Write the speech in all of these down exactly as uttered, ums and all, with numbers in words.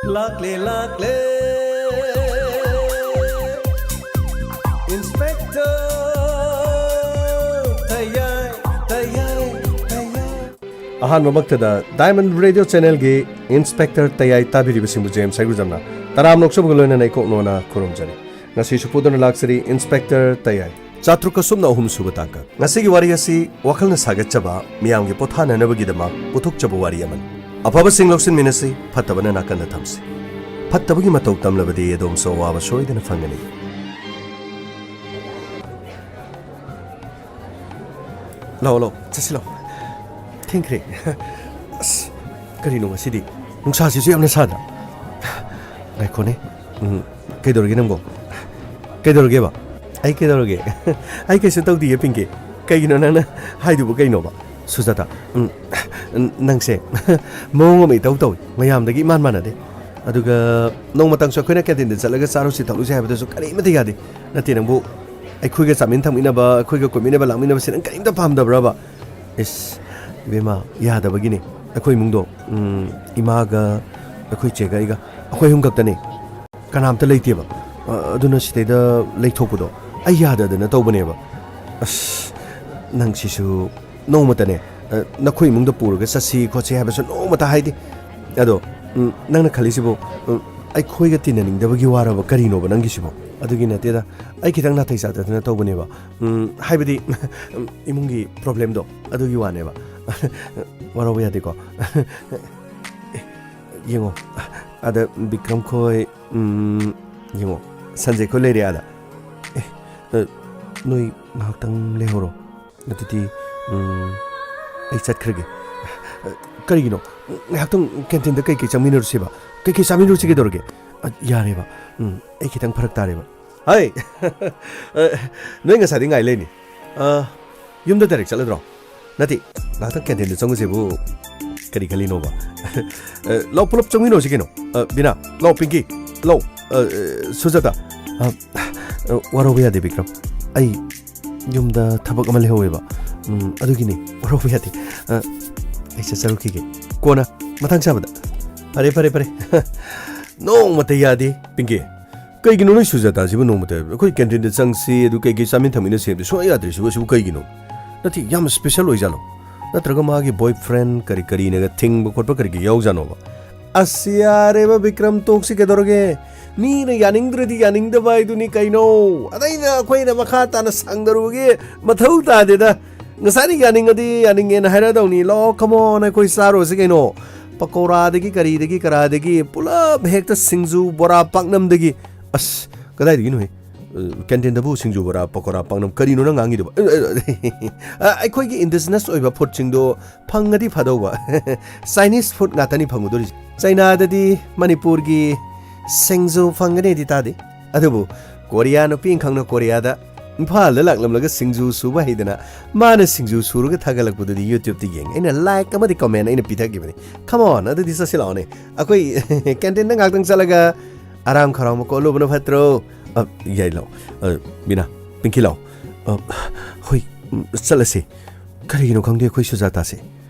ꯂꯥꯛꯂꯦ, ꯂꯥꯛꯂꯦ, Inspector ꯇꯌꯥꯏ, ꯇꯌꯥꯏ, ꯇꯌꯥꯏ꯫ ꯑꯍꯥꯟꯕꯃꯛꯇꯗ Diamond Radio Channelꯒꯤ Inspector ꯇꯌꯥꯏ ꯇꯥꯕꯤꯔꯤꯕꯁꯤꯡꯕꯨ ꯖꯦꯝꯁ ꯍꯩꯒ꯭ꯔꯨꯖꯝꯅ ꯇꯔꯥꯝꯅ ꯑꯣꯛꯆꯕꯒ ꯂꯣꯏꯅꯅ ꯏꯀꯣꯛ ꯅꯣꯟꯅ ꯈꯨꯔꯨꯝꯖꯔꯤ꯫ ꯉꯁꯤꯁꯨ ꯄꯨꯗꯨꯅ ꯂꯥꯛꯆꯔꯤ Inspector ꯇꯌꯥꯏ꯫ ꯆꯥꯇ꯭ꯔꯨꯛꯀ ꯁꯨꯞꯅ ꯑꯍꯨꯝ ꯁꯨꯕ ꯇꯥꯡꯀꯛ꯫ ꯉꯁꯤꯒꯤ ꯋꯥꯔꯤ ꯑꯁꯤ ꯋꯥꯈꯜꯅ ꯁꯥꯒꯠꯆꯕ, ꯃꯤꯌꯥꯝꯒꯤ ꯄꯣꯊꯥꯅꯅꯕꯒꯤꯗꯃꯛ ꯄꯨꯊꯣꯛꯆꯕ ꯋꯥꯔꯤ ꯑꯃꯅꯤ꯫ ꯑꯐꯕꯁꯤꯡ ꯂꯧꯁꯤꯟꯃꯤꯟꯅꯁꯤ, ꯐꯠꯇꯕꯅ ꯅꯥꯀꯟꯗ ꯊꯝꯁꯤ꯫ ꯐꯠꯇꯕꯒꯤ ꯃꯇꯧ ꯇꯝꯂꯕꯗꯤ ꯑꯗꯣꯝꯁꯨ ꯑꯋꯥꯕ ꯁꯣꯏꯗꯅ ꯐꯪꯒꯅꯤ꯫ ꯂꯥꯛꯑꯣ, ꯂꯥꯛꯑꯣ, ꯆꯠꯁꯤ ꯂꯥꯛꯑꯣ꯫ ꯊꯦꯡꯈ꯭ꯔꯦ꯫ ꯑꯁ, ꯀꯔꯤꯅꯣ ꯉꯁꯤꯗꯤ? ꯅꯨꯡꯁꯥꯁꯤꯁꯨ ꯌꯥꯝꯅ ꯁꯥꯗ꯭ꯔꯥ? ꯉꯥꯏꯈꯣꯅꯦ꯫ ꯎꯝ, ꯀꯩꯗꯧꯔꯒꯦ ꯅꯪꯕꯣ? ꯀꯩꯗꯧꯔꯒꯦꯕ? ꯑꯩ ꯀꯩꯗꯧꯔꯒꯦ? ꯑꯩ ꯀꯩꯁꯨ ꯇꯧꯗꯤꯌꯦ, ꯄꯤꯡꯀꯤ꯫ ꯀꯩꯒꯤꯅꯣ ꯅꯪꯅ ꯍꯥꯏꯗꯨꯕꯨ ꯀꯩꯅꯣꯕ? ꯁꯨꯖꯥꯇꯥ, ꯎꯝ, ꯅꯪꯁꯦ ꯃꯑꯣꯡ ꯑꯃ ꯏꯇꯧ ꯇꯧꯏ, ꯃꯌꯥꯝꯗꯒꯤ ꯏꯃꯥꯟ ꯃꯥꯟꯅꯗꯦ꯫ ꯑꯗꯨꯒ ꯅꯣꯡꯃꯇꯪꯁꯨ ꯑꯩꯈꯣꯏꯅ ꯀꯦꯟꯇꯤꯟꯗ ꯆꯠꯂꯒ ꯆꯥꯔꯨꯁꯤ ꯊꯛꯂꯨꯁꯤ ꯍꯥꯏꯕꯗꯁꯨ ꯀꯔꯤꯃꯠꯇ ꯌꯥꯗꯦ꯫ ꯅꯠꯇꯦ ꯅꯪꯕꯨ, ꯑꯩꯈꯣꯏꯒ ꯆꯥꯃꯤꯟ ꯊꯛꯃꯤꯟꯅꯕ, ꯑꯩꯈꯣꯏꯒ ꯀꯣꯏꯃꯤꯟꯅꯕ ꯂꯥꯡꯃꯤꯟꯅꯕꯁꯤ ꯅꯪ ꯀꯔꯤꯝꯇ ꯄꯥꯝꯗꯕ꯭ꯔꯕ? ꯏꯁ, ꯏꯕꯦꯝꯃ, ꯌꯥꯗꯕꯒꯤꯅꯦ꯫ ꯑꯩꯈꯣꯏ ꯏꯃꯨꯡꯗꯣ, ꯎꯝ, ꯏꯃꯥꯒ ꯑꯩꯈꯣꯏ ꯆꯦꯒ ꯑꯩꯒ, ꯑꯩꯈꯣꯏ ꯑꯍꯨꯝ ꯈꯛꯇꯅꯦ꯫ ꯀꯅꯥꯝꯇ ꯂꯩꯇꯦꯕ꯫ ꯑ, ꯑꯗꯨꯅ ꯁꯤꯗꯩꯗ ꯂꯩꯊꯣꯛꯄꯗꯣ ꯑꯩ ꯌꯥꯗꯗꯅ ꯇꯧꯕꯅꯦꯕ꯫ ꯑꯁ, ꯅꯪꯁꯤꯁꯨ ꯅꯣꯡꯃꯇꯅꯦ, ꯑ, ꯅꯈꯣꯏ ꯏꯃꯨꯡꯗ ꯄꯨꯔꯒ ꯆꯠꯁꯤ ꯈꯣꯠꯁꯤ ꯍꯥꯏꯕꯁꯨ ꯅꯣꯡꯃꯇ ꯍꯥꯏꯗꯦ꯫ ꯑꯗꯣ, ꯎꯝ, ꯅꯪꯅ ꯈꯜꯂꯤꯁꯤꯕꯨ, ꯎꯝ, ꯑꯩꯈꯣꯏꯒ ꯇꯤꯟꯅꯅꯤꯡꯗꯕꯒꯤ ꯋꯥꯔꯕ ꯀꯔꯤꯅꯣꯕ ꯅꯪꯒꯤꯁꯤꯕꯣ? ꯑꯗꯨꯒꯤ ꯅꯠꯇꯦꯗ, ꯑꯩ ꯈꯤꯇꯪ ꯅꯥꯇꯩ ꯆꯥꯗꯗꯅ ꯇꯧꯕꯅꯦꯕ꯫ ꯎꯝ, ꯍꯥꯏꯕꯗꯤ, ꯎꯝ, ꯏꯃꯨꯡꯒꯤ problemꯗꯣ ꯑꯗꯨꯒꯤ ꯋꯥꯅꯦꯕ꯫ ꯋꯥꯔꯧꯕ ꯌꯥꯗꯦꯀꯣ꯫ ꯌꯦꯡꯉꯣ, ꯑꯗ ꯕꯤꯀ꯭ꯔꯝ ꯈꯣꯏ, ꯎꯝ, ꯌꯦꯡꯉꯣ, ꯁꯟꯖꯦ ꯈꯣꯏ ꯂꯩꯔꯦ ꯑꯥꯗ꯫ ꯑꯦ, ꯑ, ꯅꯣꯏ ꯉꯥꯏꯍꯥꯛꯇꯪ ꯂꯩꯍꯧꯔꯣ꯫ ꯑꯗꯨꯗꯤ, ꯎꯝ, ꯑꯩ ꯆꯠꯈ꯭ꯔꯒꯦ꯫ ꯑ, ꯀꯔꯤꯒꯤꯅꯣ? ꯉꯥꯏꯍꯥꯛꯇꯪ ꯀꯦꯟꯇꯤꯟꯗ ꯀꯩꯀꯩ ꯆꯥꯃꯤꯟꯅꯔꯨꯁꯦꯕ? ꯀꯩꯀꯩ ꯆꯥꯃꯤꯟꯅꯔꯨꯁꯤ ꯀꯩꯗꯧꯔꯒꯦ? ꯑ, ꯌꯥꯔꯦꯕ꯫ ꯎꯝ, ꯑꯩ ꯈꯤꯇꯪ ꯐꯔꯛ ꯇꯥꯔꯦꯕ꯫ ꯍꯥꯏ! ꯑ, ꯅꯣꯏ ꯉꯁꯥꯏꯗꯩ ꯉꯥꯏ ꯂꯩꯅꯤ꯫ ꯑ, ꯌꯨꯝꯗ direct ꯆꯠꯂꯗ꯭ꯔꯣ? ꯅꯠꯇꯦ, ꯉꯥꯏꯍꯥꯛꯇꯪ ꯀꯦꯟꯇꯤꯟꯗ ꯆꯪꯉꯨꯁꯦꯕꯨ ꯀꯔꯤ ꯈꯜꯂꯤꯅꯣꯕ? ꯑ, ꯂꯥꯎ, ꯄꯨꯂꯞ ꯆꯪꯃꯤꯟꯅꯧꯁꯤ ꯀꯩꯅꯣ꯫ ꯑ, ꯕꯤꯅꯥ, ꯂꯥꯎ, ꯄꯤꯡꯀꯤ, ꯂꯥꯎ, ꯑ, ꯑ, ꯁꯨꯖꯥꯇꯥ꯫ ꯑ, ꯑ, ꯋꯥꯔꯧꯕ ꯌꯥꯗꯦ, ꯕꯤꯀ꯭ꯔꯝ꯫ ꯑꯩ ꯌꯨꯝꯗ ꯊꯕꯛ ꯑꯃ ꯂꯩꯍꯧꯋꯦꯕ꯫ ꯎꯝ, ꯑꯗꯨꯒꯤꯅꯤ, ꯋꯥꯔꯧꯕ ꯌꯥꯗꯦ꯫ ꯑ, ꯑꯩ ꯆꯠꯆꯔꯨꯈꯤꯒꯦ꯫ ꯀꯣꯟꯅ, ꯃꯇꯥꯡ ꯆꯥꯕꯗ꯫ ꯐꯔꯦ, ꯐꯔꯦ, ꯐꯔꯦ꯫ ꯅꯣꯡꯃꯇ ꯌꯥꯗꯦ, ꯄꯤꯡꯀꯤ꯫ ꯀꯩꯒꯤꯅꯣ ꯅꯣꯏ ꯁꯨꯖꯥꯇꯥꯁꯤꯕꯨ ꯅꯣꯡꯃꯇ ꯑꯩꯈꯣꯏ canteen ꯗ ꯆꯪꯁꯤ, ꯑꯗꯨ ꯀꯩꯀꯩ ꯆꯥꯃꯤꯟ ꯊꯛꯃꯤꯟꯅꯁꯤ ꯍꯥꯏꯕꯗꯤ ꯁꯨꯡꯌꯥ ꯌꯥꯗ꯭ꯔꯤꯁꯤꯕꯨ? ꯑꯁꯤꯕꯨ ꯀꯩꯒꯤꯅꯣ? ꯅꯠꯇꯦ, ꯌꯥꯝ special ꯑꯣꯏꯖꯥꯠꯂꯣ? ꯅꯠꯇ꯭ꯔꯒ ꯃꯥꯒꯤ boyfriend ꯀꯔꯤ ꯀꯔꯤꯅꯒ ꯊꯤꯡꯕ ꯈꯣꯠꯄ ꯀꯔꯤ ꯀꯔꯤ ꯌꯥꯎꯖꯥꯠꯅꯣꯕ? ꯑꯁ, ꯌꯥꯔꯦꯕ ꯕꯤꯀ꯭ꯔꯝ, ꯇꯣꯛꯁꯤ ꯀꯩꯗꯧꯔꯒꯦ? ꯃꯤꯅ ꯌꯥꯅꯤꯡꯗ꯭ꯔꯗꯤ ꯌꯥꯅꯤꯡꯗꯕ ꯍꯥꯏꯗꯨꯅꯤ ꯀꯩꯅꯣ? ꯑꯗꯩꯗ ꯑꯩꯈꯣꯏꯅ ꯃꯈꯥ ꯇꯥꯅ ꯁꯥꯡꯗꯔꯨꯕꯒꯤ ꯃꯊꯧ ꯇꯥꯗꯦꯗ꯫ ꯉꯁꯥꯏꯅ ꯌꯥꯅꯤꯡꯉꯗꯤ ꯌꯥꯅꯤꯡꯉꯦꯅ ꯍꯥꯏꯔꯗꯧꯅꯤ꯫ ꯂꯥꯛꯑꯣ, come on, ꯑꯩꯈꯣꯏ ꯆꯥꯔꯨꯔꯁꯤ ꯀꯩꯅꯣ꯫ ꯄꯀꯧꯔꯥꯗꯒꯤ ꯀꯔꯤꯗꯒꯤ ꯀꯔꯥꯗꯒꯤ ꯄꯨꯂꯞ ꯍꯦꯛꯇ ꯁꯤꯡꯖꯨ, ꯕꯣꯔꯥ, ꯄꯥꯛꯅꯝꯗꯒꯤ꯫ ꯑꯁ, ꯀꯗꯥꯏꯗꯒꯤꯅꯣꯍꯦ? ꯑ, canteen ꯗꯕꯨ ꯁꯤꯡꯖꯨ, ꯕꯣꯔꯥ, ꯄꯀꯧꯔꯥ, ꯄꯥꯛꯅꯝ ꯀꯔꯤꯅꯣ ꯅꯪ ꯉꯥꯡꯉꯤꯗꯨꯕꯣ? ꯑ, ꯑ, ꯑ, ꯑꯩꯈꯣꯏꯒꯤ indigenous ꯑꯣꯏꯕ food ꯁꯤꯡꯗꯣ ꯐꯪꯉꯗꯤ ꯐꯗꯧꯕ꯫ Chinese food ꯉꯥꯛꯇꯅꯤ ꯐꯪꯉꯨꯗꯣꯔꯤꯁꯦ꯫ ꯆꯩꯅꯥꯗꯗꯤ ꯃꯅꯤꯄꯨꯔꯒꯤ ꯁꯤꯡꯖꯨ ꯐꯪꯒꯅꯤꯗꯤ ꯇꯥꯗꯦ꯫ ꯑꯗꯨꯕꯨ ꯀꯣꯔꯤꯌꯥ ꯅꯨꯄꯤ ꯑꯃꯈꯛꯅ ꯀꯣꯔꯤꯌꯥꯗ, ꯏꯝꯐꯥꯜꯗ ꯂꯥꯛꯂꯝꯂꯒ ꯁꯤꯡꯖꯨ ꯁꯨꯕ ꯍꯩꯗꯅ ꯃꯥꯅ ꯁꯤꯡꯖꯨ ꯁꯨꯔꯒ ꯊꯥꯒꯠꯂꯛꯄꯗꯨꯗꯤ YouTube ꯇ ꯌꯦꯡꯉꯦ꯫ ꯑꯩꯅ like ꯑꯃꯗꯤ comment ꯑꯩꯅ ꯄꯤꯊꯈꯤꯕꯅꯤ꯫ Come on, ꯑꯗꯨꯗꯤ ꯆꯠꯁꯤ ꯂꯥꯛꯑꯣꯅꯦ꯫ ꯑꯩꯈꯣꯏ canteen ꯗ ꯉꯥꯛꯇꯪ ꯆꯠꯂꯒ ꯑꯔꯥꯝ ꯈꯧꯔꯥꯡꯕ ꯀꯣꯛꯍꯜꯂꯨꯕꯅ ꯐꯠꯇ꯭ꯔꯣ? ꯑ, ꯌꯥꯏ, ꯂꯥꯛꯑꯣ꯫ ꯑ, ꯕꯤꯅꯥ, ꯄꯤꯡꯀꯤ, ꯂꯥꯛꯑꯣ꯫ ꯑ, ꯍꯣꯏ, ꯎꯝ, ꯆꯠꯂꯁꯤ꯫ ꯀꯔꯤꯒꯤꯅꯣ ꯈꯪꯗꯦ ꯑꯩꯈꯣꯏ ꯁꯨꯖꯥꯇꯥꯁꯦ꯫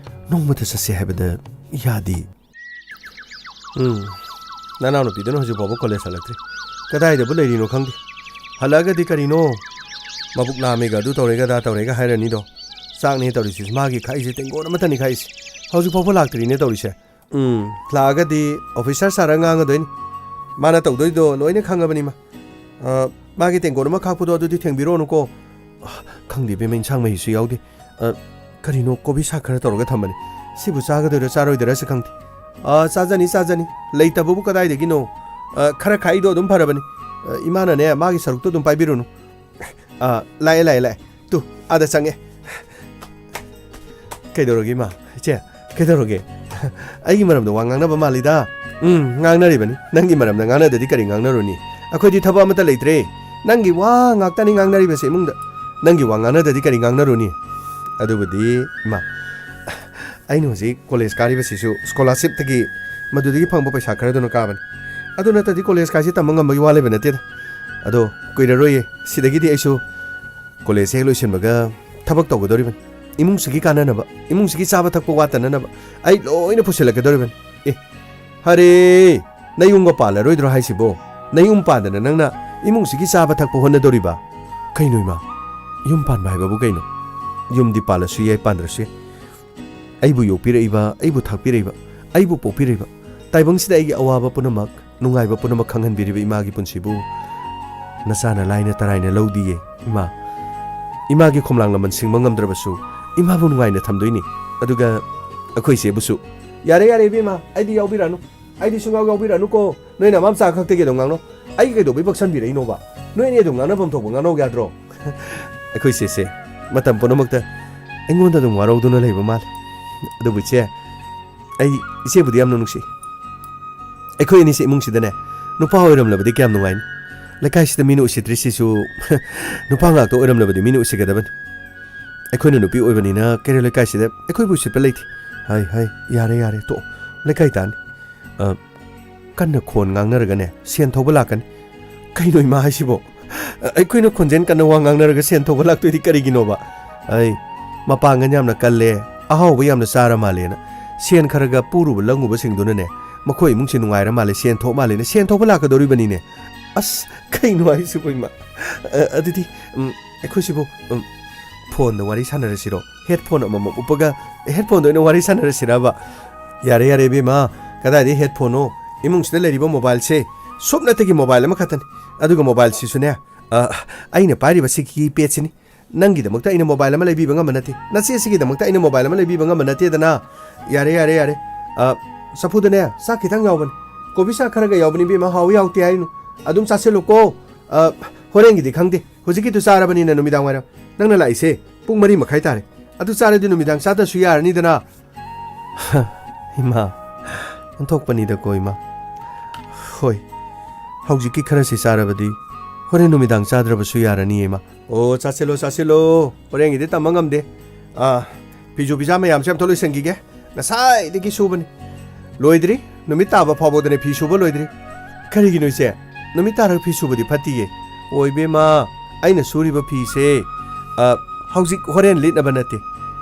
ꯅꯣꯡꯃꯇ ꯆꯠꯁꯦ ꯍꯥꯏꯕꯗ ꯌꯥꯗꯦ꯫ ꯎꯝ, ꯅꯅꯥꯎꯅꯨꯄꯤꯗꯨꯅ ꯍꯧꯖꯤꯛ ꯐꯥꯎꯕ college ꯍꯜꯂꯛꯇ꯭ꯔꯤ꯫ ꯀꯗꯥꯏꯗꯕꯨ ꯂꯩꯔꯤꯅꯣ ꯈꯪꯗꯦ꯫ ꯍꯜꯂꯛꯑꯒꯗꯤ ꯀꯔꯤꯅꯣ? ꯃꯕꯨꯛ ꯂꯥꯝꯃꯦꯒ ꯑꯗꯨ ꯇꯧꯔꯦꯒ ꯑꯗꯥ ꯇꯧꯔꯦꯒ ꯍꯥꯏꯔꯅꯤꯗꯣ꯫ ꯆꯥꯛꯅꯦ ꯇꯧꯔꯤꯁꯤ, ꯃꯥꯒꯤ ꯈꯥꯛꯏꯁꯦ ꯇꯦꯡꯀꯣꯠ ꯑꯃꯠꯇꯅꯤ ꯈꯥꯛꯏꯁꯦ꯫ ꯍꯧꯖꯤꯛ ꯐꯥꯎꯕ ꯂꯥꯛꯇ꯭ꯔꯤꯅꯦ ꯇꯧꯔꯤꯁꯦ꯫ ꯎꯝ, ꯂꯥꯛꯑꯒꯗꯤ officer sir ꯉꯥꯡꯉꯗꯣꯏꯅꯤ꯫ ꯃꯥꯅ ꯇꯧꯗꯣꯏꯗꯣ ꯂꯣꯏꯅ ꯈꯪꯉꯕꯅꯤ ꯃꯥ꯫ ꯑ, ꯃꯥꯒꯤ ꯇꯦꯡꯀꯣꯠ ꯑꯃ ꯈꯥꯛꯄꯗꯣ ꯑꯗꯨꯗꯤ ꯊꯦꯡꯕꯤꯔꯣꯅꯨꯀꯣ꯫ ꯑ, ꯈꯪꯗꯦ ꯏꯕꯦꯝꯃ, ꯏꯟꯁꯥꯡ ꯃꯍꯤꯁꯨ ꯌꯥꯎꯗꯦ꯫ ꯑ, ꯀꯔꯤꯅꯣ ꯀꯣꯕꯤ ꯁꯥꯛ ꯈꯔ ꯇꯧꯔꯒ ꯊꯝꯕꯅꯤ꯫ ꯁꯤꯕꯨ ꯆꯥꯒꯗꯣꯏꯔꯥ ꯆꯥꯔꯣꯏꯗꯣꯏꯔꯥꯁꯨ ꯈꯪꯗꯦ꯫ ꯑ, ꯆꯥꯖꯅꯤ, ꯆꯥꯖꯅꯤ꯫ ꯂꯩꯇꯕꯕꯨ ꯀꯗꯥꯏꯗꯒꯤꯅꯣ? ꯑ, ꯈꯔ ꯈꯥꯛꯏꯗꯣ ꯑꯗꯨꯝ ꯐꯔꯕꯅꯤ꯫ ꯑ, ꯏꯃꯥꯅꯅꯦ, ꯃꯥꯒꯤ ꯁꯔꯨꯛꯇꯣ ꯑꯗꯨꯝ ꯄꯥꯏꯕꯤꯔꯨꯅꯨ꯫ ꯑ, ꯂꯥꯛꯑꯦ, ꯂꯥꯛꯑꯦ, ꯂꯥꯛꯑꯦ꯫ ꯇꯨ, ꯑꯥꯗ ꯆꯪꯉꯦ꯫ ꯀꯩꯗꯧꯔꯒꯦ, ꯏꯃꯥ? ꯏꯆꯦ, ꯀꯩꯗꯧꯔꯒꯦ? ꯑꯩꯒꯤ ꯃꯔꯝꯗ ꯋꯥ ꯉꯥꯡꯅꯕ ꯃꯥꯜꯂꯤꯗ꯫ ꯎꯝ, ꯉꯥꯡꯅꯔꯤꯕꯅꯤ꯫ ꯅꯪꯒꯤ ꯃꯔꯝꯗ ꯉꯥꯡꯅꯗꯗꯤ ꯀꯔꯤ ꯉꯥꯡꯅꯔꯨꯅꯤ? ꯑꯩꯈꯣꯏꯗꯤ ꯊꯕꯛ ꯑꯃꯠꯇ ꯂꯩꯇ꯭ꯔꯦ꯫ ꯅꯪꯒꯤ ꯋꯥ ꯉꯥꯛꯇꯅꯤ ꯉꯥꯡꯅꯔꯤꯕꯁꯦ ꯏꯃꯨꯡꯗ꯫ ꯅꯪꯒꯤ ꯋꯥ ꯉꯥꯡꯅꯗꯗꯤ ꯀꯔꯤ ꯉꯥꯡꯅꯔꯨꯅꯤ? ꯑꯗꯨꯕꯨꯗꯤ, ꯏꯃꯥ, ꯑꯩꯅ ꯍꯧꯖꯤꯛ college ꯀꯥꯔꯤꯕꯁꯤꯁꯨ scholarship ꯇꯒꯤ, ꯃꯗꯨꯗꯒꯤ ꯐꯪꯕ ꯄꯩꯁꯥ ꯈꯔꯗꯨꯅ ꯀꯥꯕꯅꯤ꯫ ꯑꯗꯨ ꯅꯠꯇ꯭ꯔꯗꯤ college ꯀꯥꯏꯁꯦ ꯇꯝꯕ ꯉꯝꯕꯒꯤ ꯋꯥ ꯂꯩꯕ ꯅꯠꯇꯦꯗ꯫ ꯑꯗꯣ ꯀꯨꯏꯔꯔꯣꯏꯌꯦ, ꯁꯤꯗꯒꯤꯗꯤ ꯑꯩꯁꯨ college ꯍꯦꯛ ꯂꯣꯏꯁꯤꯟꯕꯒ ꯊꯕꯛ ꯇꯧꯒꯗꯧꯔꯤꯕꯅꯤ꯫ ꯏꯃꯨꯡꯁꯤꯒꯤ ꯀꯥꯟꯅꯅꯕ, ꯏꯃꯨꯡꯁꯤꯒꯤ ꯆꯥꯕ ꯊꯛꯄ ꯋꯥꯠꯇꯅꯅꯕ ꯑꯩ ꯂꯣꯏꯅ ꯄꯨꯁꯤꯜꯂꯛꯀꯗꯧꯔꯤꯕꯅꯤ꯫ ꯑꯦ, "ꯍꯔꯦ, ꯅꯌꯨꯝꯒ ꯄꯥꯜꯂꯔꯣꯏꯗ꯭ꯔꯣ ꯍꯥꯏꯁꯤꯕꯣ? ꯅꯌꯨꯝ ꯄꯥꯟꯗꯅ ꯅꯪꯅ ꯏꯃꯨꯡꯁꯤꯒꯤ ꯆꯥꯕ ꯊꯛꯄ ꯍꯣꯠꯅꯗꯣꯔꯤꯕ? ꯀꯩꯅꯣ ꯏꯃꯥ, ꯌꯨꯝ ꯄꯥꯟꯕ ꯍꯥꯏꯕꯕꯨ ꯀꯩꯅꯣ? ꯌꯨꯝꯗꯤ ꯄꯥꯜꯂꯁꯨ ꯌꯥꯏ, ꯄꯥꯟꯗ꯭ꯔꯁꯨ ꯌꯥꯏ꯫ ꯑꯩꯕꯨ ꯌꯣꯛꯄꯤꯔꯛꯏꯕ, ꯑꯩꯕꯨ ꯊꯥꯛꯄꯤꯔꯛꯏꯕ, ꯑꯩꯕꯨ ꯄꯣꯛꯄꯤꯔꯛꯏꯕ, ꯇꯥꯏꯕꯪꯁꯤꯗ ꯑꯩꯒꯤ ꯑꯋꯥꯕ ꯄꯨꯝꯅꯃꯛ, ꯅꯨꯡꯉꯥꯏꯕ ꯄꯨꯝꯅꯃꯛ ꯈꯪꯍꯟꯕꯤꯔꯤꯕ ꯏꯃꯥꯒꯤ ꯄꯨꯟꯁꯤꯕꯨ ꯅꯆꯥꯅ ꯂꯥꯏꯅ ꯇꯔꯥꯏꯅ ꯂꯧꯗꯤꯌꯦ, ꯏꯃꯥ꯫ ꯏꯃꯥꯒꯤ ꯈꯣꯝꯂꯥꯡ ꯂꯃꯟ ꯁꯤꯡꯕ ꯉꯝꯗ꯭ꯔꯕꯁꯨ ꯏꯃꯥꯕꯨ ꯅꯨꯡꯉꯥꯏꯅ ꯊꯝꯗꯣꯏꯅꯤ꯫ ꯑꯗꯨꯒ ꯑꯩꯈꯣꯏ ꯏꯆꯦꯕꯨꯁꯨ, ꯌꯥꯔꯦ, ꯌꯥꯔꯦ, ꯏꯕꯦꯝꯃ, ꯑꯩꯗꯤ ꯌꯥꯎꯕꯤꯔꯛꯑꯅꯨ꯫ ꯑꯩꯗꯤ ꯁꯨꯡꯌꯥꯎ ꯌꯥꯎꯕꯤꯔꯛꯑꯅꯨꯀꯣ꯫ ꯅꯣꯏ ꯅꯃꯥ ꯃꯆꯥ ꯈꯛꯇꯒꯤ ꯑꯗꯨꯝ ꯉꯥꯡꯅꯧ꯫ ꯑꯩꯒꯤ ꯀꯩꯗꯧꯕꯩ ꯄꯛꯁꯟꯕꯤꯔꯛꯏꯅꯣꯕ? ꯅꯣꯏ ꯑꯅꯤ ꯑꯗꯨꯝ ꯉꯥꯡꯅꯐꯝ ꯊꯣꯛꯄ ꯉꯥꯡꯅꯧ ꯌꯥꯗ꯭ꯔꯣ?" ꯑꯩꯈꯣꯏ ꯏꯆꯦꯁꯦ ꯃꯇꯝ ꯄꯨꯝꯅꯃꯛꯇ ꯑꯩꯉꯣꯟꯗ ꯑꯗꯨꯝ ꯋꯥꯔꯧꯗꯨꯅ ꯂꯩꯕ ꯃꯥꯜꯂꯦ꯫ ꯑꯗꯨꯕꯨ ꯏꯆꯦ, ꯑꯩ ꯏꯆꯦꯕꯨꯗꯤ ꯌꯥꯝꯅ ꯅꯨꯡꯁꯤ꯫ ꯑꯩꯈꯣꯏ ꯑꯅꯤꯁꯦ ꯏꯃꯨꯡꯁꯤꯗꯅꯦ ꯅꯨꯄꯥ ꯑꯣꯏꯔꯝꯂꯕꯗꯤ ꯀꯌꯥꯝ ꯅꯨꯡꯉꯥꯏꯅꯤ꯫ ꯂꯩꯀꯥꯏꯁꯤꯗ ꯃꯤꯅ ꯎꯁꯤꯠꯇ꯭ꯔꯤꯁꯤꯁꯨ ꯅꯨꯄꯥ ꯉꯥꯛꯇ ꯑꯣꯏꯔꯝꯂꯕꯗꯤ ꯃꯤꯅ ꯎꯁꯤꯠꯀꯗꯕꯅꯤ꯫ ꯑꯩꯈꯣꯏꯅ ꯅꯨꯄꯤ ꯑꯣꯏꯕꯅꯤꯅ ꯀꯩꯔꯣꯜ ꯂꯩꯀꯥꯏꯁꯤꯗ ꯑꯩꯈꯣꯏꯕꯨ ꯎꯁꯤꯠꯄ ꯂꯩꯇꯦ꯫ ꯍꯥꯏ, ꯍꯥꯏ, ꯌꯥꯔꯦ, ꯌꯥꯔꯦ, ꯇꯣꯛꯑꯣ꯫ ꯂꯩꯀꯥꯏ ꯇꯥꯅꯤ꯫ ꯑ, ꯀꯟꯅ ꯈꯣꯟ ꯉꯥꯡꯅꯔꯒꯅꯦ ꯁꯦꯟ ꯊꯧꯕ ꯂꯥꯛꯀꯅꯤ꯫ ꯀꯩꯅꯣ ꯏꯃꯥ ꯍꯥꯏꯁꯤꯕꯣ? ꯑ, ꯑꯩꯈꯣꯏꯅ ꯈꯣꯟꯖꯦꯜ ꯀꯟꯅ ꯋꯥ ꯉꯥꯡꯅꯔꯒ ꯁꯦꯟ ꯊꯧꯕ ꯂꯥꯛꯇꯣꯏꯗꯤ ꯀꯔꯤꯒꯤꯅꯣꯕ? ꯑꯩ, ꯃꯄꯥꯡꯒꯜ ꯌꯥꯝꯅ ꯀꯜꯂꯦ, ꯑꯍꯥꯎꯕ ꯌꯥꯝꯅ ꯆꯥꯔ ꯃꯥꯜꯂꯦꯅ ꯁꯦꯟ ꯈꯔꯒ ꯄꯨꯔꯨꯕ ꯂꯪꯉꯨꯕꯁꯤꯡꯗꯨꯅꯅꯦ, ꯃꯈꯣꯏ ꯏꯃꯨꯡꯁꯤ ꯅꯨꯡꯉꯥꯏꯔ ꯃꯥꯜꯂꯦ, ꯁꯦꯟ ꯊꯣꯛ ꯃꯥꯜꯂꯦꯅ ꯁꯦꯟ ꯊꯧꯕ ꯂꯥꯛꯀꯗꯧꯔꯤꯕꯅꯤꯅꯦ꯫ ꯑꯁ, ꯀꯩꯅꯣ ꯍꯥꯏꯁꯤꯕꯣ ꯏꯃꯥ? ꯑ, ꯑꯗꯨꯗꯤ, ꯎꯝ, ꯑꯩꯈꯣꯏꯁꯤꯕꯨ, ꯎꯝ, ꯐꯣꯟꯗ ꯋꯥꯔꯤ ꯁꯥꯟꯅꯔꯁꯤꯔꯣ? ꯍꯦꯠꯐꯣꯟ ꯑꯃꯃꯝ ꯎꯞꯄꯒ ꯍꯦꯠꯐꯣꯟꯗ ꯑꯣꯏꯅ ꯋꯥꯔꯤ ꯁꯥꯟꯅꯔꯁꯤꯔꯕ? ꯌꯥꯔꯦ, ꯌꯥꯔꯦ, ꯏꯕꯦꯝꯃ, ꯀꯗꯥꯏꯗꯒꯤ ꯍꯦꯠꯐꯣꯟꯅꯣ? ꯏꯃꯨꯡꯁꯤꯗ ꯂꯩꯔꯤꯕ ꯃꯣꯕꯥꯏꯜꯁꯦ ꯁꯨꯞꯅꯇꯒꯤ ꯃꯣꯕꯥꯏꯜ ꯑꯃꯈꯛꯇꯅꯤ꯫ ꯑꯗꯨꯒ ꯃꯣꯕꯥꯏꯜꯁꯤꯁꯨꯅꯦ, ꯑ, ꯑꯩꯅ ꯄꯥꯏꯔꯤꯕꯁꯤ ꯀꯤꯄꯦꯗꯁꯤꯅꯤ꯫ ꯅꯪꯒꯤꯗꯃꯛꯇ ꯑꯩꯅ ꯃꯣꯕꯥꯏꯜ ꯑꯃ ꯂꯩꯕꯤꯕ ꯉꯝꯕ ꯅꯠꯇꯦ, ꯅꯆꯦꯁꯤꯒꯤꯗꯃꯛꯇ ꯑꯩꯅ ꯃꯣꯕꯥꯏꯜ ꯑꯃ ꯂꯩꯕꯤꯕ ꯉꯝꯕ ꯅꯠꯇꯦꯗꯅ꯫ ꯌꯥꯔꯦ, ꯌꯥꯔꯦ, ꯌꯥꯔꯦ꯫ ꯑ, ꯆꯐꯨꯗꯅꯦ ꯆꯥꯛ ꯈꯤꯇꯪ ꯌꯥꯎꯕꯅꯤ, ꯀꯣꯕꯤ ꯆꯥꯛ ꯈꯔꯒ ꯌꯥꯎꯕꯅꯤ ꯏꯕꯦꯝꯃ, ꯍꯥꯎꯏ ꯍꯥꯎꯇꯦ ꯍꯥꯏꯅꯨ, ꯑꯗꯨꯝ ꯆꯥꯁꯤꯜꯂꯨꯀꯣ꯫ ꯑ, ꯍꯣꯔꯦꯟꯒꯤꯗꯤ ꯈꯪꯗꯦ, ꯍꯧꯖꯤꯛꯀꯤꯗꯨ ꯆꯥꯔꯕꯅꯤꯅ ꯅꯨꯃꯤꯗꯥꯡ ꯋꯥꯏꯔꯝ꯫ ꯅꯪꯅ ꯂꯥꯛꯏꯁꯦ ꯄꯨꯡ ꯃꯔꯤ ꯃꯈꯥꯏ ꯇꯥꯔꯦ, ꯑꯗꯨ ꯆꯥꯔꯗꯤ ꯅꯨꯃꯤꯗꯥꯡ ꯆꯥꯗ꯭ꯔꯁꯨ ꯌꯥꯔꯅꯤꯗꯅ꯫ ꯏꯃꯥ, ꯑꯣꯟꯊꯣꯛꯄꯅꯤꯗꯀꯣ ꯏꯃꯥ꯫ ꯍꯣꯏ, ꯍꯧꯖꯤꯛꯀꯤ ꯈꯔꯁꯤ ꯆꯥꯔꯕꯗꯤ ꯍꯣꯔꯦꯟ ꯅꯨꯃꯤꯗꯥꯡ ꯆꯥꯗ꯭ꯔꯕꯁꯨ ꯌꯥꯔꯅꯤ ꯏꯃꯥ꯫ ꯑꯣ, ꯆꯥꯁꯤꯜꯂꯣ, ꯆꯥꯁꯤꯜꯂꯣ, ꯍꯣꯔꯦꯟꯒꯤꯗꯤ ꯇꯝꯕ ꯉꯝꯗꯦ꯫ ꯑꯥ, ꯐꯤꯖꯨ ꯐꯤꯖꯥ ꯃꯌꯥꯝꯁꯦ ꯑꯝꯇ ꯂꯣꯏꯁꯟꯈꯤꯒꯦ꯫ ꯉꯁꯥꯏꯗꯒꯤ ꯁꯨꯕꯅꯤ, ꯂꯣꯏꯗ꯭ꯔꯤ꯫ ꯅꯨꯃꯤꯠ ꯇꯥꯕ ꯐꯥꯎꯕꯗꯅꯦ ꯐꯤ ꯁꯨꯕ ꯂꯣꯏꯗ꯭ꯔꯤ꯫ ꯀꯔꯤꯒꯤꯅꯣ ꯏꯆꯦ? ꯅꯨꯃꯤꯠ ꯇꯥꯔꯒ ꯐꯤ ꯁꯨꯕꯗꯤ ꯐꯠꯇꯤꯌꯦ꯫ ꯑꯣ ꯏꯕꯦꯝꯃ, ꯑꯩꯅ ꯁꯨꯔꯤꯕ ꯐꯤꯁꯦ, ꯑ, ꯍꯧꯖꯤꯛ ꯍꯣꯔꯦꯟ ꯂꯤꯠꯅꯕ ꯅꯠꯇꯦ,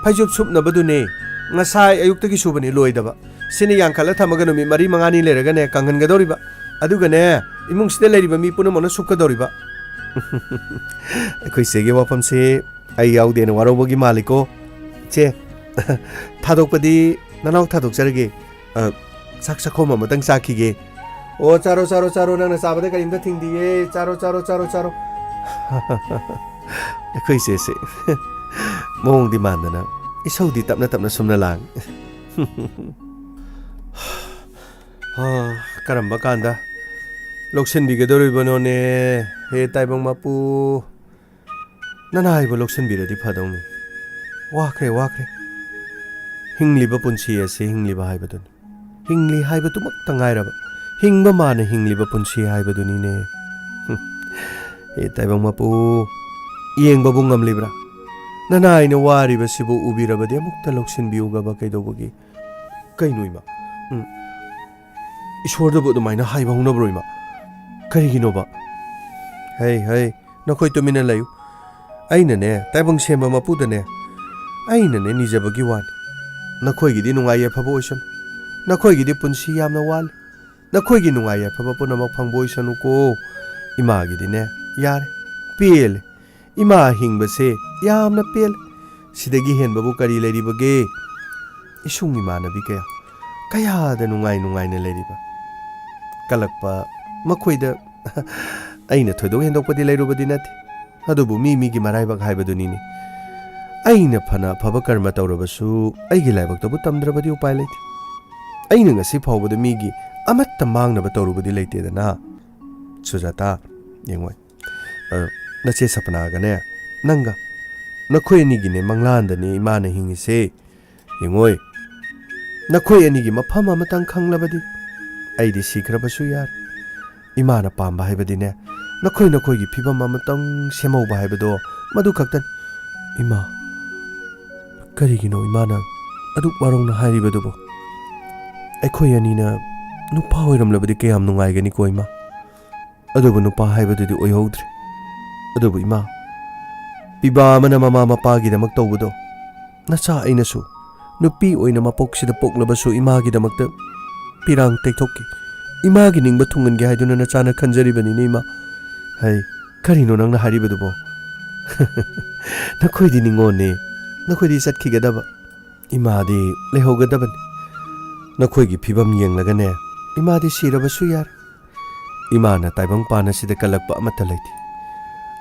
ꯐꯩꯖꯨꯞ ꯁꯨꯞꯅꯕꯗꯨꯅꯦ꯫ ꯉꯁꯥꯏ ꯑꯌꯨꯛꯇꯒꯤ ꯁꯨꯕꯅꯤ, ꯂꯣꯏꯗꯕ꯫ ꯁꯤꯅ ꯌꯥꯡꯈꯠꯂ ꯊꯝꯃꯒ ꯅꯨꯃꯤꯠ ꯃꯔꯤ ꯃꯉꯥꯅꯤ ꯂꯩꯔꯒꯅꯦ, ꯀꯪꯍꯟꯒꯗꯧꯔꯤꯕ꯫ ꯑꯗꯨꯒꯅꯦ, ꯏꯃꯨꯡꯁꯤꯗ ꯂꯩꯔꯤꯕ ꯃꯤ ꯄꯨꯝꯅꯃꯛꯅ ꯁꯨꯞꯀꯗꯧꯔꯤꯕ꯫ ꯑꯩꯈꯣꯏ ꯆꯦꯒꯤ ꯋꯥꯐꯝꯁꯤ ꯑꯩ ꯌꯥꯎꯗꯦꯅ ꯋꯥꯔꯧꯕꯒꯤ ꯃꯥꯜꯂꯤꯀꯣ꯫ ꯆꯦ, ꯊꯥꯗꯣꯛꯄꯗꯤ ꯅꯅꯥꯎ ꯊꯥꯗꯣꯛꯆꯔꯒꯦ꯫ ꯑ, ꯆꯥꯛ ꯆꯥꯛꯈꯣꯝ ꯑꯃꯇꯪ ꯆꯥꯈꯤꯒꯦ꯫ ꯑꯣ, ꯆꯥꯔꯣ, ꯆꯥꯔꯣ, ꯆꯥꯔꯣ, ꯅꯪꯅ ꯆꯥꯕꯗ ꯀꯔꯤꯝꯇ ꯊꯤꯡꯗꯤꯌꯦ꯫ ꯆꯥꯔꯣ, ꯆꯥꯔꯣ, ꯆꯥꯔꯣ, ꯆꯥꯔꯣ꯫ ꯑꯩꯈꯣꯏ ꯆꯦꯁꯦ ꯃꯑꯣꯡꯗꯤ ꯃꯥꯟꯗꯅ ꯏꯁꯧꯗꯤ ꯇꯞꯅ ꯇꯞꯅ ꯁꯨꯝꯅ ꯂꯥꯡꯉꯤ꯫ ꯍꯥ, ꯀꯔꯝꯕ ꯀꯥꯟꯗ ꯂꯧꯁꯤꯟꯕꯤꯒꯗꯧꯔꯤꯕꯅꯣꯅꯦ, ꯍꯦ ꯇꯥꯏꯕꯪ ꯃꯄꯨ? ꯅꯅꯥꯏꯕ ꯂꯧꯁꯤꯟꯕꯤꯔꯗꯤ ꯐꯗꯧꯅꯤ꯫ ꯋꯥꯈ꯭ꯔꯦ, ꯋꯥꯈ꯭ꯔꯦ꯫ ꯍꯤꯡꯂꯤꯕ ꯄꯨꯟꯁꯤ ꯑꯁꯤ ꯍꯤꯡꯂꯤꯕ ꯍꯥꯏꯕꯗꯨꯅꯤ꯫ ꯍꯤꯡꯂꯤ ꯍꯥꯏꯕꯗꯨꯃꯛꯇ ꯉꯥꯏꯔꯕ, ꯍꯤꯡꯕ ꯃꯥꯅ ꯍꯤꯡꯂꯤꯕ ꯄꯨꯟꯁꯤ ꯍꯥꯏꯕꯗꯨꯅꯤꯅꯦ꯫ ꯍꯨꯝ꯫ ꯍꯦ ꯇꯥꯏꯕꯪ ꯃꯄꯨ, ꯌꯦꯡꯕꯕꯨ ꯉꯝꯂꯤꯕ꯭ꯔꯥ? ꯅꯅꯥꯏꯅ ꯋꯥꯔꯤꯕꯁꯤꯕꯨ ꯎꯕꯤꯔꯕꯗꯤ ꯑꯃꯨꯛꯇ ꯂꯧꯁꯤꯟꯕꯤꯌꯨꯒꯕ ꯀꯩꯗꯧꯕꯒꯤ? ꯀꯩꯅꯣ ꯏꯃꯥ? ꯎꯝ꯫ ꯏꯁꯣꯔꯗꯕꯨ ꯑꯗꯨꯃꯥꯏꯅ ꯍꯥꯏꯕ ꯍꯧꯅꯕ꯭ꯔꯣ ꯏꯃꯥ? ꯀꯔꯤꯒꯤꯅꯣꯕ? ꯍꯩ, ꯍꯩ, ꯅꯈꯣꯏ ꯇꯨꯃꯤꯟꯅ ꯂꯩꯌꯨ꯫ ꯑꯩꯅꯅꯦ, ꯇꯥꯏꯕꯪ ꯁꯦꯝꯕ ꯃꯄꯨꯗꯅꯦ, ꯑꯩꯅꯅꯦ ꯅꯤꯖꯕꯒꯤ ꯋꯥꯅꯤ꯫ ꯅꯈꯣꯏꯒꯤꯗꯤ ꯅꯨꯡꯉꯥꯏ ꯌꯥꯏꯐꯕ ꯑꯣꯏꯁꯅꯨ꯫ ꯅꯈꯣꯏꯒꯤꯗꯤ ꯄꯨꯟꯁꯤ ꯌꯥꯝꯅ ꯋꯥꯠꯂꯤ꯫ ꯅꯈꯣꯏꯒꯤ ꯅꯨꯡꯉꯥꯏ ꯌꯥꯏꯐꯕ ꯄꯨꯝꯅꯃꯛ ꯐꯪꯕ ꯑꯣꯏꯁꯅꯨꯀꯣ꯫ ꯏꯃꯥꯒꯤꯗꯤꯅꯦ, ꯌꯥꯔꯦ, ꯄꯦꯜꯂꯦ꯫ ꯏꯃꯥ ꯍꯤꯡꯕꯁꯦ ꯌꯥꯝꯅ ꯄꯦꯜꯂꯦ꯫ ꯁꯤꯗꯒꯤ ꯍꯦꯟꯕꯕꯨ ꯀꯔꯤ ꯂꯩꯔꯤꯕꯒꯦ? ꯏꯁꯨꯡ ꯏꯃꯥꯟꯅꯕꯤ ꯀꯌꯥ, ꯀꯌꯥꯗ ꯅꯨꯡꯉꯥꯏ ꯅꯨꯡꯉꯥꯏꯅ ꯂꯩꯔꯤꯕ꯫ ꯀꯜꯂꯛꯄ ꯃꯈꯣꯏꯗ ꯑꯩꯅ ꯊꯣꯏꯗꯣꯛ ꯍꯦꯟꯗꯣꯛꯄꯗꯤ ꯂꯩꯔꯨꯕꯗꯤ ꯅꯠꯇꯦ꯫ ꯑꯗꯨꯕꯨ ꯃꯤ ꯃꯤꯒꯤ ꯃꯔꯥꯏꯕꯛ ꯍꯥꯏꯕꯗꯨꯅꯤꯅꯦ꯫ ꯑꯩꯅ ꯐꯅ ꯑꯐꯕ ꯀꯔꯃ ꯇꯧꯔꯕꯁꯨ ꯑꯩꯒꯤ ꯂꯥꯏꯕꯛꯇꯕꯨ ꯇꯝꯗ꯭ꯔꯕꯗꯤ ꯎꯄꯥꯏ ꯂꯩꯇꯦ꯫ ꯑꯩꯅ ꯉꯁꯤ ꯐꯥꯎꯕꯗ ꯃꯤꯒꯤ ꯑꯃꯠꯇ ꯃꯥꯡꯅꯕ ꯇꯧꯔꯨꯕꯗꯤ ꯂꯩꯇꯦꯗꯅ꯫ ꯁꯨꯖꯥꯇꯥ, ꯌꯦꯡꯉꯣꯏ꯫ ꯑ, ꯅꯆꯦ ꯁꯄꯅꯥꯒꯅꯦ, ꯅꯪꯒ, ꯅꯈꯣꯏ ꯑꯅꯤꯒꯤꯅꯦ ꯃꯪꯂꯥꯟꯗꯅꯦ ꯏꯃꯥꯅ ꯍꯤꯡꯉꯤꯁꯦ꯫ ꯌꯦꯡꯉꯣꯏ, ꯅꯈꯣꯏ ꯑꯅꯤꯒꯤ ꯃꯐꯝ ꯑꯃꯇꯪ ꯈꯪꯂꯕꯗꯤ ꯑꯩꯗꯤ ꯁꯤꯈ꯭ꯔꯕꯁꯨ ꯌꯥꯔꯦ꯫ ꯏꯃꯥꯅ ꯄꯥꯝꯕ ꯍꯥꯏꯕꯗꯤꯅꯦ, ꯅꯈꯣꯏ ꯅꯈꯣꯏꯒꯤ ꯐꯤꯕꯝ ꯑꯃꯇꯪ ꯁꯦꯝꯍꯧꯕ ꯍꯥꯏꯕꯗꯣ ꯃꯗꯨ ꯈꯛꯇꯅꯤ꯫ ꯏꯃꯥ, ꯀꯔꯤꯒꯤꯅꯣ ꯏꯃꯥꯅ ꯑꯗꯨꯛ ꯋꯥꯔꯧꯅ ꯍꯥꯏꯔꯤꯕꯗꯨꯕꯨ? ꯑꯩꯈꯣꯏ ꯑꯅꯤꯅ ꯅꯨꯄꯥ ꯑꯣꯏꯔꯝꯂꯕꯗꯤ ꯀꯌꯥꯝ ꯅꯨꯡꯉꯥꯏꯒꯅꯤꯀꯣ ꯏꯃꯥ? ꯑꯗꯨꯕꯨ ꯅꯨꯄꯥ ꯍꯥꯏꯕꯗꯨꯗꯤ ꯑꯣꯏꯍꯧꯗ꯭ꯔꯦ꯫ ꯑꯗꯨꯕꯨ ꯏꯃꯥ, ꯄꯤꯕꯥ ꯑꯃꯅ ꯃꯃꯥ ꯃꯄꯥꯒꯤꯗꯃꯛ ꯇꯧꯕꯗꯣ, ꯅꯆꯥ ꯑꯩꯅꯁꯨ ꯅꯨꯄꯤ ꯑꯣꯏꯅ ꯃꯄꯣꯛꯁꯤꯗ ꯄꯣꯛꯂꯕꯁꯨ ꯏꯃꯥꯒꯤꯗꯃꯛꯇ ꯄꯤꯔꯥꯡ ꯇꯩꯊꯣꯛꯀꯦ, ꯏꯃꯥꯒꯤ ꯅꯤꯡꯕ ꯊꯨꯡꯍꯟꯒꯦ ꯍꯥꯏꯗꯨꯅ ꯅꯆꯥꯅ ꯈꯟꯖꯔꯤꯕꯅꯤꯅꯦ ꯏꯃꯥ꯫ ꯍꯩ, ꯀꯔꯤꯅꯣ ꯅꯪꯅ ꯍꯥꯏꯔꯤꯕꯗꯨꯕꯣ? ꯅꯈꯣꯏꯗꯤ ꯅꯤꯉꯣꯜꯅꯦ, ꯅꯈꯣꯏꯗꯤ ꯆꯠꯈꯤꯒꯗꯕ, ꯏꯃꯥꯗꯤ ꯂꯩꯍꯧꯒꯗꯕꯅꯤ꯫ ꯅꯈꯣꯏꯒꯤ ꯐꯤꯕꯝ ꯌꯦꯡꯂꯒꯅꯦ, ꯏꯃꯥꯗꯤ ꯁꯤꯔꯕꯁꯨ ꯌꯥꯔꯦ꯫ ꯏꯃꯥꯅ ꯇꯥꯏꯕꯪ ꯄꯥꯟ ꯑꯁꯤꯗ ꯀꯜꯂꯛꯄ ꯑꯃꯠꯇ ꯂꯩꯇꯦ꯫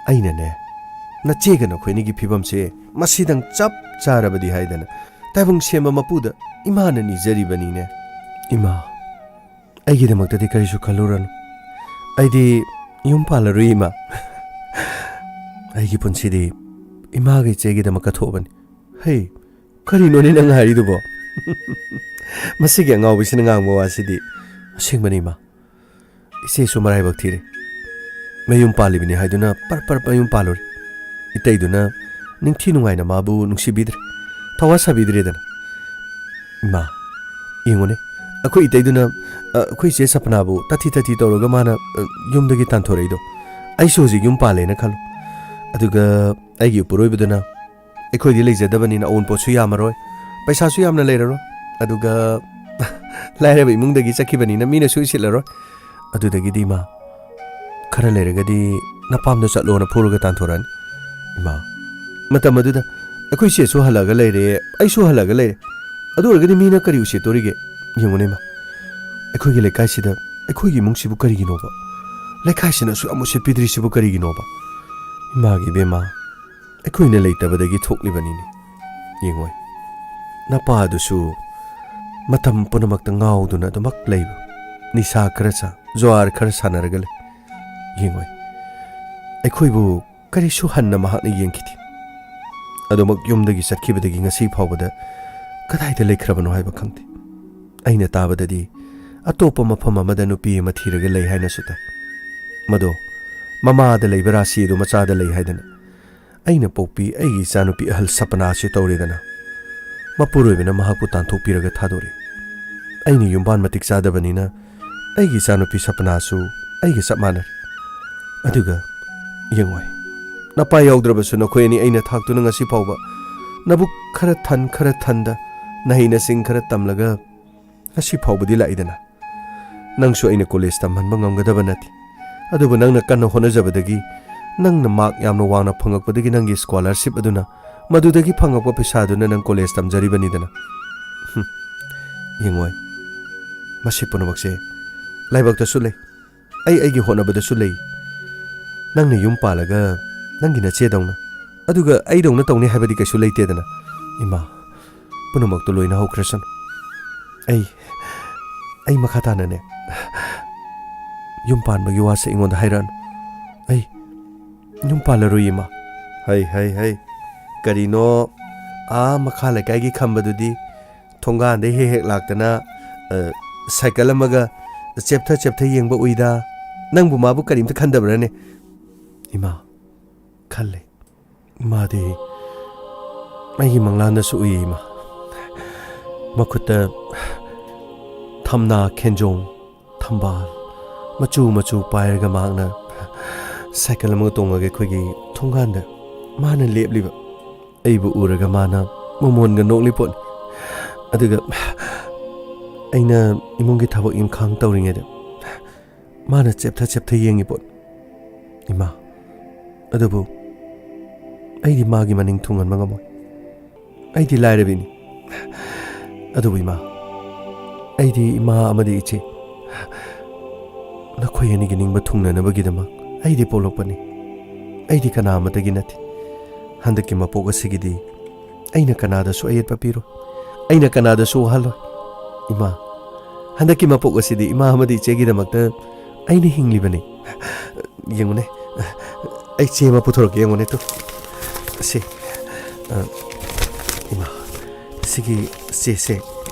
ꯑꯩꯅꯅꯦ, ꯅꯆꯦꯒ ꯅꯈꯣꯏꯅꯤꯒꯤ ꯐꯤꯕꯝꯁꯦ ꯃꯁꯤꯗꯪ ꯆꯞ ꯆꯥꯔꯕꯗꯤ ꯍꯥꯏꯗꯅ ꯇꯥꯏꯕꯪ ꯁꯦꯝꯕ ꯃꯄꯨꯗ ꯏꯃꯥꯅ ꯅꯤꯖꯔꯤꯕꯅꯤꯅꯦ꯫ ꯏꯃꯥ, ꯑꯩꯒꯤꯗꯃꯛꯇꯗꯤ ꯀꯔꯤꯁꯨ ꯈꯜꯂꯨꯔꯅꯨ꯫ ꯑꯩꯗꯤ ꯌꯨꯝ ꯄꯥꯜꯂꯔꯣꯏ, ꯏꯃꯥ꯫ ꯑꯩꯒꯤ ꯄꯨꯟꯁꯤꯗꯤ ꯏꯃꯥꯒ ꯏꯆꯦꯒꯤꯗꯃꯛ ꯀꯠꯊꯣꯛꯑꯕꯅꯤ꯫ ꯍꯩ, ꯀꯔꯤꯅꯣꯅꯦ ꯅꯪ ꯍꯥꯏꯔꯤꯗꯨꯕꯣ? ꯃꯁꯤꯒꯤ ꯑꯉꯥꯎꯕꯤꯁꯤꯅ ꯉꯥꯡꯕ ꯋꯥꯁꯤꯗꯤ꯫ ꯑꯁꯦꯡꯕꯅꯤ, ꯏꯃꯥ꯫ ꯏꯆꯦꯁꯨ ꯃꯔꯥꯏꯕꯛ ꯊꯤꯔꯦ꯫ ꯃꯌꯨꯝ ꯄꯥꯜꯂꯤꯕꯅꯤ ꯍꯥꯏꯗꯨꯅ ꯄꯔ ꯄꯔ ꯃꯌꯨꯝ ꯄꯥꯜꯂꯨꯔꯦ꯫ ꯏꯇꯩꯗꯨꯅ ꯅꯤꯡꯊꯤ ꯅꯨꯡꯉꯥꯏꯅ ꯃꯥꯕꯨ ꯅꯨꯡꯁꯤꯕꯤꯗ꯭ꯔꯦ, ꯊꯋꯥ ꯁꯥꯕꯤꯗ꯭ꯔꯦꯗꯅ꯫ ꯏꯃꯥ, ꯌꯦꯡꯉꯨꯅꯦ, ꯑꯩꯈꯣꯏ ꯏꯇꯩꯗꯨꯅ, ꯑ, ꯑꯩꯈꯣꯏ ꯏꯆꯦ ꯁꯄꯅꯥꯕꯨ ꯇꯥꯊꯤ ꯇꯥꯊꯤ ꯇꯧꯔꯒ ꯃꯥꯅ, ꯑ, ꯌꯨꯝꯗꯒꯤ ꯇꯥꯟꯊꯣꯔꯛꯏꯗꯣ꯫ ꯑꯩꯁꯨ ꯍꯧꯖꯤꯛ ꯌꯨꯝ ꯄꯥꯜꯂꯦꯅ ꯈꯜꯂꯨ꯫ ꯑꯗꯨꯒ ꯑꯩꯒꯤ ꯏꯄꯨꯔꯣꯏꯕꯗꯨꯅ, "ꯑꯩꯈꯣꯏꯗꯤ ꯂꯩꯖꯗꯕꯅꯤꯅ ꯑꯋꯨꯟꯄꯣꯠꯁꯨ ꯌꯥꯝꯃꯔꯣꯏ, ꯄꯩꯁꯥꯁꯨ ꯌꯥꯝꯅ ꯂꯩꯔꯔꯣꯏ, ꯑꯗꯨꯒ ꯂꯥꯏꯔꯕ ꯏꯃꯨꯡꯗꯒꯤ ꯆꯠꯈꯤꯕꯅꯤꯅ ꯃꯤꯅꯁꯨ ꯎꯁꯤꯠꯂꯔꯣꯏ꯫ ꯑꯗꯨꯗꯒꯤꯗꯤ ꯏꯃꯥ, ꯈꯔ ꯂꯩꯔꯒꯗꯤ ꯅꯄꯥꯝꯗ ꯆꯠꯂꯣꯅ ꯐꯨꯔꯒ ꯇꯥꯟꯊꯣꯔꯛꯑꯅꯤ꯫ ꯏꯃꯥ, ꯃꯇꯝ ꯑꯗꯨꯗ ꯑꯩꯈꯣꯏ ꯆꯦꯁꯨ ꯍꯜꯂꯛꯑꯒ ꯂꯩꯔꯦ, ꯑꯩꯁꯨ ꯍꯜꯂꯛꯑꯒ ꯂꯩꯔꯦ꯫ ꯑꯗꯨ ꯑꯣꯏꯔꯒꯗꯤ ꯃꯤꯅ ꯀꯔꯤ ꯎꯁꯤꯠꯇꯣꯔꯤꯒꯦ? ꯌꯦꯡꯉꯨꯅꯦ ꯏꯃꯥ, ꯑꯩꯈꯣꯏꯒꯤ ꯂꯩꯀꯥꯏꯁꯤꯗ, ꯑꯩꯈꯣꯏꯒꯤ ꯏꯃꯨꯡꯁꯤꯕꯨ ꯀꯔꯤꯒꯤꯅꯣꯕ? ꯂꯩꯀꯥꯏꯁꯤꯅ ꯑꯁꯨꯛ ꯌꯥꯝ ꯎꯁꯤꯠꯄꯤꯗ꯭ꯔꯤꯁꯤꯕꯨ ꯀꯔꯤꯒꯤꯅꯣꯕ?" ꯏꯃꯥꯒꯤ ꯏꯕꯦꯝꯃ, ꯑꯩꯈꯣꯏꯅ ꯂꯩꯇꯕꯗꯒꯤ ꯊꯣꯛꯂꯤꯕꯅꯤꯅꯦ꯫ ꯌꯦꯡꯉꯣꯏ, ꯅꯄꯥ ꯑꯗꯨꯁꯨ ꯃꯇꯝ ꯄꯨꯝꯅꯃꯛꯇ ꯉꯥꯎꯗꯨꯅ ꯑꯗꯨꯃꯛ ꯂꯩꯕ, ꯅꯤꯁꯥ ꯈꯔ ꯆꯥ, ꯖꯨꯋꯥꯔ ꯈꯔ ꯁꯥꯟꯅꯔꯒ ꯂꯩ꯫ ꯌꯦꯡꯉꯣꯏ, ꯑꯩꯈꯣꯏꯕꯨ ꯀꯔꯤꯁꯨ ꯍꯟꯅ ꯃꯍꯥꯛꯅ ꯌꯦꯡꯈꯤꯗꯦ꯫ ꯑꯗꯨꯃꯛ ꯌꯨꯝꯗꯒꯤ ꯆꯠꯈꯤꯕꯗꯒꯤ ꯉꯁꯤ ꯐꯥꯎꯕꯗ ꯀꯗꯥꯏꯗ ꯂꯩꯈ꯭ꯔꯕꯅꯣ ꯍꯥꯏꯕ ꯈꯪꯗꯦ꯫ ꯑꯩꯅ ꯇꯥꯕꯗꯗꯤ ꯑꯇꯣꯞꯄ ꯃꯐꯝ ꯑꯃꯗ ꯅꯨꯄꯤ ꯑꯃ ꯊꯤꯔꯒ ꯂꯩ ꯍꯥꯏꯅꯁꯨ ꯇꯥꯏ꯫ ꯃꯗꯣ ꯃꯃꯥꯗ ꯂꯩꯕ ꯔꯥꯁꯤ ꯑꯗꯨ ꯃꯆꯥꯗ ꯂꯩ ꯍꯥꯏꯗꯅ ꯑꯩꯅ ꯄꯣꯛꯄꯤ ꯑꯩꯒꯤ ꯏꯆꯥꯅꯨꯄꯤ ꯑꯍꯜ ꯁꯄꯅꯥ ꯑꯁꯤ ꯇꯧꯔꯦꯗꯅ꯫ ꯃꯄꯨꯔꯣꯏꯕꯅ ꯃꯍꯥꯛꯄꯨ ꯇꯥꯟꯊꯣꯛꯄꯤꯔꯒ ꯊꯥꯗꯣꯔꯦ꯫ ꯑꯩꯅ ꯌꯨꯝꯕꯥꯟ ꯃꯇꯤꯛ ꯆꯥꯗꯕꯅꯤꯅ ꯑꯩꯒꯤ ꯏꯆꯥꯅꯨꯄꯤ ꯁꯄꯅꯥꯁꯨ ꯑꯩꯒ ꯆꯞ ꯃꯥꯟꯅꯔꯦ꯫ ꯑꯗꯨꯒ ꯌꯦꯡꯉꯣꯏ, ꯅꯄꯥ ꯌꯥꯎꯗ꯭ꯔꯕꯁꯨ ꯅꯈꯣꯏ ꯑꯅꯤ ꯑꯩꯅ ꯊꯥꯛꯇꯨꯅ ꯉꯁꯤ ꯐꯥꯎꯕ ꯅꯕꯨꯛ ꯈꯔ ꯊꯟ ꯈꯔ ꯊꯟꯗ ꯅꯍꯩ ꯅꯁꯤꯡ ꯈꯔ ꯇꯝꯂꯒ ꯉꯁꯤ ꯐꯥꯎꯕꯗꯤ ꯂꯥꯛꯏꯗꯅ꯫ ꯅꯪꯁꯨ ꯑꯩꯅ ꯀꯣꯂꯦꯖ ꯇꯝꯍꯟꯕ ꯉꯝꯒꯗꯕ ꯅꯠꯇꯦ꯫ ꯑꯗꯨꯕꯨ ꯅꯪꯅ ꯀꯟꯅ ꯍꯣꯠꯅꯖꯕꯗꯒꯤ, ꯅꯪꯅ ꯃꯥꯔꯛ ꯌꯥꯝꯅ ꯋꯥꯡꯅ ꯐꯪꯉꯛꯄꯗꯒꯤ ꯅꯪꯒꯤ ꯁ꯭ꯀꯣꯂꯔꯁꯤꯞ ꯑꯗꯨꯅ, ꯃꯗꯨꯗꯒꯤ ꯐꯪꯉꯛꯄ ꯄꯩꯁꯥꯗꯨꯅ ꯅꯪ ꯀꯣꯂꯦꯖ ꯇꯝꯖꯔꯤꯕꯅꯤꯗꯅ꯫ ꯍꯨꯝ, ꯌꯦꯡꯉꯣꯏ, ꯃꯁꯤ ꯄꯨꯝꯅꯃꯛꯁꯦ ꯂꯥꯏꯕꯛꯇꯁꯨ ꯂꯩ, ꯑꯩ ꯑꯩꯒꯤ ꯍꯣꯠꯅꯕꯗꯁꯨ ꯂꯩ꯫ ꯅꯪꯅ ꯌꯨꯝ ꯄꯥꯜꯂꯒ ꯅꯪꯒꯤ ꯅꯆꯦꯗꯧꯅ, ꯑꯗꯨꯒ ꯑꯩꯗꯧꯅ ꯇꯧꯅꯤ ꯍꯥꯏꯕꯗꯤ ꯀꯩꯁꯨ ꯂꯩꯇꯦꯗꯅ꯫ ꯏꯃꯥ, ꯄꯨꯝꯅꯃꯛꯇꯣ ꯂꯣꯏꯅ ꯍꯧꯈ꯭ꯔꯁꯅꯨ꯫ ꯑꯩ, ꯑꯩ ꯃꯈꯥ ꯇꯥꯅꯅꯦ, ꯌꯨꯝ ꯄꯥꯟꯕꯒꯤ ꯋꯥꯁꯦ ꯑꯩꯉꯣꯟꯗ ꯍꯥꯏꯔꯛꯑꯅꯨ꯫ ꯑꯩ ꯌꯨꯝ ꯄꯥꯜꯂꯔꯣꯏ, ꯏꯃꯥ꯫ ꯍꯩ, ꯍꯩ, ꯍꯩ꯫ ꯀꯔꯤꯅꯣ, ꯑꯥ ꯃꯈꯥ ꯂꯩꯀꯥꯏꯒꯤ ꯈꯝꯕꯗꯨꯗꯤ ꯊꯣꯡꯒꯥꯟꯗ ꯍꯦꯛ ꯍꯦꯛ ꯂꯥꯛꯇꯅ, ꯑ, ꯁꯥꯏꯀꯜ ꯑꯃꯒ ꯆꯦꯞꯊ ꯆꯦꯞꯊ ꯌꯦꯡꯕ ꯎꯏꯗ꯫ ꯅꯪꯕꯨ ꯃꯥꯕꯨ ꯀꯔꯤꯝꯇ ꯈꯟꯗꯕ꯭ꯔꯅꯦ? ꯏꯃꯥ, ꯈꯜꯂꯦ꯫ ꯃꯥꯗꯤ ꯑꯩꯒꯤ ꯃꯪꯂꯥꯟꯗꯁꯨ ꯎꯏ, ꯏꯃꯥ꯫ ꯃꯈꯨꯠꯇ ꯊꯝꯅꯥ, ꯈꯦꯟꯖꯣꯡ, ꯊꯝꯕꯥꯜ ꯃꯆꯨ ꯃꯆꯨ ꯄꯥꯏꯔꯒ ꯃꯍꯥꯛꯅ ꯁꯥꯏꯀꯜ ꯑꯃꯒ ꯇꯣꯡꯉꯒ ꯑꯩꯈꯣꯏꯒꯤ ꯊꯣꯡꯒꯥꯟꯗ ꯃꯥꯅ ꯂꯦꯞꯂꯤꯕ ꯑꯩꯕꯨ ꯎꯔꯒ ꯃꯥꯅ ꯃꯣꯃꯣꯟꯒ ꯅꯣꯛꯂꯤ ꯄꯣꯠꯅꯤ꯫ ꯑꯗꯨꯒ ꯑꯩꯅ ꯏꯃꯨꯡꯒꯤ ꯊꯕꯛ ꯏꯪꯈꯥꯡ ꯇꯧꯔꯤꯉꯩꯗ ꯃꯥꯅ ꯆꯦꯞꯊ ꯆꯦꯞꯊ ꯌꯦꯡꯉꯤ ꯄꯣꯠꯅꯤ, ꯏꯃꯥ꯫ ꯑꯗꯨꯕꯨ ꯑꯩꯗꯤ ꯃꯥꯒꯤ ꯃꯅꯤꯡ ꯊꯨꯡꯍꯟꯕ ꯉꯝꯃꯣꯏ꯫ ꯑꯩꯗꯤ ꯂꯥꯏꯔꯕꯤꯅꯤ꯫ ꯑꯗꯨꯕꯨ ꯏꯃꯥ, ꯑꯩꯗꯤ ꯏꯃꯥ ꯑꯃꯗꯤ ꯏꯆꯦ, ꯅꯈꯣꯏ ꯑꯅꯤꯒꯤ ꯅꯤꯡꯕ ꯊꯨꯡꯅꯅꯕꯒꯤꯗꯃꯛ ꯑꯩꯗꯤ ꯄꯣꯛꯂꯛꯄꯅꯤ꯫ ꯑꯩꯗꯤ ꯀꯅꯥ ꯑꯃꯠꯇꯒꯤ ꯅꯠꯇꯦ꯫ ꯍꯟꯗꯛꯀꯤ ꯃꯄꯣꯛ ꯑꯁꯤꯒꯤꯗꯤ ꯑꯩꯅ ꯀꯅꯥꯗꯁꯨ ꯑꯌꯦꯠꯄ ꯄꯤꯔꯣꯏ꯫ ꯑꯩꯅ ꯀꯅꯥꯗꯁꯨ ꯋꯥꯍꯜꯂꯣꯏ꯫ ꯏꯃꯥ, ꯍꯟꯗꯛꯀꯤ ꯃꯄꯣꯛ ꯑꯁꯤꯗꯤ ꯏꯃꯥ ꯑꯃꯗꯤ ꯏꯆꯦꯒꯤꯗꯃꯛꯇ ꯑꯩꯅ ꯍꯤꯡꯂꯤꯕꯅꯤ꯫ ꯌꯦꯡꯉꯨꯅꯦ, ꯑꯩ ꯆꯦ ꯑꯃ ꯄꯨꯊꯣꯔꯛꯀꯦ, ꯌꯦꯡꯉꯨꯅꯦ ꯇꯨ꯫ ꯁꯤ, ꯑ, ꯏꯃꯥ, ꯁꯤꯒꯤ ꯆꯦꯁꯦ,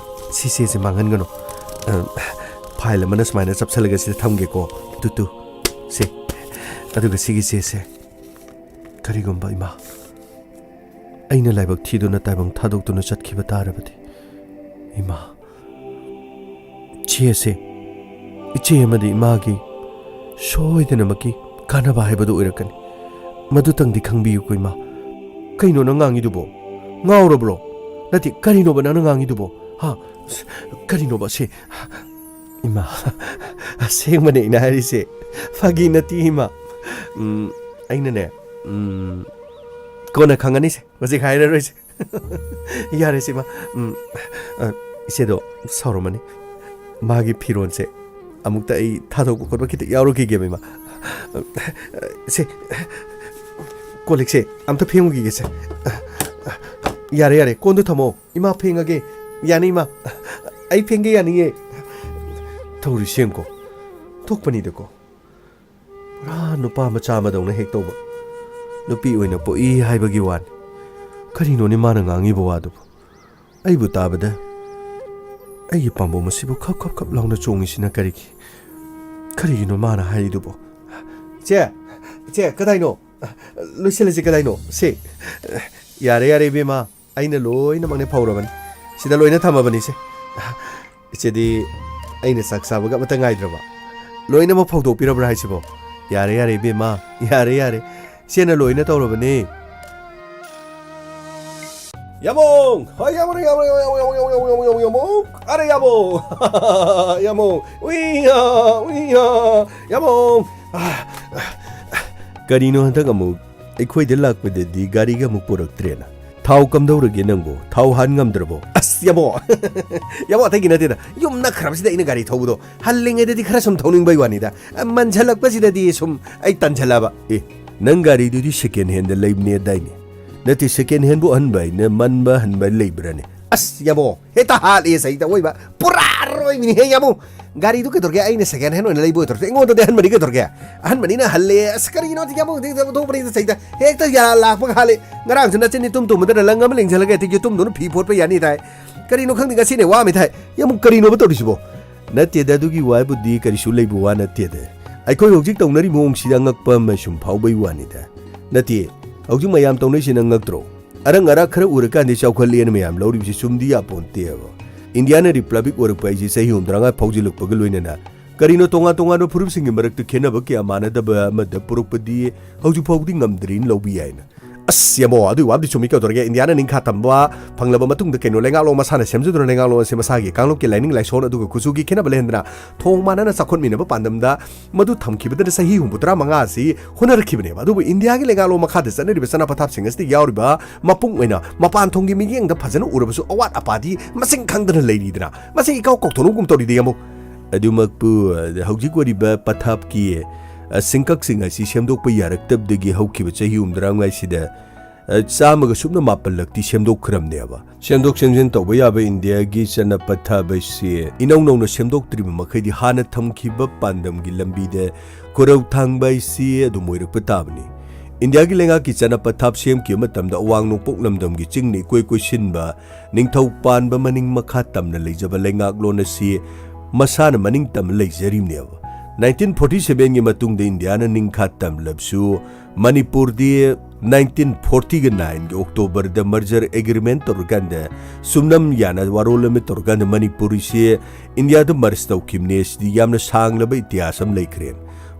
ꯁꯤ ꯆꯦꯁꯦ ꯃꯥꯡꯍꯟꯒꯅꯨ꯫ ꯑ, ꯐꯥꯏꯜ ꯑꯃꯅ ꯁꯨꯃꯥꯏꯅ ꯆꯞꯁꯜꯂꯒ ꯁꯤꯗ ꯊꯝꯒꯦꯀꯣ꯫ ꯇꯨ, ꯇꯨ, ꯁꯦ꯫ ꯑꯗꯨꯒ ꯁꯤꯒꯤ ꯆꯦꯁꯦ, ꯀꯔꯤꯒꯨꯝꯕ, ꯏꯃꯥ, ꯑꯩꯅ ꯂꯥꯏꯕꯛ ꯊꯤꯗꯨꯅ ꯇꯥꯏꯕꯪ ꯊꯥꯗꯣꯛꯇꯨꯅ ꯆꯠꯈꯤꯕ ꯇꯥꯔꯕꯗꯤ, ꯏꯃꯥ, ꯆꯦ ꯑꯁꯦ ꯏꯆꯦ ꯑꯃꯗꯤ ꯏꯃꯥꯒꯤ ꯁꯣꯏꯗꯅꯃꯛꯀꯤ ꯀꯥꯟꯅꯕ ꯍꯥꯏꯕꯗꯨ ꯑꯣꯏꯔꯛꯀꯅꯤ꯫ ꯃꯗꯨꯇꯪꯗꯤ ꯈꯪꯕꯤꯌꯨꯀꯣ, ꯏꯃꯥ꯫ ꯀꯩꯅꯣ ꯅꯪ ꯉꯥꯡꯉꯤꯗꯨꯕꯣ? ꯉꯥꯎꯔꯕ꯭ꯔꯣ? ꯅꯠꯇꯦ, ꯀꯔꯤꯅꯣꯕ ꯅꯪꯅ ꯉꯥꯡꯉꯤꯗꯨꯕꯣ? ꯍꯥ? ꯀꯔꯤꯅꯣꯕ ꯁꯤ? ꯏꯃꯥ, ꯑꯁꯦꯡꯕꯅꯦ ꯑꯩꯅ ꯍꯥꯏꯔꯤꯁꯦ꯫ ꯐꯥꯒꯤ ꯅꯠꯇꯦ ꯏꯃꯥ꯫ ꯎꯝ, ꯑꯩꯅꯅꯦ, ꯎꯝ, ꯀꯣꯟꯅ ꯈꯪꯉꯅꯤꯁꯦ꯫ ꯍꯧꯖꯤꯛ ꯍꯥꯏꯔꯔꯣꯏꯁꯦ꯫ ꯌꯥꯔꯦꯁꯦ ꯏꯃꯥ꯫ ꯎꯝ, ꯑ, ꯏꯆꯦꯗꯣ ꯁꯥꯎꯔꯝꯃꯅꯤ꯫ ꯃꯥꯒꯤ ꯐꯤꯔꯣꯟꯁꯦ ꯑꯃꯨꯛꯇ ꯑꯩ ꯊꯥꯗꯣꯛꯄ ꯈꯣꯠꯄ ꯈꯤꯇ ꯌꯥꯎꯔꯨꯈꯤꯒꯦꯕ ꯏꯃꯥ꯫ ꯁꯦ, ꯀꯣꯜ ꯂꯤꯛꯁꯦ ꯑꯝꯇ ꯐꯦꯡꯉꯨꯈꯤꯒꯦꯁꯦ꯫ ꯌꯥꯔꯦ, ꯌꯥꯔꯦ, ꯀꯣꯟꯗꯣ ꯊꯝꯃꯣ꯫ ꯏꯃꯥ ꯐꯦꯡꯉꯒꯦ꯫ ꯌꯥꯅꯤ ꯏꯃꯥ꯫ ꯑꯩ ꯐꯦꯡꯒꯦ ꯌꯥꯅꯤꯌꯦ꯫ ꯊꯧꯔꯤ ꯁꯦꯝꯀꯣ꯫ ꯊꯣꯛꯄꯅꯤꯗꯀꯣ꯫ ꯄꯨꯔꯥ ꯅꯨꯄꯥ ꯃꯆꯥ ꯑꯃꯗꯧꯅ ꯍꯦꯛ ꯇꯧꯕ꯫ ꯅꯨꯄꯤ ꯑꯣꯏꯅ ꯄꯣꯛꯏ ꯍꯥꯏꯕꯒꯤ ꯋꯥꯅꯤ꯫ ꯀꯔꯤꯅꯣꯅꯦ ꯃꯥꯅ ꯉꯥꯡꯉꯤꯕ ꯋꯥꯗꯨꯕꯨ? ꯑꯩꯕꯨ ꯇꯥꯕꯗ ꯑꯩꯒꯤ ꯄꯥꯝꯕꯣꯝ ꯑꯁꯤꯕꯨ ꯈꯞ ꯈꯞ ꯈꯞ ꯂꯥꯎꯅ ꯆꯣꯡꯉꯤꯁꯤꯅ ꯀꯔꯤꯒꯤ? ꯀꯔꯤꯒꯤꯅꯣ ꯃꯥꯅ ꯍꯥꯏꯔꯤꯗꯨꯕꯨ? ꯏꯆꯦ, ꯏꯆꯦ, ꯀꯗꯥꯏꯅꯣ? ꯂꯣꯏꯁꯤꯜꯂꯁꯤ ꯀꯗꯥꯏꯅꯣ? ꯁꯦ, ꯌꯥꯔꯦ, ꯌꯥꯔꯦ, ꯏꯕꯦꯝꯃ꯫ ꯑꯩꯅ ꯂꯣꯏꯅꯃꯛꯅꯦ ꯐꯧꯔꯕꯅꯤ꯫ ꯁꯤꯗ ꯂꯣꯏꯅ ꯊꯝꯃꯕꯅꯤꯁꯦ꯫ ꯏꯆꯦꯗꯤ ꯑꯩꯅ ꯆꯥꯛ ꯆꯥꯕꯒ ꯑꯃꯇ ꯉꯥꯏꯗ꯭ꯔꯕ? ꯂꯣꯏꯅꯃꯛ ꯐꯧꯗꯣꯛꯄꯤꯔꯕ꯭ꯔꯥ ꯍꯥꯏꯁꯤꯕꯣ? ꯌꯥꯔꯦ, ꯌꯥꯔꯦ, ꯏꯕꯦꯝꯃ꯫ ꯌꯥꯔꯦ, ꯌꯥꯔꯦ꯫ ꯏꯆꯦꯅ ꯂꯣꯏꯅ ꯇꯧꯔꯕꯅꯦ꯫ ꯌꯥꯃꯣꯡ! ꯍꯣꯏ, ꯌꯥꯃꯣꯡ, ꯌꯥꯃꯣꯡ, ꯌꯥꯃꯣꯡ, ꯌꯥꯃꯣꯡ, ꯌꯥꯃꯣꯡ, ꯌꯥꯃꯣꯡ, ꯌꯥꯃꯣꯡ! ꯑꯔꯦ, ꯌꯥꯃꯣꯡ! ꯌꯥꯃꯣꯡ! ꯎꯏꯌꯥ! ꯎꯏꯌꯥ! ꯌꯥꯃꯣꯡ! ꯀꯔꯤꯅꯣ ꯍꯟꯗꯛ ꯑꯃꯨꯛ ꯑꯩꯈꯣꯏꯗ ꯂꯥꯛꯄꯗꯗꯤ ꯒꯥꯔꯤꯒ ꯑꯃꯨꯛ ꯄꯨꯔꯛꯇ꯭ꯔꯦꯅ? ꯊꯥꯎ ꯀꯝꯗꯧꯔꯒꯦ ꯅꯪꯕꯣ? ꯊꯥꯎ ꯍꯥꯟ ꯉꯝꯗ꯭ꯔꯕꯣ? ꯑꯁ, ꯌꯥꯃꯣ! ꯌꯥꯃꯣ, ꯑꯇꯩꯒꯤ ꯅꯠꯇꯦꯗ꯫ ꯌꯨꯝ ꯅꯛꯈ꯭ꯔꯕꯁꯤꯗ ꯑꯩꯅ ꯒꯥꯔꯤ ꯊꯧꯕꯗꯣ ꯍꯜꯂꯤꯉꯩꯗꯗꯤ ꯈꯔ ꯁꯨꯝ ꯊꯧꯅꯤꯡꯕꯩ ꯋꯥꯅꯤꯗ꯫ ꯃꯟꯁꯤꯜꯂꯛꯄꯁꯤꯗꯗꯤ ꯁꯨꯝ ꯑꯩ ꯇꯟꯁꯤꯜꯂꯛꯑꯕ꯫ ꯑꯦ, ꯅꯪ ꯒꯥꯔꯤꯗꯨꯗꯤ second handꯗ ꯂꯩꯕꯅꯦꯗꯥꯏꯅꯦ? ꯅꯠꯇꯦ, second handꯕꯨ ꯑꯍꯟꯕ ꯍꯥꯏꯅ ꯃꯟꯕ ꯍꯟꯕ ꯂꯩꯕ꯭ꯔꯥꯅꯦ? ꯑꯁ, ꯌꯥꯃꯣ, ꯍꯦꯛꯇ ꯍꯥꯠꯂꯦ ꯁꯩꯗ ꯑꯣꯏꯕ꯫ ꯄꯨꯔꯥ ꯑꯔꯣꯏꯕꯤꯅꯤꯍꯦ, ꯌꯥꯃꯣ꯫ ꯒꯥꯔꯤꯗꯨ ꯀꯩꯗꯧꯔꯒꯦ? ꯑꯩꯅ second hand ꯑꯣꯏꯅ ꯂꯩꯕ ꯑꯣꯏꯗꯧꯔꯁꯨ ꯑꯩꯉꯣꯟꯗꯗꯤ ꯑꯍꯟꯕꯅꯤ ꯀꯩꯗꯧꯔꯒꯦ? ꯑꯍꯟꯕꯅꯤꯅ ꯍꯜꯂꯦ꯫ ꯑꯁ, ꯀꯔꯤꯅꯣ ꯌꯥꯃꯣ, ꯊꯣꯛꯄꯅꯤꯗ ꯁꯩꯗ꯫ ꯍꯦꯛꯇ ꯌꯥ ꯂꯥꯛꯄꯒ ꯍꯥꯠꯂꯦ꯫ ꯉꯔꯥꯡꯁꯨ ꯅꯆꯤꯟ ꯇꯨꯝ ꯇꯨꯝꯕꯗꯅ ꯂꯪ ꯑꯃ ꯂꯦꯡꯁꯤꯜꯂꯒ ꯍꯦꯛꯇ ꯌꯦꯇꯨꯝꯗꯨꯅ ꯐꯤ ꯐꯣꯠꯄ ꯌꯥꯅꯤ ꯇꯥꯏ꯫ ꯀꯔꯤꯅꯣ ꯈꯪꯗꯦ, ꯉꯁꯤꯅꯦ ꯋꯥ ꯑꯃ ꯊꯥꯏ꯫ ꯌꯥꯃꯣ, ꯀꯔꯤꯅꯣꯕ ꯇꯧꯔꯤꯁꯤꯕꯣ? ꯅꯠꯇꯦꯗ, ꯑꯗꯨꯒꯤ ꯋꯥꯕꯨꯗꯤ ꯀꯔꯤꯁꯨ ꯂꯩꯕ ꯋꯥ ꯅꯠꯇꯦꯗ꯫ ꯑꯩꯈꯣꯏ ꯍꯧꯖꯤꯛ ꯇꯧꯅꯔꯤꯕ ꯃꯑꯣꯡꯁꯤꯗ ꯑꯉꯛꯄ ꯑꯃ ꯁꯨꯝ ꯐꯥꯎꯕꯩ ꯋꯥꯅꯤꯗ꯫ ꯅꯠꯇꯦ, ꯍꯧꯖꯤꯛ ꯃꯌꯥꯝ ꯇꯧꯅꯩꯁꯤꯅ ꯉꯛꯇ꯭ꯔꯣ? ꯑꯔꯪ ꯑꯔꯥꯛ ꯈꯔ ꯎꯔꯀꯥꯟꯗ ꯆꯥꯎꯈꯠꯂꯦꯅ ꯃꯌꯥꯝ ꯂꯧꯔꯤꯕꯁꯤ ꯆꯨꯝꯗꯤ ꯌꯥꯄꯣꯟꯇꯦꯕ꯫ ꯏꯟꯗꯤꯌꯥꯅ ꯔꯤꯄꯕ꯭ꯂꯤꯛ ꯑꯣꯏꯔꯛꯄ ꯍꯥꯏꯁꯤ ꯆꯍꯤ ꯍꯨꯝꯗ꯭ꯔꯥꯉꯥ ꯐꯥꯎꯖꯤꯜꯂꯛꯄꯒ ꯂꯣꯏꯅꯅ ꯀꯔꯤꯅꯣ ꯇꯣꯉꯥꯟ ꯇꯣꯉꯥꯟꯕ ꯐꯨꯔꯨꯞꯁꯤꯡꯒꯤ ꯃꯔꯛꯇ ꯈꯦꯠꯅꯕ ꯀꯌꯥ ꯃꯥꯟꯅꯗꯕ ꯑꯃꯗ ꯄꯨꯔꯛꯄꯗꯤ ꯍꯧꯖꯤꯛ ꯐꯥꯎꯕꯗꯤ ꯉꯝꯗ꯭ꯔꯤꯅ ꯂꯧꯕ ꯌꯥꯏꯅ꯫ ꯑꯁ, ꯌꯥꯝꯕꯣ, ꯑꯗꯨꯒꯤ ꯋꯥꯕꯨꯗꯤ ꯆꯨꯝꯃꯤ꯫ ꯀꯩꯗꯧꯔꯒꯦ, ꯏꯟꯗꯤꯌꯥꯅ ꯅꯤꯡꯈꯥ ꯇꯝꯕ ꯐꯪꯂꯕ ꯃꯇꯨꯡꯗ ꯀꯩꯅꯣ, ꯂꯩꯉꯥꯛꯂꯣꯟ ꯃꯁꯥꯅ ꯁꯦꯝꯖꯗꯨꯅ, ꯂꯩꯉꯥꯛꯂꯣꯟ ꯑꯁꯤ ꯃꯁꯥꯒꯤ ꯀꯥꯡꯂꯨꯞꯀꯤ ꯂꯥꯏꯅꯤꯡ ꯂꯥꯏꯁꯣꯟ ꯑꯗꯨꯒ ꯀꯨꯆꯨꯒꯤ ꯈꯦꯠꯅꯕ ꯂꯩꯍꯟꯗꯅ, ꯊꯣꯡ ꯃꯥꯟꯅꯅ ꯆꯥꯎꯈꯠꯃꯤꯟꯅꯕ ꯄꯥꯟꯗꯝꯗ ꯃꯗꯨ ꯊꯝꯈꯤꯕꯗꯅ ꯆꯍꯤ ꯍꯨꯝꯐꯨꯇꯔꯥ ꯃꯉꯥ ꯑꯁꯤ ꯍꯣꯠꯅꯔꯛꯈꯤꯕꯅꯦꯕ꯫ ꯑꯗꯨꯕꯨ ꯏꯟꯗꯤꯌꯥꯒꯤ ꯂꯩꯉꯥꯛꯂꯣꯟ ꯃꯈꯥꯗ ꯆꯠꯅꯔꯤꯕ ꯆꯠꯅ ꯄꯊꯥꯞꯁꯤꯡ ꯑꯁꯤꯗ ꯌꯥꯎꯔꯤꯕ ꯃꯄꯨꯡ ꯑꯣꯏꯅ ꯃꯄꯥꯟ ꯊꯣꯡꯒꯤ ꯃꯤꯠꯌꯦꯡꯗ ꯐꯖꯅ ꯎꯔꯕꯁꯨ, ꯑꯋꯥꯠ ꯑꯄꯥꯗꯤ ꯃꯁꯤꯡ ꯈꯪꯗꯅ ꯂꯩꯔꯤꯗꯅ, ꯃꯁꯤ ꯏꯀꯥꯎ ꯀꯥꯎꯊꯣꯛꯅꯕꯒꯨꯝ ꯇꯧꯔꯤꯗ, ꯌꯥꯝꯕꯣ꯫ ꯑꯗꯨꯃꯛꯄꯨ, ꯍꯧꯖꯤꯛ ꯑꯣꯏꯔꯤꯕ ꯄꯊꯥꯞꯀꯤ, ꯑ, ꯁꯤꯡꯀꯛꯁꯤꯡ ꯑꯁꯤ ꯁꯦꯝꯗꯣꯛꯄ ꯌꯥꯔꯛꯇꯕꯗꯒꯤ ꯍꯧꯈꯤꯕ ꯆꯍꯤ ꯍꯨꯝꯐꯨꯇꯔꯥ ꯃꯉꯥꯁꯤꯗ, ꯑ, ꯆꯥꯝꯃꯒ ꯁꯨꯞꯅ ꯃꯥꯄꯜꯂꯛꯇꯤ ꯁꯦꯝꯗꯣꯛꯈ꯭ꯔꯕꯅꯦꯕ꯫ ꯁꯦꯝꯗꯣꯛ ꯁꯦꯝꯖꯤꯟ ꯇꯧꯕ ꯌꯥꯕ ꯏꯟꯗꯤꯌꯥꯒꯤ ꯆꯠꯅ ꯄꯊꯥꯞ ꯑꯁꯤ ꯏꯅꯧ ꯅꯧꯅ ꯁꯦꯝꯗꯣꯛꯇ꯭ꯔꯤꯕ ꯃꯈꯩꯗꯤ ꯍꯥꯟꯅ ꯊꯝꯈꯤꯕ ꯄꯥꯟꯗꯝꯒꯤ ꯂꯝꯕꯤꯗ ꯈꯣꯏꯔꯧ ꯊꯥꯡꯕ ꯍꯥꯏꯁꯤ ꯑꯗꯨꯝ ꯑꯣꯏꯔꯛꯄ ꯇꯥꯕꯅꯤ꯫ ꯏꯟꯗꯤꯌꯥꯒꯤ ꯂꯩꯉꯥꯛꯀꯤ ꯆꯠꯅ ꯄꯊꯥꯞ ꯁꯦꯝꯈꯤꯕ ꯃꯇꯝꯗ ꯑꯋꯥꯡ ꯅꯣꯡꯄꯣꯛ ꯂꯝꯗꯝꯒꯤ ꯆꯤꯡꯅ ꯏꯀꯣꯏ ꯀꯣꯏꯁꯤꯟꯕ, ꯅꯤꯡꯊꯧ ꯄꯥꯟꯕ ꯃꯅꯤꯡ ꯃꯈꯥ ꯇꯝꯅ ꯂꯩꯖꯕ ꯂꯩꯉꯥꯛꯂꯣꯟ ꯑꯁꯤ ꯃꯁꯥꯅ ꯃꯅꯤꯡ ꯇꯝꯅ ꯂꯩꯖꯔꯤꯕꯅꯦꯕ꯫ ꯅꯥꯏꯟꯇꯤꯟ ꯐꯣꯔꯇꯤ ꯁꯚꯦꯟꯒꯤ ꯃꯇꯨꯡꯗ ꯏꯟꯗꯤꯌꯥꯅ ꯅꯤꯡꯈꯥ ꯇꯝꯂꯕꯁꯨ, ꯃꯅꯤꯄꯨꯔꯗꯤ ꯅꯥꯏꯟꯇꯤꯟ ꯐꯣꯔꯇꯤꯒ ꯅꯥꯏꯟꯒꯤ ꯑꯣꯛꯇꯣꯕꯔꯗ merger agreement ꯇꯧꯔꯀꯥꯟꯗ, ꯁꯨꯝꯅꯝ ꯌꯥꯅ ꯋꯥꯔꯣꯜ ꯑꯃ ꯇꯧꯔꯀꯥꯟꯗ ꯃꯅꯤꯄꯨꯔꯤꯁꯦ ꯏꯟꯗꯤꯌꯥꯗ merge ꯇꯧꯈꯤꯕꯅꯦ꯫ ꯁꯤꯗꯤ ꯌꯥꯝꯅ ꯁꯥꯡꯂꯕ ꯏꯇꯤꯍꯥꯁ ꯑꯃ ꯂꯩꯈ꯭ꯔꯦ,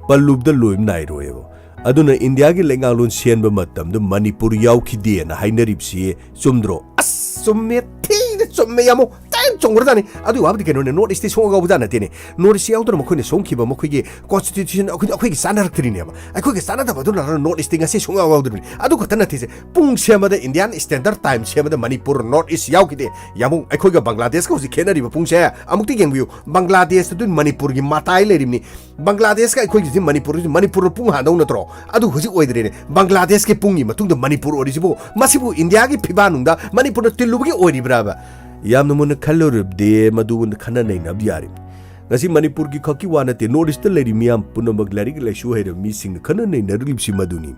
ꯄꯜꯂꯨꯕꯗ ꯂꯣꯏꯕ ꯅꯥꯏꯔꯣꯏꯕ꯫ ꯑꯗꯨꯅ ꯏꯟꯗꯤꯌꯥꯒꯤ ꯂꯩꯉꯥꯛꯂꯣꯟ ꯁꯦꯝꯕ ꯃꯇꯝꯗ ꯃꯅꯤꯄꯨꯔ ꯌꯥꯎꯈꯤꯗꯦꯅ ꯍꯥꯏꯅꯔꯤꯕꯁꯤ ꯆꯨꯝꯗ꯭ꯔꯣ? ꯑꯁ, ꯆꯨꯝꯃꯦ, ꯊꯤꯅ ꯆꯨꯝꯃꯦ, ꯌꯥꯝꯕꯣ꯫ ꯇꯥꯏꯝ ꯆꯨꯝꯈ꯭ꯔꯖꯥꯠꯅꯤ꯫ ꯑꯗꯨꯒꯤ ꯋꯥꯕꯨꯗꯤ ꯀꯩꯅꯣꯅꯦ, North East ꯁꯨꯡꯌꯥꯎ ꯌꯥꯎꯕꯖꯥꯠ ꯅꯠꯇꯦꯅꯦ꯫ North East ꯌꯥꯎꯗꯅ ꯃꯈꯣꯏꯅ ꯁꯣꯡꯈꯤꯕ ꯃꯈꯣꯏꯒꯤ constitution ꯑꯩꯈꯣꯏ, ꯑꯩꯈꯣꯏꯒꯤ ꯆꯥꯟꯅꯔꯛꯇ꯭ꯔꯤꯅꯦꯕ꯫ ꯑꯩꯈꯣꯏꯒ ꯆꯥꯟꯅꯗꯕ ꯑꯗꯨꯅ North East ꯉꯁꯤ ꯁꯨꯡꯌꯥꯎ ꯌꯥꯎꯗ꯭ꯔꯤꯕꯅꯤ꯫ ꯑꯗꯨ ꯈꯛꯇ ꯅꯠꯇꯦꯁꯦ, ꯄꯨꯡ ꯁꯦꯝꯕꯗ, Indian Standard Time ꯁꯦꯝꯕꯗ ꯃꯅꯤꯄꯨꯔ North East ꯌꯥꯎꯈꯤꯗꯦ꯫ ꯌꯥꯝꯕꯨꯡ, ꯑꯩꯈꯣꯏꯒ ꯕꯪꯒ꯭ꯂꯥꯗꯦꯁꯀ ꯍꯧꯖꯤꯛ ꯈꯦꯠꯅꯔꯤꯕ ꯄꯨꯡꯁꯦ ꯑꯃꯨꯛꯇ ꯌꯦꯡꯕꯤꯌꯨ꯫ ꯕꯪꯒ꯭ꯂꯥꯗꯦꯁꯇ ꯑꯗꯨ ꯃꯅꯤꯄꯨꯔꯒꯤ ꯃꯇꯥꯏ ꯂꯩꯔꯤꯕꯅꯤ꯫ ꯕꯪꯒ꯭ꯂꯥꯗꯦꯁꯀ ꯑꯩꯈꯣꯏꯒꯤꯁꯤ ꯃꯅꯤꯄꯨꯔꯒꯤꯁꯤ, ꯃꯅꯤꯄꯨꯔꯗ ꯄꯨꯡ ꯍꯥꯟꯗꯧ ꯅꯠꯇ꯭ꯔꯣ? ꯑꯗꯨ ꯍꯧꯖꯤꯛ ꯑꯣꯏꯗ꯭ꯔꯦꯅꯦ꯫ ꯕꯪꯒ꯭ꯂꯥꯗꯦꯁꯀꯤ ꯄꯨꯡꯒꯤ ꯃꯇꯨꯡꯗ ꯃꯅꯤꯄꯨꯔ ꯑꯣꯏꯔꯤꯁꯤꯕꯨ, ꯃꯁꯤꯕꯨ ꯏꯟꯗꯤꯌꯥꯒꯤ ꯐꯤꯕꯥꯅꯨꯡꯗ ꯃꯅꯤꯄꯨꯔꯅ ꯇꯤꯜꯂꯨꯕꯒꯤ ꯑꯣꯏꯔꯤꯕ꯭ꯔꯥꯕ? ꯌꯥꯝꯅ ꯃꯨꯟꯅ ꯈꯜꯂꯨꯔꯕꯗꯤ ꯃꯗꯨ ꯈꯟꯅ ꯅꯩꯅꯕ ꯌꯥꯔꯤꯕꯅꯤ꯫ ꯉꯁꯤ ꯃꯅꯤꯄꯨꯔꯒꯤ ꯈꯛꯀꯤ ꯋꯥ ꯅꯠꯇꯦ, North East ꯂꯩꯔꯤ ꯃꯤꯌꯥꯝ ꯄꯨꯝꯅꯃꯛ, ꯂꯥꯏꯔꯤꯛ ꯂꯥꯏꯁꯨ ꯍꯩꯔꯕ ꯃꯤꯁꯤꯡꯅ ꯈꯟꯅ ꯅꯩꯅꯔꯤꯕꯁꯤ ꯃꯗꯨꯅꯤ꯫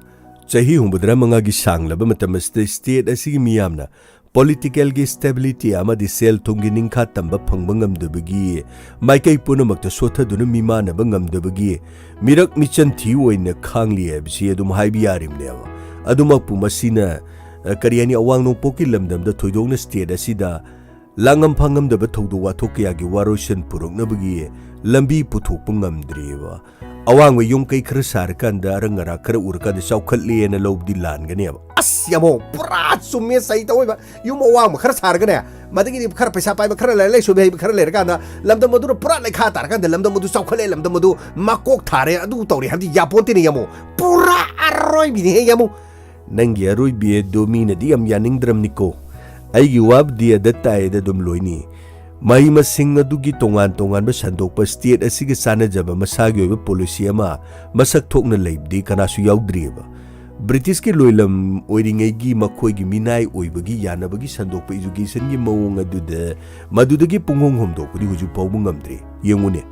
ꯆꯍꯤ ꯍꯨꯝꯐꯨꯇꯔꯥ ꯃꯉꯥꯒꯤ ꯁꯥꯡꯂꯕ ꯃꯇꯝ ꯑꯁꯤꯗ state ꯑꯁꯤꯒꯤ ꯃꯤꯌꯥꯝꯅ politicalꯒꯤ stability ꯑꯃꯗꯤ ꯁꯦꯜ ꯊꯨꯝꯒꯤ ꯅꯤꯡꯈꯥ ꯇꯝꯕ ꯐꯪꯕ ꯉꯝꯗꯕꯒꯤ, ꯃꯥꯏꯀꯩ ꯄꯨꯝꯅꯃꯛꯇ ꯁꯣꯠꯊꯗꯨꯅ ꯃꯤꯃꯥꯟꯅꯕ ꯉꯝꯗꯕꯒꯤ ꯃꯤꯔꯛ ꯃꯤꯆꯟ ꯊꯤ ꯑꯣꯏꯅ ꯈꯥꯡꯂꯤ ꯍꯥꯏꯕꯁꯤ ꯑꯗꯨꯝ ꯍꯥꯏꯕ ꯌꯥꯔꯤꯕꯅꯦꯕ꯫ ꯑꯗꯨꯃꯛꯄꯨ ꯃꯁꯤꯅ, ꯑ, ꯀꯔꯤ ꯍꯥꯏꯅꯤ, ꯑꯋꯥꯡ ꯅꯣꯡꯄꯣꯛꯀꯤ ꯂꯝꯗꯝꯗ, ꯊꯣꯏꯗꯣꯛꯅ state ꯑꯁꯤꯗ ꯂꯥꯡꯉꯝ ꯐꯥꯉꯝꯗꯕ ꯊꯧꯗꯣꯛ ꯋꯥꯊꯣꯛ ꯀꯌꯥꯒꯤ ꯋꯥꯔꯣꯏꯁꯤꯟ ꯄꯨꯔꯛꯅꯕꯒꯤ ꯂꯝꯕꯤ ꯄꯨꯊꯣꯛꯄ ꯉꯝꯗ꯭ꯔꯤꯑꯕ꯫ ꯑꯋꯥꯡꯕ ꯌꯨꯝ ꯀꯩ ꯈꯔ ꯁꯥꯔꯀꯥꯟꯗ, ꯑꯔꯪ ꯑꯔꯥꯛ ꯈꯔ ꯎꯔꯀꯥꯟꯗ ꯆꯥꯎꯈꯠꯂꯦꯅ ꯂꯧꯕꯗꯤ ꯂꯥꯟꯒꯅꯦꯕ꯫ ꯑꯁ ꯌꯥꯃꯣ, ꯄꯨꯔꯥ ꯆꯨꯝꯃꯦ꯫ ꯁꯩꯇ ꯑꯣꯏꯕ, ꯌꯨꯝ ꯑꯋꯥꯡꯕ ꯈꯔ ꯁꯥꯔꯒꯅꯦ, ꯃꯗꯒꯤꯗꯤ ꯈꯔ ꯄꯩꯁꯥ ꯄꯥꯏꯕ, ꯈꯔ ꯂꯥꯏꯔꯤꯛ ꯂꯥꯏꯁꯨ ꯍꯩꯕ ꯈꯔ ꯂꯩꯔꯀꯥꯟꯗ, ꯂꯝꯗꯝ ꯑꯗꯨꯅ ꯄꯨꯔꯥ ꯂꯩꯈꯥ ꯇꯥꯔꯀꯥꯟꯗ, ꯂꯝꯗꯝ ꯑꯗꯨ ꯆꯥꯎꯈꯠꯂꯦ, ꯂꯝꯗꯝ ꯑꯗꯨ ꯃꯀꯣꯛ ꯊꯥꯔꯦ, ꯑꯗꯨ ꯇꯧꯔꯦ ꯍꯥꯏꯕꯗꯤ ꯌꯥꯄꯣꯟꯇꯦꯅꯦ ꯌꯥꯃꯣ꯫ ꯄꯨꯔꯥ ꯑꯔꯣꯏꯕꯤꯅꯦꯍꯦ ꯌꯥꯃꯣ꯫ ꯅꯪꯒꯤ ꯑꯔꯣꯏꯕꯤ ꯑꯗꯨ ꯃꯤꯅꯗꯤ ꯌꯥꯝ ꯌꯥꯅꯤꯡꯗ꯭ꯔꯝꯅꯤꯀꯣ꯫ ꯑꯩꯒꯤ ꯋꯥꯕꯨꯗꯤ ꯑꯗ ꯇꯥꯏꯗ ꯑꯗꯨꯝ ꯂꯣꯏꯅꯤ꯫ ꯃꯍꯩ ꯃꯁꯤꯡ ꯑꯗꯨꯒꯤ ꯇꯣꯉꯥꯟ ꯇꯣꯉꯥꯟꯕ ꯁꯟꯗꯣꯛꯄ, ꯁ꯭ꯇꯦꯠ ꯑꯁꯤꯒ ꯆꯥꯟꯅꯖꯕ ꯃꯁꯥꯒꯤ ꯑꯣꯏꯕ ꯄꯣꯂꯤꯁꯤ ꯑꯃ ꯃꯁꯛ ꯊꯣꯛꯅ ꯂꯩꯕꯗꯤ ꯀꯅꯥꯁꯨ ꯌꯥꯎꯗ꯭ꯔꯤꯑꯕ꯫ ꯕ꯭ꯔꯤꯇꯤꯁꯀꯤ ꯂꯣꯏꯂꯝ ꯑꯣꯏꯔꯤꯉꯩꯒꯤ ꯃꯈꯣꯏꯒꯤ ꯃꯤꯅꯥꯏ ꯑꯣꯏꯕꯒꯤ ꯌꯥꯅꯕꯒꯤ ꯁꯟꯗꯣꯛꯄ ꯏꯖꯨꯀꯦꯁꯟꯒꯤ ꯃꯑꯣꯡ ꯑꯗꯨꯗ ꯃꯗꯨꯗꯒꯤ ꯄꯨꯡꯍꯣꯡ ꯍꯣꯡꯗꯣꯛꯄꯗꯤ ꯍꯧꯖꯤꯛ ꯐꯥꯎꯕ ꯉꯝꯗ꯭ꯔꯤ꯫ ꯌꯦꯡꯉꯨꯅꯦ,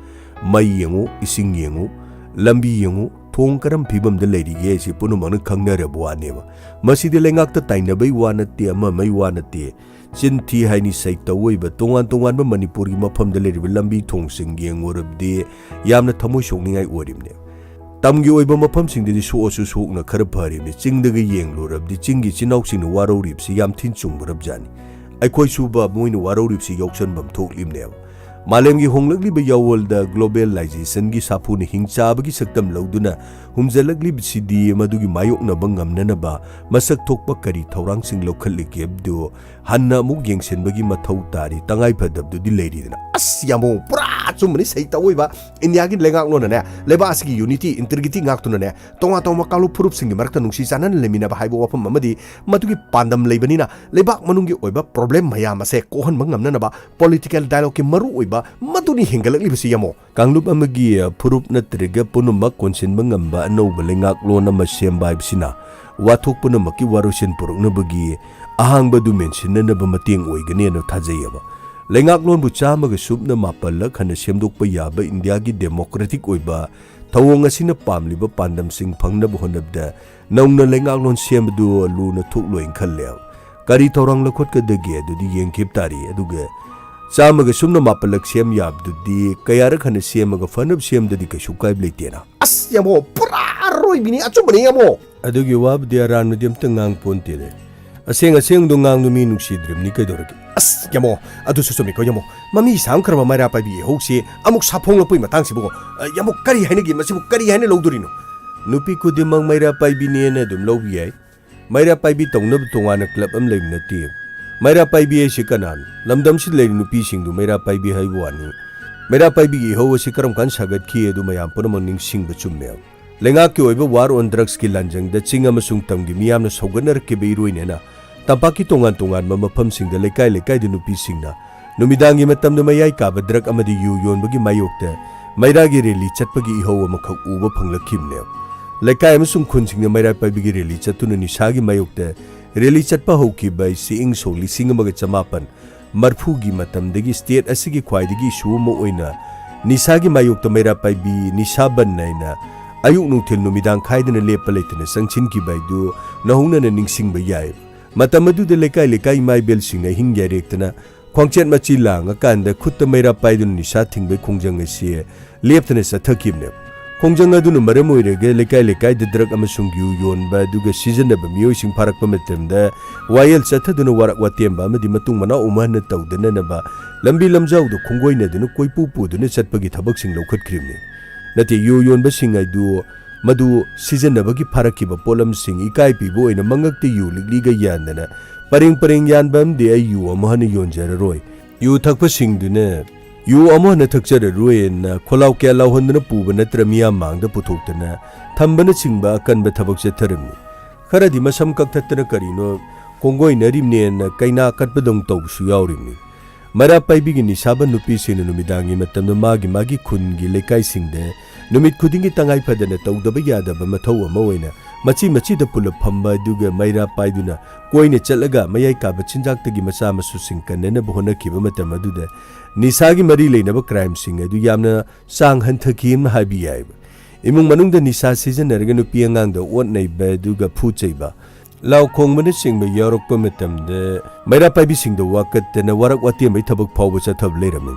ꯃꯩ ꯌꯦꯡꯉꯨ, ꯏꯁꯤꯡ ꯌꯦꯡꯉꯨ, ꯂꯝꯕꯤ ꯌꯦꯡꯉꯨ, ꯊꯣꯡ ꯀꯔꯝ ꯐꯤꯕꯝꯗ ꯂꯩꯔꯤꯒꯦ ꯍꯥꯏꯁꯤ ꯄꯨꯝꯅꯃꯛꯅ ꯈꯪꯅꯔꯕ ꯋꯥꯅꯦꯕ꯫ ꯃꯁꯤꯗꯤ ꯂꯩꯉꯥꯛꯇ ꯇꯥꯏꯅꯕꯩ ꯋꯥ ꯅꯠꯇꯦ, ꯑꯃꯃꯩ ꯋꯥ ꯅꯠꯇꯦ꯫ ꯆꯤꯟ ꯊꯤ ꯍꯥꯏꯅꯤ ꯁꯩꯇ ꯑꯣꯏꯕ, ꯇꯣꯉꯥꯟ ꯇꯣꯉꯥꯟꯕ ꯃꯅꯤꯄꯨꯔꯒꯤ ꯃꯐꯝꯗ ꯂꯩꯔꯤꯕ ꯂꯝꯕꯤ ꯊꯣꯡꯁꯤꯡ ꯌꯦꯡꯉꯨꯔꯕꯗꯤ ꯌꯥꯝꯅ ꯊꯃꯣꯏ ꯁꯣꯛꯅꯤꯡꯉꯥꯏ ꯑꯣꯏꯔꯤꯕꯅꯦ꯫ ꯇꯝꯒꯤ ꯑꯣꯏꯕ ꯃꯐꯝꯁꯤꯡꯗꯗꯤ ꯁꯣꯛꯑꯁꯨ ꯁꯣꯛꯅ ꯈꯔ ꯐꯔꯤꯕꯅꯤ꯫ ꯆꯤꯡꯗꯒ ꯌꯦꯡꯂꯨꯔꯕꯗꯤ ꯆꯤꯡꯒꯤ ꯏꯆꯤꯟ ꯏꯅꯥꯎꯁꯤꯡꯅ ꯋꯥꯔꯧꯔꯤꯕꯁꯤ ꯌꯥꯝ ꯊꯤꯅ ꯆꯨꯝꯈ꯭ꯔꯕꯖꯥꯠꯅꯤ꯫ ꯑꯩꯈꯣꯏ ꯁꯨꯕ ꯃꯣꯏꯅ ꯋꯥꯔꯧꯔꯤꯕꯁꯤ ꯌꯥꯎꯁꯟꯐꯝ ꯊꯣꯛꯂꯤꯕꯅꯦꯕ꯫ ꯃꯥꯂꯦꯝꯒꯤ ꯍꯣꯡꯂꯛꯂꯤꯕ ꯌꯥꯋꯣꯜꯗ ꯒ꯭ꯂꯣꯕꯦꯂꯥꯏꯖꯦꯁꯟꯒꯤ ꯁꯥꯐꯨꯅ ꯍꯤꯡꯆꯥꯕꯒꯤ ꯁꯛꯇꯝ ꯂꯧꯗꯨꯅ ꯍꯨꯝꯖꯜꯂꯛꯂꯤꯕꯁꯤꯗꯤ ꯃꯗꯨꯒꯤ ꯃꯥꯌꯣꯛꯅꯕ ꯉꯝꯅꯅꯕ ꯃꯁꯛ ꯊꯣꯛꯄ ꯀꯔꯤ ꯊꯧꯔꯥꯡꯁꯤꯡ ꯂꯧꯈꯠꯂꯤꯒꯦ ꯍꯥꯏꯕꯗꯨ ꯍꯟꯅ ꯑꯃꯨꯛ ꯌꯦꯡꯁꯤꯟꯕꯒꯤ ꯃꯊꯧ ꯇꯥꯔꯤ, ꯇꯉꯥꯏ ꯐꯗꯕꯗꯨꯗꯤ ꯂꯩꯔꯤꯗꯅ꯫ ꯑꯁ ꯌꯥꯝꯕꯨꯡ, ꯄꯨꯔꯥ ꯑꯆꯨꯝꯕꯅꯤ꯫ ꯁꯩꯇ ꯑꯣꯏꯕ ꯏꯟꯗꯤꯌꯥꯒꯤ ꯂꯩꯉꯥꯛꯂꯣꯟꯅꯅꯦ, ꯂꯩꯕꯥꯛ ꯑꯁꯤꯒꯤ ꯌꯨꯅꯤꯇꯤ, ꯏꯟꯇꯤꯒ꯭ꯔꯤꯇꯤ ꯉꯥꯛꯇꯨꯅꯅꯦ, ꯇꯣꯉꯥꯟ ꯇꯣꯉꯥꯟꯕ ꯀꯥꯡꯂꯨꯞ ꯐꯨꯔꯨꯞꯁꯤꯡꯒꯤ ꯃꯔꯛꯇ ꯅꯨꯡꯁꯤ ꯆꯥꯟꯅꯅ ꯂꯩꯃꯤꯟꯅꯕ ꯍꯥꯏꯕ ꯋꯥꯐꯝ ꯑꯃꯗꯤ ꯃꯗꯨꯒꯤ ꯄꯥꯟꯗꯝ ꯂꯩꯕꯅꯤꯅ, ꯂꯩꯕꯥꯛ ꯃꯅꯨꯡꯒꯤ ꯑꯣꯏꯕ ꯄ꯭ꯔꯣꯕ꯭ꯂꯦꯝ ꯃꯌꯥꯝ ꯑꯁꯦ ꯀꯣꯛꯍꯟꯕ ꯉꯝꯅꯅꯕ ꯄꯣꯂꯤꯇꯤꯀꯦꯜ ꯗꯥꯏꯂꯣꯒꯀꯤ ꯃꯔꯨ ꯑꯣꯏꯕ ꯃꯗꯨꯅꯤ ꯍꯦꯟꯒꯠꯂꯛꯂꯤꯕꯁꯤ ꯌꯥꯝꯃꯣ꯫ ꯀꯥꯡꯂꯨꯞ ꯑꯃꯒꯤ ꯐꯨꯔꯨꯞ ꯅꯠꯇ꯭ꯔꯒ ꯄꯨꯝꯅꯃꯛ ꯀꯣꯟꯁꯤꯟꯕ ꯉꯝꯕ ꯑꯅꯧꯕ ꯂꯩꯉꯥꯛꯂꯣꯟ ꯑꯃ ꯁꯦꯝꯕ ꯍꯥꯏꯕꯁꯤꯅ ꯋꯥꯊꯣꯛ ꯄꯨꯝꯅꯃꯛꯀꯤ ꯋꯥꯔꯣꯏꯁꯤꯟ ꯄꯨꯔꯛꯅꯕꯒꯤ ꯑꯍꯥꯡꯕ ꯑꯗꯨ ꯃꯦꯟꯁꯤꯟꯅꯅꯕ ꯃꯇꯦꯡ ꯑꯣꯏꯒꯅꯦꯅ ꯊꯥꯖꯩꯌꯦꯕ꯫ ꯂꯩꯉꯥꯛꯂꯣꯟꯕꯨ ꯆꯥꯝꯃꯒ ꯁꯨꯞꯅ ꯃꯥꯄꯜꯂꯛ ꯍꯟꯅ ꯁꯦꯝꯗꯣꯛꯄ ꯌꯥꯕ ꯏꯟꯗꯤꯌꯥꯒꯤ ꯗꯦꯃꯣꯀ꯭ꯔꯦꯇꯤꯛ ꯑꯣꯏꯕ ꯊꯧꯑꯣꯡ ꯑꯁꯤꯅ ꯄꯥꯝꯂꯤꯕ ꯄꯥꯟꯗꯝꯁꯤꯡ ꯐꯪꯅꯕ ꯍꯣꯠꯅꯕꯗ ꯅꯧꯅ ꯂꯩꯉꯥꯛꯂꯣꯟ ꯁꯦꯝꯕꯗꯨ ꯂꯨꯅ ꯊꯣꯛꯂꯣꯏꯅ ꯈꯜꯂꯦ꯫ ꯀꯔꯤ ꯊꯧꯔꯥꯡ ꯂꯧꯈꯠꯀꯗꯒꯦ ꯑꯗꯨꯗꯤ ꯌꯦꯡꯈꯤꯕ ꯇꯥꯔꯤ꯫ ꯑꯗꯨꯒ ꯆꯥꯝꯃꯒ ꯁꯨꯞꯅ ꯃꯥꯄꯜꯂꯛ ꯁꯦꯝ ꯌꯥꯕꯗꯨꯗꯤ ꯀꯌꯥꯔꯛ ꯍꯟꯅ ꯁꯦꯝꯃꯒ ꯐꯅꯕ ꯁꯦꯝꯗꯗꯤ ꯀꯩꯁꯨ ꯀꯥꯏꯕ ꯂꯩꯇꯦꯅ꯫ ꯑꯁ ꯌꯥꯝꯕꯣ, ꯄꯨꯔꯥ ꯑꯔꯣꯏꯕꯤꯅꯤ, ꯑꯆꯨꯝꯕꯅꯤ ꯌꯥꯝꯕꯣ꯫ ꯑꯗꯨꯒꯤ ꯋꯥꯕꯨꯗꯤ ꯑꯔꯥꯟꯕꯗꯤ ꯑꯝꯇ ꯉꯥꯡ ꯄꯣꯟꯇꯦꯗ꯫ ꯑꯁꯦꯡ ꯑꯁꯦꯡꯕꯗꯣ ꯉꯥꯡꯗꯣ ꯃꯤ ꯅꯨꯡꯁꯤꯗ꯭ꯔꯤꯕꯅꯤ ꯀꯩꯗꯧꯔꯒꯦ? ꯑꯁ, ꯌꯥꯃꯣ, ꯑꯗꯨꯁꯨ ꯆꯨꯝꯃꯤꯀꯣ, ꯌꯥꯃꯣ꯫ ꯃꯃꯤ ꯁꯥꯡꯈ꯭ꯔꯕ ꯃꯩꯔꯥ ꯄꯥꯏꯕꯤ ꯏꯍꯧꯁꯦ ꯑꯃꯨꯛ ꯁꯥꯐꯣꯡꯂꯛꯄꯒꯤ ꯃꯇꯥꯡꯁꯤꯕꯨ, ꯑ, ꯌꯥꯃꯣ, ꯀꯔꯤ ꯍꯥꯏꯅꯒꯦ? ꯃꯁꯤꯕꯨ ꯀꯔꯤ ꯍꯥꯏꯅ ꯂꯧꯗꯣꯔꯤꯅꯣ? ꯅꯨꯄꯤ ꯈꯨꯗꯤꯡꯃꯛ ꯃꯩꯔꯥ ꯄꯥꯏꯕꯤꯅꯦꯅ ꯑꯗꯨꯝ ꯂꯧꯕ ꯌꯥꯏ꯫ ꯃꯩꯔꯥ ꯄꯥꯏꯕꯤ ꯇꯧꯅꯕ ꯇꯣꯉꯥꯟꯅ ꯀ꯭ꯂꯕ ꯑꯃ ꯂꯩꯕ ꯅꯠꯇꯦ꯫ ꯃꯩꯔꯥ ꯄꯥꯏꯕꯤ ꯍꯥꯏꯁꯤ ꯀꯅꯥꯅꯣ? ꯂꯝꯗꯝꯁꯤꯗ ꯂꯩꯔꯤꯕ ꯅꯨꯄꯤꯁꯤꯡꯗꯨ ꯃꯩꯔꯥ ꯄꯥꯏꯕꯤ ꯍꯥꯏꯕ ꯋꯥꯅꯤ꯫ ꯃꯩꯔꯥ ꯄꯥꯏꯕꯤꯒꯤ ꯏꯍꯧ ꯑꯁꯤ ꯀꯔꯝ ꯀꯥꯟꯗ ꯁꯥꯒꯠꯈꯤ ꯑꯗꯨ ꯃꯌꯥꯝ ꯄꯨꯝꯅꯃꯛ ꯅꯤꯡꯁꯤꯡꯕ ꯆꯨꯝꯃꯦ꯫ ꯂꯩꯉꯥꯛꯀꯤ ꯑꯣꯏꯕ war on drugsꯀꯤ ꯂꯥꯟꯖꯪꯗ ꯆꯤꯡ ꯑꯃꯁꯨꯡ ꯇꯝꯒꯤ ꯃꯤꯌꯥꯝꯅ ꯁꯧꯒꯠꯅꯔꯛꯈꯤꯕ ꯏꯔꯣꯏꯅꯦꯅ ꯇꯝꯄꯥꯛꯀꯤ ꯇꯣꯉꯥꯟ ꯇꯣꯉꯥꯟꯕ ꯃꯐꯝꯁꯤꯡꯗ ꯂꯩꯀꯥꯏ ꯂꯩꯀꯥꯏꯗ ꯅꯨꯄꯤꯁꯤꯡꯅ ꯅꯨꯃꯤꯗꯥꯡꯒꯤ ꯃꯇꯝꯗ ꯃꯌꯥꯏ ꯀꯥꯕ drug ꯑꯃꯗꯤ ꯌꯨ ꯌꯣꯟꯕꯒꯤ ꯃꯥꯌꯣꯛꯇ ꯃꯩꯔꯥꯒꯤ rally ꯆꯠꯄꯒꯤ ꯏꯍꯧ ꯑꯃꯈꯛ ꯎꯕ ꯐꯪꯂꯛꯈꯤꯕꯅꯦ꯫ ꯂꯩꯀꯥꯏ ꯑꯃꯁꯨꯡ ꯈꯨꯟꯁꯤꯡꯗ ꯃꯩꯔꯥ ꯄꯥꯏꯕꯤꯒꯤ rally ꯆꯠꯇꯨꯅ ꯅꯤꯁꯥꯒꯤ ꯃꯥꯌꯣꯛꯇ rally ꯆꯠꯄ ꯍꯧꯈꯤꯕ ꯑꯁꯤ ꯏꯪ ꯁꯣꯛ ꯂꯤꯁꯤꯡ ꯑꯃꯒ ꯆꯃꯥꯄꯟ ꯃꯔꯐꯨꯒꯤ ꯃꯇꯝꯗꯒꯤ state ꯑꯁꯤꯒꯤ ꯈ꯭ꯋꯥꯏꯗꯒꯤ issue ꯑꯃ ꯑꯣꯏꯅ ꯅꯤꯁꯥꯒꯤ ꯃꯥꯌꯣꯛꯇ ꯃꯩꯔꯥ ꯄꯥꯏꯕꯤ ꯅꯤꯁꯥ ꯕꯟ ꯍꯥꯏꯅ ꯑꯌꯨꯛ ꯅꯨꯡꯊꯤꯜ ꯅꯨꯃꯤꯗꯥꯡ ꯈꯥꯏꯗꯅ ꯂꯦꯞꯄ ꯂꯩꯇꯅ ꯆꯪꯁꯤꯟꯈꯤꯕ ꯍꯥꯏꯗꯨ ꯅꯧꯍꯧꯅꯅ ꯅꯤꯡꯁꯤꯡꯕ ꯌꯥꯏ꯫ ꯃꯇꯝ ꯑꯗꯨꯗ ꯂꯩꯀꯥꯏ ꯂꯩꯀꯥꯏ ꯏꯃꯥ ꯏꯕꯦꯜꯁꯤꯡꯅ ꯑꯍꯤꯡ ꯌꯥꯏꯔꯦꯛꯇꯅ ꯈ꯭ꯋꯥꯡꯆꯦꯠ ꯃꯆꯤ ꯂꯥꯡꯉꯀꯥꯟꯗ ꯈꯨꯠꯇ ꯃꯩꯔꯥ ꯄꯥꯏꯗꯨꯅ ꯅꯤꯁꯥ ꯊꯤꯡꯕꯒꯤ ꯈꯣꯡꯖꯪ ꯑꯁꯤ ꯂꯦꯞꯇꯅ ꯆꯠꯊꯈꯤꯕꯅꯦ꯫ ꯈꯣꯡꯖꯪ ꯑꯗꯨꯅ ꯃꯔꯝ ꯑꯣꯏꯔꯒ ꯂꯩꯀꯥꯏ ꯂꯩꯀꯥꯏꯗ drug ꯑꯃꯁꯨꯡ ꯌꯨ ꯌꯣꯟꯕ ꯑꯗꯨꯒ ꯁꯤꯖꯤꯟꯅꯕ ꯃꯤꯑꯣꯏꯁꯤꯡ ꯐꯥꯔꯛꯄ ꯃꯇꯝꯗ ꯋꯥꯌꯦꯜ ꯆꯠꯊꯗꯨꯅ ꯋꯥꯔꯛ ꯋꯥꯇꯦꯝꯕ ꯑꯃꯗꯤ ꯃꯇꯨꯡ ꯃꯅꯥꯎ ꯑꯃꯨꯛ ꯍꯟꯅ ꯇꯧꯗꯅꯅꯕ ꯂꯝꯕꯤ ꯂꯝꯖꯥꯎꯗ ꯈꯣꯡꯒꯣꯏꯅꯗꯨꯅ ꯀꯣꯏꯄꯨ ꯄꯨꯗꯨꯅ ꯆꯠꯄꯒꯤ ꯊꯕꯛꯁꯤꯡ ꯂꯧꯈꯠꯈ꯭ꯔꯤꯕꯅꯤ꯫ ꯅꯠꯇꯦ, ꯌꯨ ꯌꯣꯟꯕꯁꯤꯡ ꯍꯥꯏꯗꯨ ꯃꯗꯨ ꯁꯤꯖꯤꯟꯅꯕꯒꯤ ꯐꯥꯔꯛꯈꯤꯕ ꯄꯣꯠꯂꯝꯁꯤꯡ ꯏꯀꯥꯏ ꯄꯤꯕ ꯑꯣꯏꯅ ꯃꯉꯛꯇ ꯌꯨ ꯂꯤꯛꯂꯤꯒ ꯌꯥꯟꯗꯅ ꯄꯔꯦꯡ ꯄꯔꯦꯡ ꯌꯥꯟꯕ ꯑꯃꯗꯤ ꯑꯩ ꯌꯨ ꯑꯃꯨꯛ ꯍꯟꯅ ꯌꯣꯟꯖꯔꯔꯣꯏ꯫ ꯌꯨ ꯊꯛꯄꯁꯤꯡꯗꯨꯅ ꯌꯨ ꯑꯃꯨꯛ ꯍꯟꯅ ꯊꯛꯆꯔꯔꯣꯏꯅ ꯈꯣꯜꯂꯥꯎ ꯀꯌꯥ ꯂꯥꯎꯍꯟꯗꯨꯅ ꯄꯨꯕ ꯅꯠꯇ꯭ꯔ ꯃꯤꯌꯥꯝ ꯃꯥꯡꯗ ꯄꯨꯊꯣꯛꯇꯅ ꯊꯝꯕꯅꯆꯤꯡꯕ ꯑꯀꯟꯕ ꯊꯕꯛ ꯆꯠꯊꯔꯝꯃꯤ꯫ ꯈꯔꯗꯤ ꯃꯁꯝ ꯀꯛꯊꯠꯇꯅ ꯀꯔꯤꯅꯣ ꯀꯣꯡꯒꯣꯏꯅꯔꯤꯕꯅꯦꯅ ꯀꯩꯅꯥ ꯀꯠꯄꯗꯧ ꯇꯧꯕꯁꯨ ꯌꯥꯎꯔꯤꯕꯅꯤ꯫ ꯃꯩꯔꯥ ꯄꯥꯏꯕꯤꯒꯤ ꯅꯤꯁꯥꯕ ꯅꯨꯄꯤꯁꯤꯡꯅ ꯅꯨꯃꯤꯗꯥꯡꯒꯤ ꯃꯇꯝꯗ ꯃꯥꯒꯤ ꯃꯥꯒꯤ ꯈꯨꯟꯒꯤ ꯂꯩꯀꯥꯏꯁꯤꯡꯗ ꯅꯨꯃꯤꯠ ꯈꯨꯗꯤꯡꯒꯤ ꯇꯉꯥꯏ ꯐꯗꯅ ꯇꯧꯗꯕ ꯌꯥꯗꯕ ꯃꯊꯧ ꯑꯃ ꯑꯣꯏꯅ ꯃꯆꯤ ꯃꯆꯤꯗ ꯄꯨꯂꯞ ꯐꯝꯕ ꯑꯗꯨꯒ ꯃꯩꯔꯥ ꯄꯥꯏꯗꯨꯅ ꯀꯣꯏꯅ ꯆꯠꯂꯒ ꯃꯌꯥꯏ ꯀꯥꯕ ꯆꯤꯟꯖꯥꯛꯇꯒꯤ ꯃꯆꯥ ꯃꯁꯨꯁꯤꯡ ꯀꯟꯅꯅꯕ ꯍꯣꯠꯅꯈꯤꯕ ꯃꯇꯝ ꯑꯗꯨꯗ ꯅꯤꯁꯥꯒꯤ ꯃꯔꯤ ꯂꯩꯅꯕ crimeꯁꯤꯡ ꯑꯗꯨ ꯌꯥꯝꯅ ꯆꯥꯡ ꯍꯟꯊꯈꯤꯅ ꯍꯥꯏꯕ ꯌꯥꯏꯕ꯫ ꯏꯃꯨꯡ ꯃꯅꯨꯡꯗ ꯅꯤꯁꯥ ꯁꯤꯖꯤꯟꯅꯔꯒ ꯅꯨꯄꯤ ꯑꯉꯥꯡꯗ ꯑꯣꯠ ꯅꯩꯕ ꯑꯗꯨꯒ ꯐꯨ ꯆꯩꯕ, ꯂꯥꯎ ꯈꯣꯡꯕꯅꯆꯤꯡꯕ ꯌꯥꯎꯔꯛꯄ ꯃꯇꯝꯗ ꯃꯩꯔꯥ ꯄꯥꯏꯕꯤꯁꯤꯡꯗ ꯋꯥꯀꯠꯇꯅ ꯋꯥꯔꯛ ꯋꯥꯇꯦꯝꯕꯩ ꯊꯕꯛ ꯐꯥꯎꯕ ꯆꯠꯊꯕ ꯂꯩꯔꯝꯃꯤ꯫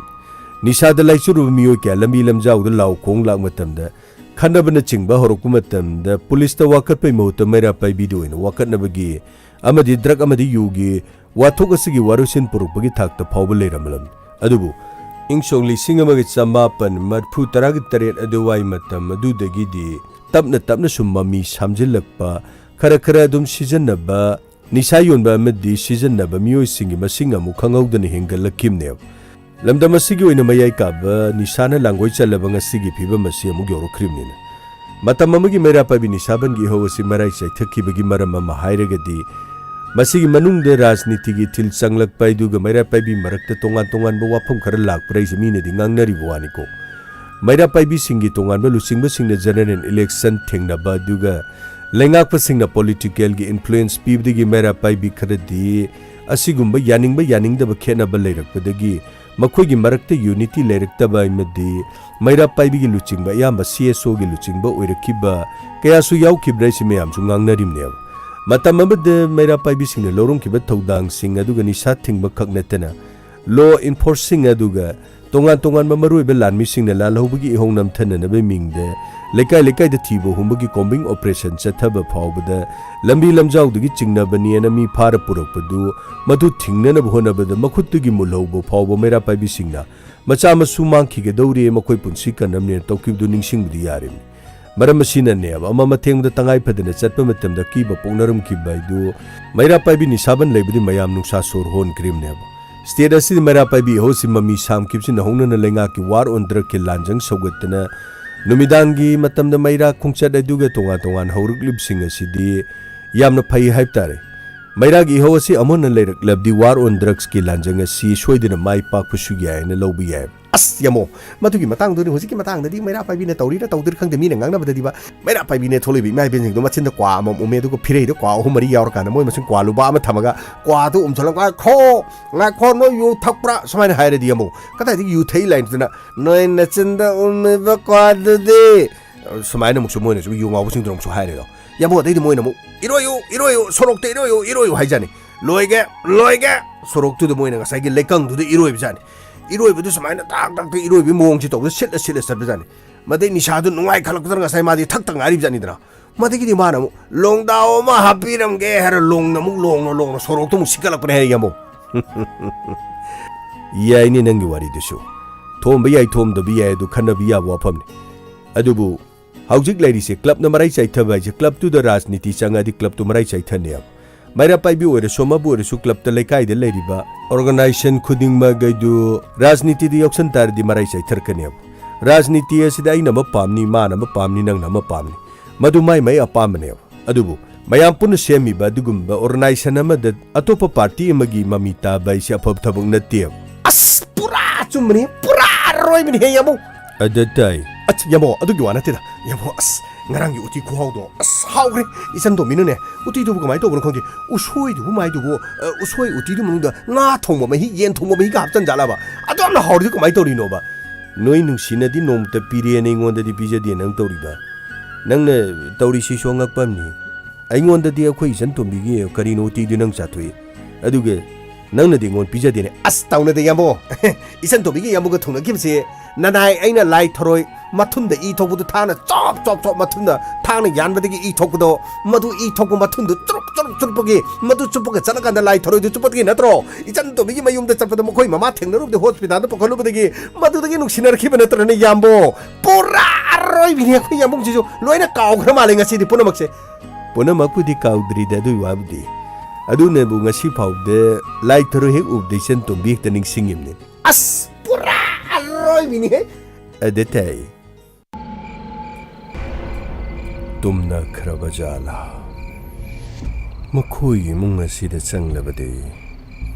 ꯅꯤꯁꯥꯗ ꯂꯥꯏꯆꯨꯔꯨꯕ ꯃꯤꯑꯣꯏ ꯀꯌꯥ ꯂꯝꯕꯤ ꯂꯝꯖꯥꯎꯗ ꯂꯥꯎ ꯈꯣꯡ ꯂꯥꯛ ꯃꯇꯝꯗ ꯈꯠꯅꯕꯅꯆꯤꯡꯕ ꯍꯧꯔꯛꯄ ꯃꯇꯝꯗ ꯄꯨꯂꯤꯁꯇ ꯋꯥꯀꯠꯄꯩ ꯃꯍꯨꯠꯇ ꯃꯩꯔꯥ ꯄꯥꯏꯕꯤꯗ ꯑꯣꯏꯅ ꯋꯥꯀꯠꯅꯕꯒꯤ ꯑꯃꯗꯤ drug ꯑꯃꯗꯤ ꯌꯨꯒꯤ ꯋꯥꯊꯣꯛ ꯑꯁꯤꯒꯤ ꯋꯥꯔꯣꯏꯁꯤꯟ ꯄꯨꯔꯛꯄꯒꯤ ꯊꯥꯛꯇ ꯐꯥꯎꯕ ꯂꯩꯔꯝꯂꯝꯃꯤ꯫ ꯑꯗꯨꯕꯨ ꯏꯪ ꯁꯣꯛ ꯂꯤꯁꯤꯡ ꯑꯃꯒ ꯆꯃꯥꯄꯟ ꯃꯔꯤꯐꯨ ꯇꯔꯥꯒ ꯇꯔꯦꯠ ꯑꯗꯨꯋꯥꯏ ꯃꯇꯝ ꯑꯗꯨꯗꯒꯤꯗꯤ ꯇꯞꯅ ꯇꯞꯅ ꯁꯨꯝ ꯃꯃꯤ ꯁꯥꯝꯖꯤꯜꯂꯛꯄ, ꯈꯔ ꯈꯔ ꯑꯗꯨꯝ ꯁꯤꯖꯤꯟꯅꯕ, ꯅꯤꯁꯥ ꯌꯣꯟꯕ ꯑꯃꯗꯤ ꯁꯤꯖꯤꯟꯅꯕ ꯃꯤꯑꯣꯏꯁꯤꯡꯒꯤ ꯃꯁꯤꯡ ꯑꯃꯨꯛ ꯈꯪꯍꯧꯗꯅ ꯍꯦꯟꯒꯠꯂꯛꯈꯤꯕꯅꯦꯕ꯫ ꯂꯝꯗꯝ ꯑꯁꯤꯒꯤ ꯑꯣꯏꯅ ꯃꯌꯥꯏ ꯀꯥꯕ ꯅꯤꯁꯥꯅ ꯂꯥꯡꯒꯣꯏ ꯆꯜꯂꯕ ꯉꯁꯤꯒꯤ ꯐꯤꯕꯝ ꯑꯁꯤ ꯑꯃꯨꯛ ꯌꯧꯔꯛꯈ꯭ꯔꯤꯕꯅꯤꯅ, ꯃꯇꯝ ꯑꯃꯒꯤ ꯃꯩꯔꯥ ꯄꯥꯏꯕꯤ ꯅꯤꯁꯥꯕꯟꯒꯤ ꯏꯍꯧ ꯑꯁꯤ ꯃꯔꯥꯏ ꯆꯥꯏꯊꯈꯤꯕꯒꯤ ꯃꯔꯝ ꯑꯃ ꯍꯥꯏꯔꯒꯗꯤ, ꯃꯁꯤꯒꯤ ꯃꯅꯨꯡꯗ ꯔꯥꯖꯅꯤꯇꯤꯒꯤ ꯏꯊꯤꯜ ꯆꯪꯂꯛꯄ, ꯑꯗꯨꯒ ꯃꯩꯔꯥ ꯄꯥꯏꯕꯤ ꯃꯔꯛꯇ ꯇꯣꯉꯥꯟ ꯇꯣꯉꯥꯟꯕ ꯋꯥꯐꯝ ꯈꯔ ꯂꯥꯛꯄ꯭ꯔꯥ ꯍꯥꯏꯁꯦ ꯃꯤꯅꯗꯤ ꯉꯥꯡꯅꯔꯤꯕ ꯋꯥꯅꯤꯀꯣ꯫ ꯃꯩꯔꯥ ꯄꯥꯏꯕꯤꯁꯤꯡꯒꯤ ꯇꯣꯉꯥꯟꯕ ꯂꯨꯆꯤꯡꯕꯁꯤꯡꯅ general election ꯊꯦꯡꯅꯕ, ꯑꯗꯨꯒ ꯂꯩꯉꯥꯛꯄꯁꯤꯡꯅ politicalꯒꯤ influence ꯄꯤꯕꯗꯒꯤ ꯃꯩꯔꯥ ꯄꯥꯏꯕꯤ ꯈꯔꯗꯤ ꯑꯁꯤꯒꯨꯝꯕ ꯌꯥꯅꯤꯡꯕ ꯌꯥꯅꯤꯡꯗꯕ ꯈꯦꯠꯅꯕ ꯂꯩꯔꯛꯄꯗꯒꯤ ꯃꯈꯣꯏꯒꯤ ꯃꯔꯛꯇ unity ꯂꯩꯔꯛꯇꯕ ꯑꯃꯗꯤ ꯃꯩꯔꯥ ꯄꯥꯏꯕꯤꯒꯤ ꯂꯨꯆꯤꯡꯕ ꯑꯌꯥꯝꯕ CSOꯒꯤ ꯂꯨꯆꯤꯡꯕ ꯑꯣꯏꯔꯛꯈꯤꯕ ꯀꯌꯥꯁꯨ ꯌꯥꯎꯈꯤꯕ꯭ꯔꯥ ꯍꯥꯏꯁꯤ ꯃꯌꯥꯝꯁꯨ ꯉꯥꯡꯅꯔꯤꯕꯅꯦꯕ꯫ ꯃꯇꯝ ꯑꯃꯗ ꯃꯩꯔꯥ ꯄꯥꯏꯕꯤꯁꯤꯡꯅ ꯂꯧꯔꯝꯈꯤꯕ ꯊꯧꯗꯥꯡꯁꯤꯡ ꯑꯗꯨꯒ ꯅꯤꯁꯥ ꯊꯤꯡꯕ ꯈꯛ ꯅꯠꯇꯅ law enforcing ꯑꯗꯨꯒ ꯇꯣꯉꯥꯟ ꯇꯣꯉꯥꯟꯕ ꯃꯔꯨꯑꯣꯏꯕ ꯂꯥꯟꯃꯤꯁꯤꯡꯅ ꯂꯥꯜꯍꯧꯕꯒꯤ ꯏꯍꯧ ꯅꯝꯊꯅꯅꯕꯒꯤ ꯃꯤꯡꯗ ꯂꯩꯀꯥꯏ ꯂꯩꯀꯥꯏꯗ ꯊꯤꯕ ꯍꯨꯝꯕꯒꯤ combing operation ꯆꯠꯊꯕ ꯐꯥꯎꯕꯗ ꯂꯝꯕꯤ ꯂꯝꯖꯥꯎꯗꯒꯤ ꯆꯤꯡꯅꯕꯅꯦꯅ ꯃꯤ ꯐꯥꯔ ꯄꯨꯔꯛꯄꯗꯨ, ꯃꯗꯨ ꯊꯤꯡꯅꯅꯕ ꯍꯣꯠꯅꯕꯗ ꯃꯈꯨꯠꯇꯒꯤ ꯃꯨꯜꯍꯧꯕ ꯐꯥꯎꯕ ꯃꯩꯔꯥ ꯄꯥꯏꯕꯤꯁꯤꯡꯅ ꯃꯆꯥ ꯃꯁꯨ ꯃꯥꯡꯈꯤꯒꯗꯧꯔꯦ, ꯃꯈꯣꯏ ꯄꯨꯟꯁꯤ ꯀꯟꯅꯕꯅꯦꯅ ꯇꯧꯈꯤꯕꯗꯨ ꯅꯤꯡꯁꯤꯡꯕꯗꯤ ꯌꯥꯔꯤꯕꯅꯤ꯫ ꯃꯔꯝ ꯑꯁꯤꯅꯅꯦꯕ ꯑꯃ ꯃꯊꯦꯡꯕꯗ ꯇꯉꯥꯏ ꯐꯗꯅ ꯆꯠꯄ ꯃꯇꯝꯗ ꯑꯀꯤꯕ ꯄꯣꯛꯅꯔꯝꯈꯤꯕ ꯍꯥꯏꯗꯨ ꯃꯩꯔꯥ ꯄꯥꯏꯕꯤ ꯅꯤꯁꯥꯕꯟ ꯂꯩꯕꯗꯤ ꯃꯌꯥꯝ ꯅꯨꯡꯁꯥ ꯁꯣꯔ ꯍꯣꯟꯈ꯭ꯔꯤꯕꯅꯦꯕ꯫ State ꯑꯁꯤꯗ ꯃꯩꯔꯥ ꯄꯥꯏꯕꯤ ꯏꯍꯧꯁꯤ ꯃꯃꯤ ꯁꯥꯝꯈꯤꯕꯁꯤꯅ ꯍꯧꯅꯅ ꯂꯩꯉꯥꯛꯀꯤ war on drugꯀꯤ ꯂꯥꯟꯖꯪ ꯁꯧꯒꯠꯇꯅ ꯅꯨꯃꯤꯗꯥꯡꯒꯤ ꯃꯇꯝꯗ ꯃꯩꯔꯥ ꯈꯣꯡꯆꯠ ꯑꯗꯨꯒ ꯇꯣꯉꯥꯟ ꯇꯣꯉꯥꯟ ꯍꯧꯔꯛꯂꯤꯕꯁꯤꯡ ꯑꯁꯤꯗꯤ ꯌꯥꯝꯅ ꯐꯩ ꯍꯥꯏꯕ ꯇꯥꯔꯦ꯫ ꯃꯩꯔꯥꯒꯤ ꯏꯍꯧ ꯑꯁꯤ ꯑꯃꯨꯛ ꯍꯟꯅ ꯂꯩꯔꯛꯂꯕꯗꯤ war on drugsꯀꯤ ꯂꯥꯟꯖꯪ ꯑꯁꯤ ꯁꯣꯏꯗꯅ ꯃꯥꯏ ꯄꯥꯛꯄꯁꯨ ꯌꯥꯏ ꯍꯥꯏꯅ ꯂꯧꯕ ꯌꯥꯏ꯫ ꯑꯁ, ꯌꯥꯝꯃꯣ, ꯃꯗꯨꯒꯤ ꯃꯇꯥꯡꯗꯨꯅꯤ꯫ ꯍꯧꯖꯤꯛꯀꯤ ꯃꯇꯥꯡꯗꯗꯤ ꯃꯩꯔꯥ ꯄꯥꯏꯕꯤꯅ ꯇꯧꯔꯤꯔꯥ ꯇꯧꯗ꯭ꯔꯤꯔꯥ ꯈꯪꯗꯦ, ꯃꯤꯅ ꯉꯥꯡꯅꯕꯗꯗꯤꯕ ꯃꯩꯔꯥ ꯄꯥꯏꯕꯤꯅ ꯊꯣꯛꯂꯛꯏꯕ ꯏꯃꯥ ꯏꯕꯦꯟꯁꯤꯡꯗꯣ ꯃꯆꯤꯟꯗ ꯀ꯭ꯋꯥ ꯑꯃꯃꯝ ꯎꯝꯃꯦ, ꯑꯗꯨꯒ ꯐꯤꯔꯩꯗ ꯀ꯭ꯋꯥ ꯑꯍꯨꯝ ꯃꯔꯤ ꯌꯥꯎꯔꯀꯥꯟꯗ ꯃꯣꯏ ꯃꯆꯤꯟ ꯀ꯭ꯋꯥ ꯂꯨꯕ ꯑꯃ ꯊꯝꯃꯒ ꯀ꯭ꯋꯥꯗꯨ ꯎꯝꯁꯜꯂꯒ, "ꯉꯥꯏꯈꯣ, ꯉꯥꯏꯈꯣ, ꯅꯣꯏ ꯌꯨ ꯊꯛꯄ꯭ꯔꯥ?" ꯁꯨꯃꯥꯏꯅ ꯍꯥꯏꯔꯗꯤ ꯑꯃꯨꯛ, "ꯀꯗꯥꯏꯗꯒꯤ ꯌꯨ ꯊꯛꯏ ꯂꯥꯏꯅꯗꯨꯅ ꯅꯣꯏ ꯅꯆꯤꯟꯗ ꯎꯝꯃꯤꯕ ꯀ꯭ꯋꯥꯗꯨꯗꯤ?" ꯁꯨꯃꯥꯏꯅ ꯑꯃꯨꯛꯁꯨ ꯃꯣꯏꯅꯁꯨ ꯌꯨ ꯉꯥꯎꯕꯁꯤꯡꯗꯨꯅ ꯑꯃꯨꯛꯁꯨ ꯍꯥꯏꯔꯦꯗꯣ꯫ ꯌꯥꯝꯕꯣꯗꯩꯗꯤ ꯃꯣꯏꯅ ꯑꯃꯨꯛ, "ꯏꯔꯣꯏꯌꯨ, ꯏꯔꯣꯏꯌꯨ, ꯁꯣꯔꯣꯛꯇ ꯏꯔꯣꯏꯌꯨ, ꯏꯔꯣꯏꯌꯨ" ꯍꯥꯏꯖꯥꯅꯤ꯫ ꯂꯣꯏꯒꯦ, ꯂꯣꯏꯒꯦ, ꯁꯣꯔꯣꯛꯇꯨꯗ ꯃꯣꯏꯅ ꯉꯁꯥꯏꯒꯤ ꯂꯩꯀꯪꯗꯨꯗ ꯏꯔꯣꯏꯕꯖꯥꯅꯤ꯫ ꯏꯔꯣꯏꯕꯗꯨ ꯁꯨꯃꯥꯏꯅ ꯇꯥꯛ ꯇꯥꯛꯇ ꯏꯔꯣꯏꯕꯒꯤ ꯃꯑꯣꯡꯁꯤ ꯇꯧꯕꯗ ꯁꯤꯠꯂ ꯁꯤꯠꯂ ꯆꯠꯄꯖꯥꯠꯅꯤ꯫ ꯃꯗꯩ ꯅꯤꯁꯥꯗꯨ ꯅꯨꯡꯉꯥꯏꯈꯠꯂꯛꯄꯗꯅ ꯉꯁꯥꯏ ꯃꯥꯗꯤ ꯊꯛꯇ ꯉꯥꯏꯔꯤꯕꯖꯥꯠꯅꯤꯗꯅ꯫ ꯃꯗꯒꯤꯗꯤ ꯃꯥꯅ ꯑꯃꯨꯛ ꯂꯣꯡꯗꯥꯎ ꯑꯃ ꯍꯥꯞꯄꯤꯔꯝꯒꯦ ꯍꯥꯏꯔ ꯂꯣꯡꯅ ꯑꯃꯨꯛ ꯂꯣꯡꯅ ꯂꯣꯡꯅ ꯁꯣꯔꯣꯛꯇ ꯑꯃꯨꯛ ꯁꯤꯛꯀꯠꯂꯛꯄꯅꯦ ꯍꯥꯏ ꯌꯥꯝꯕꯨꯡ꯫ ꯌꯥꯏꯅꯦ ꯅꯪꯒꯤ ꯋꯥꯔꯤꯗꯨꯁꯨ꯫ ꯊꯣꯝꯕ ꯌꯥꯏ ꯊꯣꯝꯗꯕ ꯌꯥꯏ, ꯑꯗꯨ ꯈꯟꯅꯕ ꯌꯥꯕ ꯋꯥꯐꯝꯅꯤ꯫ ꯑꯗꯨꯕꯨ ꯍꯧꯖꯤꯛ ꯂꯩꯔꯤꯁꯦ ꯀ꯭ꯂꯕꯅ ꯃꯔꯥꯏ ꯆꯥꯏꯊꯕ ꯍꯥꯏꯁꯦ, ꯀ꯭ꯂꯕꯇꯨꯗ ꯔꯥꯖꯅꯤꯇꯤ ꯆꯪꯉꯗꯤ ꯀ꯭ꯂꯕꯇꯨ ꯃꯔꯥꯏ ꯆꯥꯏꯊꯅꯦꯕ꯫ ꯃꯩꯔꯥ ꯄꯥꯏꯕꯤ ꯑꯣꯏꯔꯁꯨ ꯑꯃꯕꯨ ꯑꯣꯏꯔꯁꯨ ꯀ꯭ꯂꯕꯇ ꯂꯩꯀꯥꯏꯗ ꯂꯩꯔꯤꯕ ꯑꯣꯔꯒꯅꯥꯏꯖꯦꯁꯟ ꯈꯨꯗꯤꯡꯃꯛ ꯑꯗꯨ ꯔꯥꯖꯅꯤꯇꯤꯗ ꯌꯥꯎꯁꯟ ꯇꯥꯔꯗꯤ ꯃꯔꯥꯏ ꯆꯥꯏꯊꯔꯛꯀꯅꯦꯕ꯫ ꯔꯥꯖꯅꯤꯇꯤ ꯑꯁꯤꯗ ꯑꯩꯅ ꯑꯃ ꯄꯥꯝꯅꯤ, ꯃꯥꯅ ꯑꯃ ꯄꯥꯝꯅꯤ, ꯅꯪꯅ ꯑꯃ ꯄꯥꯝꯅꯤ꯫ ꯃꯗꯨ ꯃꯥꯏ ꯃꯥꯏ ꯑꯄꯥꯝꯕꯅꯦꯕ꯫ ꯑꯗꯨꯕꯨ ꯃꯌꯥꯝ ꯄꯨꯟꯅ ꯁꯦꯝꯃꯤꯕ ꯑꯗꯨꯒꯨꯝꯕ ꯑꯣꯔꯒꯅꯥꯏꯖꯦꯁꯟ ꯑꯃꯗ ꯑꯇꯣꯞꯄ ꯄꯥꯔꯇꯤ ꯑꯃꯒꯤ ꯃꯃꯤ ꯇꯥꯕ ꯍꯥꯏꯁꯤ ꯑꯐꯕ ꯊꯕꯛ ꯅꯠꯇꯦꯕ꯫ ꯑꯁ, ꯄꯨꯔꯥ ꯆꯨꯝꯕꯅꯤ, ꯄꯨꯔꯥ ꯑꯔꯣꯏꯕꯅꯤ ꯍꯦ ꯌꯥꯝꯕꯨꯡ꯫ ꯑꯗ ꯇꯥꯏ꯫ ꯑꯁ, ꯌꯥꯝꯕꯣ, ꯑꯗꯨꯒꯤ ꯋꯥ ꯅꯠꯇꯦꯗ꯫ ꯌꯥꯝꯕꯣ, ꯑꯁ, ꯉꯔꯥꯡꯒꯤ ꯎꯇꯤ ꯈꯨꯍꯥꯎꯗꯣ, ꯑꯁ, ꯍꯥꯎꯈ꯭ꯔꯦ꯫ ꯏꯆꯟ ꯇꯣꯝꯕꯤꯅꯅꯦ, ꯎꯇꯤꯗꯨꯕꯨ ꯀꯃꯥꯏꯅ ꯇꯧꯕꯅꯣ ꯈꯪꯗꯦ, ꯎꯁꯣꯏꯗꯨꯕꯨ ꯃꯥꯏꯗꯨꯕꯨ, ꯑ, ꯎꯁꯣꯏ ꯎꯇꯤꯗꯨ ꯃꯅꯨꯡꯗ ꯉꯥ ꯊꯣꯡꯕ ꯃꯍꯤ, ꯌꯦꯟ ꯊꯣꯡꯕ ꯃꯍꯤꯒ ꯍꯥꯞꯆꯟꯖꯥꯠꯂꯕ? ꯑꯗꯨ ꯌꯥꯝꯅ ꯍꯥꯎꯔꯤꯗꯨ ꯀꯃꯥꯏꯅ ꯇꯧꯔꯤꯅꯣꯕ? ꯅꯣꯏ ꯅꯨꯡꯁꯤꯅꯗꯤ ꯅꯣꯡꯃꯇ ꯄꯤꯔꯦꯅ ꯑꯩꯉꯣꯟꯗꯗꯤ ꯄꯤꯖꯗꯦ ꯅꯪ ꯇꯧꯔꯤꯕ꯫ ꯅꯪꯅ ꯇꯧꯔꯤꯁꯤꯁꯨ ꯑꯉꯛꯄ ꯑꯃꯅꯤ꯫ ꯑꯩꯉꯣꯟꯗꯗꯤ ꯑꯩꯈꯣꯏ ꯏꯆꯟ ꯇꯣꯝꯕꯤꯒꯤ ꯀꯔꯤꯅꯣ ꯎꯇꯤꯗꯨ ꯅꯪ ꯆꯥꯊꯣꯛꯏ, ꯑꯗꯨꯒ ꯅꯪꯅꯗꯤ ꯑꯩꯉꯣꯟꯗ ꯄꯤꯖꯗꯦꯅꯦ꯫ ꯑꯁ, ꯇꯧꯅꯗꯦ ꯌꯥꯝꯕꯣ꯫ ꯏꯆꯟ ꯇꯣꯝꯕꯤꯒꯤ ꯌꯥꯝꯕꯒ ꯊꯨꯡꯅꯈꯤꯕꯁꯦ, ꯅꯅꯥꯏ ꯑꯩꯅ ꯂꯥꯏ ꯊꯔꯣꯏ ꯃꯊꯨꯟꯗ E ꯊꯣꯛꯄꯗꯨ ꯊꯥꯡꯅ chop chop chop ꯃꯊꯨꯟꯗ ꯊꯥꯡꯅ ꯌꯥꯟꯕꯗꯒꯤ E ꯊꯣꯛꯄꯗꯣ, ꯃꯗꯨ ꯏ ꯊꯣꯛꯄ ꯃꯊꯨꯟꯗꯨ ꯆꯨꯔꯨꯞ ꯆꯨꯔꯨꯞ ꯆꯨꯔꯨꯞꯄꯒꯤ, ꯃꯗꯨ ꯆꯨꯞꯄꯒ ꯆꯠꯂꯀꯥꯟꯗ ꯂꯥꯏ ꯊꯔꯣꯏꯗꯨ ꯆꯨꯞꯄꯗꯒꯤ ꯅꯠꯇ꯭ꯔꯣ? ꯏꯆꯟ ꯇꯣꯝꯕꯤꯒꯤ ꯃꯌꯨꯝꯗ ꯆꯠꯄꯗ ꯃꯈꯣꯏ ꯃꯃꯥ ꯊꯦꯡꯅꯔꯨꯕꯗꯤ ꯍꯣꯁꯄꯤꯇꯥꯜꯗ ꯄꯨꯈꯠꯂꯨꯕꯗꯒꯤ ꯃꯗꯨꯗꯒꯤ ꯅꯨꯡꯁꯤꯅꯔꯛꯈꯤꯕ ꯅꯠꯇ꯭ꯔꯅꯦ ꯌꯥꯝꯕꯣ? ꯄꯨꯔꯥ ꯑꯔꯣꯏꯕꯤꯅꯤ ꯑꯩꯈꯣꯏ ꯌꯥꯝꯕꯨꯡꯁꯤꯁꯨ꯫ ꯂꯣꯏꯅ ꯀꯥꯎꯈ꯭ꯔ ꯃꯥꯜꯂꯦ ꯉꯁꯤꯗꯤ ꯄꯨꯝꯅꯃꯛꯁꯦ꯫ ꯄꯨꯝꯅꯃꯛꯄꯨꯗꯤ ꯀꯥꯎꯗ꯭ꯔꯤꯗ ꯑꯗꯨꯒꯤ ꯋꯥꯕꯨꯗꯤ꯫ ꯑꯗꯨꯅꯕꯨ ꯉꯁꯤ ꯐꯥꯎꯕꯗ ꯂꯥꯏ ꯊꯔꯣꯏ ꯍꯦꯛ ꯎꯕꯗ ꯏꯆꯟ ꯇꯣꯝꯕꯤ ꯍꯦꯛꯇ ꯅꯤꯡꯁꯤꯡꯉꯤꯕꯅꯤ꯫ ꯑꯁ, ꯄꯨꯔꯥ ꯑꯔꯣꯏꯕꯤꯅꯤꯍꯦ꯫ ꯑꯗ ꯇꯥꯏ꯫ ꯇꯨꯝꯅꯈ꯭ꯔꯕ ꯖꯥꯠꯂꯥ? ꯃꯈꯣꯏ ꯏꯃꯨꯡ ꯑꯁꯤꯗ ꯆꯪꯂꯕꯗꯤ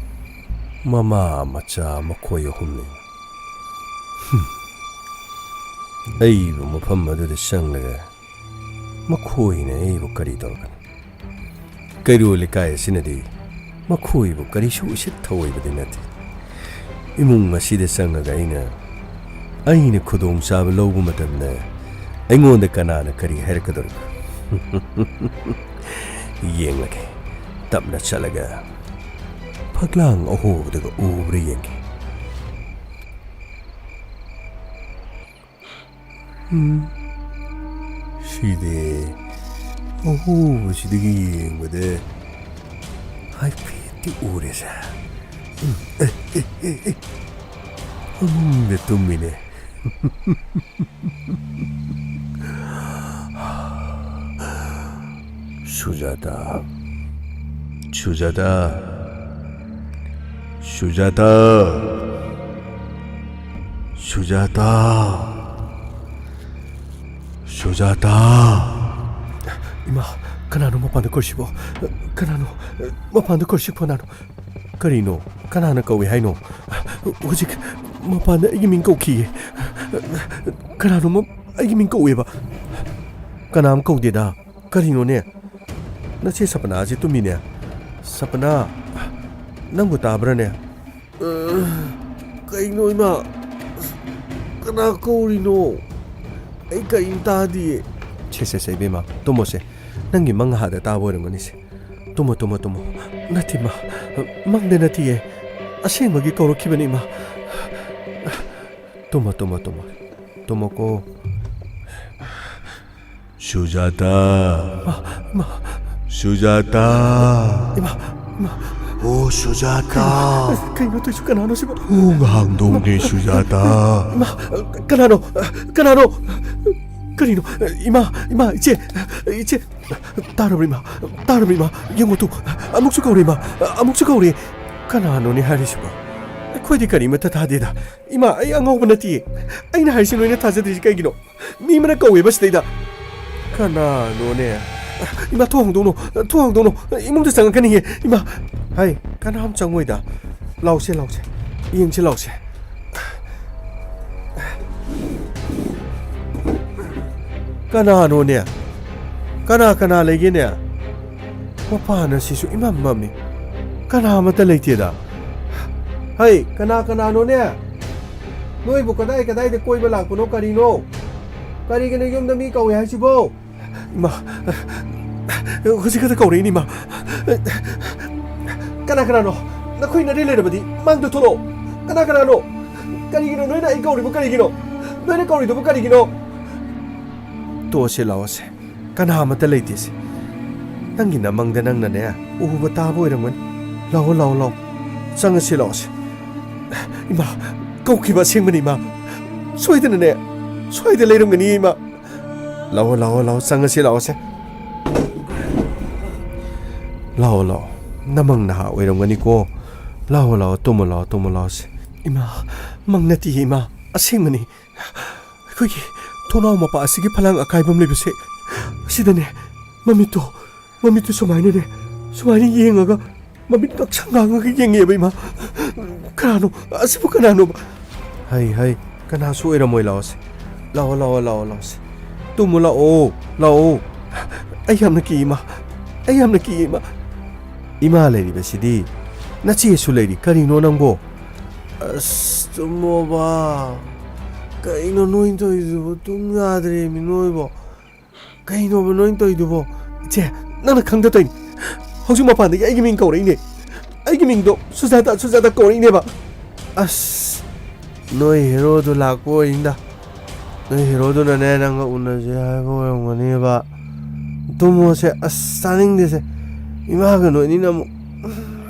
ꯃꯃꯥ ꯃꯆꯥ ꯃꯈꯣꯏ ꯑꯍꯨꯝꯅꯤ꯫ ꯍꯨꯝ꯫ ꯑꯩꯕꯨ ꯃꯐꯝ ꯑꯗꯨꯗ ꯆꯪꯂꯒ ꯃꯈꯣꯏꯅ ꯑꯩꯕꯨ ꯀꯔꯤ ꯇꯧꯔꯛꯀꯅꯤ? ꯀꯩꯔꯣꯜ ꯂꯩꯀꯥꯏ ꯑꯁꯤꯅꯗꯤ ꯃꯈꯣꯏꯕꯨ ꯀꯔꯤꯁꯨ ꯎꯁꯤꯠ ꯊꯑꯣꯏꯕꯗꯤ ꯅꯠꯇꯦ꯫ ꯏꯃꯨꯡ ꯑꯁꯤꯗ ꯆꯪꯉꯒ ꯑꯩꯅ, ꯑꯩꯅ ꯈꯨꯗꯣꯡꯆꯥꯕ ꯂꯧꯕ ꯃꯇꯝꯗ ꯑꯩꯉꯣꯟꯗ ꯀꯅꯥꯅ ꯀꯔꯤ ꯍꯥꯏꯔꯛꯀꯗꯧꯔꯤꯕ? ꯌꯦꯡꯂꯒꯦ, ꯇꯞꯅ ꯆꯠꯂꯒ ꯐꯛꯂꯥꯡ ꯑꯍꯣꯕꯗꯒ ꯎꯕ꯭ꯔꯥ ꯌꯦꯡꯒꯦ꯫ ꯎꯝ, ꯁꯤꯗꯤ ꯑꯍꯣꯕꯁꯤꯗꯒꯤ ꯌꯦꯡꯕꯗ ꯍꯥꯏꯐꯦꯠꯇꯤ ꯎꯔꯦꯁꯦ꯫ ꯎꯝ, ꯑꯦ, ꯑꯦ, ꯑꯦ, ꯑꯦ꯫ ꯐꯃꯨꯡꯗ ꯇꯨꯝꯃꯤꯅꯦ꯫ ꯁꯨꯖꯥꯇꯥ, ꯁꯨꯖꯥꯇꯥ, ꯁꯨꯖꯥꯇꯥ, ꯁꯨꯖꯥꯇꯥ꯫ ꯁꯨꯖꯥꯇꯥ! ꯏꯃꯥ, ꯀꯅꯥꯅꯣ ꯃꯄꯥꯟꯗ ꯀꯧꯔꯤꯁꯤꯕꯣ? ꯀꯅꯥꯅꯣ ꯃꯄꯥꯟꯗ ꯀꯧꯔꯤꯁꯤꯕꯣ? ꯀꯅꯥꯅꯣ? ꯀꯔꯤꯅꯣ? ꯀꯅꯥꯅ ꯀꯧꯏ ꯍꯥꯏꯅꯣ? ꯍꯧꯖꯤꯛ ꯃꯄꯥꯟꯗ ꯑꯩꯒꯤ ꯃꯤꯡ ꯀꯧꯈꯤꯌꯦ꯫ ꯀꯅꯥꯅꯣ ꯃ-, ꯑꯩꯒꯤ ꯃꯤꯡ ꯀꯧꯋꯦꯕ? ꯀꯅꯥꯝ ꯀꯧꯗꯦꯗ꯫ ꯀꯔꯤꯅꯣꯅꯦ? ꯅꯆꯦ ꯁꯄꯅꯥꯁꯦ ꯇꯨꯝꯃꯤꯅꯦ꯫ ꯁꯄꯅꯥ, ꯅꯪꯕꯨ ꯇꯥꯕ꯭ꯔꯥꯅꯦ? ꯑ, ꯀꯩꯅꯣ ꯏꯃꯥ? ꯀꯅꯥ ꯀꯧꯔꯤꯅꯣ? ꯑꯩ ꯀꯔꯤꯝ ꯇꯥꯗꯤꯌꯦ꯫ ꯁꯦ, ꯁꯦ, ꯁꯦ, ꯏꯕꯦꯝꯃ, ꯇꯨꯝꯃꯣꯁꯦ꯫ ꯅꯪꯒꯤ ꯃꯪ ꯍꯥꯗ ꯇꯥꯕ ꯑꯣꯏꯔꯝꯒꯅꯤꯁꯦ꯫ ꯇꯨꯝꯃꯣ, ꯇꯨꯝꯃꯣ, ꯇꯨꯝꯃꯣ꯫ ꯅꯠꯇꯦ, ꯏꯃꯥ꯫ ꯃꯪꯗ ꯅꯠꯇꯤꯌꯦ꯫ ꯑꯁꯦꯡꯕꯒꯤ ꯀꯧꯔꯛꯈꯤꯕꯅꯤ, ꯏꯃꯥ꯫ ꯇꯨꯝꯃꯣ, ꯇꯨꯝꯃꯣ, ꯇꯨꯝꯃꯣ꯫ ꯇꯨꯝꯃꯣꯀꯣ꯫ ꯁꯨꯖꯥꯇꯥ꯫ ꯏꯃꯥ, ꯏꯃꯥ꯫ ꯁꯨꯖꯥꯇꯥ꯫ ꯏꯃꯥ, ꯏꯃꯥ꯫ ꯑꯣ, ꯁꯨꯖꯥꯇꯥ꯫ ꯀꯩꯅꯣ, ꯀꯩꯅꯣ ꯇꯧꯔꯤꯁꯤ? ꯀꯅꯥꯅꯣ ꯁꯤꯕꯣ? ꯊꯣꯡ ꯍꯥꯡꯗꯣꯛꯅꯦ, ꯁꯨꯖꯥꯇꯥ꯫ ꯏꯃꯥ, ꯀꯅꯥꯅꯣ? ꯀꯅꯥꯅꯣ? ꯀꯔꯤꯅꯣ? ꯏꯃꯥ, ꯏꯃꯥ, ꯏꯆꯦ, ꯏꯆꯦ꯫ ꯇꯥꯔꯕ꯭ꯔ, ꯏꯃꯥ? ꯇꯥꯔꯕ꯭ꯔ, ꯏꯃꯥ? ꯌꯦꯡꯉꯨ ꯇꯨ, ꯑꯃꯨꯛꯁꯨ ꯀꯧꯔꯦ, ꯏꯃꯥ꯫ ꯑꯃꯨꯛꯁꯨ ꯀꯧꯔꯦ꯫ ꯀꯅꯥꯅꯣꯅꯦ ꯍꯥꯏꯔꯤꯁꯤꯕꯣ? ꯑꯩꯈꯣꯏꯗꯤ ꯀꯔꯤꯃꯠꯇ ꯇꯥꯗꯦꯗ꯫ ꯏꯃꯥ, ꯑꯩ ꯑꯉꯥꯎꯕ ꯅꯠꯇꯤꯌꯦ꯫ ꯑꯩꯅ ꯍꯥꯏꯔꯤꯁꯤ ꯅꯣꯏꯅ ꯊꯥꯖꯗ꯭ꯔꯤꯁꯤ ꯀꯩꯒꯤꯅꯣ? ꯃꯤ ꯑꯃꯅ ꯀꯧꯋꯦꯕ ꯁꯤꯗꯩꯗ꯫ ꯀꯅꯥꯅꯣꯅꯦ? ꯏꯃꯥ, ꯊꯣꯡ ꯍꯥꯡꯗꯣꯛꯎꯅꯣ, ꯊꯣꯡ ꯍꯥꯡꯗꯣꯛꯎꯅꯣ, ꯏꯃꯨꯡꯗ ꯆꯪꯉꯛꯀꯅꯤꯌꯦ, ꯏꯃꯥ꯫ ꯍꯩ, ꯀꯅꯥꯝ ꯆꯪꯉꯣꯏꯗ꯫ ꯂꯥꯎꯁꯦ, ꯂꯥꯎꯁꯦ, ꯌꯦꯡꯁꯦ, ꯂꯥꯎꯁꯦ꯫ ꯀꯅꯥꯅꯣꯅꯦ? ꯀꯅꯥ ꯀꯅꯥ ꯂꯩꯒꯦꯅꯦ? ꯃꯄꯥꯟ ꯑꯁꯤꯁꯨ ꯏꯃꯝ ꯃꯝꯃꯤ꯫ ꯀꯅꯥ ꯑꯃꯠꯇ ꯂꯩꯇꯦꯗ꯫ ꯍꯩ, ꯀꯅꯥ ꯀꯅꯥꯅꯣꯅꯦ? ꯅꯣꯏꯕꯨ ꯀꯗꯥꯏ ꯀꯗꯥꯏꯗ ꯀꯣꯏꯕ ꯂꯥꯛꯄꯅꯣ? ꯀꯔꯤꯅꯣ? ꯀꯔꯤꯒꯤꯅꯣ ꯌꯨꯝꯗ ꯃꯤ ꯀꯧꯏ ꯍꯥꯏꯁꯤꯕꯣ? ꯏꯃꯥ, ꯍꯧꯖꯤꯛ ꯈꯛꯇ ꯀꯧꯔꯛꯏꯅꯤ, ꯏꯃꯥ꯫ ꯀꯅꯥ ꯀꯅꯥꯅꯣ? ꯅꯈꯣꯏ ꯅꯔꯤ ꯂꯩꯔꯕꯗꯤ ꯃꯥꯡꯗ ꯊꯣꯛꯂꯛꯑꯣ꯫ ꯀꯅꯥ ꯀꯅꯥꯅꯣ? ꯀꯔꯤꯒꯤꯅꯣ ꯅꯣꯏꯅ ꯑꯩ ꯀꯧꯔꯤꯕ? ꯀꯔꯤꯒꯤꯅꯣ? ꯅꯣꯏꯅ ꯀꯧꯔꯤꯗꯨꯕꯨ ꯀꯔꯤꯒꯤꯅꯣ? ꯇꯣꯛꯑꯁꯦ, ꯂꯥꯛꯑꯣꯁꯦ꯫ ꯀꯅꯥ ꯑꯃꯠꯇ ꯂꯩꯇꯦꯁꯦ꯫ ꯅꯪꯒꯤ ꯅꯃꯪꯗ ꯅꯪꯅꯅꯦ, ꯎꯕ ꯇꯥꯕ ꯑꯣꯏꯔꯝꯒꯅꯤ꯫ ꯂꯥꯛꯑꯣ, ꯂꯥꯛꯑꯣ, ꯂꯥꯛꯑꯣ꯫ ꯆꯪꯉꯁꯤ, ꯂꯥꯛꯑꯣꯁꯦ꯫ ꯏꯃꯥ, ꯀꯧꯈꯤꯕ ꯑꯁꯦꯡꯕꯅꯤ, ꯏꯃꯥ꯫ ꯁꯣꯏꯗꯅꯅꯦ, ꯁ꯭ꯋꯥꯏꯗ ꯂꯩꯔꯝꯒꯅꯤ, ꯏꯃꯥ꯫ ꯂꯥꯛꯑꯣ, ꯂꯥꯛꯑꯣ, ꯂꯥꯛꯑꯣ, ꯆꯪꯉꯁꯤ, ꯂꯥꯛꯑꯣꯁꯦ꯫ ꯂꯥꯛꯑꯣ, ꯂꯥꯛꯑꯣ꯫ ꯅꯃꯪ ꯅꯍꯥ ꯑꯣꯏꯔꯝꯒꯅꯤꯀꯣ꯫ ꯂꯥꯛꯑꯣ, ꯂꯥꯛꯑꯣ, ꯇꯨꯝꯃꯣ, ꯂꯥꯛꯑꯣ, ꯇꯨꯝꯃꯣ, ꯂꯥꯛꯑꯣꯁꯦ꯫ ꯏꯃꯥ, ꯃꯪ ꯅꯠꯇꯤꯌꯦ, ꯏꯃꯥ꯫ ꯑꯁꯦꯡꯕꯅꯤ꯫ ꯑꯩꯈꯣꯏꯒꯤ ꯊꯣꯡꯅꯥꯎ ꯃꯄꯥ ꯑꯁꯤꯒꯤ ꯐꯂꯥꯡ ꯑꯀꯥꯏꯕ ꯑꯃ ꯂꯩꯕꯁꯦ, ꯑꯁꯤꯗꯅꯦ, ꯃꯃꯤꯠꯇꯣ, ꯃꯃꯤꯠꯇꯣ ꯁꯨꯃꯥꯏꯅꯅꯦ, ꯁꯨꯃꯥꯏꯅ ꯌꯦꯡꯉꯒ, ꯃꯃꯤꯠ ꯉꯛꯁꯪ ꯉꯥꯡꯉꯒ ꯌꯦꯡꯉꯦꯕ, ꯏꯃꯥ꯫ ꯀꯅꯥꯅꯣ? ꯑꯁꯤꯕꯨ ꯀꯅꯥꯅꯣꯕ? ꯍꯩ, ꯍꯩ, ꯀꯅꯥꯁꯨ ꯑꯣꯏꯔꯝꯃꯣꯏ, ꯂꯥꯛꯑꯣꯁꯦ꯫ ꯂꯥꯛꯑꯣ, ꯂꯥꯛꯑꯣ, ꯂꯥꯛꯑꯣ, ꯂꯥꯛꯑꯣꯁꯦ꯫ ꯇꯨꯝꯃꯨ ꯂꯥꯛꯑꯣ, ꯂꯥꯛꯑꯣ꯫ ꯑꯩ ꯌꯥꯝꯅ ꯀꯤ, ꯏꯃꯥ꯫ ꯑꯩ ꯌꯥꯝꯅ ꯀꯤ, ꯏꯃꯥ꯫ ꯏꯃꯥ ꯂꯩꯔꯤꯕꯁꯤꯗꯤ ꯅꯆꯦꯁꯨ ꯂꯩꯔꯤ꯫ ꯀꯔꯤꯅꯣ ꯅꯪꯕꯣ? ꯑꯁ, ꯇꯨꯝꯃꯣꯕ꯫ ꯀꯩꯅꯣ ꯅꯣꯏ ꯇꯧꯔꯤꯗꯨꯕꯨ? ꯇꯨꯝ ꯌꯥꯗ꯭ꯔꯦꯃꯤ ꯅꯣꯏꯕꯣ꯫ ꯀꯩꯅꯣꯕ ꯅꯣꯏ ꯇꯧꯔꯤꯗꯨꯕꯣ? ꯏꯆꯦ, ꯅꯪꯅ ꯈꯪꯗ ꯇꯧꯔꯤꯅꯤ꯫ ꯍꯧꯖꯤꯛ ꯃꯄꯥꯟꯗꯒꯤ ꯑꯩꯒꯤ ꯃꯤꯡ ꯀꯧꯔꯛꯏꯅꯦ꯫ ꯑꯩꯒꯤ ꯃꯤꯡꯗꯣ ꯁꯨꯖꯥꯇꯥ, ꯁꯨꯖꯥꯇꯥ ꯀꯧꯔꯛꯏꯅꯦꯕ꯫ ꯑꯁ, ꯅꯣꯏ ꯍꯦꯔꯣꯗꯣ ꯂꯥꯛꯄ ꯑꯣꯏꯅꯤꯗ꯫ ꯅꯣꯏ ꯍꯦꯔꯣꯗꯨꯅꯅꯦ, ꯅꯪꯒ ꯎꯅꯁꯦ ꯍꯥꯏꯕ ꯑꯣꯏꯔꯝꯒꯅꯦꯕ꯫ ꯇꯨꯝꯃꯣꯁꯦ꯫ ꯑꯁ, ꯆꯥꯅꯤꯡꯗꯦꯁꯦ꯫ ꯏꯃꯥꯒ ꯅꯣꯏꯅꯤꯅ ꯑꯃꯨꯛ,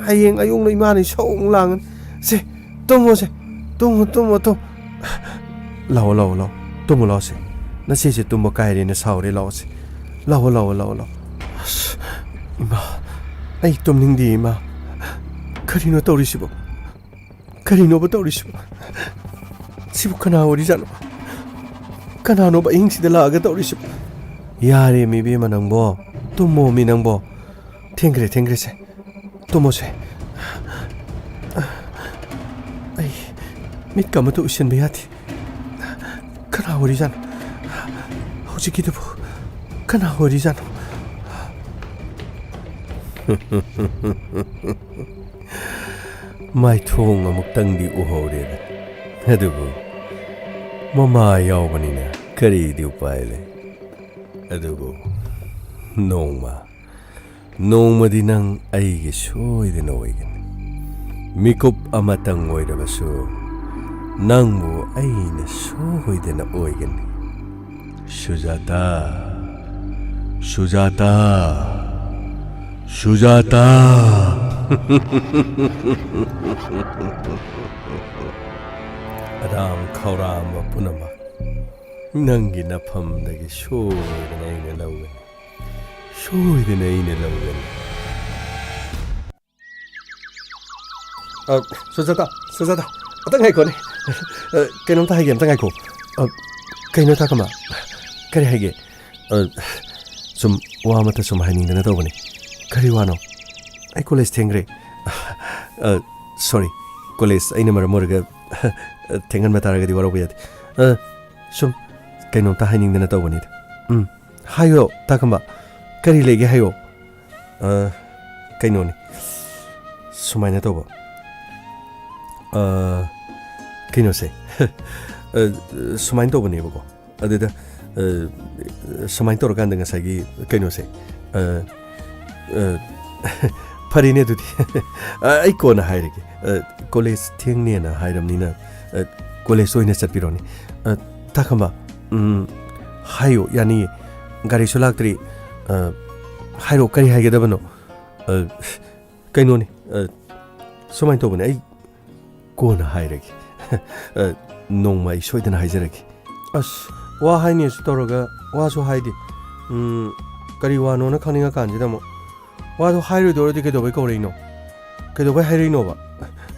ꯍꯌꯦꯡ ꯑꯌꯨꯛꯅ ꯏꯃꯥꯅ ꯏꯁꯧ ꯑꯃꯨꯛ ꯂꯥꯡꯉꯅꯤ꯫ ꯁꯦ, ꯇꯨꯝꯃꯣꯁꯦ꯫ ꯇꯨꯝꯃꯣ, ꯇꯨꯝꯃꯣ, ꯇꯨꯝ-, ꯂꯥꯛꯑꯣ, ꯂꯥꯛꯑꯣ, ꯂꯥꯛꯑꯣ꯫ ꯇꯨꯝꯃꯣ, ꯂꯥꯛꯑꯣꯁꯦ꯫ ꯅꯆꯦꯁꯦ ꯇꯨꯝꯕ ꯀꯥꯏꯔꯦꯅ ꯁꯥꯎꯔꯦ, ꯂꯥꯛꯑꯣꯁꯦ꯫ ꯂꯥꯛꯑꯣ, ꯂꯥꯛꯑꯣ, ꯂꯥꯛꯑꯣ, ꯂꯥꯛꯑꯣ꯫ ꯑꯁ, ꯏꯃꯥ, ꯑꯩ ꯇꯨꯝꯅꯤꯡꯗꯦ, ꯏꯃꯥ꯫ ꯀꯔꯤꯅꯣ ꯇꯧꯔꯤꯁꯤꯕꯣ? ꯀꯔꯤꯅꯣꯕ ꯇꯧꯔꯤꯁꯤꯕꯣ? ꯁꯤꯕꯨ ꯀꯅꯥ ꯑꯣꯏꯔꯤꯖꯥꯠꯅꯣ? ꯀꯅꯥꯅꯣꯕ ꯑꯍꯤꯡꯁꯤꯗ ꯂꯥꯛꯑꯒ ꯇꯧꯔꯤꯁꯤꯕꯣ? ꯌꯥꯔꯦꯃꯤ ꯏꯕꯦꯝꯃ ꯅꯪꯕꯣ, ꯇꯨꯝꯃꯣꯃꯤ ꯅꯪꯕꯣ꯫ ꯊꯦꯡꯈ꯭ꯔꯦ, ꯊꯦꯡꯈ꯭ꯔꯦꯁꯦ꯫ ꯇꯨꯝꯃꯣꯁꯦ꯫ ꯑꯩ ꯃꯤꯠꯀ ꯑꯃꯠꯇ ꯎꯏꯁꯤꯟꯕ ꯌꯥꯗꯦ꯫ ꯀꯅꯥ ꯑꯣꯏꯔꯤꯖꯥꯠꯅꯣ? ꯍꯧꯖꯤꯛꯀꯤꯗꯨꯕꯨ ꯀꯅꯥ ꯑꯣꯏꯔꯤꯖꯥꯠꯅꯣ? ꯃꯥꯏꯊꯣꯡ ꯑꯃꯨꯛꯇꯪꯗꯤ ꯎꯍꯧꯔꯦꯗ꯫ ꯑꯗꯨꯕꯨ ꯃꯃꯥ ꯌꯥꯎꯕꯅꯤꯅ ꯀꯔꯤꯗꯤ ꯎꯄꯥꯏ ꯂꯩ? ꯑꯗꯨꯕꯨ ꯅꯣꯡꯃ, ꯅꯣꯡꯃꯗꯤ ꯅꯪ ꯑꯩꯒꯤ ꯁꯣꯏꯗꯅ ꯑꯣꯏꯒꯅꯤ꯫ ꯃꯤꯀꯨꯞ ꯑꯃꯇꯪ ꯑꯣꯏꯔꯕꯁꯨ ꯅꯪꯕꯨ ꯑꯩꯅ ꯁꯣꯏꯗꯅ ꯑꯣꯏꯒꯅꯤ꯫ ꯁꯨꯖꯥꯇꯥ, ꯁꯨꯖꯥꯇꯥ! ꯁꯨꯖꯥꯇꯥ! ꯑꯔꯥꯝ ꯈꯧꯔꯥꯡꯕ ꯄꯨꯝꯅꯃꯛ ꯅꯪꯒꯤ ꯅꯐꯝꯗꯒꯤ ꯁꯣꯏꯗꯅ ꯑꯩꯅ ꯂꯧꯒꯅꯤ꯫ ꯁꯣꯏꯗꯅ ꯑꯩꯅ ꯂꯧꯒꯅꯤ꯫ ꯑ, ꯁꯨꯖꯥꯇꯥ, ꯁꯨꯖꯥꯇꯥ, ꯑꯝꯇ ꯉꯥꯏꯈꯣꯅꯦ꯫ ꯑ, ꯀꯩꯅꯣꯝꯇ ꯍꯥꯏꯒꯦ, ꯑꯝꯇ ꯉꯥꯏꯈꯣ꯫ ꯑ, ꯀꯩꯅꯣ ꯇꯥꯀꯃ? ꯀꯔꯤ ꯍꯥꯏꯒꯦ? ꯑ, ꯁꯨꯝ ꯋꯥ ꯑꯃꯇ ꯁꯨꯝ ꯍꯥꯏꯅꯤꯡꯗꯅ ꯇꯧꯕꯅꯤ꯫ ꯀꯔꯤ ꯋꯥꯅꯣ? ꯑꯩ ꯀꯣꯂꯦꯖ ꯊꯦꯡꯈ꯭ꯔꯦ꯫ ꯑ, ꯁꯣꯔꯤ, ꯀꯣꯂꯦꯖ ꯑꯩꯅ ꯃꯔꯝ ꯑꯣꯏꯔꯒ ꯊꯦꯡꯍꯟꯕ ꯇꯥꯔꯒꯗꯤ ꯋꯥꯔꯧꯕ ꯌꯥꯗꯦ꯫ ꯑ, ꯁꯨꯝ ꯀꯩꯅꯣꯝꯇ ꯍꯥꯏꯅꯤꯡꯗꯅ ꯇꯧꯕꯅꯤꯗ꯫ ꯎꯝ, ꯍꯥꯏꯌꯣ, ꯇꯥꯀꯝꯕ꯫ ꯀꯔꯤ ꯂꯩꯒꯦ ꯍꯥꯏꯌꯣ꯫ ꯑ, ꯀꯩꯅꯣꯅꯤ꯫ ꯁꯨꯃꯥꯏꯅ ꯇꯧꯕ꯫ ꯑ, ꯀꯩꯅꯣꯁꯦ꯫ ꯑ, ꯁꯨꯃꯥꯏꯅ ꯇꯧꯕꯅꯦꯕꯀꯣ꯫ ꯑꯗꯨꯗ, ꯑ, ꯁꯨꯃꯥꯏꯅ ꯇꯧꯔꯀꯥꯟꯗ ꯉꯁꯥꯏꯒꯤ ꯀꯩꯅꯣꯁꯦ, ꯑ, ꯑ, ꯐꯔꯦꯅꯦ ꯑꯗꯨꯗꯤ꯫ ꯑ, ꯑꯩ ꯀꯣꯟꯅ ꯍꯥꯏꯔꯒꯦ꯫ ꯑ, ꯀꯣꯂꯦꯖ ꯊꯦꯡꯅꯦꯅ ꯍꯥꯏꯔꯕꯅꯤꯅ, ꯑ, ꯀꯣꯂꯦꯖꯇ ꯑꯣꯏꯅ ꯆꯠꯄꯤꯔꯣꯅꯦ꯫ ꯑ, ꯇꯥꯈꯝꯕ, ꯎꯝ, ꯍꯥꯏꯌꯣ, ꯌꯥꯅꯤꯌꯦ꯫ ꯒꯥꯔꯤꯁꯨ ꯂꯥꯛꯇ꯭ꯔꯤ꯫ ꯑ, ꯍꯥꯏꯔꯣ, ꯀꯔꯤ ꯍꯥꯏꯒꯗꯕꯅꯣ? ꯑ, ꯀꯩꯅꯣꯅꯤ, ꯑ, ꯁꯨꯃꯥꯏꯅ ꯇꯧꯕꯅꯦ, ꯑꯩ ꯀꯣꯟꯅ ꯍꯥꯏꯔꯒꯦ꯫ ꯑ, ꯅꯣꯡꯃ ꯑꯩ ꯁꯣꯏꯗꯅ ꯍꯥꯏꯖꯔꯒꯦ꯫ ꯑꯁ, ꯋꯥ ꯍꯥꯏꯅꯦꯁꯨ ꯇꯧꯔꯒ ꯋꯥꯁꯨ ꯍꯥꯏꯗꯦ꯫ ꯎꯝ, ꯀꯔꯤ ꯋꯥꯅꯣꯅ ꯈꯪꯅꯤꯡꯉꯀꯥꯟꯁꯤꯗ ꯑꯃꯨꯛ꯫ ꯋꯥꯗꯣ ꯍꯥꯏꯔꯣꯏꯗꯧꯔꯗꯤ ꯀꯩꯗꯧꯕꯩ ꯀꯧꯔꯛꯏꯅꯣ? ꯀꯩꯗꯧꯕꯩ ꯍꯥꯏꯔꯛꯏꯅꯣꯕ?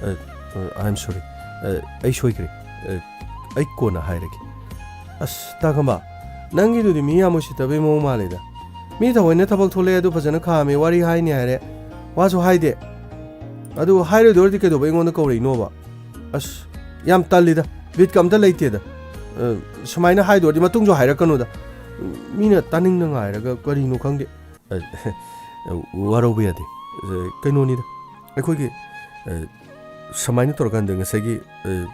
ꯑ, ꯑ, I am sorry. ꯑ, ꯑꯩ ꯁꯣꯏꯈ꯭ꯔꯦ꯫ ꯑ, ꯑꯩ ꯀꯣꯟꯅ ꯍꯥꯏꯔꯒꯦ꯫ ꯑꯁ, ꯇꯥꯈꯝꯕ, ꯅꯪꯒꯤꯗꯨꯗꯤ ꯃꯤ ꯌꯥꯝ ꯎꯁꯤꯠꯇꯕꯩ ꯃꯑꯣꯡ ꯃꯥꯜꯂꯦꯗ꯫ ꯃꯤ ꯊꯑꯣꯏꯅ ꯊꯕꯛ ꯊꯣꯛꯂꯛꯑꯦ, ꯑꯗꯨ ꯐꯖꯅ ꯈꯥꯝꯃꯦ, ꯋꯥꯔꯤ ꯍꯥꯏꯅꯤ ꯍꯥꯏꯔꯦ, ꯋꯥꯁꯨ ꯍꯥꯏꯗꯦ꯫ ꯑꯗꯨ ꯍꯥꯏꯔꯣꯏꯗꯣꯏꯔꯗꯤ ꯀꯩꯗꯧꯕ ꯑꯩꯉꯣꯟꯗ ꯀꯧꯔꯛꯏꯅꯣꯕ? ꯑꯁ, ꯌꯥꯝ ꯇꯜꯂꯤꯗ, ꯕꯤꯠꯀ ꯑꯝꯇ ꯂꯩꯇꯦꯗ꯫ ꯑ, ꯁꯨꯃꯥꯏꯅ ꯍꯥꯏꯗꯣꯏꯔꯗꯤ ꯃꯇꯨꯡꯁꯨ ꯍꯥꯏꯔꯛꯀꯅꯨꯗ꯫ ꯃꯤꯅ ꯇꯥꯅꯤꯡꯅ ꯉꯥꯏꯔꯒ ꯀꯔꯤꯅꯣ ꯈꯪꯗꯦ꯫ ꯑ, ꯋꯥꯔꯧꯕ ꯌꯥꯗꯦ꯫ ꯑ, ꯀꯩꯅꯣꯅꯤꯗ, ꯑꯩꯈꯣꯏꯒꯤ, ꯑ, ꯁꯨꯃꯥꯏꯅ ꯇꯧꯔꯀꯥꯟꯗ ꯉꯁꯥꯏꯒꯤ, ꯑ,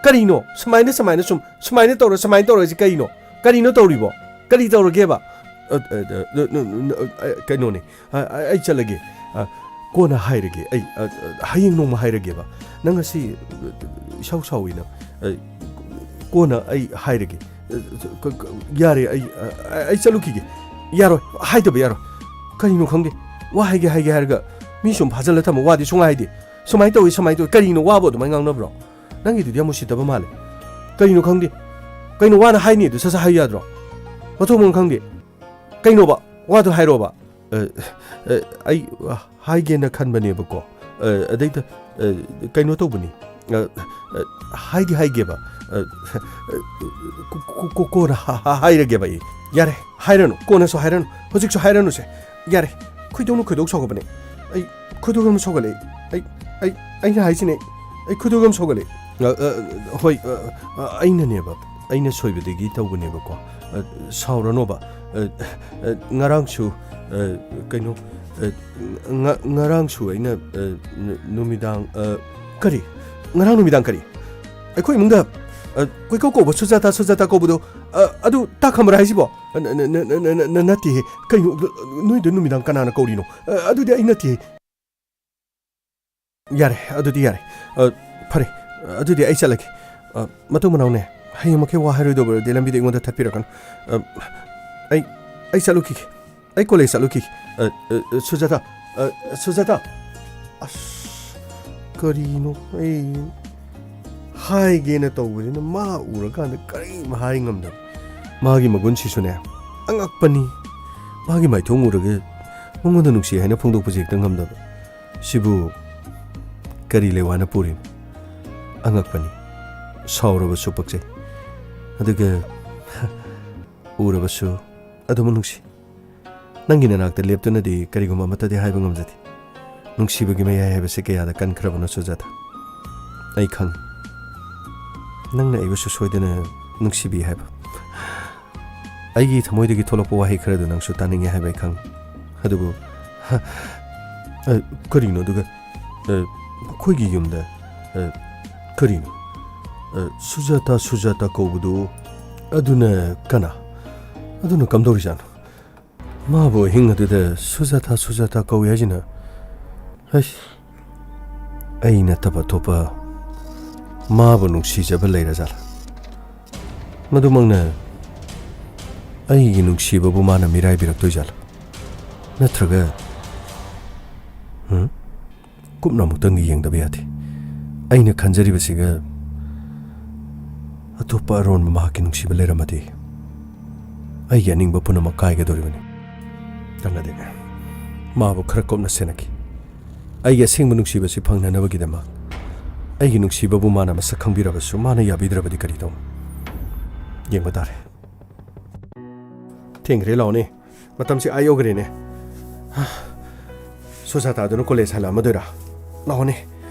ꯀꯔꯤꯅꯣ? ꯁꯨꯃꯥꯏꯅ, ꯁꯨꯃꯥꯏꯅ ꯁꯨꯝ, ꯁꯨꯃꯥꯏꯅ ꯇꯧꯔ, ꯁꯨꯃꯥꯏꯅ ꯇꯧꯔꯁꯤ ꯀꯔꯤꯅꯣ? ꯀꯔꯤꯅꯣ ꯇꯧꯔꯤꯕꯣ? ꯀꯔꯤ ꯇꯧꯔꯒꯦꯕ? ꯑ, ꯑ, ꯑ, ꯅ-, ꯅ-, ꯅ-, ꯑ, ꯀꯩꯅꯣꯅꯦ꯫ ꯑ, ꯑ, ꯑꯩ ꯆꯠꯂꯒꯦ꯫ ꯑ, ꯀꯣꯟꯅ ꯍꯥꯏꯔꯒꯦ꯫ ꯑꯩ, ꯑ, ꯑ, ꯍꯌꯦꯡ ꯅꯣꯡꯃ ꯍꯥꯏꯔꯒꯦꯕ꯫ ꯅꯪ ꯉꯁꯤ, ꯑ, ꯏꯁꯥꯎ ꯁꯥꯎꯋꯤꯅ꯫ ꯑ, ꯀꯣꯟꯅ ꯑꯩ ꯍꯥꯏꯔꯒꯦ꯫ ꯑ, ꯀ-, ꯀ-, ꯌꯥꯔꯦ, ꯑꯩ, ꯑ, ꯑ, ꯑꯩ ꯆꯠꯂꯨꯈꯤꯒꯦ꯫ ꯌꯥꯔꯣꯏ, ꯍꯥꯏꯗꯕ ꯌꯥꯔꯣꯏ꯫ ꯀꯔꯤꯅꯣ ꯈꯪꯗꯦ, ꯋꯥ ꯍꯥꯏꯒꯦ ꯍꯥꯏꯒꯦ ꯍꯥꯏꯔꯒ ꯃꯤ ꯁꯨꯝ ꯐꯥꯖꯤꯜꯂ ꯊꯝꯃ ꯋꯥꯗꯤ ꯁꯨꯡꯍꯥꯏ ꯍꯥꯏꯗꯦ꯫ ꯁꯨꯃꯥꯏꯅ ꯇꯧꯏ, ꯁꯨꯃꯥꯏꯅ ꯇꯧꯏ, ꯀꯔꯤꯅꯣ ꯋꯥꯕꯨ ꯑꯗꯨꯃꯥꯏꯅ ꯉꯥꯡꯅꯕ꯭ꯔꯣ? ꯅꯪꯒꯤꯗꯨꯗꯤ ꯌꯥꯝ ꯎꯁꯤꯠꯇꯕ ꯃꯥꯜꯂꯦ꯫ ꯀꯔꯤꯅꯣ ꯈꯪꯗꯦ, ꯀꯩꯅꯣ ꯋꯥꯅ ꯍꯥꯏꯅꯤꯗꯨ ꯁꯠ ꯁꯠ ꯍꯥꯏꯌꯨ ꯌꯥꯗ꯭ꯔꯣ? ꯃꯊꯣꯡ ꯃꯔꯝ ꯈꯪꯗꯦ꯫ ꯀꯩꯅꯣꯕ? ꯋꯥꯗꯣ ꯍꯥꯏꯔꯛꯑꯣꯕ꯫ ꯑ, ꯑ, ꯑꯩ ꯍꯥꯏꯒꯦꯅ ꯈꯟꯕꯅꯦꯕꯀꯣ꯫ ꯑ, ꯑꯗꯩꯗ, ꯑ, ꯀꯩꯅꯣ ꯇꯧꯕꯅꯤ꯫ ꯑ, ꯑ, ꯍꯥꯏꯗꯤ ꯍꯥꯏꯒꯦꯕ꯫ ꯑ, ꯑ, ꯀꯣ-, ꯀꯣ-, ꯀꯣ-, ꯀꯣꯟꯅ ꯍꯥ-, ꯍꯥ-, ꯍꯥꯏꯔꯒꯦꯕ ꯑꯩ꯫ ꯌꯥꯔꯦ, ꯍꯥꯏꯔꯅꯨ꯫ ꯀꯣꯟꯅꯁꯨ ꯍꯥꯏꯔꯅꯨ꯫ ꯍꯧꯖꯤꯛꯁꯨ ꯍꯥꯏꯔꯅꯨꯁꯦ꯫ ꯌꯥꯔꯦ꯫ ꯈꯣꯏꯗꯧꯅ ꯈꯣꯏꯗꯧ ꯁꯥꯎꯒꯠꯄꯅꯦ꯫ ꯑꯩ ꯈꯣꯏꯗꯧ ꯌꯥꯝ ꯁꯥꯎꯒꯠꯂꯦ꯫ ꯑꯩ, ꯑꯩ, ꯑꯩꯅ ꯍꯥꯏꯁꯤꯅꯦ꯫ ꯑꯩ ꯈꯣꯏꯗꯧ ꯌꯥꯝ ꯁꯥꯎꯒꯠꯂꯦ꯫ ꯑ, ꯑ, ꯍꯣꯏ, ꯑ, ꯑ, ꯑꯩꯅꯅꯦꯕ꯫ ꯑꯩꯅ ꯁꯣꯏꯕꯗꯒꯤ ꯇꯧꯕꯅꯦꯕꯀꯣ꯫ ꯑ, ꯁꯥꯎꯔꯅꯣꯕ꯫ ꯑ, ꯑ, ꯉꯔꯥꯡꯁꯨ, ꯑ, ꯀꯩꯅꯣ, ꯑ, ꯉ-, ꯉꯔꯥꯡꯁꯨ ꯑꯩꯅ, ꯑ, ꯅꯨ-, ꯅꯨꯃꯤꯗꯥꯡ, ꯑ, ꯀꯔꯤ? ꯉꯔꯥꯡ ꯅꯨꯃꯤꯗꯥꯡ ꯀꯔꯤ? ꯑꯩꯈꯣꯏ ꯏꯃꯨꯡꯗ, ꯑ, ꯀꯣꯏꯀꯧ ꯀꯧꯕ ꯁꯨꯖꯥꯇꯥ, ꯁꯨꯖꯥꯇꯥ ꯀꯧꯕꯗꯣ, ꯑ, ꯑꯗꯨ ꯇꯥ ꯈꯝꯕ꯭ꯔꯥ ꯍꯥꯏꯁꯤꯕꯣ? ꯑ, ꯅ-, ꯅ-, ꯅ-, ꯅꯠꯇꯦꯍꯦ꯫ ꯀꯩꯅꯣ, ꯅꯣꯏꯗ ꯅꯨꯃꯤꯗꯥꯡ ꯀꯅꯥꯅ ꯀꯧꯔꯤꯅꯣ? ꯑ, ꯑꯗꯨꯗꯤ ꯑꯩ ꯅꯠꯇꯦꯍꯦ꯫ ꯌꯥꯔꯦ, ꯑꯗꯨꯗꯤ ꯌꯥꯔꯦ꯫ ꯑ, ꯐꯔꯦ, ꯑꯗꯨꯗꯤ ꯑꯩ ꯆꯠꯂꯒꯦ꯫ ꯑ, ꯃꯇꯨꯡ ꯃꯅꯥꯎꯅꯦ, ꯍꯌꯦꯡꯃꯛꯀꯤ ꯋꯥ ꯍꯥꯏꯔꯣꯏꯗꯧꯕ ꯑꯣꯏꯔꯗꯤ ꯂꯝꯕꯤꯗ ꯑꯩꯉꯣꯟꯗ ꯊꯠꯄꯤꯔꯛꯀꯅꯨ꯫ ꯑ, ꯑꯩ, ꯑꯩ ꯆꯠꯂꯨꯈꯤꯒꯦ꯫ ꯑꯩ ꯀꯣꯂꯦꯖ ꯆꯠꯂꯨꯈꯤꯒꯦ꯫ ꯑ, ꯑ, ꯁꯨꯖꯥꯇꯥ, ꯑ, ꯁꯨꯖꯥꯇꯥ꯫ ꯑꯁ, ꯀꯔꯤꯅꯣ? ꯑꯩ ꯍꯥꯏꯒꯦꯅ ꯇꯧꯕꯁꯤꯅ ꯃꯥ ꯎꯔꯀꯥꯟꯗ ꯀꯔꯤꯝ ꯍꯥꯏ ꯉꯝꯗꯕ꯫ ꯃꯥꯒꯤ ꯃꯒꯨꯟꯁꯤꯁꯨꯅꯦ, ꯑꯉꯛꯄꯅꯤ꯫ ꯃꯥꯒꯤ ꯃꯥꯏꯊꯣꯡ ꯎꯔꯒ ꯃꯉꯣꯟꯗ ꯅꯨꯡꯁꯤ ꯍꯥꯏꯅ ꯐꯣꯡꯗꯣꯛꯄꯁꯦ ꯍꯦꯛꯇ ꯉꯝꯗꯕ꯫ ꯁꯤꯕꯨ ꯀꯔꯤ ꯂꯩꯋꯥꯅ ꯄꯨꯔꯤꯅꯣ? ꯑꯉꯛꯄꯅꯤ꯫ ꯁꯥꯎꯔꯕꯁꯨ ꯄꯛꯆꯩ꯫ ꯑꯗꯨꯒ ꯎꯔꯕꯁꯨ ꯑꯗꯨꯃꯛ ꯅꯨꯡꯁꯤ꯫ ꯅꯪꯒꯤ ꯅꯅꯥꯛꯇ ꯂꯦꯞꯇꯨꯅꯗꯤ ꯀꯔꯤꯒꯨꯝꯕ ꯑꯃꯠꯇꯗꯤ ꯍꯥꯏꯕ ꯉꯝꯖꯗꯦ꯫ ꯅꯨꯡꯁꯤꯕꯒꯤ ꯃꯌꯥꯏ ꯍꯥꯏꯕꯁꯤ ꯀꯌꯥꯗ ꯀꯟꯈ꯭ꯔꯕꯅꯣ, ꯁꯨꯖꯥꯇꯥ? ꯑꯩ ꯈꯪꯏ꯫ ꯅꯪꯅ ꯑꯩꯕꯨꯁꯨ ꯁꯣꯏꯗꯅ ꯅꯨꯡꯁꯤꯕꯤ ꯍꯥꯏꯕ꯫ ꯑꯩꯒꯤ ꯊꯃꯣꯏꯗꯒꯤ ꯊꯣꯛꯂꯛꯄ ꯋꯥꯍꯩ ꯈꯔꯗꯨ ꯅꯪꯁꯨ ꯇꯥꯅꯤꯡꯉꯤ ꯍꯥꯏꯕ ꯑꯩ ꯈꯪꯏ꯫ ꯑꯗꯨꯕꯨ, ꯍ, ꯑ, ꯀꯔꯤꯅꯣ ꯑꯗꯨꯒ, ꯑ, ꯑꯩꯈꯣꯏꯒꯤ ꯌꯨꯝꯗ, ꯑ, ꯀꯔꯤꯅꯣ? ꯑ, ꯁꯨꯖꯥꯇꯥ, ꯁꯨꯖꯥꯇꯥ ꯀꯧꯕꯗꯨ ꯑꯗꯨꯅ ꯀꯅꯥ? ꯑꯗꯨꯅ ꯀꯝꯗꯧꯔꯤꯖꯥꯠꯅꯣ? ꯃꯥꯕꯨ ꯑꯍꯤꯡ ꯑꯗꯨꯗ ꯁꯨꯖꯥꯇꯥ, ꯁꯨꯖꯥꯇꯥ ꯀꯧꯏ ꯍꯥꯏꯁꯤꯅ? ꯍꯩꯁ, ꯑꯩ ꯅꯠꯇꯕ ꯑꯇꯣꯞꯄ ꯃꯥꯕꯨ ꯅꯨꯡꯁꯤꯖꯕ ꯂꯩꯔꯖꯥꯠꯂꯥ? ꯃꯗꯨꯃꯛꯅ ꯑꯩꯒꯤ ꯅꯨꯡꯁꯤꯕꯕꯨ ꯃꯥꯅ ꯃꯤꯔꯥꯏꯕꯤꯔꯛꯇꯣꯏꯖꯥꯠꯂꯣ? ꯅꯠꯇ꯭ꯔꯒ, ꯍꯝ? ꯀꯨꯞꯅ ꯑꯃꯨꯛꯇꯪꯗꯤ ꯌꯦꯡꯗꯕ ꯌꯥꯗꯦ꯫ ꯑꯩꯅ ꯈꯟꯖꯔꯤꯕꯁꯤꯒ ꯑꯇꯣꯞꯄ ꯑꯔꯣꯟꯕ ꯃꯍꯥꯛꯀꯤ ꯅꯨꯡꯁꯤꯕ ꯂꯩꯔꯝꯃꯗꯤ, ꯑꯩꯒꯤ ꯑꯅꯤꯡꯕ ꯄꯨꯝꯅꯃꯛ ꯀꯥꯏꯒꯗꯧꯔꯤꯕꯅꯤ꯫ ꯀꯥꯟꯅꯗꯦ꯫ ꯃꯥꯕꯨ ꯈꯔ ꯀꯨꯞꯅ ꯁꯦꯟꯅꯈꯤ꯫ ꯑꯩꯒꯤ ꯑꯁꯦꯡꯕ ꯅꯨꯡꯁꯤꯕꯁꯤ ꯐꯪꯅꯅꯕꯒꯤꯗꯃꯛ꯫ ꯑꯩꯒꯤ ꯅꯨꯡꯁꯤꯕꯕꯨ ꯃꯥꯅ ꯃꯁꯛ ꯈꯪꯕꯤꯔꯕꯁꯨ, ꯃꯥꯅ ꯌꯥꯕꯤꯗ꯭ꯔꯕꯗꯤ ꯀꯔꯤ ꯇꯧꯅꯤ? ꯌꯦꯡꯕ ꯇꯥꯔꯦ꯫ ꯊꯦꯡꯈ꯭ꯔꯦ, ꯂꯥꯛꯑꯣꯅꯦ꯫ ꯃꯇꯝꯁꯤ ꯑꯥ ꯌꯧꯈ꯭ꯔꯦꯅꯦ꯫ ꯍꯥ, ꯁꯨꯖꯥꯇꯥꯗꯨꯅ ꯀꯣꯂꯦꯖ ꯍꯜꯂꯛꯑꯝꯃꯗꯣꯏꯔꯥ? ꯂꯥꯛꯑꯣꯅꯦ꯫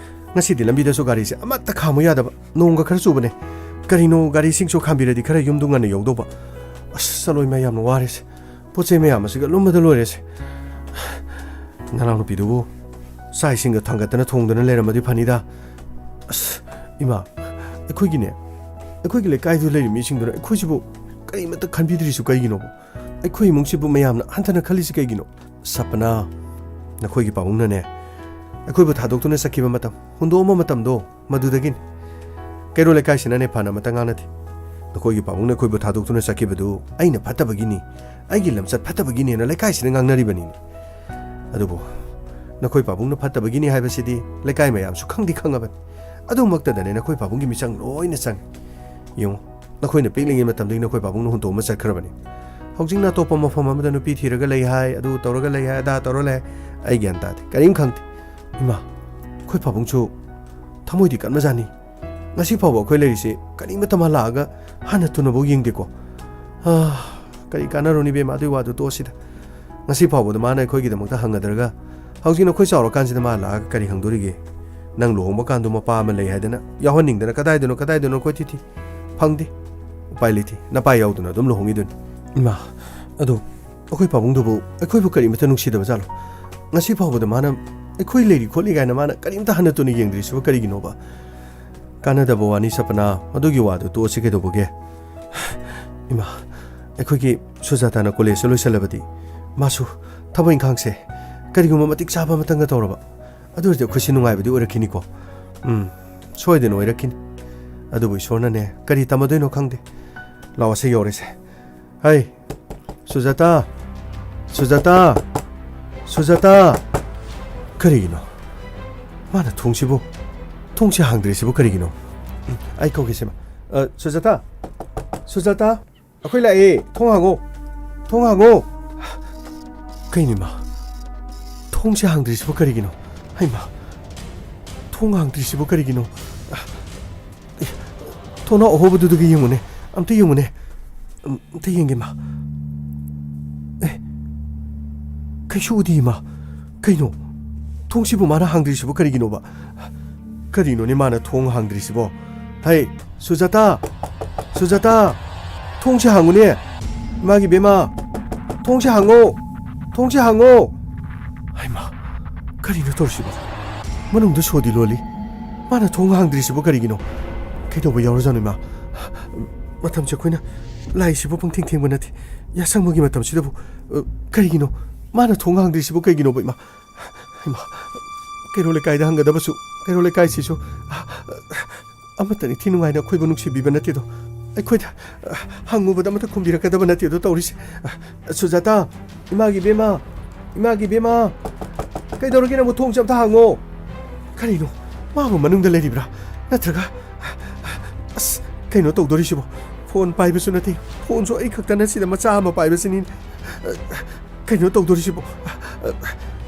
ꯉꯁꯤꯗꯤ ꯂꯝꯕꯤꯗꯁꯨ ꯒꯥꯔꯤꯁꯦ ꯑꯃꯠꯇ ꯈꯥꯝꯃꯨ ꯌꯥꯗꯕ꯫ ꯅꯣꯡꯒ ꯈꯔ ꯆꯨꯕꯅꯦ꯫ ꯀꯔꯤꯅꯣ, ꯒꯥꯔꯤꯁꯤꯡꯁꯨ ꯈꯥꯝꯕꯤꯔꯗꯤ ꯈꯔ ꯌꯨꯝꯗꯨ ꯉꯟꯅ ꯌꯧꯗꯧꯕ꯫ ꯑꯁ, ꯆꯠꯂꯣꯏ ꯃꯌꯥꯝꯅ ꯋꯥꯔꯦꯁꯦ꯫ ꯄꯣꯠ ꯆꯩ ꯃꯌꯥꯝ ꯑꯁꯤꯒ ꯂꯨꯝꯕꯗ ꯂꯣꯏꯔꯦꯁꯦ꯫ ꯅꯅꯥꯎꯅꯨꯄꯤꯗꯨꯕꯨ ꯆꯥꯛ ꯏꯁꯤꯡꯒ ꯊꯥꯡꯒꯠꯇꯅ ꯊꯣꯡꯗꯅ ꯂꯩꯔꯝꯃꯗꯤ ꯐꯅꯤꯗ꯫ ꯑꯁ, ꯏꯃꯥ, ꯑꯩꯈꯣꯏꯒꯤꯅꯦ, ꯑꯩꯈꯣꯏꯒꯤ ꯂꯩꯀꯥꯏꯗꯨ ꯂꯩꯔꯤꯕ ꯃꯤꯁꯤꯡꯗꯨꯅ ꯑꯩꯈꯣꯏꯁꯤꯕꯨ ꯀꯔꯤꯃꯠꯇ ꯈꯟꯕꯤꯗ꯭ꯔꯤꯁꯨ ꯀꯩꯒꯤꯅꯣꯕ? ꯑꯩꯈꯣꯏ ꯏꯃꯨꯡꯁꯤꯕꯨ ꯃꯌꯥꯝꯅ ꯍꯟꯊꯅ ꯈꯜꯂꯤꯁꯤ ꯀꯩꯒꯤꯅꯣ? ꯁꯄꯅꯥ, ꯅꯈꯣꯏꯒꯤ ꯄꯥꯕꯨꯡꯅꯅꯦ, ꯑꯩꯈꯣꯏꯕꯨ ꯊꯥꯗꯣꯛꯇꯨꯅ ꯆꯠꯈꯤꯕ ꯃꯇꯝ, ꯍꯨꯟꯗꯣꯛꯑꯝꯕ ꯃꯇꯝꯗꯣ, ꯃꯗꯨꯗꯒꯤꯅꯤ꯫ ꯀꯩꯔꯣꯜ ꯂꯩꯀꯥꯏꯁꯤꯅꯅꯦ ꯐꯅ ꯑꯃꯠꯇ ꯉꯥꯡꯅꯗꯦ꯫ ꯅꯈꯣꯏꯒꯤ ꯄꯥꯕꯨꯡꯅ ꯑꯩꯈꯣꯏꯕꯨ ꯊꯥꯗꯣꯛꯇꯨꯅ ꯆꯠꯈꯤꯕꯗꯨ ꯑꯩꯅ ꯐꯠꯇꯕꯒꯤꯅꯤ, ꯑꯩꯒꯤ ꯂꯝꯆꯠ ꯐꯠꯇꯕꯒꯤꯅꯦꯅ ꯂꯩꯀꯥꯏꯁꯤꯅ ꯉꯥꯡꯅꯔꯤꯕꯅꯤꯅꯦ꯫ ꯑꯗꯨꯕꯨ ꯅꯈꯣꯏ ꯄꯥꯕꯨꯡꯅ ꯐꯠꯇꯕꯒꯤꯅꯤ ꯍꯥꯏꯕꯁꯤꯗꯤ ꯂꯩꯀꯥꯏ ꯃꯌꯥꯝꯁꯨ ꯈꯪꯗꯤ ꯈꯪꯉꯕꯅꯤ꯫ ꯑꯗꯨꯃꯛꯇꯗꯅꯦ ꯅꯈꯣꯏ ꯄꯥꯕꯨꯡꯒꯤ ꯃꯤꯆꯪ ꯂꯣꯏꯅ ꯆꯪꯉꯤ꯫ ꯌꯦꯡꯉꯨ, ꯅꯈꯣꯏꯅ ꯄꯤꯛꯂꯤꯉꯩ ꯃꯇꯝꯗꯒꯤ ꯅꯈꯣꯏ ꯄꯥꯕꯨꯡꯅ ꯍꯨꯟꯗꯣꯛꯑꯃ ꯆꯠꯈ꯭ꯔꯕꯅꯤ꯫ ꯍꯧꯖꯤꯛꯅ ꯑꯇꯣꯞꯄ ꯃꯐꯝ ꯑꯃꯗ ꯅꯨꯄꯤ ꯊꯤꯔꯒ ꯂꯩ ꯍꯥꯏ, ꯑꯗꯨ ꯇꯧꯔꯒ ꯂꯩ ꯍꯥꯏ, ꯑꯗꯥ ꯇꯧꯔ ꯂꯩ ꯍꯥꯏ, ꯑꯩ ꯒ꯭ꯌꯥꯟ ꯇꯥꯗꯦ, ꯀꯔꯤꯝ ꯈꯪꯗꯦ꯫ ꯏꯃꯥ, ꯑꯩꯈꯣꯏ ꯄꯥꯕꯨꯡꯁꯨ ꯊꯃꯣꯏꯗꯤ ꯀꯟꯕꯖꯥꯠꯅꯤ꯫ ꯉꯁꯤ ꯐꯥꯎꯕ ꯑꯩꯈꯣꯏ ꯂꯩꯔꯤꯁꯤ ꯀꯔꯤꯃꯠꯇ ꯃꯥ ꯂꯥꯛꯑꯒ ꯍꯟꯅ ꯊꯨꯅꯐꯥꯎ ꯌꯦꯡꯗꯦꯀꯣ꯫ ꯑꯥ, ꯀꯔꯤ ꯀꯥꯟꯅꯔꯨꯅꯤ ꯏꯕꯦꯝꯃ, ꯑꯗꯨꯒꯤ ꯋꯥꯗꯨ ꯇꯣꯛꯑꯁꯤꯗ꯫ ꯉꯁꯤ ꯐꯥꯎꯕꯗ ꯃꯥꯅ ꯑꯩꯈꯣꯏꯒꯤꯗꯃꯛꯇ ꯍꯪꯒꯗ꯭ꯔꯒ, ꯍꯧꯖꯤꯛ ꯅꯈꯣꯏ ꯆꯥꯎꯔꯀꯥꯟꯁꯤꯗ ꯃꯥ ꯂꯥꯛꯑꯒ ꯀꯔꯤ ꯍꯪꯗꯣꯔꯤꯒꯦ? ꯅꯪ ꯂꯨꯍꯣꯡꯕ ꯀꯥꯟꯗꯨ ꯃꯄꯥ ꯑꯃ ꯂꯩ ꯍꯥꯏꯗꯅ ꯌꯥꯎꯍꯟꯅꯤꯡꯗꯅ ꯀꯗꯥꯏꯗꯅꯣ, ꯀꯗꯥꯏꯗꯅꯣ ꯀꯣꯏꯊꯤ ꯊꯤ꯫ ꯐꯪꯗꯦ꯫ ꯎꯄꯥꯏ ꯂꯩꯇꯦ꯫ ꯅꯄꯥ ꯌꯥꯎꯗꯅ ꯑꯗꯨꯝ ꯂꯨꯍꯣꯡꯉꯤꯗꯨꯅꯤ꯫ ꯏꯃꯥ, ꯑꯗꯣ ꯑꯩꯈꯣꯏ ꯄꯥꯕꯨꯡꯗꯨꯕꯨ ꯑꯩꯈꯣꯏꯕꯨ ꯀꯔꯤꯃꯠꯇ ꯅꯨꯡꯁꯤꯗꯕ ꯖꯥꯠꯂꯣ? ꯉꯁꯤ ꯐꯥꯎꯕꯗ ꯃꯥꯅ ꯑꯩꯈꯣꯏ ꯂꯩꯔꯤ ꯈꯣꯠꯂꯤ ꯀꯥꯏꯅ ꯃꯥꯅ ꯀꯔꯤꯝꯇ ꯍꯟꯅ ꯇꯨꯅ ꯌꯦꯡꯗ꯭ꯔꯤꯁꯤꯕꯨ ꯀꯔꯤꯒꯤꯅꯣꯕ? ꯀꯥꯟꯅꯗꯕ ꯋꯥꯅꯤ ꯁꯄꯅꯥ, ꯃꯗꯨꯒꯤ ꯋꯥꯗꯨ ꯇꯣꯛꯑꯁꯤ ꯀꯩꯗꯧꯕꯒꯦ? ꯏꯃꯥ, ꯑꯩꯈꯣꯏꯒꯤ ꯁꯨꯖꯥꯇꯥꯅ ꯀꯣꯂꯦꯖꯇ ꯂꯣꯏꯁꯜꯂꯕꯗꯤ ꯃꯥꯁꯨ ꯊꯕꯛ ꯏꯪꯈꯥꯡꯁꯦ ꯀꯔꯤꯒꯨꯝꯕ ꯃꯇꯤꯛ ꯆꯥꯕ ꯑꯃꯇꯪꯒ ꯇꯧꯔꯕ, ꯑꯗꯨ ꯑꯣꯏꯔꯗꯤ ꯑꯩꯈꯣꯏꯁꯦ ꯅꯨꯡꯉꯥꯏꯕꯗꯤ ꯑꯣꯏꯔꯛꯈꯤꯅꯤꯀꯣ꯫ ꯎꯝ, ꯁꯣꯏꯗꯅ ꯑꯣꯏꯔꯛꯈꯤꯅꯤ꯫ ꯑꯗꯨꯕꯨ ꯏꯁꯣꯔꯅꯅꯦ ꯀꯔꯤ ꯇꯝꯃꯗꯣꯏꯅꯣ ꯈꯪꯗꯦ꯫ ꯂꯥꯛꯑꯣꯁꯦ, ꯌꯧꯔꯦꯁꯦ꯫ ꯍꯩ, ꯁꯨꯖꯥꯇꯥ! ꯁꯨꯖꯥꯇꯥ! ꯁꯨꯖꯥꯇꯥ! ꯀꯔꯤꯒꯤꯅꯣ? ꯃꯥꯅ ꯊꯣꯡꯁꯤꯕꯨ, ꯊꯣꯡꯁꯤ ꯍꯥꯡꯗ꯭ꯔꯤꯁꯤꯕꯨ ꯀꯔꯤꯒꯤꯅꯣ? ꯎꯝ, ꯑꯩ ꯀꯧꯒꯦꯁꯦ, ꯃꯥ꯫ ꯑ, ꯁꯨꯖꯥꯇꯥ! ꯁꯨꯖꯥꯇꯥ! ꯑꯩꯈꯣꯏ ꯂꯥꯛꯑꯦ! ꯊꯣꯡ ꯍꯥꯡꯉꯣ! ꯊꯣꯡ ꯍꯥꯡꯉꯣ! ꯀꯩꯅꯣ, ꯏꯃꯥ? ꯊꯣꯡꯁꯤ ꯍꯥꯡꯗ꯭ꯔꯤꯁꯤꯕꯨ ꯀꯔꯤꯒꯤꯅꯣ? ꯍꯩꯃꯥ! ꯊꯣꯡ ꯍꯥꯡꯗ꯭ꯔꯤꯁꯤꯕꯨ ꯀꯔꯤꯒꯤꯅꯣ? ꯑꯦ, ꯊꯣꯡꯅꯥꯎ ꯑꯍꯣꯕꯗꯨꯗꯒꯤ ꯌꯦꯡꯉꯨꯅꯦ, ꯑꯝꯇ ꯌꯦꯡꯉꯨꯅꯦ, ꯑꯝꯇ ꯌꯦꯡꯒꯦ, ꯃꯥ꯫ ꯑꯦ, ꯀꯩꯁꯨ ꯎꯗꯦ, ꯃꯥ꯫ ꯀꯩꯅꯣ? ꯊꯣꯡꯁꯤꯕꯨ ꯃꯥꯅ ꯍꯥꯡꯗ꯭ꯔꯤꯁꯤꯕꯨ ꯀꯔꯤꯒꯤꯅꯣꯕ? ꯀꯔꯤꯅꯣꯅꯦ ꯃꯥꯅ ꯊꯣꯡ ꯍꯥꯡꯗ꯭ꯔꯤꯁꯤꯕꯣ? ꯍꯩ, ꯁꯨꯖꯥꯇꯥ! ꯁꯨꯖꯥꯇꯥ! ꯊꯣꯡꯁꯤ ꯍꯥꯡꯉꯨꯅꯦ! ꯏꯃꯥꯒꯤ ꯕꯦꯝꯃ! ꯊꯣꯡꯁꯤ ꯍꯥꯡꯉꯣ! ꯊꯣꯡꯁꯤ ꯍꯥꯡꯉꯣ! ꯍꯩꯃꯥ! ꯀꯔꯤꯅꯣ ꯇꯧꯔꯤꯁꯤꯕꯣ? ꯃꯅꯨꯡꯗ ꯁꯣꯗꯤ ꯂꯣꯜꯂꯤ꯫ ꯃꯥꯅ ꯊꯣꯡ ꯍꯥꯡꯗ꯭ꯔꯤꯁꯤꯕꯨ ꯀꯔꯤꯒꯤꯅꯣ? ꯀꯩꯗꯧꯕ ꯌꯥꯎꯔꯖꯥꯠꯅꯣ, ꯏꯃꯥ? ꯃꯇꯝꯁꯦ ꯑꯩꯈꯣꯏꯅ ꯂꯥꯛꯏꯁꯤꯕꯨ ꯄꯪꯊꯦꯡ ꯊꯦꯡꯕ ꯅꯠꯇꯦ꯫ ꯌꯥꯁꯪꯕꯒꯤ ꯃꯇꯝꯁꯤꯗꯕꯨ, ꯑ, ꯀꯔꯤꯒꯤꯅꯣ? ꯃꯥꯅ ꯊꯣꯡ ꯍꯥꯡꯗ꯭ꯔꯤꯁꯤꯕꯨ ꯀꯩꯒꯤꯅꯣꯕ, ꯏꯃꯥ? ꯏꯃꯥ, ꯀꯩꯔꯣꯜ ꯂꯩꯀꯥꯏꯗ ꯍꯪꯒꯗꯕꯁꯨ, ꯀꯩꯔꯣꯜ ꯂꯩꯀꯥꯏꯁꯤꯁꯨ, ꯑ, ꯑꯃꯠꯇ ꯅꯤꯡꯊꯤ ꯅꯨꯡꯉꯥꯏꯅ ꯑꯩꯈꯣꯏꯕꯨ ꯅꯨꯡꯁꯤꯕꯤꯕ ꯅꯠꯇꯦꯗꯣ꯫ ꯑꯩꯈꯣꯏꯗ, ꯑ, ꯍꯪꯉꯨꯕꯗ ꯑꯃꯠꯇ ꯈꯨꯝꯕꯤꯔꯛꯀꯗꯕ ꯅꯠꯇꯦꯗꯣ ꯇꯧꯔꯤꯁꯦ꯫ ꯑ, ꯁꯨꯖꯥꯇꯥ! ꯏꯃꯥꯒꯤ ꯏꯕꯦꯝꯃ! ꯏꯃꯥꯒꯤ ꯏꯕꯦꯝꯃ! ꯀꯩꯗꯧꯔꯒꯦ ꯅꯪꯕꯨ? ꯊꯣꯡꯁꯦ ꯑꯝꯇ ꯍꯥꯡꯉꯣ! ꯀꯔꯤꯅꯣ? ꯃꯥꯕꯨ ꯃꯅꯨꯡꯗ ꯂꯩꯔꯤꯕ꯭ꯔꯥ? ꯅꯠꯇ꯭ꯔꯒ, ꯑꯁ, ꯀꯩꯅꯣ ꯇꯧꯗꯣꯔꯤꯁꯤꯕꯣ? ꯐꯣꯟ ꯄꯥꯏꯕꯁꯨ ꯅꯠꯇꯦ꯫ ꯐꯣꯟꯁꯨ ꯑꯩ ꯈꯛꯇꯅ ꯁꯤꯗ ꯃꯆꯥ ꯑꯃ ꯄꯥꯏꯕꯁꯤꯅꯤ꯫ ꯀꯩꯅꯣ ꯇꯧꯗꯣꯔꯤꯁꯤꯕꯣ?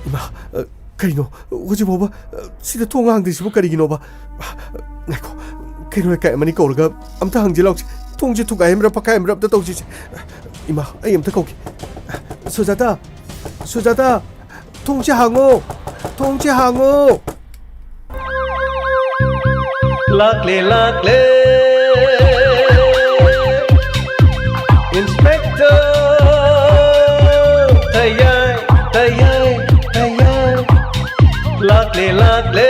ꯏꯃꯥ, ꯀꯩꯅꯣ ꯍꯧꯖꯤꯛ ꯐꯥꯎꯕ ꯁꯤꯗ ꯊꯣꯡ ꯍꯥꯡꯗ꯭ꯔꯤꯁꯤꯕꯨ ꯀꯔꯤꯒꯤꯅꯣꯕ? ꯉꯥꯏꯈꯣ, ꯀꯩꯔꯣꯜ ꯂꯩꯀꯥꯏ ꯑꯃꯅꯤ ꯀꯧꯔꯒ ꯑꯝꯇ ꯍꯪꯖꯤ ꯂꯥꯎꯁꯤ꯫ ꯊꯣꯡꯁꯦ ꯊꯨꯒꯥꯏ ꯑꯃꯔ ꯐꯛꯀꯥꯏ ꯑꯃꯔ ꯑꯝꯇ ꯇꯧꯁꯤꯁꯦ꯫ ꯏꯃꯥ, ꯑꯩ ꯑꯝꯇ ꯀꯧꯒꯦ꯫ ꯁꯨꯖꯥꯇꯥ! ꯁꯨꯖꯥꯇꯥ! ꯊꯣꯡꯁꯦ ꯍꯥꯡꯉꯣ! ꯊꯣꯡꯁꯦ ꯍꯥꯡꯉꯣ! ꯂꯥꯛꯂꯦ, ꯂꯥꯛꯂꯦ, Inspector ꯇꯌꯥꯏ, ꯇꯌꯥꯏ, ꯇꯌꯥꯏ꯫ ꯂꯥꯛꯂꯦ, ꯂꯥꯛꯂꯦ,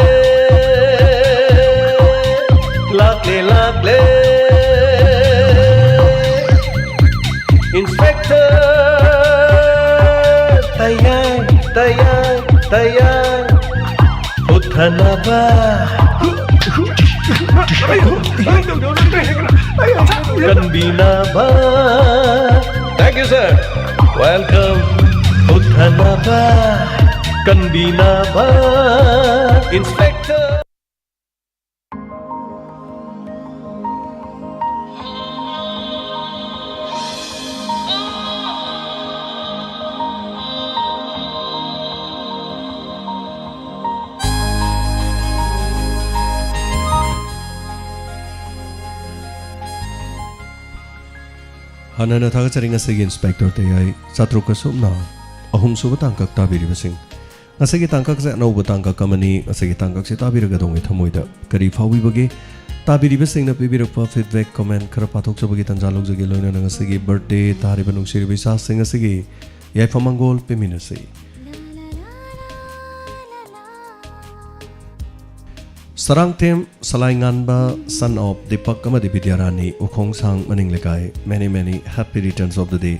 ꯂꯥꯛꯂꯦ, ꯂꯥꯛꯂꯦ꯫ Inspector ꯇꯌꯥꯏ, ꯇꯌꯥꯏ, ꯇꯌꯥꯏ꯫ ꯍꯨꯠꯊꯅꯕ, ꯀꯟꯕꯤꯅꯕ꯫ Thank you, sir. Welcome, ꯍꯨꯠꯊꯅꯕ, ꯀꯟꯕꯤꯅꯕ, Inspector꯫ ꯍꯥꯟꯅꯅ ꯊꯥꯒꯠꯆꯔꯤ ꯉꯁꯤꯒꯤ Inspector ꯇꯌꯥꯏ ꯆꯥꯇ꯭ꯔꯨꯛꯀ ꯁꯨꯞꯅ ꯑꯍꯨꯝꯁꯨꯕ ꯇꯥꯡꯀꯛ ꯇꯥꯕꯤꯔꯤꯕꯁꯤꯡ꯫ ꯉꯁꯤꯒꯤ ꯇꯥꯡꯀꯛꯁꯦ ꯑꯅꯧꯕ ꯇꯥꯡꯀꯛ ꯑꯃꯅꯤ꯫ ꯉꯁꯤꯒꯤ ꯇꯥꯡꯀꯛꯁꯦ ꯇꯥꯕꯤꯔꯒ ꯑꯗꯣꯝꯒꯤ ꯊꯃꯣꯏꯗ ꯀꯔꯤ ꯐꯥꯎꯕꯤꯕꯒꯦ? ꯇꯥꯕꯤꯔꯤꯕꯁꯤꯡꯅ ꯄꯤꯕꯤꯔꯛꯄ feedback, comment ꯈꯔ ꯄꯥꯊꯣꯛꯆꯕꯒꯤ ꯇꯥꯟꯖꯥ ꯂꯧꯖꯒꯦ꯫ ꯂꯣꯏꯅꯅ ꯉꯁꯤꯒꯤ birthday ꯇꯥꯔꯤꯕ ꯅꯨꯡꯁꯤꯔꯕ ꯏꯆꯥꯁꯤꯡ ꯑꯁꯤꯒꯤ ꯌꯥꯏꯐ ꯃꯪꯒꯣꯜ ꯄꯤꯃꯤꯟꯅꯁꯤ꯫ ꯁꯔꯥꯡꯊꯦꯝ ꯁꯂꯥꯏꯉꯥꯟꯕ, son of ꯗꯤꯄꯛ ꯑꯃꯗꯤ ꯕꯤꯗ꯭ꯌꯥꯔꯥꯅꯤ, ꯎꯈꯣꯡꯁꯥꯡ ꯃꯅꯤꯡ ꯂꯩꯀꯥꯏ, many many happy returns of the day꯫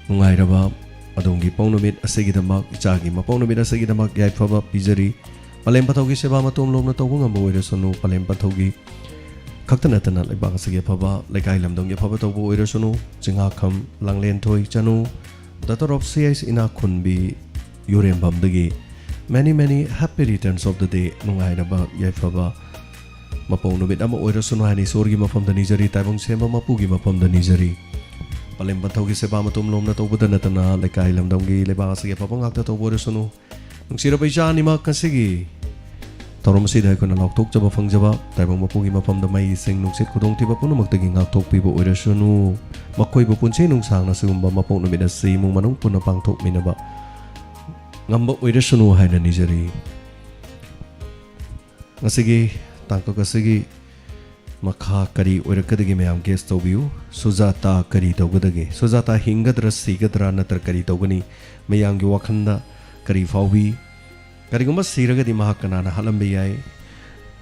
ꯅꯨꯡꯉꯥꯏꯔꯕ ꯑꯗꯣꯝꯒꯤ ꯄꯣꯛ ꯅꯨꯃꯤꯠ ꯑꯁꯤꯒꯤꯗꯃꯛ, ꯏꯆꯥꯒꯤ ꯃꯄꯣꯛ ꯅꯨꯃꯤꯠ ꯑꯁꯤꯒꯤꯗꯃꯛ ꯌꯥꯏꯐꯕ ꯄꯤꯖꯔꯤ꯫ ꯄꯂꯦꯝ ꯄꯟꯊꯧꯒꯤ ꯁꯦꯕꯥ ꯃꯇꯣꯝ ꯂꯣꯝꯅ ꯇꯧꯕ ꯉꯝꯕ ꯑꯣꯏꯔꯁꯅꯨ꯫ ꯄꯂꯦꯝ ꯄꯟꯊꯧꯒꯤ ꯈꯛꯇ ꯅꯠꯇꯅ ꯂꯩꯕꯥꯛ ꯑꯁꯤꯒꯤ ꯑꯐꯕ, ꯂꯩꯀꯥꯏ ꯂꯝꯗꯝꯒꯤ ꯑꯐꯕ ꯇꯧꯕ ꯑꯣꯏꯔꯁꯅꯨ꯫ ꯆꯤꯡꯉꯥꯈꯝ ꯂꯥꯡꯂꯦꯟꯊꯣꯏ ꯆꯅꯨ, daughter of C H ꯏꯅꯥꯛꯈꯨꯟꯕꯤ ꯌꯨꯔꯦꯝꯕꯝꯗꯒꯤ many many happy returns of the day꯫ ꯅꯨꯡꯉꯥꯏꯔꯕ ꯌꯥꯏꯐꯕ ꯃꯄꯣꯛ ꯅꯨꯃꯤꯠ ꯑꯃ ꯑꯣꯏꯔꯁꯅꯨ ꯍꯥꯏꯅ ꯏꯁꯣꯔꯒꯤ ꯃꯐꯝꯗ ꯅꯤꯖꯔꯤ, ꯇꯥꯏꯕꯪ ꯁꯦꯝꯕ ꯃꯄꯨꯒꯤ ꯃꯐꯝꯗ ꯅꯤꯖꯔꯤ꯫ ꯄꯂꯦꯝ ꯄꯟꯊꯧꯒꯤ ꯁꯦꯕꯥ ꯃꯇꯣꯝ ꯂꯣꯝꯅ ꯇꯧꯕꯗ ꯅꯠꯇꯅ ꯂꯩꯀꯥꯏ ꯂꯝꯗꯝꯒꯤ ꯂꯩꯕꯥꯛ ꯑꯁꯤꯒꯤ ꯑꯐꯕ ꯉꯥꯛꯇ ꯇꯧꯕ ꯑꯣꯏꯔꯁꯅꯨ꯫ ꯅꯨꯡꯁꯤꯔꯕ ꯏꯆꯥ ꯑꯅꯤꯃꯛ, ꯉꯁꯤꯒꯤ ꯊꯧꯔꯝ ꯑꯁꯤꯗ ꯑꯩꯈꯣꯏꯅ ꯂꯥꯎꯊꯣꯛꯆꯕ ꯐꯪꯖꯕ ꯇꯥꯏꯕꯪ ꯃꯄꯨꯒꯤ ꯃꯐꯝꯗ ꯃꯩ, ꯏꯁꯤꯡ, ꯅꯨꯡꯁꯤꯠ, ꯈꯨꯗꯣꯡꯊꯤꯕ ꯄꯨꯝꯅꯃꯛꯇꯒꯤ ꯉꯥꯛꯊꯣꯛꯄꯤꯕ ꯑꯣꯏꯔꯁꯅꯨ꯫ ꯃꯈꯣꯏꯕꯨ ꯄꯨꯟꯁꯤ ꯅꯨꯡꯁꯥꯡꯅ ꯁꯤꯒꯨꯝꯕ ꯃꯄꯣꯛ ꯅꯨꯃꯤꯠ ꯑꯁꯤ ꯏꯃꯨꯡ ꯃꯅꯨꯡ ꯄꯨꯟꯅ ꯄꯥꯡꯊꯣꯛꯃꯤꯟꯅꯕ ꯉꯝꯕ ꯑꯣꯏꯔꯁꯅꯨ ꯍꯥꯏꯅ ꯅꯤꯖꯔꯤ꯫ ꯉꯁꯤꯒꯤ ꯇꯥꯡꯀꯛ ꯑꯁꯤꯒꯤ ꯃꯈꯥ ꯀꯔꯤ ꯑꯣꯏꯔꯛꯀꯗꯒꯦ ꯃꯌꯥꯝ guess ꯇꯧꯕꯤꯌꯨ꯫ ꯁꯨꯖꯥꯇꯥ ꯀꯔꯤ ꯇꯧꯒꯗꯒꯦ? ꯁꯨꯖꯥꯇꯥ ꯍꯤꯡꯒꯗ꯭ꯔꯥ, ꯁꯤꯒꯗ꯭ꯔꯥ, ꯅꯠꯇ꯭ꯔ ꯀꯔꯤ ꯇꯧꯒꯅꯤ? ꯃꯌꯥꯝꯒꯤ ꯋꯥꯈꯜꯗ ꯀꯔꯤ ꯐꯥꯎꯕꯤ? ꯀꯔꯤꯒꯨꯝꯕ ꯁꯤꯔꯒꯗꯤ ꯃꯍꯥꯛ ꯀꯅꯥꯅ ꯍꯥꯠꯂꯝꯕ ꯌꯥꯏ?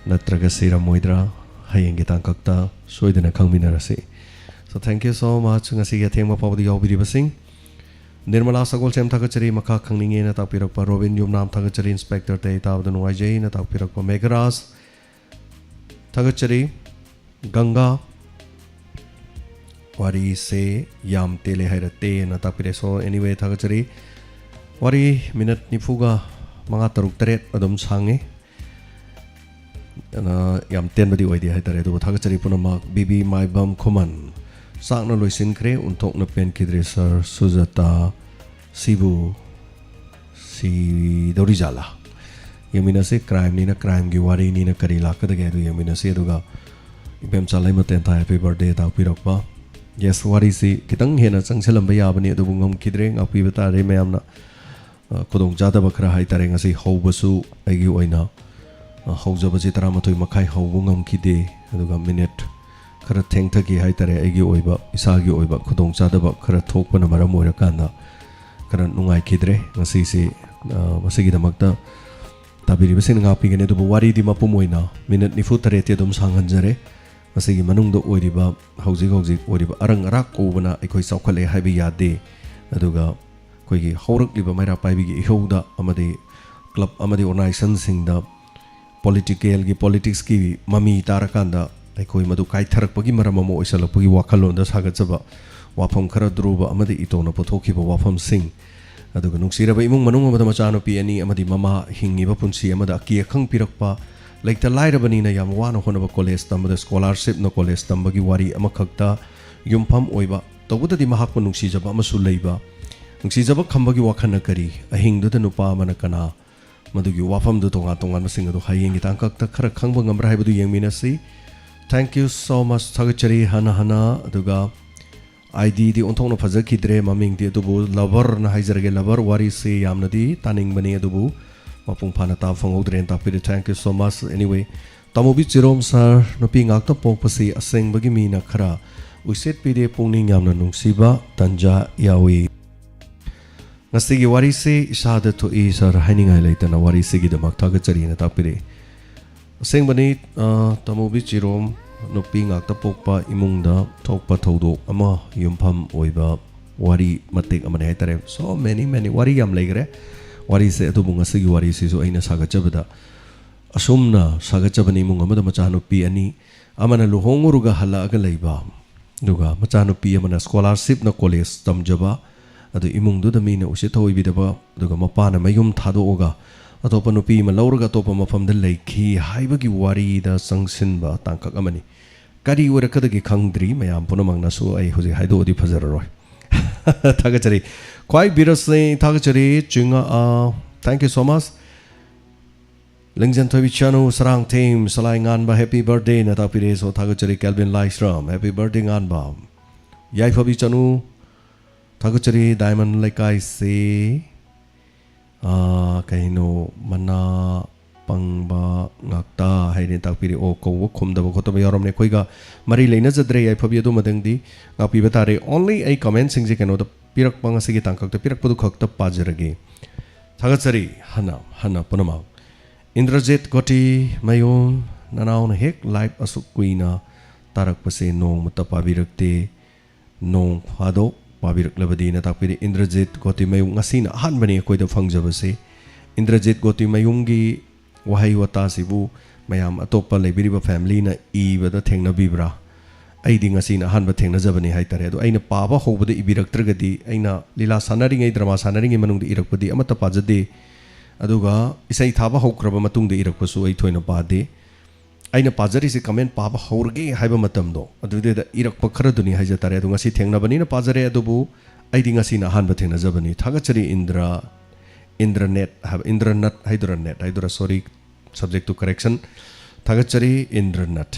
ꯅꯠꯇ꯭ꯔꯒ ꯁꯤꯔꯝꯃꯣꯏꯗ꯭ꯔꯥ? ꯍꯌꯦꯡꯒꯤ ꯇꯥꯡꯀꯛꯇ ꯁꯣꯏꯗꯅ ꯈꯪꯃꯤꯟꯅꯔꯁꯤ꯫ So thank you so much ꯉꯁꯤꯒꯤ ꯑꯊꯦꯡꯕ ꯐꯥꯎꯕꯗ ꯌꯥꯎꯕꯤꯔꯤꯕꯁꯤꯡ꯫ ꯅꯤꯔꯃꯂꯥ ꯁꯒꯣꯜꯁꯦꯝ ꯊꯥꯒꯠꯆꯔꯤ꯫ ꯃꯈꯥ ꯈꯪꯅꯤꯡꯉꯦꯅ ꯇꯥꯛꯄꯤꯔꯛꯄ ꯔꯣꯕꯤꯟ ꯌꯨꯝꯅꯥꯝ ꯊꯥꯒꯠꯆꯔꯤ꯫ Inspector ꯇꯌꯥꯏ ꯇꯥꯕꯗ ꯅꯨꯡꯉꯥꯏꯖꯩꯅ ꯇꯥꯛꯄꯤꯔꯛꯄ ꯃꯦꯘꯔꯥꯖ ꯊꯥꯒꯠꯆꯔꯤ꯫ ꯒꯪꯒꯥ ꯋꯥꯔꯤꯁꯦ ꯌꯥꯝ ꯇꯦꯜꯂꯦ ꯍꯥꯏꯔ ꯇꯦꯟꯅ ꯇꯥꯛꯄꯤꯔꯦ꯫ So anyway, ꯊꯥꯒꯠꯆꯔꯤ꯫ ꯋꯥꯔꯤ ꯃꯤꯅꯠ ꯅꯤꯐꯨꯒ ꯃꯉꯥ, ꯇꯔꯨꯛ, ꯇꯔꯦꯠ ꯑꯗꯨꯝ ꯁꯥꯡꯉꯦ꯫ ꯑꯗꯨꯅ ꯌꯥꯝ ꯇꯦꯟꯕꯗꯤ ꯑꯣꯏꯗꯦ ꯍꯥꯏꯇꯥꯔꯦ, ꯑꯗꯨꯕꯨ ꯊꯥꯒꯠꯆꯔꯤ ꯄꯨꯝꯅꯃꯛ꯫ ꯕꯤ ꯕꯤ ꯃꯥꯏꯕꯝ ꯈꯨꯃꯟ, ꯆꯥꯛꯅ ꯂꯣꯏꯁꯤꯟꯈ꯭ꯔꯦ, ꯑꯣꯟꯊꯣꯛꯅ ꯄꯦꯟꯈꯤꯗ꯭ꯔꯦ ꯁꯥꯔ ꯁꯨꯖꯥꯇꯥ꯫ ꯁꯤꯕꯨ ꯁꯤꯗꯧꯔꯤꯖꯥꯠꯂꯥ? ꯌꯦꯡꯃꯤꯟꯅꯁꯤ꯫ ꯀ꯭ꯔꯥꯏꯝꯅꯤꯅ, ꯀ꯭ꯔꯥꯏꯝꯒꯤ ꯋꯥꯔꯤꯅꯤꯅ ꯀꯔꯤ ꯂꯥꯛꯀꯗꯒꯦ ꯍꯥꯏꯗꯨ ꯌꯦꯡꯃꯤꯟꯅꯁꯤ꯫ ꯑꯗꯨꯒ ꯏꯕꯦꯝꯆꯥ ꯂꯩꯃꯇꯦꯟꯊꯥ ꯍꯦꯄꯤ ꯕꯥꯔꯗꯦ ꯇꯥꯛꯄꯤꯔꯛꯄ꯫ ꯌꯦꯁ, ꯋꯥꯔꯤꯁꯤ ꯈꯤꯇꯪ ꯍꯦꯟꯅ ꯆꯪꯁꯤꯜꯂꯝꯕ ꯌꯥꯕꯅꯤ, ꯑꯗꯨꯕꯨ ꯉꯝꯈꯤꯗ꯭ꯔꯦ꯫ ꯉꯥꯛꯄꯤꯕ ꯇꯥꯔꯦ ꯃꯌꯥꯝꯅ꯫ ꯑ, ꯈꯨꯗꯣꯡꯆꯥꯗꯕ ꯈꯔ ꯍꯥꯏꯇꯥꯔꯦ꯫ ꯉꯁꯤ ꯍꯧꯕꯁꯨ ꯑꯩꯒꯤ ꯑꯣꯏꯅ, ꯑ, ꯍꯧꯖꯕꯁꯤ ꯇꯔꯥꯃꯥꯊꯣꯏ ꯃꯈꯥꯏ ꯍꯧꯕ ꯉꯝꯈꯤꯗꯦ꯫ ꯑꯗꯨꯒ ꯃꯤꯅꯤꯠ ꯈꯔ ꯊꯦꯡꯊꯈꯤ ꯍꯥꯏꯇꯥꯔꯦ꯫ ꯑꯩꯒꯤ ꯑꯣꯏꯕ, ꯏꯁꯥꯒꯤ ꯑꯣꯏꯕ ꯈꯨꯗꯣꯡꯆꯥꯗꯕ ꯈꯔ ꯊꯣꯛꯄꯅ ꯃꯔꯝ ꯑꯣꯏꯔꯀꯥꯟꯗ ꯈꯔ ꯅꯨꯡꯉꯥꯏꯈꯤꯗ꯭ꯔꯦ ꯉꯁꯤꯁꯤ꯫ ꯑ, ꯃꯁꯤꯒꯤꯗꯃꯛꯇ ꯇꯥꯕꯤꯔꯤꯕꯁꯤꯡꯅ ꯉꯥꯛꯄꯤꯒꯅꯤ꯫ ꯑꯗꯨꯕꯨ ꯋꯥꯔꯤꯗꯤ ꯃꯄꯨꯝ ꯑꯣꯏꯅ ꯃꯤꯅꯤꯠ ꯅꯤꯐꯨ ꯇꯔꯦꯠꯇꯤ ꯑꯗꯨꯝ ꯁꯥꯡꯍꯟꯖꯔꯦ꯫ ꯃꯁꯤꯒꯤ ꯃꯅꯨꯡꯗ ꯑꯣꯏꯔꯤꯕ, ꯍꯧꯖꯤꯛ ꯍꯧꯖꯤꯛ ꯑꯣꯏꯔꯤꯕ ꯑꯔꯪ ꯑꯔꯥꯛ ꯎꯕꯅ ꯑꯩꯈꯣꯏ ꯆꯥꯎꯈꯠꯂꯦ ꯍꯥꯏꯕ ꯌꯥꯗꯦ꯫ ꯑꯗꯨꯒ ꯑꯩꯈꯣꯏꯒꯤ ꯍꯧꯔꯛꯂꯤꯕ ꯃꯩꯔꯥ ꯄꯥꯏꯕꯤꯒꯤ ꯏꯍꯧꯗ ꯑꯃꯗꯤ ꯀ꯭ꯂꯕ ꯑꯃꯗꯤ ꯑꯣꯔꯒꯅꯥꯏꯖꯦꯁꯟꯁꯤꯡꯗ ꯄꯣꯂꯤꯇꯤꯀꯦꯜꯒꯤ, ꯄꯣꯂꯤꯇꯤꯛꯁꯀꯤ ꯃꯃꯤ ꯇꯥꯔꯀꯥꯟꯗ ꯑꯩꯈꯣꯏ ꯃꯗꯨ ꯀꯥꯏꯊꯔꯛꯄꯒꯤ ꯃꯔꯝ ꯑꯃ ꯑꯣꯏꯁꯜꯂꯛꯄꯒꯤ ꯋꯥꯈꯜꯂꯣꯟꯗ ꯁꯥꯒꯠꯆꯕ ꯋꯥꯐꯝ ꯈꯔ ꯙ꯭ꯔꯨꯕ ꯑꯃꯗꯤ ꯏꯇꯣꯟꯅ ꯄꯨꯊꯣꯛꯈꯤꯕ ꯋꯥꯐꯝꯁꯤꯡ, ꯑꯗꯨꯒ ꯅꯨꯡꯁꯤꯔꯕ ꯏꯃꯨꯡ ꯃꯅꯨꯡ ꯑꯃꯗ ꯃꯆꯥꯅꯨꯄꯤ ꯑꯅꯤ ꯑꯃꯗꯤ ꯃꯃꯥ ꯍꯤꯡꯉꯤꯕ ꯄꯨꯟꯁꯤ ꯑꯃꯗ ꯑꯀꯤ ꯑꯈꯪ ꯄꯤꯔꯛꯄ, ꯂꯩꯇ ꯂꯥꯏꯔꯕꯅꯤꯅ ꯌꯥꯝ ꯋꯥꯅ ꯍꯣꯠꯅꯕ ꯀꯣꯂꯦꯖ ꯇꯝꯕꯗ ꯁ꯭ꯀꯣꯂꯥꯔꯁꯤꯞꯅ ꯀꯣꯂꯦꯖ ꯇꯝꯕꯒꯤ ꯋꯥꯔꯤ ꯑꯃꯈꯛꯇ ꯌꯨꯝꯐꯝ ꯑꯣꯏꯕ, ꯇꯧꯕꯇꯗꯤ ꯃꯍꯥꯛꯄꯨ ꯅꯨꯡꯁꯤꯖꯕ ꯑꯃꯁꯨ ꯂꯩꯕ꯫ ꯅꯨꯡꯁꯤꯖꯕ ꯈꯝꯕꯒꯤ ꯋꯥꯈꯜꯅ ꯀꯔꯤ? ꯑꯍꯤꯡꯗꯨꯗ ꯅꯨꯄꯥ ꯑꯃꯅ ꯀꯅꯥ? ꯃꯗꯨꯒꯤ ꯋꯥꯐꯝꯗꯨ ꯇꯣꯉꯥꯟ ꯇꯣꯉꯥꯟꯕꯁꯤꯡ ꯑꯗꯨ ꯍꯌꯦꯡꯒꯤ ꯇꯥꯡꯀꯛꯇ ꯈꯔ ꯈꯪꯕ ꯉꯝꯕ꯭ꯔꯥ ꯍꯥꯏꯕꯗꯨ ꯌꯦꯡꯃꯤꯟꯅꯁꯤ꯫ Thank you so much, ꯊꯥꯒꯠꯆꯔꯤ ꯍꯟꯅ ꯍꯟꯅ꯫ ꯑꯗꯨꯒ ꯑꯥꯏ ꯗꯤꯗꯤ ꯑꯣꯟꯊꯣꯛꯅ ꯐꯖꯈꯤꯗ꯭ꯔꯦ, ꯃꯃꯤꯡꯗꯤ, ꯑꯗꯨꯕꯨ ꯂꯚꯔꯅ ꯍꯥꯏꯖꯔꯒꯦ꯫ ꯂꯚꯔ, ꯋꯥꯔꯤꯁꯤ ꯌꯥꯝꯅꯗꯤ ꯇꯥꯅꯤꯡꯕꯅꯤ, ꯑꯗꯨꯕꯨ ꯃꯄꯨꯡ ꯐꯥꯅ ꯇꯥꯕ ꯐꯪꯍꯧꯗ꯭ꯔꯦꯅ ꯇꯥꯛꯄꯤꯔꯦ꯫ Thank you so much. Anyway, ꯇꯥꯃꯣꯕꯤ ꯆꯤꯔꯣꯝ ꯁꯥꯔ, ꯅꯨꯄꯤ ꯉꯥꯛꯇ ꯄꯣꯛꯄꯁꯤ ꯑꯁꯦꯡꯕꯒꯤ ꯃꯤꯅ ꯈꯔ ꯎꯏꯁꯤꯠꯄꯤꯗꯦ, ꯄꯨꯛꯅꯤꯡ ꯌꯥꯝꯅ ꯅꯨꯡꯁꯤꯕ ꯇꯟꯖꯥ ꯌꯥꯎꯏ꯫ ꯉꯁꯤꯒꯤ ꯋꯥꯔꯤꯁꯤ ꯏꯁꯥꯗ ꯊꯣꯛꯏ ꯁꯥꯔ, ꯍꯥꯏꯅꯤꯡꯉꯥꯏ ꯂꯩꯇꯅ ꯋꯥꯔꯤꯁꯤꯒꯤꯗꯃꯛ ꯊꯥꯒꯠꯆꯔꯤꯅ ꯇꯥꯛꯄꯤꯔꯛꯏ꯫ ꯑꯁꯦꯡꯕꯅꯤ, ꯑ, ꯇꯥꯃꯣꯕꯤ ꯆꯤꯔꯣꯝ, ꯅꯨꯄꯤ ꯉꯥꯛꯇ ꯄꯣꯛꯄ ꯏꯃꯨꯡꯗ ꯊꯣꯛꯄ ꯊꯧꯗꯣꯛ ꯑꯃ ꯌꯨꯝꯐꯝ ꯑꯣꯏꯕ ꯋꯥꯔꯤ ꯃꯇꯦꯛ ꯑꯃꯅꯤ ꯍꯥꯏꯇꯥꯔꯦ꯫ So many, many, ꯋꯥꯔꯤ ꯌꯥꯝ ꯂꯩꯈ꯭ꯔꯦ꯫ ꯋꯥꯔꯤꯁꯦ, ꯑꯗꯨꯕꯨ ꯉꯁꯤꯒꯤ ꯋꯥꯔꯤꯁꯤꯁꯨ ꯑꯩꯅ ꯁꯥꯒꯠꯆꯕꯗ, ꯑꯁꯨꯝꯅ ꯁꯥꯒꯠꯆꯕꯅꯤ꯫ ꯏꯃꯨꯡ ꯑꯃꯗ ꯃꯆꯥꯅꯨꯄꯤ ꯑꯅꯤ, ꯑꯃꯅ ꯂꯨꯍꯣꯡꯉꯨꯔꯒ ꯍꯜꯂꯛꯑꯒ ꯂꯩꯕ, ꯑꯗꯨꯒ ꯃꯆꯥꯅꯨꯄꯤ ꯑꯃꯅ ꯁ꯭ꯀꯣꯂꯥꯔꯁꯤꯞꯅ ꯀꯣꯂꯦꯖ ꯇꯝꯖꯕ, ꯑꯗꯨ ꯏꯃꯨꯡꯗꯨꯗ ꯃꯤꯅ ꯎꯁꯤꯠ ꯊꯑꯣꯏꯕꯤꯗꯕ, ꯑꯗꯨꯒ ꯃꯄꯥꯅ ꯃꯌꯨꯝ ꯊꯥꯗꯣꯛꯑꯒ ꯑꯇꯣꯞꯄ ꯅꯨꯄꯤ ꯑꯃ ꯂꯧꯔꯒ ꯑꯇꯣꯞꯄ ꯃꯐꯝꯗ ꯂꯩꯈꯤ ꯍꯥꯏꯕꯒꯤ ꯋꯥꯔꯤꯗ ꯆꯪꯁꯤꯟꯕ ꯇꯥꯡꯀꯛ ꯑꯃꯅꯤ꯫ ꯀꯔꯤ ꯑꯣꯏꯔꯛꯀꯗꯒꯦ ꯈꯪꯗ꯭ꯔꯤ, ꯃꯌꯥꯝ ꯄꯨꯝꯅꯃꯛꯅꯁꯨ ꯑꯩ ꯍꯧꯖꯤꯛ ꯍꯥꯏꯗꯣꯛꯑꯗꯤ ꯐꯖꯔꯔꯣꯏ꯫ ꯊꯥꯒꯠꯆꯔꯤ꯫ ꯈ꯭ꯋꯥꯏ ꯕꯤꯔꯁꯅꯤ ꯊꯥꯒꯠꯆꯔꯤ꯫ ꯆꯤꯡꯉꯛꯑ, thank you so much꯫ ꯂꯤꯡꯖꯦꯟ ꯊꯣꯏꯕꯤ ꯆꯅꯨ, ꯁꯔꯥꯡꯊꯦꯝ, ꯁꯂꯥꯏ ꯉꯥꯟꯕ, happy birthday ꯅ ꯇꯥꯛꯄꯤꯔꯦ꯫ So ꯊꯥꯒꯠꯆꯔꯤ꯫ ꯀꯦꯜꯚꯤꯟ ꯂꯥꯏꯁ꯭ꯔꯝ, happy birthday ꯉꯥꯟꯕ꯫ ꯌꯥꯏꯐꯕꯤ ꯆꯅꯨ, ꯊꯥꯒꯠꯆꯔꯤ꯫ ꯗꯥꯏꯃꯟ ꯂꯩꯀꯥꯏꯁꯦ, ꯑꯥ, ꯀꯩꯅꯣ, ꯃꯅꯥ ꯄꯪꯕ ꯉꯥꯛꯇ ꯍꯥꯏꯅ ꯇꯥꯛꯄꯤꯔꯦ꯫ ꯑꯣ, ꯀꯧꯕ ꯈꯨꯝꯗꯕ ꯈꯣꯠꯇꯕ ꯌꯥꯎꯔꯝꯅꯦ꯫ ꯑꯩꯈꯣꯏꯒ ꯃꯔꯤ ꯂꯩꯅꯖꯗ꯭ꯔꯦ, ꯌꯥꯏꯐꯕꯤ, ꯑꯗꯨꯃꯗꯪꯗꯤ ꯉꯥꯛꯄꯤꯕ ꯇꯥꯔꯦ꯫ Only ꯑꯩ ꯀꯃꯦꯟꯁꯤꯡꯁꯦ ꯀꯩꯅꯣꯗ ꯄꯤꯔꯛꯄ, ꯉꯁꯤꯒꯤ ꯇꯥꯡꯀꯛꯇ ꯄꯤꯔꯛꯄꯗꯨ ꯈꯛꯇ ꯄꯥꯖꯔꯒꯦ꯫ ꯊꯥꯒꯠꯆꯔꯤ ꯍꯟꯅ ꯍꯟꯅ ꯄꯨꯝꯅꯃꯛ꯫ ꯏꯟꯗ꯭ꯔꯖꯤꯠ ꯒꯣꯇꯤ ꯃꯌꯨꯝ, ꯅꯅꯥꯎꯅ ꯍꯦꯛ ꯂꯥꯏꯞ ꯑꯁꯨꯛ ꯀꯨꯏꯅ ꯇꯥꯔꯛꯄꯁꯦ ꯅꯣꯡꯃꯇ ꯄꯥꯕꯤꯔꯛꯇꯦ, ꯅꯣꯡ ꯐꯥꯗꯣꯛ ꯄꯥꯕꯤꯔꯛꯂꯕꯗꯤꯅ ꯇꯥꯛꯄꯤꯔꯤ꯫ ꯏꯟꯗ꯭ꯔꯖꯤꯠ ꯒꯣꯇꯤꯃꯌꯨꯝ, ꯉꯁꯤꯅ ꯑꯍꯥꯟꯕꯅꯤ ꯑꯩꯈꯣꯏꯗ ꯐꯪꯖꯕꯁꯦ꯫ ꯏꯟꯗ꯭ꯔꯖꯤꯠ ꯒꯣꯇꯤꯃꯌꯨꯝꯒꯤ ꯋꯥꯍꯩ ꯋꯥꯇꯥꯁꯤꯕꯨ ꯃꯌꯥꯝ ꯑꯇꯣꯞꯄ ꯂꯩꯕꯤꯔꯤꯕ ꯐꯦꯃꯤꯂꯤꯅ ꯏꯕꯗ ꯊꯦꯡꯅꯕꯤꯕ꯭ꯔꯥ? ꯑꯩꯗꯤ ꯉꯁꯤꯅ ꯑꯍꯥꯟꯕ ꯊꯦꯡꯅꯖꯕꯅꯤ ꯍꯥꯏꯇꯥꯔꯦ꯫ ꯑꯗꯣ ꯑꯩꯅ ꯄꯥꯕ ꯍꯧꯕꯗ ꯏꯕꯤꯔꯛꯇ꯭ꯔꯒꯗꯤ, ꯑꯩꯅ ꯂꯤꯂꯥ ꯁꯥꯟꯅꯔꯤꯉꯩ, ꯗ꯭ꯔꯃꯥ ꯁꯥꯟꯅꯔꯤꯉꯩ ꯃꯅꯨꯡꯗ ꯏꯔꯛꯄꯗꯤ ꯑꯃꯠꯇ ꯄꯥꯖꯗꯦ꯫ ꯑꯗꯨꯒ ꯏꯁꯩ ꯊꯥꯕ ꯍꯧꯈ꯭ꯔꯕ ꯃꯇꯨꯡꯗ ꯏꯔꯛꯄꯁꯨ ꯑꯩ ꯊꯣꯏꯅ ꯄꯥꯗꯦ꯫ ꯑꯩꯅ ꯄꯥꯖꯔꯤꯁꯦ ꯀꯃꯦꯟ ꯄꯥꯕ ꯍꯧꯔꯒꯦ ꯍꯥꯏꯕ ꯃꯇꯝꯗꯣ, ꯑꯗꯨꯗꯩꯗ ꯏꯔꯛꯄ ꯈꯔꯗꯨꯅꯤ ꯍꯥꯏꯖ ꯇꯥꯔꯦ꯫ ꯑꯗꯣ ꯉꯁꯤ ꯊꯦꯡꯅꯕꯅꯤꯅ ꯄꯥꯖꯔꯦ, ꯑꯗꯨꯕꯨ ꯑꯩꯗꯤ ꯉꯁꯤꯅ ꯑꯍꯥꯟꯕ ꯊꯦꯡꯅꯖꯕꯅꯤ꯫ ꯊꯥꯒꯠꯆꯔꯤ ꯏꯟꯗ꯭ꯔ, ꯏꯟꯗ꯭ꯔꯅꯦꯠ ꯍꯥꯏꯕ, ꯏꯟꯗ꯭ꯔꯅꯠ ꯍꯥꯏꯗꯣꯏꯔꯥ, ꯅꯦꯠ ꯍꯥꯏꯗꯣꯏꯔꯥ, sorry, subject to correction꯫ ꯊꯥꯒꯠꯆꯔꯤ ꯏꯟꯗ꯭ꯔꯅꯠ꯫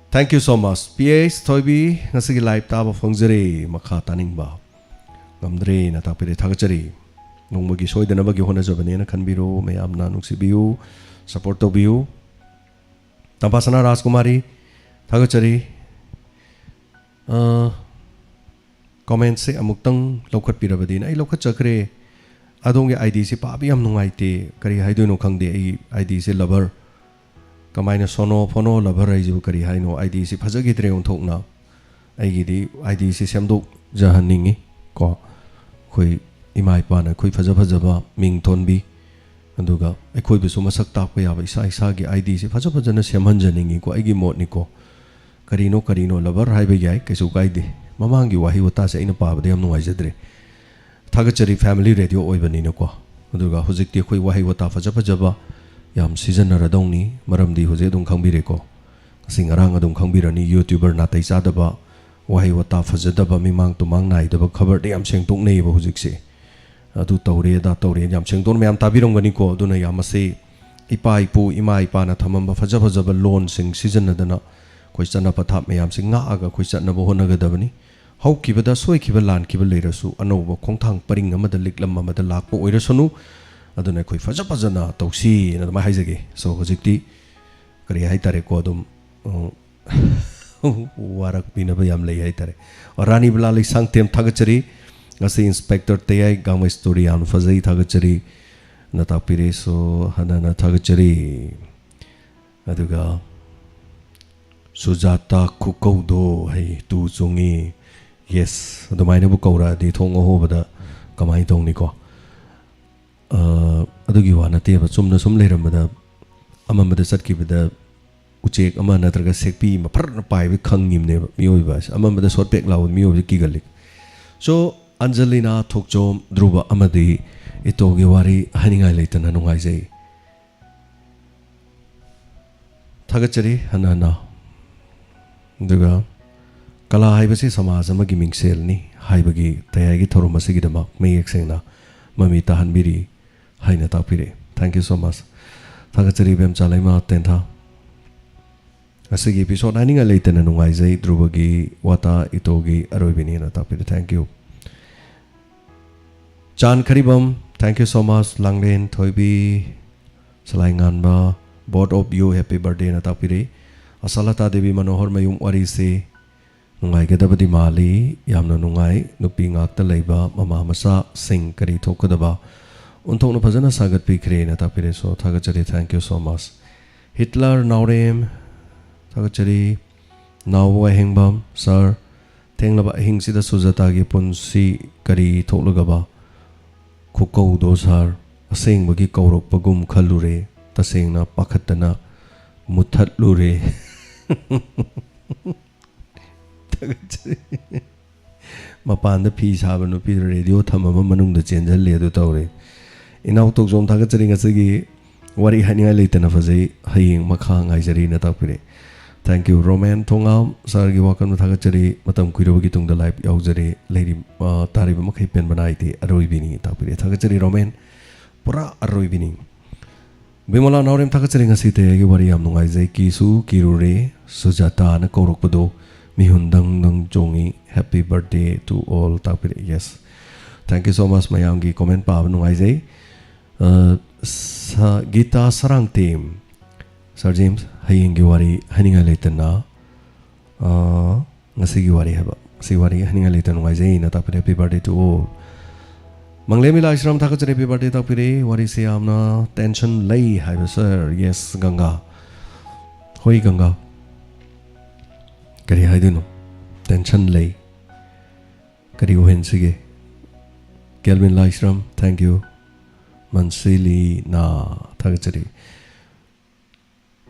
Thank you so much꯫ P S ꯊꯣꯏꯕꯤ, ꯉꯁꯤꯒꯤ ꯂꯥꯏꯞ ꯇꯥꯕ ꯐꯪꯖꯔꯦ꯫ ꯃꯈꯥ ꯇꯥꯅꯤꯡꯕ ꯉꯝꯗ꯭ꯔꯦꯅ ꯇꯥꯛꯄꯤꯔꯦ꯫ ꯊꯥꯒꯠꯆꯔꯤ꯫ ꯅꯣꯡꯃꯒꯤ ꯁꯣꯏꯗꯅꯕꯒꯤ ꯍꯣꯠꯅꯖꯕꯅꯦꯅ ꯈꯟꯕꯤꯔꯣ꯫ ꯃꯌꯥꯝꯅ ꯅꯨꯡꯁꯤꯕꯤꯌꯨ, support ꯇꯧꯕꯤꯌꯨ꯫ ꯇꯝꯐꯥꯁꯅꯥ ꯔꯥꯖꯀꯨꯃꯥꯔꯤ, ꯊꯥꯒꯠꯆꯔꯤ꯫ ꯑ, ꯀꯃꯦꯟꯁꯦ ꯑꯃꯨꯛꯇꯪ ꯂꯧꯈꯠꯄꯤꯔꯕꯗꯤꯅ꯫ ꯑꯩ ꯂꯧꯈꯠꯆꯈ꯭ꯔꯦ꯫ ꯑꯗꯣꯝꯒꯤ ꯑꯥꯏ ꯗꯤꯁꯦ ꯄꯥꯕ ꯌꯥꯝ ꯅꯨꯡꯉꯥꯏꯇꯦ꯫ ꯀꯔꯤ ꯍꯥꯏꯗꯣꯏꯅꯣ ꯈꯪꯗꯦ꯫ ꯑꯩ ꯑꯥꯏ ꯗꯤꯁꯦ ꯂꯚꯔ, ꯀꯃꯥꯏꯅ ꯁꯣꯅꯣ ꯐꯣꯅꯣ ꯂꯚꯔ ꯍꯥꯏꯁꯤꯕꯨ ꯀꯔꯤ ꯍꯥꯏꯅꯣ? ꯑꯥꯏ ꯗꯤꯁꯤ ꯐꯖꯈꯤꯗ꯭ꯔꯦ ꯑꯣꯟꯊꯣꯛꯅ꯫ ꯑꯩꯒꯤꯗꯤ ꯑꯥꯏ ꯗꯤꯁꯤ ꯁꯦꯝꯗꯣꯛꯆꯍꯟꯅꯤꯡꯉꯤ ꯀꯣ꯫ ꯑꯩꯈꯣꯏ ꯏꯃꯥ ꯏꯄꯥꯅ ꯑꯩꯈꯣꯏ ꯐꯖ ꯐꯖꯕ ꯃꯤꯡ ꯊꯣꯟꯕꯤ, ꯑꯗꯨꯒ ꯑꯩꯈꯣꯏꯕꯨꯁꯨ ꯃꯁꯛ ꯇꯥꯛꯄ ꯌꯥꯕ ꯏꯁꯥ ꯏꯁꯥꯒꯤ ꯑꯥꯏ ꯗꯤꯁꯤ ꯐꯖ ꯐꯖꯅ ꯁꯦꯝꯍꯟꯖꯅꯤꯡꯉꯤꯀꯣ, ꯑꯩꯒꯤ ꯃꯣꯠꯅꯤꯀꯣ꯫ ꯀꯔꯤꯅꯣ ꯀꯔꯤꯅꯣ ꯂꯚꯔ ꯍꯥꯏꯕ ꯌꯥꯏ, ꯀꯩꯁꯨ ꯀꯥꯏꯗꯦ꯫ ꯃꯃꯥꯡꯒꯤ ꯋꯥꯍꯩ ꯋꯥꯇꯥꯁꯦ ꯑꯩꯅ ꯄꯥꯕꯗ ꯌꯥꯝ ꯅꯨꯡꯉꯥꯏꯖꯗ꯭ꯔꯦ꯫ ꯊꯥꯒꯠꯆꯔꯤ ꯐꯦꯃꯤꯂꯤ ꯔꯦꯗꯤꯑꯣ ꯑꯣꯏꯕꯅꯤꯅꯀꯣ꯫ ꯑꯗꯨꯒ ꯍꯧꯖꯤꯛꯇꯤ ꯑꯩꯈꯣꯏ ꯋꯥꯍꯩ ꯋꯥꯇꯥ ꯐꯖ ꯐꯖꯕ ꯌꯥꯝ ꯁꯤꯖꯤꯟꯅꯔꯗꯧꯅꯤ꯫ ꯃꯔꯝꯗꯤ ꯍꯧꯖꯤꯛ ꯑꯗꯨꯝ ꯈꯪꯕꯤꯔꯦꯀꯣ, ꯉꯁꯤ ꯉꯔꯥꯡ ꯑꯗꯨꯝ ꯈꯪꯕꯤꯔꯅꯤ, ꯌꯨꯇ꯭ꯌꯨꯕꯔ ꯅꯥꯇꯩ ꯆꯥꯗꯕ, ꯋꯥꯍꯩ ꯋꯥꯇꯥ ꯐꯖꯗꯕ, ꯃꯤꯃꯥꯡ ꯇꯨꯃꯥꯡ ꯅꯥꯏꯗꯕ ꯈꯕꯔꯗꯤ ꯌꯥꯝ ꯁꯦꯡꯗꯣꯛꯅꯩꯌꯦꯕ ꯍꯧꯖꯤꯛꯁꯦ꯫ ꯑꯗꯨ ꯇꯧꯔꯦ ꯑꯗꯥ ꯇꯧꯔꯦ ꯌꯥꯝ ꯁꯦꯡꯗꯣꯛꯅ ꯃꯌꯥꯝ ꯇꯥꯕꯤꯔꯝꯒꯅꯤꯀꯣ꯫ ꯑꯗꯨꯅ ꯌꯥꯝ ꯃꯁꯤ ꯏꯄꯥ ꯏꯄꯨ ꯏꯃꯥ ꯏꯄꯥꯅ ꯊꯝꯃꯝꯕ ꯐꯖ ꯐꯖꯕ ꯂꯣꯟꯁꯤꯡ ꯁꯤꯖꯤꯟꯅꯗꯅ ꯑꯩꯈꯣꯏ ꯆꯠꯅ ꯄꯊꯥꯞ ꯃꯌꯥꯝꯁꯤ ꯉꯥꯛꯑꯒ ꯑꯩꯈꯣꯏ ꯆꯠꯅꯕ ꯍꯣꯠꯅꯒꯗꯕꯅꯤ꯫ ꯍꯧꯈꯤꯕꯗ ꯁꯣꯏꯈꯤꯕ ꯂꯥꯟꯈꯤꯕ ꯂꯩꯔꯁꯨ ꯑꯅꯧꯕ ꯈꯣꯡꯊꯥꯡ ꯄꯔꯤꯡ ꯑꯃꯗ ꯂꯤꯛꯂꯝ ꯑꯃꯗ ꯂꯥꯛꯄ ꯑꯣꯏꯔꯁꯅꯨ꯫ ꯑꯗꯨꯅ ꯑꯩꯈꯣꯏ ꯐꯖ ꯐꯖꯅ ꯇꯧꯁꯤꯅ ꯑꯗꯨꯃꯥꯏꯅ ꯍꯥꯏꯖꯒꯦ꯫ ꯁꯣ ꯍꯧꯖꯤꯛꯇꯤ ꯀꯔꯤ ꯍꯥꯏꯇꯥꯔꯦꯀꯣ, ꯑꯗꯨꯝ, ꯑ, ꯋꯥꯔꯛꯄꯤꯅꯕ ꯌꯥꯝ ꯂꯩ ꯍꯥꯏꯇꯥꯔꯦ꯫ ꯔꯥꯅꯤ ꯕꯂꯥ ꯂꯩꯁꯥꯡꯊꯦꯝ ꯊꯥꯒꯠꯆꯔꯤ꯫ ꯉꯁꯤ ꯏꯟꯁꯄꯦꯛꯇꯔ ꯇꯌꯥꯏ ꯒꯥꯡꯃꯩ ꯁ꯭ꯇꯣꯔꯤ ꯌꯥꯝ ꯐꯖꯩ, ꯊꯥꯒꯠꯆꯔꯤ꯫ ꯅ ꯇꯥꯛꯄꯤꯔꯦ꯫ ꯁꯣ ꯍꯟꯅ ꯍꯟꯅ ꯊꯥꯒꯠꯆꯔꯤ꯫ ꯑꯗꯨꯒ ꯁꯨꯖꯥꯇꯥ ꯈꯨꯀꯧꯗꯣ ꯍꯩ ꯇꯨ ꯆꯣꯡꯉꯤ꯫ ꯌꯦꯁ, ꯑꯗꯨꯃꯥꯏꯅꯕꯨ ꯀꯧꯔꯛꯑꯗꯤ ꯊꯣꯡ ꯑꯍꯣꯕꯗ ꯀꯃꯥꯏꯅ ꯇꯧꯅꯤꯀꯣ? ꯑ, ꯑꯗꯨꯒꯤ ꯋꯥ ꯅꯠꯇꯦꯕ, ꯆꯨꯝꯅ ꯁꯨꯝ ꯂꯩꯔꯝꯕꯗ ꯑꯃꯝꯕꯗ ꯆꯠꯈꯤꯕꯗ ꯎꯆꯦꯛ ꯑꯃ ꯅꯠꯇ꯭ꯔꯒ ꯁꯦꯛꯄꯤ ꯑꯃ ꯐꯔꯅ ꯄꯥꯏꯕ ꯈꯪꯉꯤꯕꯅꯦꯕ ꯃꯤꯑꯣꯏꯕ ꯍꯥꯏꯁꯦ꯫ ꯑꯃꯝꯕꯗ ꯁꯣꯠ ꯄꯦꯛ ꯂꯥꯎꯕꯗ ꯃꯤꯑꯣꯏꯕꯁꯦ ꯀꯤꯒꯜꯂꯤ꯫ ꯁꯣ ꯑꯟꯖꯂꯤꯅꯥ ꯊꯣꯛꯆꯣꯝ, ꯙ꯭ꯔꯨꯕ ꯑꯃꯗꯤ ꯏꯇꯣꯒꯤ ꯋꯥꯔꯤ ꯍꯥꯏꯅꯤꯡꯉꯥꯏ ꯂꯩꯇꯅ ꯅꯨꯡꯉꯥꯏꯖꯩ꯫ ꯊꯥꯒꯠꯆꯔꯤ ꯍꯟꯅ ꯍꯟꯅ꯫ ꯑꯗꯨꯒ ꯀꯂꯥ ꯍꯥꯏꯕꯁꯤ ꯁꯃꯥꯖ ꯑꯃꯒꯤ ꯃꯤꯡꯁꯦꯜꯅꯤ ꯍꯥꯏꯕꯒꯤ ꯇꯌꯥꯏꯒꯤ ꯊꯧꯔꯝ ꯑꯁꯤꯒꯤꯗꯃꯛ ꯃꯌꯦꯛ ꯁꯦꯡꯅ ꯃꯃꯤ ꯇꯥꯍꯟꯕꯤꯔꯤ ꯍꯥꯏꯅ ꯇꯥꯛꯄꯤꯔꯛꯏ꯫ Thank you so much꯫ ꯊꯥꯒꯠꯆꯔꯤ ꯏꯕꯦꯝꯆꯥ ꯂꯩꯃ ꯇꯦꯟꯊꯥ꯫ ꯉꯁꯤꯒꯤ episode ꯍꯥꯏꯅꯤꯡꯉꯥꯏ ꯂꯩꯇꯅ ꯅꯨꯡꯉꯥꯏꯖꯩ꯫ ꯙ꯭ꯔꯨꯕꯒꯤ ꯋꯥꯇꯥ ꯏꯇꯣꯒꯤ ꯑꯔꯣꯏꯕꯅꯦꯅ ꯇꯥꯛꯄꯤꯔꯦ꯫ Thank you꯫ ꯆꯥꯟ ꯈꯔꯤꯕꯝ, thank you so much꯫ ꯂꯥꯡꯂꯦꯟ ꯊꯣꯏꯕꯤ, ꯁꯂꯥꯏꯉꯥꯟꯕ, both of you happy birthday ꯅ ꯇꯥꯛꯄꯤꯔꯦ꯫ ꯑꯁꯥꯂꯇꯥ ꯗꯦꯕꯤ ꯃꯅꯣꯍꯔ ꯃꯌꯨꯝ ꯋꯥꯔꯤꯁꯤ ꯅꯨꯡꯉꯥꯏꯒꯗꯕꯗꯤ ꯃꯥꯜꯂꯤ꯫ ꯌꯥꯝꯅ ꯅꯨꯡꯉꯥꯏ꯫ ꯅꯨꯄꯤ ꯉꯥꯛꯇ ꯂꯩꯕ ꯃꯃꯥ ꯃꯆꯥꯁꯤꯡ ꯀꯔꯤ ꯊꯣꯛꯀꯗꯕ ꯑꯣꯟꯊꯣꯛꯅ ꯐꯖꯅ ꯁꯥꯒꯠꯄꯤꯈ꯭ꯔꯦꯅ ꯇꯥꯛꯄꯤꯔꯦ꯫ ꯁꯣ ꯊꯥꯒꯠꯆꯔꯤ꯫ Thank you so much꯫ Hitler ꯅꯥꯎꯔꯦꯝ, ꯊꯥꯒꯠꯆꯔꯤ꯫ ꯅꯥꯎꯕ ꯋꯥꯍꯦꯡꯕꯝ, ꯁꯥꯔ, ꯊꯦꯡꯂꯕ ꯑꯍꯤꯡꯁꯤꯗ ꯁꯨꯖꯥꯇꯥꯒꯤ ꯄꯨꯟꯁꯤ ꯀꯔꯤ ꯊꯣꯛꯂꯒꯕ ꯈꯨꯀꯧꯗꯣ ꯁꯥꯔ, ꯑꯁꯦꯡꯕꯒꯤ ꯀꯧꯔꯛꯄꯒꯨꯝ ꯈꯜꯂꯨꯔꯦ, ꯇꯁꯦꯡꯅ ꯄꯥꯈꯠꯇꯅ ꯃꯨꯠꯊꯠꯂꯨꯔꯦ꯫ ꯊꯥꯒꯠꯆꯔꯤ꯫ ꯃꯄꯥꯟꯗ ꯐꯤ ꯁꯥꯕ ꯅꯨꯄꯤꯗꯨ ꯔꯦꯗꯤꯑꯣ ꯊꯝꯃꯕ ꯃꯅꯨꯡꯗ ꯆꯦꯟꯁꯤꯜꯂꯤ ꯑꯗꯨ ꯇꯧꯔꯦ꯫ ꯏꯅꯥꯎ ꯇꯣꯛꯖꯣꯝ ꯊꯥꯒꯠꯆꯔꯤ, ꯉꯁꯤꯒꯤ ꯋꯥꯔꯤ ꯍꯥꯏꯅꯤꯡꯉꯥꯏ ꯂꯩꯇꯅ ꯐꯖꯩ, ꯍꯌꯦꯡ ꯃꯈꯥ ꯉꯥꯏꯖꯔꯤꯅ ꯇꯥꯛꯄꯤꯔꯦ꯫ Thank you ꯔꯣꯃꯦꯟ ꯊꯣꯉꯥꯝ ꯁꯥꯔꯒꯤ ꯋꯥꯈꯜ ꯊꯥꯒꯠꯆꯔꯤ, ꯃꯇꯝ ꯀꯨꯏꯔꯕꯒꯤ ꯇꯨꯡꯗ ꯂꯥꯏꯚ ꯌꯥꯎꯖꯔꯤ, ꯂꯩꯔꯤ, ꯑ, ꯇꯥꯔꯤꯕ ꯃꯈꯩ ꯄꯦꯟꯕ ꯅꯥꯏꯗꯦ, ꯑꯔꯣꯏꯕꯤꯅꯤ ꯇꯥꯛꯄꯤꯔꯦ꯫ ꯊꯥꯒꯠꯆꯔꯤ ꯔꯣꯃꯦꯟ, ꯄꯨꯔꯥ ꯑꯔꯣꯏꯕꯤꯅꯤ꯫ ꯕꯤꯃꯣꯂꯥ ꯅꯥꯎꯔꯦꯝ ꯊꯥꯒꯠꯆꯔꯤ, ꯉꯁꯤ ꯇꯌꯥꯏꯒꯤ ꯋꯥꯔꯤ ꯌꯥꯝ ꯅꯨꯡꯉꯥꯏꯖꯩ, ꯀꯤꯁꯨ ꯀꯤꯔꯨꯔꯦ, ꯁꯨꯖꯥꯇꯥꯅ ꯀꯧꯔꯛꯄꯗꯣ ꯃꯤꯍꯨꯟ ꯗꯪ ꯗꯪ ꯆꯣꯡꯉꯤ꯫ Happy birthday to all ꯇꯥꯛꯄꯤꯔꯛꯏ꯫ Yes, thank you so much ꯃꯌꯥꯝꯒꯤ ꯀꯣꯃꯦꯟ ꯄꯥꯕ ꯅꯨꯡꯉꯥꯏꯖꯩ꯫ ꯑ, ꯁ-, ꯒꯤꯇꯥ ꯁꯔꯥꯡꯇꯦꯝ, ꯁꯥꯔ ꯖꯦꯝꯁ, ꯍꯌꯦꯡꯒꯤ ꯋꯥꯔꯤ ꯍꯥꯏꯅꯤꯡꯉꯥꯏ ꯂꯩꯇꯅ, ꯑ, ꯉꯁꯤꯒꯤ ꯋꯥꯔꯤ ꯍꯥꯏꯕ, ꯉꯁꯤ ꯋꯥꯔꯤ ꯍꯥꯏꯅꯤꯡꯉꯥꯏ ꯂꯩꯇꯅ ꯅꯨꯡꯉꯥꯏꯖꯩꯅ ꯇꯥꯛꯄꯤꯔꯦ꯫ Happy birthday to all꯫ ꯃꯪꯂꯦꯝ ꯏꯂꯥꯏꯁ꯭ꯔꯝ ꯊꯥꯒꯠꯆꯔꯤ, happy birthday ꯇꯥꯛꯄꯤꯔꯦ꯫ ꯋꯥꯔꯤꯁꯦ ꯌꯥꯝꯅ ꯇꯦꯟꯁꯟ ꯂꯩ ꯍꯥꯏꯕ ꯁꯥꯔ꯫ Yes ꯒꯪꯒꯥ꯫ ꯍꯣꯏ ꯒꯪꯒꯥ꯫ ꯀꯔꯤ ꯍꯥꯏꯗꯣꯏꯅꯣ? ꯇꯦꯟꯁꯟ ꯂꯩ꯫ ꯀꯔꯤ ꯑꯣꯏꯍꯟꯁꯤꯒꯦ? Kelvin Laishram, thank you꯫ ꯃꯟꯁꯤꯂꯤꯅꯥ ꯊꯥꯒꯠꯆꯔꯤ꯫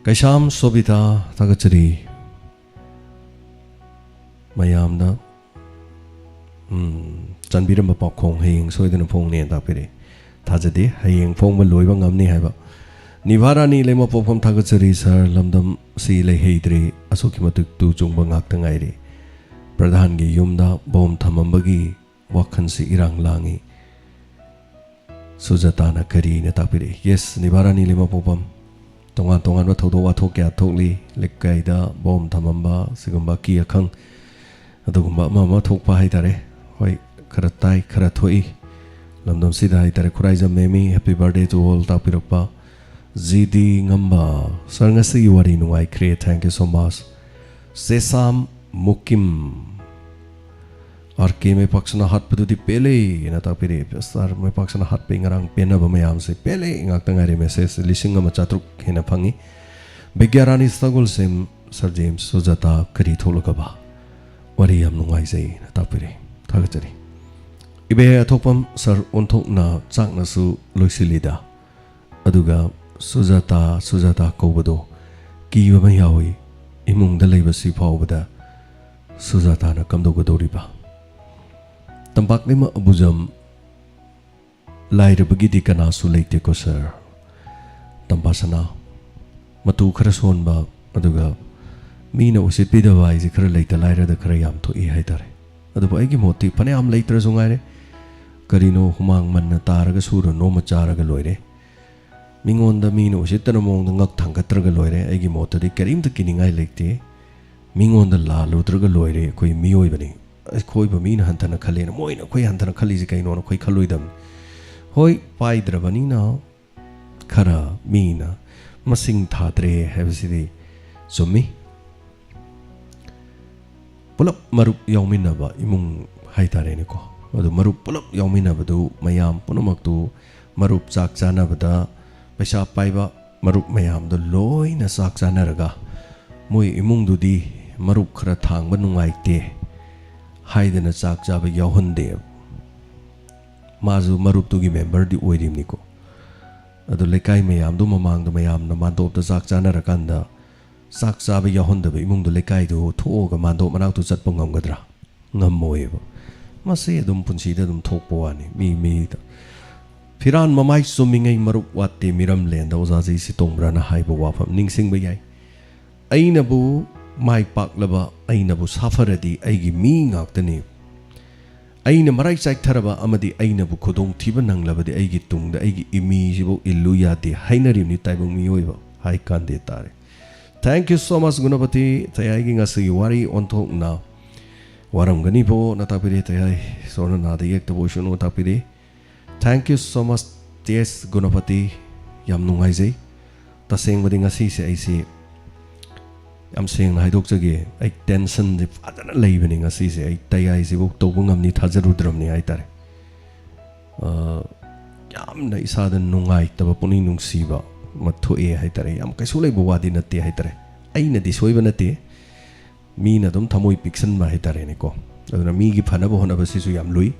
ꯀꯩꯁꯥꯝ ꯁꯣꯕꯤꯇꯥ ꯊꯥꯒꯠꯆꯔꯤ꯫ ꯃꯌꯥꯝꯅ, ꯎꯝ, ꯆꯟꯕꯤꯔꯝꯕ ꯄꯥꯎꯈꯣꯡ ꯍꯌꯦꯡ ꯁꯣꯏꯗꯅ ꯐꯣꯡꯅꯦꯅ ꯇꯥꯛꯄꯤꯔꯛꯏ꯫ ꯊꯥꯖꯗꯦ ꯍꯌꯦꯡ ꯐꯣꯡꯕ ꯂꯣꯏꯕ ꯉꯝꯅꯤ ꯍꯥꯏꯕ꯫ ꯅꯤꯚꯥꯔꯥꯅꯤ ꯂꯩꯃꯄꯣꯛꯐꯝ ꯊꯥꯒꯠꯆꯔꯤ ꯁꯥꯔ, ꯂꯝꯗꯝꯁꯤ ꯂꯩꯍꯩꯗ꯭ꯔꯦ, ꯑꯁꯨꯛꯀꯤ ꯃꯇꯤꯛ ꯇꯨ ꯆꯨꯡꯕ ꯉꯥꯛꯇ ꯉꯥꯏꯔꯦ꯫ ꯄ꯭ꯔꯙꯥꯟꯒꯤ ꯌꯨꯝꯗ ꯕꯣꯝ ꯊꯝꯃꯝꯕꯒꯤ ꯋꯥꯈꯜꯁꯤ ꯏꯔꯥꯡ ꯂꯥꯡꯉꯤ꯫ ꯁꯨꯖꯥꯇꯥꯅ ꯀꯔꯤꯅ ꯇꯥꯛꯄꯤꯔꯛꯏ? Yes, ꯅꯤꯚꯥꯔꯥꯅꯤ ꯂꯩꯃꯄꯣꯛꯐꯝ꯫ ꯇꯣꯉꯥꯟ ꯇꯣꯉꯥꯟꯕ ꯊꯧꯗꯣꯛ ꯋꯥꯊꯣꯛ ꯀꯌꯥ ꯊꯣꯛꯂꯤ꯫ ꯂꯩꯀꯥꯏꯗ ꯕꯣꯝ ꯊꯝꯃꯝꯕ, ꯁꯤꯒꯨꯝꯕ ꯑꯀꯤ ꯑꯈꯪ, ꯑꯗꯨꯒꯨꯝꯕ ꯑꯃ ꯑꯃ ꯊꯣꯛꯄ ꯍꯥꯏꯇꯥꯔꯦ꯫ ꯍꯣꯏ, ꯈꯔ ꯇꯥꯏ, ꯈꯔ ꯊꯣꯛꯏ꯫ ꯂꯝꯗꯝꯁꯤꯗ ꯍꯥꯏꯇꯥꯔꯦ꯫ ꯈꯨꯔꯥꯏꯖꯝ ꯃꯦꯃꯤ, happy birthday to all ꯇꯥꯛꯄꯤꯔꯛꯄ꯫ ꯖꯤ ꯗꯤ ꯉꯝꯕ, ꯁꯥꯔ, ꯉꯁꯤꯒꯤ ꯋꯥꯔꯤ ꯅꯨꯡꯉꯥꯏꯈ꯭ꯔꯦ, thank you so much꯫ ꯁꯦꯁꯥꯝ ꯃꯨꯀꯤꯝ, ꯑꯥꯔ ꯀꯦ ꯃꯩꯄꯥꯛꯁꯅꯥ ꯍꯥꯠꯄꯗꯨꯗꯤ ꯄꯦꯜꯂꯦꯅ ꯇꯥꯛꯄꯤꯔꯛꯑꯦ꯫ ꯁꯥꯔ, ꯃꯩꯄꯥꯛꯁꯅꯥ ꯍꯥꯠꯄꯒꯤ ꯉꯔꯥꯡ ꯄꯦꯟꯅꯕ ꯃꯌꯥꯝꯁꯦ ꯄꯦꯜꯂꯦ ꯉꯥꯛꯇ ꯉꯥꯏꯔꯦ꯫ ꯃꯦꯁꯦꯖ ꯂꯤꯁꯤꯡ ꯑꯃ ꯆꯥꯇ꯭ꯔꯨꯛ ꯍꯦꯟꯅ ꯐꯪꯉꯤ꯫ ꯕꯤꯒ꯭ꯌꯥꯔꯥꯅꯤ ꯁꯒꯣꯜꯁꯦꯝ, ꯁꯥꯔ ꯖꯦꯝꯁ, ꯁꯨꯖꯥꯇꯥ ꯀꯔꯤ ꯊꯣꯛꯂꯒꯕ? ꯋꯥꯔꯤ ꯌꯥꯝ ꯅꯨꯡꯉꯥꯏꯖꯩꯅ ꯇꯥꯛꯄꯤꯔꯛꯏ, ꯊꯥꯒꯠꯆꯔꯤ꯫ ꯏꯕꯦ ꯑꯊꯣꯛꯄꯝ, ꯁꯥꯔ, ꯑꯣꯟꯊꯣꯛꯅ ꯆꯥꯛꯅꯁꯨ ꯂꯣꯏꯁꯤꯜꯂꯤꯗ꯫ ꯑꯗꯨꯒ ꯁꯨꯖꯥꯇꯥ, ꯁꯨꯖꯥꯇꯥ ꯀꯧꯕꯗꯣ ꯀꯤꯕ ꯑꯃ ꯌꯥꯎꯏ꯫ ꯏꯃꯨꯡꯗ ꯂꯩꯕꯁꯤ ꯐꯥꯎꯕꯗ ꯁꯨꯖꯥꯇꯥꯅ ꯀꯝꯗꯧꯒꯗꯧꯔꯤꯕ? ꯇꯝꯄꯥꯛ ꯂꯩꯃ ꯑꯕꯨꯖꯝ, ꯂꯥꯏꯔꯕꯒꯤꯗꯤ ꯀꯅꯥꯁꯨ ꯂꯩꯇꯦꯀꯣ ꯁꯥꯔ꯫ ꯇꯝꯐꯥ ꯁꯅꯥ, ꯃꯇꯨ ꯈꯔ ꯁꯣꯟꯕ, ꯑꯗꯨꯒ ꯃꯤꯅ ꯎꯁꯤꯠꯄꯤꯗꯕ ꯍꯥꯏꯁꯦ ꯈꯔ ꯂꯩꯇ ꯂꯥꯏꯔꯗ ꯈꯔ ꯌꯥꯝ ꯊꯣꯛꯏ ꯍꯥꯏꯇꯥꯔꯦ꯫ ꯑꯗꯨꯕꯨ ꯑꯩꯒꯤ ꯃꯣꯠꯇꯤ ꯐꯅꯌꯥꯝ ꯂꯩꯇ꯭ꯔꯁꯨ ꯉꯥꯏꯔꯦ, ꯀꯔꯤꯅꯣ ꯍꯨꯃꯥꯡ ꯃꯟꯅ ꯇꯥꯔꯒ ꯁꯨꯔ ꯅꯣꯝꯃ ꯆꯥꯔꯒ ꯂꯣꯏꯔꯦ꯫ ꯃꯤꯉꯣꯟꯗ ꯃꯤꯅ ꯎꯁꯤꯠꯇꯅ ꯃꯑꯣꯡꯗ ꯉꯛ ꯊꯥꯡꯒꯠꯇ꯭ꯔꯒ ꯂꯣꯏꯔꯦ꯫ ꯑꯩꯒꯤ ꯃꯣꯠꯇꯗꯤ ꯀꯔꯤꯝꯇ ꯀꯤꯅꯤꯡꯉꯥꯏ ꯂꯩꯇꯦ꯫ ꯃꯤꯉꯣꯟꯗ ꯂꯥꯜꯂꯨꯗ꯭ꯔꯒ ꯂꯣꯏꯔꯦ꯫ ꯑꯩꯈꯣꯏ ꯃꯤꯑꯣꯏꯕꯅꯤ꯫ ꯑꯩꯈꯣꯏꯕꯨ ꯃꯤꯅ ꯍꯟꯊꯅ ꯈꯜꯂꯦꯅ ꯃꯣꯏꯅ ꯑꯩꯈꯣꯏ ꯍꯟꯊꯅ ꯈꯜꯂꯤꯁꯦ ꯀꯩꯅꯣꯅ ꯑꯩꯈꯣꯏ ꯈꯜꯂꯣꯏꯗꯕꯅꯤ꯫ ꯍꯣꯏ, ꯄꯥꯏꯗ꯭ꯔꯕꯅꯤꯅ ꯈꯔ ꯃꯤꯅ ꯃꯁꯤꯡ ꯊꯥꯗ꯭ꯔꯦ ꯍꯥꯏꯕꯁꯤꯗꯤ ꯆꯨꯝꯃꯤ꯫ ꯄꯨꯂꯞ ꯃꯔꯨꯞ ꯌꯥꯎꯃꯤꯟꯅꯕ ꯏꯃꯨꯡ ꯍꯥꯏꯇꯥꯔꯦꯅꯦꯀꯣ꯫ ꯑꯗꯨ ꯃꯔꯨꯞ ꯄꯨꯂꯞ ꯌꯥꯎꯃꯤꯟꯅꯕꯗꯨ, ꯃꯌꯥꯝ ꯄꯨꯝꯅꯃꯛꯇꯨ ꯃꯔꯨꯞ ꯆꯥꯛ ꯆꯥꯅꯕꯗ ꯄꯩꯁꯥ ꯄꯥꯏꯕ ꯃꯔꯨꯞ ꯃꯌꯥꯝꯗꯣ ꯂꯣꯏꯅ ꯆꯥꯛ ꯆꯥꯅꯔꯒ ꯃꯣꯏ ꯏꯃꯨꯡꯗꯨꯗꯤ ꯃꯔꯨꯞ ꯈꯔ ꯊꯥꯡꯕ ꯅꯨꯡꯉꯥꯏꯇꯦ ꯍꯥꯏꯗꯅ ꯆꯥꯛ ꯆꯥꯕ ꯌꯥꯎꯍꯟꯗꯦꯕ꯫ ꯃꯥꯁꯨ ꯃꯔꯨꯞꯇꯨꯒꯤ ꯃꯦꯝꯕꯔꯗꯤ ꯑꯣꯏꯔꯤꯕꯅꯤꯀꯣ꯫ ꯑꯗꯨ ꯂꯩꯀꯥꯏ ꯃꯌꯥꯝꯗꯨ ꯃꯃꯥꯡꯗ ꯃꯌꯥꯝꯅ ꯃꯥꯟꯗꯣꯞꯇ ꯆꯥꯛ ꯆꯥꯅꯔꯀꯥꯟꯗ ꯆꯥꯛ ꯆꯥꯕ ꯌꯥꯎꯍꯟꯗꯕ ꯏꯃꯨꯡꯗꯨ ꯂꯩꯀꯥꯏꯗꯨ ꯊꯣꯛꯑꯒ ꯃꯥꯟꯗꯣꯞ ꯃꯅꯥꯛꯇꯨ ꯆꯠꯄ ꯉꯝꯒꯗ꯭ꯔꯥ? ꯉꯝꯃꯣꯏꯕ꯫ ꯃꯁꯤ ꯑꯗꯨꯝ ꯄꯨꯟꯁꯤꯗ ꯑꯗꯨꯝ ꯊꯣꯛꯄ ꯋꯥꯅꯤ꯫ ꯃꯤ ꯃꯤꯗ ꯐꯤꯔꯥꯟ ꯃꯃꯥꯏ ꯆꯨꯝꯃꯤꯉꯩ ꯃꯔꯨꯞ ꯋꯥꯠꯇꯦ ꯃꯤꯔꯝꯂꯦꯟꯗ ꯑꯣꯖꯥ ꯖꯤ ꯁꯤ ꯇꯣꯡꯕ꯭ꯔꯥꯅ ꯍꯥꯏꯕ ꯋꯥꯐꯝ ꯅꯤꯡꯁꯤꯡꯕ ꯌꯥꯏ꯫ ꯑꯩꯅꯕꯨ ꯃꯥꯏ ꯄꯥꯛꯂꯕ, ꯑꯩꯅꯕꯨ ꯁꯥꯐꯔꯗꯤ ꯑꯩꯒꯤ ꯃꯤ ꯉꯥꯛꯇꯅꯤ꯫ ꯑꯩꯅ ꯃꯔꯥꯏ ꯆꯥꯏꯊꯔꯕ ꯑꯃꯗꯤ ꯑꯩꯅꯕꯨ ꯈꯨꯗꯣꯡꯊꯤꯕ ꯅꯪꯂꯕꯗꯤ ꯑꯩꯒꯤ ꯇꯨꯡꯗ ꯑꯩꯒꯤ ꯏꯃꯤꯁꯤꯕꯨ ꯏꯜꯂꯨ ꯌꯥꯗꯦ ꯍꯥꯏꯅꯔꯤꯕꯅꯤ ꯇꯥꯏꯕꯪ ꯃꯤꯑꯣꯏꯕ꯫ ꯍꯥꯏ ꯀꯥꯟꯗꯦ ꯇꯥꯔꯦ꯫ Thank you so much ꯒꯨꯅꯄꯇꯤ꯫ ꯇꯌꯥꯏꯒꯤ ꯉꯁꯤꯒꯤ ꯋꯥꯔꯤ ꯑꯣꯟꯊꯣꯛꯅ ꯋꯥꯔꯝꯒꯅꯤꯕꯣꯅ ꯇꯥꯛꯄꯤꯔꯦ ꯇꯌꯥꯏ꯫ ꯏꯁꯣꯔꯅ ꯅꯥꯗ ꯌꯦꯛꯇꯕ ꯑꯣꯏꯁꯅꯨ ꯇꯥꯛꯄꯤꯔꯦ꯫ Thank you so much T S Gunapati. ꯌꯥꯝ ꯅꯨꯡꯉꯥꯏꯖꯩ꯫ ꯇꯁꯦꯡꯕꯗꯤ ꯉꯁꯤꯁꯦ ꯑꯩꯁꯦ ꯌꯥꯝ ꯁꯦꯡꯅ ꯍꯥꯏꯗꯣꯛꯆꯒꯦ, ꯑꯩ ꯇꯦꯟꯁꯟꯁꯦ ꯐꯖꯅ ꯂꯩꯕꯅꯤ ꯉꯁꯤꯁꯦ꯫ ꯑꯩ ꯇꯌꯥꯏꯁꯤꯕꯨ ꯇꯧꯕ ꯉꯝꯅꯤ ꯊꯥꯖꯔꯨꯗ꯭ꯔꯕꯅꯤ ꯍꯥꯏꯇꯥꯔꯦ꯫ ꯑ, ꯌꯥꯝꯅ ꯏꯁꯥꯗ ꯅꯨꯡꯉꯥꯏꯇꯕ, ꯄꯨꯛꯅꯤꯡ ꯅꯨꯡꯁꯤꯕ ꯑꯃ ꯊꯣꯛꯑꯦ ꯍꯥꯏꯇꯥꯔꯦ꯫ ꯌꯥꯝ ꯀꯩꯁꯨ ꯂꯩꯕ ꯋꯥꯗꯤ ꯅꯠꯇꯦ ꯍꯥꯏꯇꯥꯔꯦ꯫ ꯑꯩꯅꯗꯤ ꯁꯣꯏꯕ ꯅꯠꯇꯦ, ꯃꯤꯅ ꯑꯗꯨꯝ ꯊꯃꯣꯏ ꯄꯤꯛꯁꯟꯕ ꯍꯥꯏꯇꯥꯔꯦꯅꯦꯀꯣ꯫ ꯑꯗꯨꯅ ꯃꯤꯒꯤ ꯐꯅꯕ ꯍꯣꯠꯅꯕꯁꯤꯁꯨ ꯌꯥꯝ ꯂꯨꯏ꯫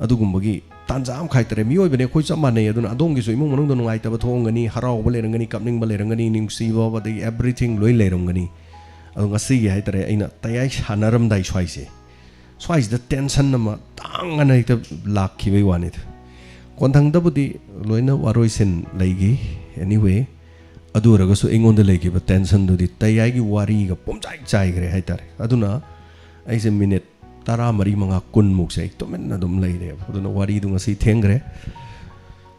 ꯑꯗꯨꯒꯨꯝꯕꯒꯤ ꯇꯥꯟꯖꯥ ꯑꯃꯈꯛ ꯍꯥꯏꯇꯥꯔꯦ꯫ ꯃꯤꯑꯣꯏꯕꯅꯦ, ꯑꯩꯈꯣꯏ ꯆꯞ ꯃꯥꯟꯅꯩ꯫ ꯑꯗꯨꯅ ꯑꯗꯣꯝꯒꯤꯁꯨ ꯏꯃꯨꯡ ꯃꯅꯨꯡꯗ ꯅꯨꯡꯉꯥꯏꯇꯕ ꯊꯣꯛꯑꯝꯒꯅꯤ, ꯍꯔꯥꯎꯕ ꯂꯩꯔꯝꯒꯅꯤ, ꯀꯞꯅꯤꯡꯕ ꯂꯩꯔꯝꯒꯅꯤ, ꯅꯨꯡꯁꯤꯕ, ꯑꯗꯒꯤ everything ꯂꯣꯏ ꯂꯩꯔꯝꯒꯅꯤ꯫ ꯑꯗꯣ ꯉꯁꯤꯒꯤ ꯍꯥꯏꯇꯥꯔꯦ, ꯑꯩꯅ ꯇꯌꯥꯏ ꯁꯥꯟꯅꯔꯝꯗꯥꯏ ꯁ꯭ꯋꯥꯏꯁꯦ, ꯁ꯭ꯋꯥꯏꯁꯤꯗ ꯇꯦꯟꯁꯟ ꯑꯃ ꯇꯥꯡ ꯑꯅ ꯍꯦꯛꯇ ꯂꯥꯛꯈꯤꯕꯩ ꯋꯥꯅꯤꯗ꯫ ꯀꯣꯟꯊꯪꯗꯕꯨꯗꯤ ꯂꯣꯏꯅ ꯋꯥꯔꯣꯏꯁꯤꯟ ꯂꯩꯈꯤ꯫ Anyway, ꯑꯗꯨ ꯑꯣꯏꯔꯒꯁꯨ ꯑꯩꯉꯣꯟꯗ ꯂꯩꯈꯤꯕ ꯇꯦꯟꯁꯟꯗꯨꯗꯤ ꯇꯌꯥꯏꯒꯤ ꯋꯥꯔꯤꯒ ꯄꯨꯝꯆꯥꯏ ꯆꯥꯏꯈ꯭ꯔꯦ ꯍꯥꯏꯇꯥꯔꯦ꯫ ꯑꯗꯨꯅ ꯑꯩꯁꯦ ꯃꯤꯅꯤꯠ ꯇꯔꯥꯃꯔꯤ, ꯃꯉꯥ, ꯀꯨꯟꯃꯨꯛꯁꯦ ꯑꯩ ꯇꯨꯃꯤꯟꯅ ꯑꯗꯨꯝ ꯂꯩꯔꯦꯕ꯫ ꯑꯗꯨꯅ ꯋꯥꯔꯤꯗꯨ ꯉꯁꯤ ꯊꯦꯡꯈ꯭ꯔꯦ꯫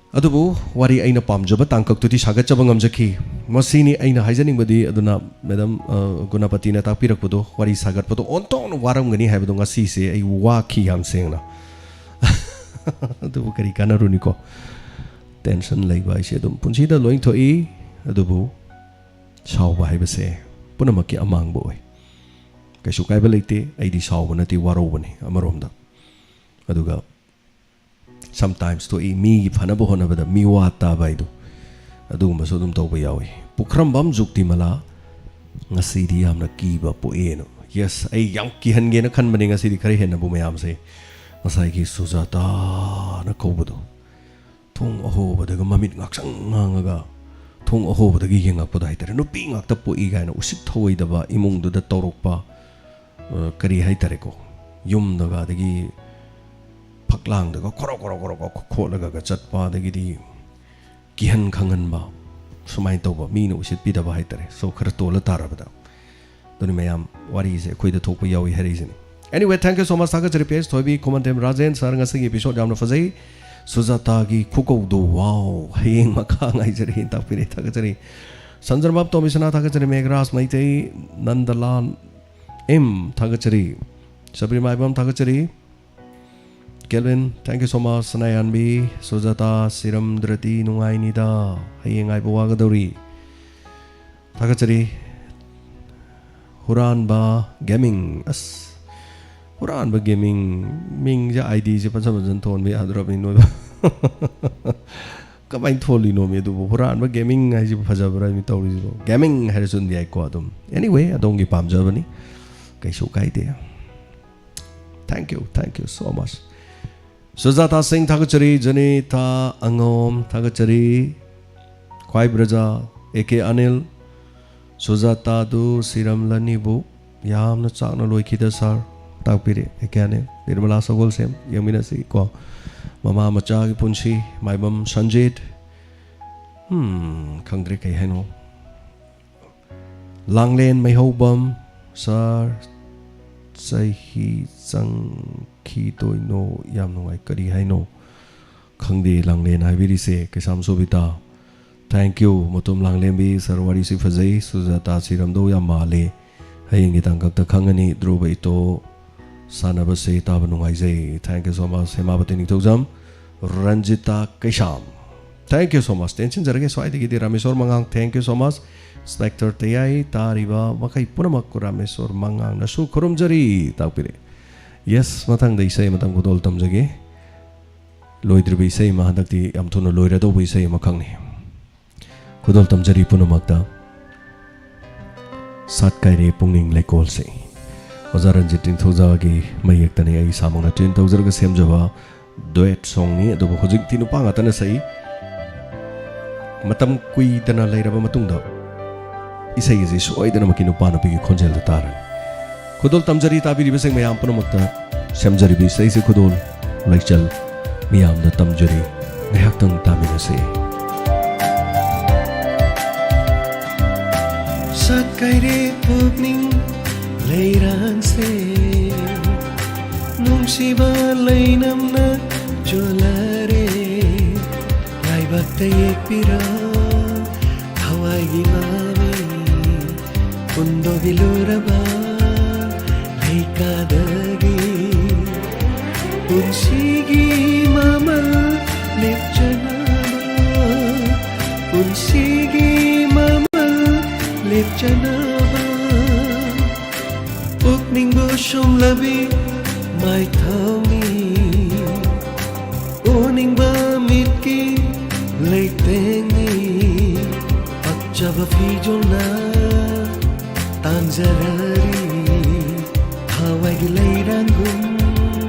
ꯑꯗꯨꯕꯨ ꯋꯥꯔꯤ ꯑꯩꯅ ꯄꯥꯝꯖꯕ ꯇꯥꯡꯀꯛꯇꯨꯗꯤ ꯁꯥꯒꯠꯆꯕ ꯉꯝꯖꯈꯤ꯫ ꯃꯁꯤꯅꯤ ꯑꯩꯅ ꯍꯥꯏꯖꯅꯤꯡꯕꯗꯤ꯫ ꯑꯗꯨꯅ ꯃꯦꯗꯥꯝ, ꯑ, ꯒꯨꯅꯄꯇꯤꯅ ꯇꯥꯛꯄꯤꯔꯛꯄꯗꯣ, ꯋꯥꯔꯤ ꯁꯥꯒꯠꯄꯗꯣ ꯑꯣꯟꯊꯣꯛꯅ ꯋꯥꯔꯝꯒꯅꯤ ꯍꯥꯏꯕꯗꯣ ꯉꯁꯤꯁꯦ ꯑꯩ ꯋꯥꯈꯤ ꯌꯥꯝ ꯁꯦꯡꯅ꯫ ꯑꯗꯨꯕꯨ ꯀꯔꯤ ꯀꯥꯟꯅꯔꯨꯅꯤꯀꯣ? ꯇꯦꯟꯁꯟ ꯂꯩꯕ ꯍꯥꯏꯁꯦ ꯑꯗꯨꯝ ꯄꯨꯟꯁꯤꯗ ꯂꯣꯏ ꯊꯣꯛꯏ꯫ ꯑꯗꯨꯕꯨ ꯁꯥꯎꯕ ꯍꯥꯏꯕꯁꯦ ꯄꯨꯝꯅꯃꯛꯀꯤ ꯑꯃꯥꯡꯕ ꯑꯣꯏ꯫ ꯀꯩꯁꯨ ꯀꯥꯏꯕ ꯂꯩꯇꯦ꯫ ꯑꯩꯗꯤ ꯁꯥꯎꯕ ꯅꯠꯇꯦ, ꯋꯥꯔꯧꯕꯅꯤ ꯑꯃꯔꯣꯝꯗ꯫ ꯑꯗꯨꯒ sometimes ꯊꯣꯛꯏ, ꯃꯤꯒꯤ ꯐꯅꯕ ꯍꯣꯠꯅꯕꯗ ꯃꯤꯋꯥ ꯇꯥꯕ ꯍꯥꯏꯗꯣ, ꯑꯗꯨꯒꯨꯝꯕꯁꯨ ꯑꯗꯨꯝ ꯇꯧꯕ ꯌꯥꯎꯏ꯫ ꯄꯨꯈ꯭ꯔꯝꯕꯝ ꯖꯨꯛꯇꯤꯃꯂꯥ, ꯉꯁꯤꯗꯤ ꯌꯥꯝꯅ ꯀꯤꯕ ꯄꯣꯛꯑꯦꯅ꯫ Yes, ꯑꯩ ꯌꯥꯝ ꯀꯤꯍꯟꯒꯦꯅ ꯈꯟꯕꯅꯦ ꯉꯁꯤꯗꯤ, ꯈꯔ ꯍꯦꯟꯅꯕꯨ ꯃꯌꯥꯝꯁꯦ꯫ ꯉꯁꯥꯏꯒꯤ ꯁꯨꯖꯥꯇꯥꯅ ꯀꯧꯕꯗꯣ, ꯊꯣꯡ ꯑꯍꯣꯕꯗꯒ ꯃꯃꯤꯠ ꯉꯥꯛꯁꯪ ꯉꯥꯡꯉꯒ ꯊꯣꯡ ꯑꯍꯣꯕꯗꯒꯤ ꯌꯦꯡꯉꯛꯄꯗꯣ ꯍꯥꯏꯇꯥꯔꯦ꯫ ꯅꯨꯄꯤ ꯉꯥꯛꯇ ꯄꯣꯛꯏ ꯀꯥꯏꯅ ꯎꯁꯤꯠ ꯊꯧꯑꯣꯏꯗꯕ ꯏꯃꯨꯡꯗꯨꯗ ꯇꯧꯔꯛꯄ, ꯑ, ꯀꯔꯤ ꯍꯥꯏꯇꯥꯔꯦꯀꯣ, ꯌꯨꯝꯗꯒ ꯑꯗꯒꯤ ꯐꯛꯂꯥꯡꯗꯒ ꯈꯣꯔꯣ ꯈꯣꯔꯣ ꯈꯣꯔꯣ ꯈꯣꯔꯣ ꯈꯣꯠꯂꯒꯒ ꯆꯠꯄ, ꯑꯗꯒꯤꯗꯤ ꯀꯤꯍꯟ ꯈꯪꯍꯟꯕ, ꯁꯨꯃꯥꯏꯅ ꯇꯧꯕ, ꯃꯤꯅ ꯎꯁꯤꯠꯄꯤꯗꯕ ꯍꯥꯏꯇꯥꯔꯦ꯫ So, ꯈꯔ ꯇꯣꯜꯂ ꯇꯥꯔꯕꯗ꯫ ꯑꯗꯨꯅꯤ ꯃꯌꯥꯝ, ꯋꯥꯔꯤꯁꯦ ꯑꯩꯈꯣꯏꯗ ꯊꯣꯛꯄ ꯌꯥꯎꯏ ꯍꯥꯏꯔꯛꯏꯁꯤꯅꯤ꯫ Anyway, thank you so much꯫ ꯊꯥꯒꯠꯆꯔꯤ ꯄꯤ ꯑꯦꯁ ꯊꯣꯏꯕꯤ, ꯈꯨꯃꯟꯊꯦꯝ ꯔꯥꯖꯦꯟ꯫ Sir, ꯉꯁꯤꯒꯤ episode ꯌꯥꯝꯅ ꯐꯖꯩ꯫ ꯁꯨꯖꯥꯇꯥꯒꯤ ꯈꯨꯀꯧꯗꯨ, wow! ꯍꯌꯦꯡ ꯃꯈꯥ ꯉꯥꯏꯖꯔꯤ꯫ ꯇꯥꯛꯄꯤꯔꯦ, ꯊꯥꯒꯠꯆꯔꯤ꯫ ꯁꯟꯖꯔꯕꯥꯕ ꯇꯣꯝꯕꯤꯁꯅꯥ ꯊꯥꯒꯠꯆꯔꯤ꯫ ꯃꯦꯘꯔꯥꯖ ꯃꯩꯇꯩ, ꯅꯟꯗꯂꯥꯜ ꯑꯦꯝ ꯊꯥꯒꯠꯆꯔꯤ꯫ ꯁꯕ꯭ꯔꯤ ꯃꯥꯏꯕꯝ ꯊꯥꯒꯠꯆꯔꯤ꯫ Kelvin, thank you so much꯫ ꯁꯅꯥꯌꯥꯟꯕꯤ, ꯁꯨꯖꯥꯇꯥ, ꯁꯤꯔꯝꯗ꯭ꯔꯗꯤ ꯅꯨꯡꯉꯥꯏꯅꯤꯗ꯫ ꯍꯌꯦꯡ ꯉꯥꯏꯕ ꯋꯥꯒꯗꯧꯔꯤ꯫ ꯊꯥꯒꯠꯆꯔꯤ꯫ ꯍꯨꯔꯥꯟꯕ ꯒꯦꯃꯤꯡ꯫ ꯑꯁ, ꯍꯨꯔꯥꯟꯕ ꯒꯦꯃꯤꯡ꯫ ꯃꯤꯡꯁꯦ, ꯑꯥꯏ ꯗꯤꯁꯦ ꯐꯖ ꯐꯖꯅ ꯊꯣꯟꯕ ꯌꯥꯗ꯭ꯔꯕꯅꯤ ꯅꯣꯏꯕ꯫ ꯀꯃꯥꯏꯅ ꯊꯣꯜꯂꯤꯅꯣꯃꯤ ꯑꯗꯨꯕꯨ? ꯍꯨꯔꯥꯟꯕ ꯒꯦꯃꯤꯡ ꯍꯥꯏꯁꯤꯕꯨ ꯐꯖꯕ꯭ꯔꯥ ꯃꯤ ꯇꯧꯔꯤꯁꯤꯕꯨ? ꯒꯦꯃꯤꯡ ꯍꯥꯏꯔꯁꯨ ꯑꯗꯨꯝ ꯌꯥꯏꯀꯣ ꯑꯗꯨꯝ꯫ Anyway, ꯑꯗꯣꯝꯒꯤ ꯄꯥꯝꯖꯕꯅꯤ꯫ ꯀꯩꯁꯨ ꯀꯥꯏꯗꯦ꯫ Thank you, thank you so much꯫ ꯁꯨꯖꯥꯇꯥ ꯁꯤꯡ ꯊꯥꯒꯠꯆꯔꯤ, ꯖꯅꯤꯇꯥ ꯑꯉꯣꯝ ꯊꯥꯒꯠꯆꯔꯤ, ꯈ꯭ꯋꯥꯏ ꯕ꯭ꯔꯖꯥ, ꯑꯦ ꯀꯦ ꯑꯅꯤꯜ, ꯁꯨꯖꯥꯇꯥꯗꯨ ꯁꯤꯔꯝꯂꯅꯤꯕꯨ ꯌꯥꯝꯅ ꯆꯥꯛꯅ ꯂꯣꯏꯈꯤꯗ ꯁꯥꯔ꯫ ꯇꯥꯛꯄꯤꯔꯦ ꯑꯦ ꯀꯌꯥꯅꯦ ꯅꯤꯔꯃꯂꯥ ꯁꯒꯣꯜꯁꯦꯝ꯫ ꯌꯦꯡꯃꯤꯟꯅꯁꯤ ꯀꯣ꯫ ꯃꯃꯥ ꯃꯆꯥꯒꯤ ꯄꯨꯟꯁꯤ꯫ ꯃꯥꯏꯕꯝ ꯁꯟꯖꯤꯠ꯫ ꯎꯝ, ꯈꯪꯗ꯭ꯔꯦ ꯀꯩ ꯍꯥꯏꯅꯣ꯫ ꯂꯥꯡꯂꯦꯟ ꯃꯩꯍꯧꯕꯝ ꯁꯥꯔ꯫ ꯆꯍꯤ ꯆꯪꯈꯤꯗꯣꯏꯅꯣ? ꯌꯥꯝ ꯅꯨꯡꯉꯥꯏ꯫ ꯀꯔꯤ ꯍꯥꯏꯅꯣ? ꯈꯪꯗꯦ ꯂꯥꯡꯂꯦꯟ ꯍꯥꯏꯕꯤꯔꯤꯁꯦ꯫ ꯀꯩꯁꯥꯝ ꯁꯣꯕꯤꯇꯥ꯫ Thank you ꯃꯇꯣꯝ ꯂꯥꯡꯂꯦꯝꯕꯤ꯫ ꯁꯥꯔ ꯋꯥꯔꯤꯁꯤ ꯐꯖꯩ꯫ ꯁꯨꯖꯥꯇꯥ ꯁꯤꯔꯝꯗꯧ ꯌꯥꯝ ꯃꯥꯜꯂꯦ꯫ ꯍꯌꯦꯡꯒꯤ ꯇꯥꯡꯀꯛꯇ ꯈꯪꯉꯅꯤ꯫ ꯙ꯭ꯔꯨꯕ ꯏꯇꯣ ꯁꯥꯟꯅꯕꯁꯦ ꯇꯥꯕ ꯅꯨꯡꯉꯥꯏꯖꯩ꯫ Thank you so much ꯍꯦꯃꯥꯕꯇꯤ Ningthoujam. Ranjita Keisham. Thank you so much꯫ ꯇꯦꯟꯁꯤꯟꯖꯔꯒꯦ ꯁ꯭ꯋꯥꯏꯗꯒꯤꯗꯤ Rameshwor ꯃꯉꯥꯡ꯫ Thank you so much꯫ Inspector ꯇꯌꯥꯏ꯫ ꯇꯥꯔꯤꯕ ꯃꯈꯩ ꯄꯨꯝꯅꯃꯛ ꯔꯥꯃꯦꯁꯣꯔ ꯃꯉꯥꯡꯅꯁꯨ ꯈꯨꯔꯨꯝꯖꯔꯤ꯫ ꯇꯥꯛꯄꯤꯔꯦ꯫ Yes, ꯃꯊꯪꯗ ꯏꯁꯩ ꯑꯃꯇꯪ ꯈꯨꯗꯣꯜ ꯇꯝꯖꯒꯦ꯫ ꯂꯣꯏꯗ꯭ꯔꯤꯕ ꯏꯁꯩ ꯑꯃ, ꯍꯟꯗꯛꯇꯤ ꯌꯥꯝ ꯊꯨꯅ ꯂꯣꯏꯔꯗꯧꯕ ꯏꯁꯩ ꯑꯃꯈꯛꯅꯤ꯫ ꯈꯨꯗꯣꯜ ꯇꯝꯖꯔꯤ ꯄꯨꯝꯅꯃꯛꯇ꯫ ꯁꯥꯠ ꯀꯥꯏꯔꯦ ꯄꯨꯛꯅꯤꯡ ꯂꯩꯀꯣꯜꯁꯦ꯫ ꯑꯣꯖꯥ ꯔꯟꯖꯤꯠ ꯅꯤꯡꯊꯧꯖꯥꯒꯤ ꯃꯌꯦꯛꯇꯅꯤ꯫ ꯑꯩ ꯏꯁꯥꯃꯛꯅ tune ꯇꯧꯖꯔꯒ ꯁꯦꯝꯖꯕ duet songꯅꯤ꯫ ꯑꯗꯨꯕꯨ ꯍꯧꯖꯤꯛꯇꯤ ꯅꯨꯄꯥ ꯉꯥꯛꯇꯅ ꯁꯛꯏ꯫ ꯃꯇꯝ ꯀꯨꯏꯗꯅ ꯂꯩꯔꯕ ꯃꯇꯨꯡꯗ ꯏꯁꯩ ꯑꯁꯤ ꯁꯣꯏꯗꯅꯃꯛꯀꯤ ꯅꯨꯄꯥ ꯅꯨꯄꯤꯒꯤ ꯈꯣꯟꯖꯦꯜꯗ ꯇꯥꯔꯅꯤ꯫ ꯈꯨꯗꯣꯜ ꯇꯝꯖꯔꯤ ꯇꯥꯕꯤꯔꯤꯕꯁꯤꯡ ꯃꯌꯥꯝ ꯄꯨꯝꯅꯃꯛꯇ꯫ ꯁꯦꯝꯖꯔꯤꯕ ꯏꯁꯩꯁꯤ ꯈꯨꯗꯣꯜ ꯂꯩꯆꯜ ꯃꯤꯌꯥꯝꯗ ꯇꯝꯖꯔꯤ꯫ ꯉꯥꯏꯍꯥꯛꯇꯪ ꯇꯥꯃꯤꯟꯅꯁꯤ꯫ ꯁꯥꯠ ꯀꯥꯏꯔꯦ ꯄꯨꯛꯅꯤꯡ ꯂꯩꯔꯥꯡꯁꯦ, ꯅꯨꯡꯁꯤꯕ ꯂꯩꯅꯝꯅ ꯆꯣꯜꯂꯔꯦ꯫ ꯂꯥꯏꯕꯛꯇ ꯌꯦꯛꯄꯤꯔꯣ ꯊꯋꯥꯏꯒꯤ ꯃꯃꯤ, ꯍꯨꯟꯗꯣꯛꯂꯨꯔꯕ ꯂꯩꯀꯥꯗꯒꯤ꯫ ꯄꯨꯟꯁꯤꯒꯤ ꯃꯃꯜ ꯂꯦꯞꯆꯅꯕ, ꯄꯨꯟꯁꯤꯒꯤ ꯃꯃꯜ ꯂꯦꯞꯆꯅꯕ, ꯄꯨꯛꯅꯤꯡꯕꯨ ꯁꯨꯝꯂꯕꯤ ꯃꯥꯏꯊꯥꯎꯅꯤ꯫ ꯎꯅꯤꯡꯕ ꯃꯤꯠꯀꯤ ꯂꯩꯇꯦꯡꯅꯤ꯫ ꯄꯛꯆꯕ ꯐꯤꯖꯣꯜꯅ ꯇꯥꯟꯖꯔꯔꯤ꯫ ꯊꯋꯥꯏꯒꯤ ꯂꯩꯔꯥꯡꯒꯨꯝ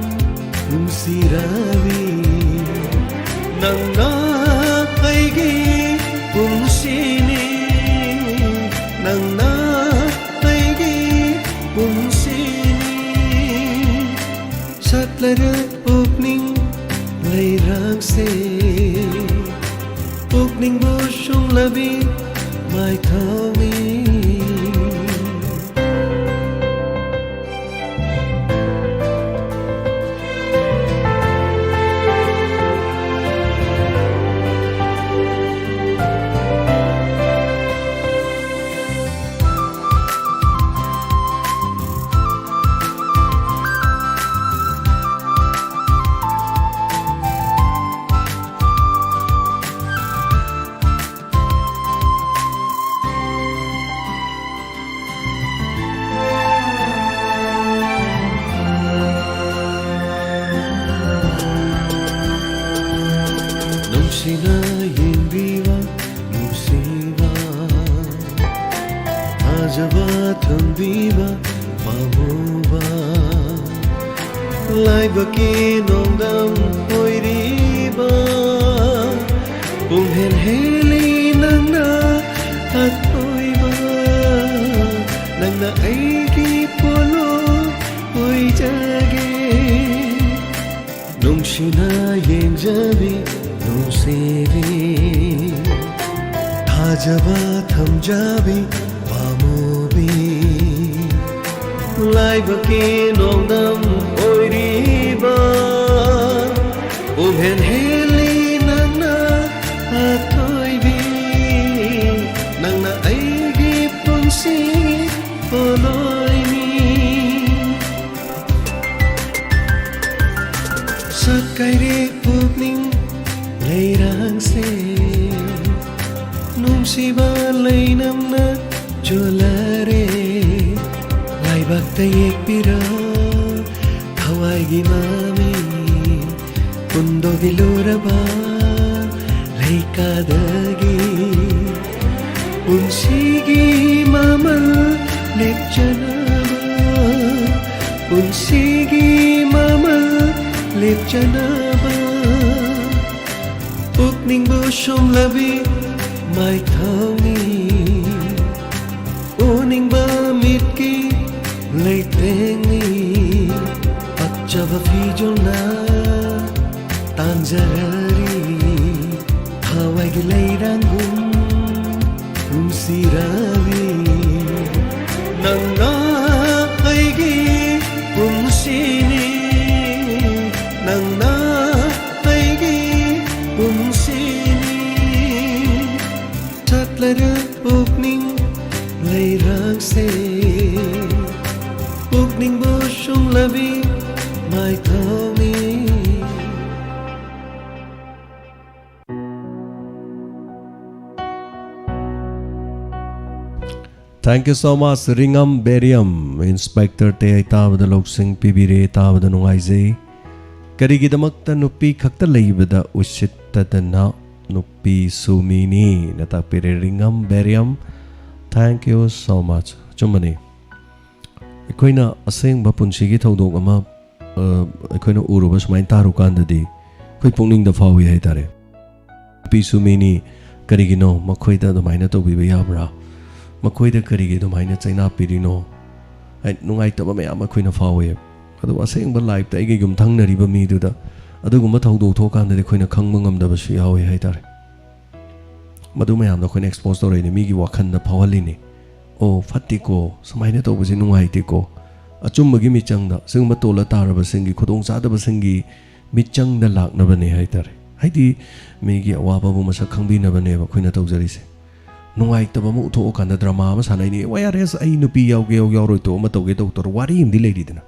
ꯅꯨꯡꯁꯤꯔꯕꯤ꯫ ꯅꯪꯅ ꯑꯩꯒꯤ ꯄꯨꯟꯁꯤꯅꯤ꯫ ꯅꯪ ꯆꯠꯂꯔꯦ ꯄꯨꯛꯅꯤꯡ ꯂꯩꯔꯥꯡꯁꯦ, ꯄꯨꯛꯅꯤꯡꯕꯨ ꯁꯨꯡꯂꯕꯤ ꯃꯥꯏꯊꯥꯎꯅꯤ꯫ ꯅꯨꯡꯁꯤꯅ ꯌꯦꯡꯕꯤꯕ ꯅꯨꯡꯁꯤꯕ, ꯊꯥꯖꯕ ꯊꯝꯕꯤꯕ ꯄꯥꯝꯃꯨꯕ, ꯂꯥꯏꯕꯛꯀꯤ ꯅꯣꯡꯗꯝ ꯑꯣꯏꯔꯤꯕ, ꯄꯨꯝꯍꯦꯟ ꯍꯦꯜꯂꯤ ꯅꯪꯅ ꯑꯊꯣꯏꯕ, ꯅꯪꯅ ꯑꯩꯒꯤ ꯄꯣꯠꯂꯨꯝ ꯑꯣꯏꯖꯒꯦ꯫ ꯅꯨꯡꯁꯤꯅ ꯌꯦꯡꯖꯕꯤ ꯅꯨꯡꯁꯤꯕꯤ, ꯊꯥꯖꯕ ꯊꯝꯖꯕꯤ ꯄꯥꯝꯃꯨꯕꯤ, ꯂꯥꯏꯕꯛꯀꯤ ꯅꯣꯡꯗꯝ ꯑꯣꯏꯔꯤꯕ, ꯄꯨꯝꯍꯦꯟ ꯍꯦꯜꯂꯤ ꯅꯪꯅ ꯑꯊꯣꯏꯕꯤ, ꯅꯪꯅ ꯑꯩꯒꯤ ꯄꯨꯟꯁꯤ ꯄꯣꯠꯂꯣꯏꯅꯤ꯫ ꯁꯛꯀꯥꯏꯔꯦ ꯄꯨꯛꯅꯤꯡ ꯂꯩꯔꯥꯡꯁꯦ, ꯅꯨꯡꯁꯤꯕ ꯂꯩꯅꯝꯅ ꯆꯣꯜꯂꯔꯦ꯫ ꯂꯥꯏꯕꯛꯇ ꯌꯦꯛꯄꯤꯔꯣ ꯊꯋꯥꯏꯒꯤ ꯃꯃꯤ, ꯍꯨꯟꯗꯣꯛꯂꯨꯔꯕ ꯂꯩꯀꯥꯗꯒꯤ꯫ ꯄꯨꯟꯁꯤꯒꯤ ꯃꯃꯜ ꯂꯦꯞꯆꯅꯕ, ꯄꯨꯟꯁꯤꯒꯤ ꯃꯃꯜ ꯂꯦꯞꯆꯅꯕ, ꯄꯨꯛꯅꯤꯡꯕꯨ ꯁꯨꯝꯂꯕꯤ ꯃꯥꯏꯊꯥꯎꯅꯤ, ꯎꯅꯤꯡꯕ ꯃꯤꯠꯀꯤ ꯂꯩꯇꯦꯡꯅꯤ꯫ ꯆꯕ ꯐꯤꯖꯣꯜꯅ ꯇꯥꯟꯖꯔꯔꯤ, ꯊꯋꯥꯏꯒꯤ ꯂꯩꯔꯥꯡꯒꯨꯝ ꯅꯨꯡꯁꯤꯔꯔꯤ꯫ ꯅꯪꯅ ꯑꯩꯒꯤ ꯄꯨꯟꯁꯤꯅꯤ, ꯅꯪꯅ ꯑꯩꯒꯤ ꯄꯨꯟꯁꯤꯅꯤ꯫ ꯆꯠꯂꯔ ꯄꯨꯛꯅꯤꯡ ꯂꯩꯔꯥꯡꯁꯦ, ꯄꯨꯛꯅꯤꯡꯕꯨ ꯁꯨꯡꯂꯕꯤ ꯃꯥꯏꯊꯣꯡꯅꯤ꯫ Thank you so much, ꯔꯤꯉꯝ ꯕꯦꯔꯤꯌꯝ꯫ ꯏꯟꯁꯄꯦꯛꯇꯔ ꯇꯦ ꯑꯩ ꯇꯥꯕꯗ ꯂꯧꯁꯤꯡ ꯄꯤꯕꯤꯔꯦ, ꯇꯥꯕꯗ ꯅꯨꯡꯉꯥꯏꯖꯩ꯫ ꯀꯔꯤꯒꯤꯗꯃꯛꯇ ꯅꯨꯄꯤ ꯈꯛꯇ ꯂꯩꯕꯗ ꯎꯁꯤꯠꯇꯗꯅ ꯅꯨꯄꯤꯁꯨ ꯃꯤꯅꯤꯅ ꯇꯥꯛꯄꯤꯔꯦ, ꯔꯤꯉꯝ ꯕꯦꯔꯤꯌꯝ꯫ Thank you so much꯫ ꯑꯆꯨꯝꯕꯅꯤ꯫ ꯑꯩꯈꯣꯏꯅ ꯑꯁꯦꯡꯕ ꯄꯨꯟꯁꯤꯒꯤ ꯊꯧꯗꯣꯛ ꯑꯃ, ꯑ, ꯑꯩꯈꯣꯏꯅ ꯎꯔꯨꯕ, ꯁꯨꯃꯥꯏꯅ ꯇꯥꯔꯨꯀꯥꯟꯗꯗꯤ ꯑꯩꯈꯣꯏ ꯄꯨꯛꯅꯤꯡꯗ ꯐꯥꯎꯏ ꯍꯥꯏꯇꯥꯔꯦ꯫ ꯅꯨꯄꯤꯁꯨ ꯃꯤꯅꯤ, ꯀꯔꯤꯒꯤꯅꯣ ꯃꯈꯣꯏꯗ ꯑꯗꯨꯃꯥꯏꯅ ꯇꯧꯕꯤꯕ ꯌꯥꯕ꯭ꯔꯥ? ꯃꯈꯣꯏꯗ ꯀꯔꯤꯒꯤ ꯑꯗꯨꯃꯥꯏꯅ ꯆꯩꯅꯥ ꯄꯤꯔꯤꯅꯣ? ꯍꯥꯏ, ꯅꯨꯡꯉꯥꯏꯇꯕ ꯃꯌꯥꯝ ꯑꯩꯈꯣꯏꯅ ꯐꯥꯎꯋꯦ꯫ ꯑꯗꯨꯕꯨ ꯑꯁꯦꯡꯕ ꯂꯥꯏꯐꯇ ꯑꯩꯒ ꯌꯨꯝꯊꯪꯅꯔꯤꯕ ꯃꯤꯗꯨꯗ ꯑꯗꯨꯒꯨꯝꯕ ꯊꯧꯗꯣꯛ ꯊꯣꯛꯑꯀꯥꯟꯗꯗꯤ ꯑꯩꯈꯣꯏꯅ ꯈꯪꯕ ꯉꯝꯗꯕꯁꯨ ꯌꯥꯎꯋꯦ ꯍꯥꯏꯇꯥꯔꯦ꯫ ꯃꯗꯨ ꯃꯌꯥꯝꯗꯣ ꯑꯩꯈꯣꯏꯅ ꯑꯦꯛꯁꯄꯣꯖ ꯇꯧꯔꯛꯏꯅꯦ, ꯃꯤꯒꯤ ꯋꯥꯈꯜꯗ ꯐꯥꯎꯍꯜꯂꯤꯅꯦ꯫ ꯑꯣ, ꯐꯠꯇꯦꯀꯣ, ꯁꯨꯃꯥꯏꯅ ꯇꯧꯕꯁꯦ ꯅꯨꯡꯉꯥꯏꯇꯦꯀꯣ꯫ ꯑꯆꯨꯝꯕꯒꯤ ꯃꯤꯆꯪꯗ, ꯁꯤꯒꯨꯝꯕ ꯇꯣꯜꯂ ꯇꯥꯔꯕꯁꯤꯡꯒꯤ, ꯈꯨꯗꯣꯡꯆꯥꯗꯕꯁꯤꯡꯒꯤ ꯃꯤꯆꯪꯗ ꯂꯥꯛꯅꯕꯅꯦ ꯍꯥꯏꯇꯥꯔꯦ꯫ ꯍꯥꯏꯗꯤ, ꯃꯤꯒꯤ ꯑꯋꯥꯕꯕꯨ ꯃꯁꯛ ꯈꯪꯕꯤꯅꯕꯅꯦꯕ ꯑꯩꯈꯣꯏꯅ ꯇꯧꯖꯔꯤꯁꯦ꯫ ꯅꯨꯡꯉꯥꯏꯇꯕ ꯑꯃ ꯎꯠꯊꯣꯛꯑꯀꯥꯟꯗ ꯗ꯭ꯔꯃꯥ ꯑꯃ ꯁꯥꯟꯅꯩꯅꯦ, "ꯋꯥꯏ ꯑꯥꯔ ꯑꯦꯁ, ꯑꯩ ꯅꯨꯄꯤ ꯌꯥꯎꯒꯦ ꯌꯥꯎ-, ꯌꯥꯎꯔꯣꯏ ꯇꯣꯛ ꯑꯃ ꯇꯧꯒꯦ ꯇꯧ" ꯇꯧꯔ ꯋꯥꯔꯤ ꯑꯃꯗꯤ ꯂꯩꯔꯤꯗꯅ꯫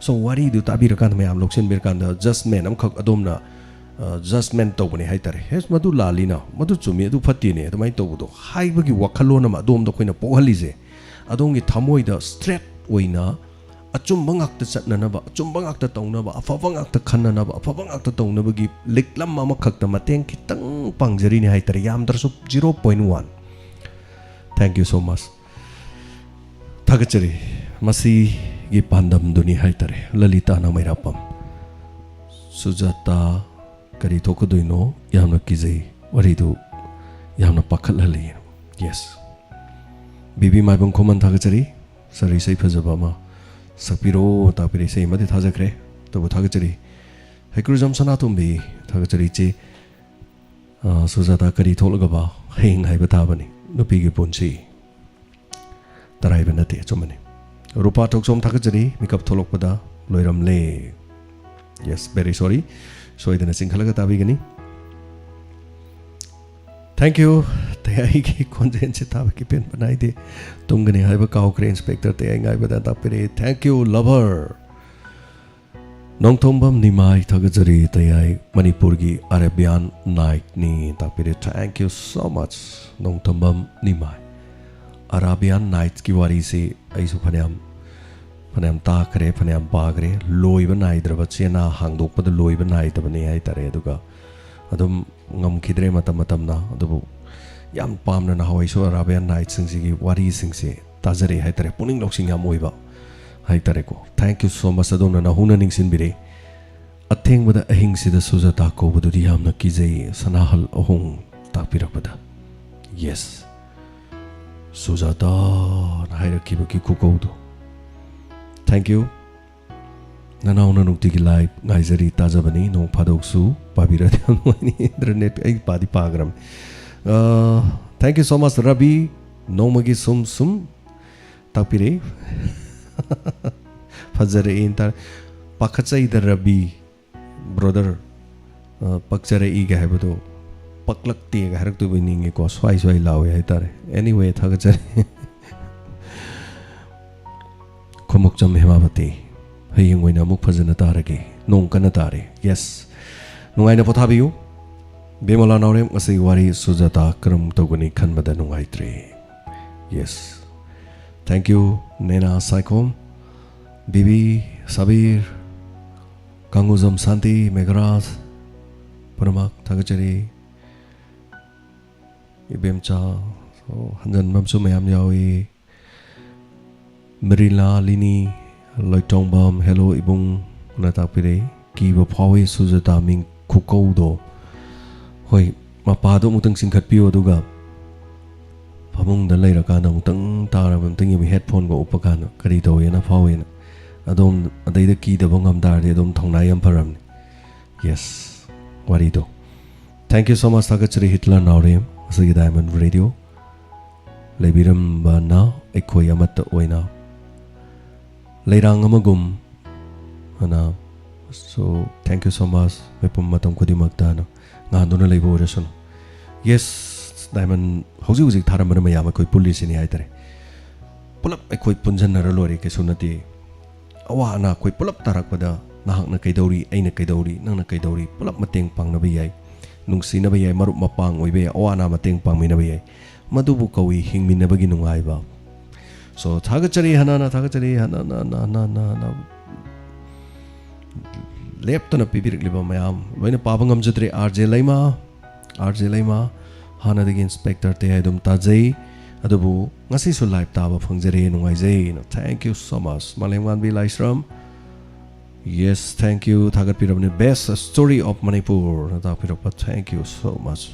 ꯁꯣ, ꯋꯥꯔꯤꯗꯨ ꯇꯥꯕꯤꯔꯀꯥꯟꯗ ꯃꯌꯥꯝ ꯂꯧꯁꯤꯟꯕꯤꯔꯀꯥꯟꯗ ꯖꯁꯃꯦꯟ ꯑꯃꯈꯛ ꯑꯗꯣꯝꯅ, ꯑ, ꯖꯁꯃꯦꯟ ꯇꯧꯕꯅꯦ ꯍꯥꯏꯇꯥꯔꯦ꯫ "ꯍꯦꯁ, ꯃꯗꯨ ꯂꯥꯜꯂꯤꯅ, ꯃꯗꯨ ꯆꯨꯝꯃꯤ, ꯑꯗꯨ ꯐꯠꯇꯦꯅꯦ" ꯑꯗꯨꯃꯥꯏꯅ ꯇꯧꯕꯗꯣ ꯍꯥꯏꯕꯒꯤ ꯋꯥꯈꯜꯂꯣꯟ ꯑꯃ ꯑꯗꯣꯝꯗ ꯑꯩꯈꯣꯏꯅ ꯄꯣꯛꯍꯜꯂꯤꯁꯦ꯫ ꯑꯗꯣꯝꯒꯤ ꯊꯃꯣꯏꯗ ꯁ꯭ꯇ꯭ꯔꯦꯠ ꯑꯣꯏꯅ ꯑꯆꯨꯝꯕ ꯉꯥꯛꯇ ꯆꯠꯅꯅꯕ, ꯑꯆꯨꯝꯕ ꯉꯥꯛꯇ ꯇꯧꯅꯕ, ꯑꯐꯕ ꯉꯥꯛꯇ ꯈꯟꯅꯅꯕ, ꯑꯐꯕ ꯉꯥꯛꯇ ꯇꯧꯅꯕꯒꯤ ꯂꯤꯛꯂꯝ ꯑꯃꯈꯛꯇ ꯃꯇꯦꯡ ꯈꯤꯇꯪ ꯄꯥꯡꯖꯔꯤꯅꯦ ꯍꯥꯏꯇꯥꯔꯦ, ꯌꯥꯝꯗ꯭ꯔꯁꯨ zero point one꯫ Thank you so much꯫ ꯊꯥꯒꯠꯆꯔꯤ꯫ ꯃꯁꯤꯒꯤ ꯄꯥꯟꯗꯝꯗꯨꯅꯤ ꯍꯥꯏꯇꯥꯔꯦ, ꯂꯂꯤꯇꯥ ꯅꯥꯃꯩꯔꯥꯄꯝ꯫ ꯁꯨꯖꯥꯇꯥ, ꯀꯔꯤ ꯊꯣꯛꯀꯗꯣꯏꯅꯣ? ꯌꯥꯝꯅ ꯀꯤꯖꯩ꯫ ꯋꯥꯔꯤꯗꯨ ꯌꯥꯝꯅ ꯄꯥꯈꯠꯍꯜꯂꯤ꯫ ꯌꯦꯁ꯫ ꯕꯤꯕꯤ ꯃꯥꯏꯕꯝ ꯈꯣꯃꯟ, ꯊꯥꯒꯠꯆꯔꯤ꯫ ꯁꯥꯔ, ꯏꯁꯩ ꯐꯖꯕ ꯑꯃ ꯁꯛꯄꯤꯔꯣ ꯇꯥꯛꯄꯤꯔꯦ꯫ ꯏꯁꯩ ꯑꯃꯗꯤ ꯊꯥꯖꯈ꯭ꯔꯦ꯫ ꯇꯧꯕ ꯊꯥꯒꯠꯆꯔꯤ꯫ ꯍꯩꯀ꯭ꯔꯨꯖꯝ ꯁꯅꯥꯇꯣꯝꯕꯤ, ꯊꯥꯒꯠꯆꯔꯤ ꯏꯆꯦ꯫ ꯑ, ꯁꯨꯖꯥꯇꯥ, ꯀꯔꯤ ꯊꯣꯛꯂꯒꯕ ꯍꯌꯦꯡ ꯍꯥꯏꯕ ꯇꯥꯕꯅꯤ꯫ ꯅꯨꯄꯤꯒꯤ ꯄꯨꯟꯁꯤ ꯇꯔꯥꯏꯕ ꯅꯠꯇꯦ, ꯑꯆꯨꯝꯕꯅꯤ꯫ ꯔꯨꯄꯥ ꯊꯣꯛꯆꯣꯝ, ꯊꯥꯒꯠꯆꯔꯤ꯫ ꯃꯤꯀꯞ ꯊꯣꯛꯂꯛꯄꯗ ꯂꯣꯏꯔꯝꯂꯦ꯫ Yes, very sorry. ꯁꯣꯏꯗꯅ ꯆꯤꯡꯈꯠꯂꯒ ꯇꯥꯕꯤꯒꯅꯤ꯫ Thank you. ꯇꯌꯥꯏꯒꯤ ꯈꯣꯟꯖꯦꯜꯁꯦ ꯇꯥꯕꯒꯤ ꯄꯦꯟꯕ ꯅꯥꯏꯗꯦ꯫ ꯇꯨꯝꯒꯅꯤ ꯍꯥꯏꯕ ꯀꯥꯎꯈ꯭ꯔꯦ꯫ Inspector ꯇꯌꯥꯏ ꯉꯥꯏꯕꯗ ꯇꯥꯛꯄꯤꯔꯛꯏ꯫ Thank you, lover. ꯅꯣꯡꯊꯣꯝꯕꯝ ꯅꯤꯃꯥꯏ, ꯊꯥꯒꯠꯆꯔꯤ꯫ ꯇꯌꯥꯏ ꯃꯅꯤꯄꯨꯔꯒꯤ Arabian Night ꯅꯤ ꯇꯥꯛꯄꯤꯔꯦ꯫ Thank you so much, Nongthombam Nimai. Arabian Night ꯀꯤ ꯋꯥꯔꯤꯁꯤ ꯑꯩꯁꯨ ꯐꯅꯌꯥꯝ, ꯐꯅꯌꯥꯝ ꯇꯥꯈ꯭ꯔꯦ, ꯐꯅꯌꯥꯝ ꯄꯥꯈ꯭ꯔꯦ꯫ ꯂꯣꯏꯕ ꯅꯥꯏꯗ꯭ꯔꯕ, ꯆꯦꯅꯥ ꯍꯥꯡꯗꯣꯛꯄꯗ ꯂꯣꯏꯕ ꯅꯥꯏꯗꯕꯅꯤ ꯍꯥꯏꯇꯥꯔꯦ꯫ ꯑꯗꯨꯒ ꯑꯗꯨꯝ ꯉꯝꯈꯤꯗ꯭ꯔꯦ ꯃꯇꯝ ꯃꯇꯝꯅ꯫ ꯑꯗꯨꯕꯨ ꯌꯥꯝ ꯄꯥꯝꯅ ꯅꯍꯥꯟꯋꯥꯏꯁꯨ Arabian Night ꯁꯤꯡꯁꯤꯒꯤ ꯋꯥꯔꯤꯁꯤꯡꯁꯦ ꯇꯥꯖꯔꯛꯑꯦ ꯍꯥꯏꯇꯥꯔꯦ, ꯄꯨꯛꯅꯤꯡ ꯂꯧꯁꯤꯡ ꯌꯥꯝ ꯑꯣꯏꯕ ꯍꯥꯏꯇꯥꯔꯦꯀꯣ꯫ Thank you so much, ꯑꯗꯣꯝꯅ ꯅꯧꯍꯧꯅ ꯅꯤꯡꯁꯤꯡꯕꯤꯔꯦ꯫ ꯑꯊꯦꯡꯕꯗ ꯑꯍꯤꯡꯁꯤꯗ ꯁꯨꯖꯥꯇꯥ ꯀꯧꯕꯗꯨꯗꯤ ꯌꯥꯝꯅ ꯀꯤꯖꯩ, ꯁꯅꯥꯍꯜ ꯑꯍꯣꯡ ꯇꯥꯛꯄꯤꯔꯛꯄꯗ꯫ Yes, ꯁꯨꯖꯥꯇꯥꯅ ꯍꯥꯏꯔꯛꯈꯤꯕꯒꯤ ꯈꯨꯀꯧꯗꯨ꯫ Thank you꯫ ꯅꯅꯥꯎꯅ ꯅꯨꯡꯇꯤꯒꯤ live ꯉꯥꯏꯖꯔꯤ, ꯇꯥꯖꯕꯅꯤ꯫ ꯅꯣꯡ ꯐꯥꯗꯣꯛꯁꯨ ꯄꯥꯕꯤꯔꯗꯤ ꯌꯥꯝ ꯅꯨꯡꯉꯥꯏꯅꯤ꯫ Internet ꯑꯩ ꯄꯥꯗꯤ ꯄꯥꯈ꯭ꯔꯕꯅꯤ꯫ ꯑ, thank you so much, Ravi. ꯅꯣꯡꯃꯒꯤ ꯁꯨꯝ ꯁꯨꯝ ꯇꯥꯛꯄꯤꯔꯛꯏ꯫ ꯐꯖꯔꯛꯏ ꯇꯥꯔꯦ꯫ ꯄꯥꯈꯠꯆꯩꯗ ꯔꯕꯤ꯫ Brother, ꯑ, ꯄꯛꯆꯔꯛꯏꯒ ꯍꯥꯏꯕꯗꯣ ꯄꯛꯂꯛꯇꯦꯒ ꯍꯥꯏꯔꯛꯇꯣꯏꯕꯣꯏ ꯅꯤꯡꯉꯤꯀꯣ꯫ ꯁ꯭ꯋꯥꯏ ꯁ꯭ꯋꯥꯏ ꯂꯥꯎꯋꯦ ꯍꯥꯏꯇꯥꯔꯦ꯫ Anyway, ꯊꯥꯒꯠꯆꯔꯤ꯫ ꯈꯨꯃꯨꯛꯆꯝ ꯍꯦꯃꯥꯕꯇꯤ, ꯍꯌꯦꯡ ꯑꯣꯏꯅ ꯑꯃꯨꯛ ꯐꯖꯅ ꯇꯥꯔꯒꯦ꯫ ꯅꯣꯡ ꯀꯟꯅ ꯇꯥꯔꯦ꯫ Yes, ꯅꯨꯡꯉꯥꯏꯅ ꯄꯣꯊꯥꯕꯤꯌꯨ꯫ ꯕꯤꯃꯂꯥ ꯅꯥꯎꯔꯦꯝ, ꯉꯁꯤ ꯋꯥꯔꯤ ꯁꯨꯖꯥꯇꯥ ꯀꯔꯝ ꯇꯧꯒꯅꯤ ꯈꯟꯕꯗ ꯅꯨꯡꯉꯥꯏꯇ꯭ꯔꯦ꯫ Yes, thank you, ꯅꯦꯅꯥ ꯁꯥꯏꯈꯣꯝ, ꯕꯤꯕꯤ, ꯁꯕꯤꯔ, ꯀꯥꯡꯉꯨꯖꯝ ꯁꯥꯟꯇꯤ, ꯃꯦꯘꯔꯥꯖ, ꯄꯨꯝꯅꯃꯛ ꯊꯥꯒꯠꯆꯔꯤ꯫ ꯏꯕꯦꯝꯆꯥ, ꯑꯣ, ꯍꯟꯖꯟꯕ ꯑꯃꯁꯨ ꯃꯌꯥꯝ ꯌꯥꯎꯏ꯫ ꯃꯔꯤꯂꯥ, ꯂꯤꯅꯤ, ꯂꯣꯏꯇꯣꯡꯕꯝ, hello ꯏꯕꯨꯡꯅ ꯇꯥꯛꯄꯤꯔꯛꯏ꯫ ꯀꯤꯕ ꯐꯥꯎꯏ ꯁꯨꯖꯥꯇꯥ ꯃꯤꯡ ꯈꯨꯀꯧꯗꯣ꯫ ꯍꯣꯏ, ꯃꯄꯥꯗꯣ ꯑꯃꯨꯛꯇꯪ ꯆꯤꯡꯈꯠꯄꯤꯌꯨ, ꯑꯗꯨꯒ ꯐꯃꯨꯡꯗ ꯂꯩꯔꯀꯥꯟꯗ ꯑꯃꯨꯛꯇꯪ ꯇꯥꯔꯕ, ꯑꯃꯨꯛꯇꯪ ꯌꯦꯡꯕ, headphone ꯒ ꯎꯞꯄ ꯀꯥꯟꯗ ꯀꯔꯤ ꯇꯧꯋꯦꯅ ꯐꯥꯎꯋꯦꯅ꯫ ꯑꯗꯣꯝ ꯑꯗꯩꯗ ꯀꯤꯗꯕ ꯉꯝ ꯇꯥꯔꯗꯤ ꯑꯗꯣꯝ ꯊꯧꯅꯥ ꯌꯥꯝ ꯐꯔꯕꯅꯤ꯫ Yes, ꯋꯥꯔꯤꯗꯣ꯫ Thank you so much, ꯊꯥꯒꯠꯆꯔꯤ ꯍꯤꯠꯂꯔ ꯅꯥꯎꯔꯦꯝ, ꯉꯁꯤꯒꯤ Diamond Radio꯫ ꯂꯩꯕꯤꯔꯝꯕꯅ ꯑꯩꯈꯣꯏ ꯑꯃꯠꯇ ꯑꯣꯏꯅ ꯂꯩꯔꯥꯡ ꯑꯃꯒꯨꯝ ꯑꯅ꯫ So, thank you so much, ꯃꯤꯄꯨꯝ ꯃꯇꯝ ꯈꯨꯗꯤꯡꯃꯛꯇ ꯑꯅ ꯉꯥꯟꯗꯨꯅ ꯂꯩꯕ ꯑꯣꯏꯔꯁꯅꯨ꯫ Yes, Diamond, ꯍꯧꯖꯤꯛ ꯍꯧꯖꯤꯛ ꯊꯥꯔꯝꯕꯅ ꯃꯌꯥꯝ ꯑꯩꯈꯣꯏ ꯄꯨꯜꯂꯤꯁꯤꯅꯤ ꯍꯥꯏꯇꯥꯔꯦ꯫ ꯄꯨꯂꯞ ꯑꯩꯈꯣꯏ ꯄꯨꯟꯁꯤꯟꯅꯔ ꯂꯣꯏꯔꯦ, ꯀꯩꯁꯨ ꯅꯠꯇꯦ꯫ ꯑꯋꯥ ꯑꯅꯥ ꯑꯩꯈꯣꯏ ꯄꯨꯂꯞ ꯇꯥꯔꯛꯄꯗ ꯅꯍꯥꯛꯅ ꯀꯩꯗꯧꯔꯤ, ꯑꯩꯅ ꯀꯩꯗꯧꯔꯤ, ꯅꯪꯅ ꯀꯩꯗꯧꯔꯤ, ꯄꯨꯂꯞ ꯃꯇꯦꯡ ꯄꯥꯡꯅꯕ ꯌꯥꯏ, ꯅꯨꯡꯁꯤꯅꯕ ꯌꯥꯏ, ꯃꯔꯨꯞ ꯃꯄꯥꯡ ꯑꯣꯏꯕ ꯌꯥꯏ, ꯑꯋꯥ ꯑꯅꯥ ꯃꯇꯦꯡ ꯄꯥꯡꯃꯤꯟꯅꯕ ꯌꯥꯏ꯫ ꯃꯗꯨꯕꯨ ꯀꯧꯏ ꯍꯤꯡꯃꯤꯟꯅꯕꯒꯤ ꯅꯨꯡꯉꯥꯏꯕ꯫ So, ꯊꯥꯒꯠꯆꯔꯤ ꯍꯅꯥꯅ, ꯊꯥꯒꯠꯆꯔꯤ ꯍꯅꯥꯅ, ꯅ, ꯅ, ꯅ, ꯅ꯫ ꯂꯦꯞꯇꯅ ꯄꯤꯕꯤꯔꯛꯂꯤꯕ ꯃꯌꯥꯝ ꯂꯣꯏꯅ ꯄꯥꯕ ꯉꯝꯖꯗ꯭ꯔꯦ꯫ ꯑꯥꯔ ꯖꯦ ꯂꯩꯃ, ꯑꯥꯔ ꯖꯦ ꯂꯩꯃ, ꯍꯥꯟꯅꯗꯒꯤ ꯏꯟꯁꯄꯦꯛꯇꯔ ꯇꯦ ꯍꯥꯏ ꯑꯗꯨꯝ ꯇꯥꯖꯩ, ꯑꯗꯨꯕꯨ ꯉꯁꯤꯁꯨ ꯂꯥꯏꯚ ꯇꯥꯕ ꯐꯪꯖꯔꯦ, ꯅꯨꯡꯉꯥꯏꯖꯩ꯫ Thank you so much, ꯃꯥꯂꯦꯝꯉꯥꯟꯕꯤ Laishram. Yes, thank you, ꯊꯥꯒꯠꯄꯤꯔꯕꯅꯤ꯫ Best story of Manipur ꯅ ꯇꯥꯛꯄꯤꯔꯛꯄ, thank you so much꯫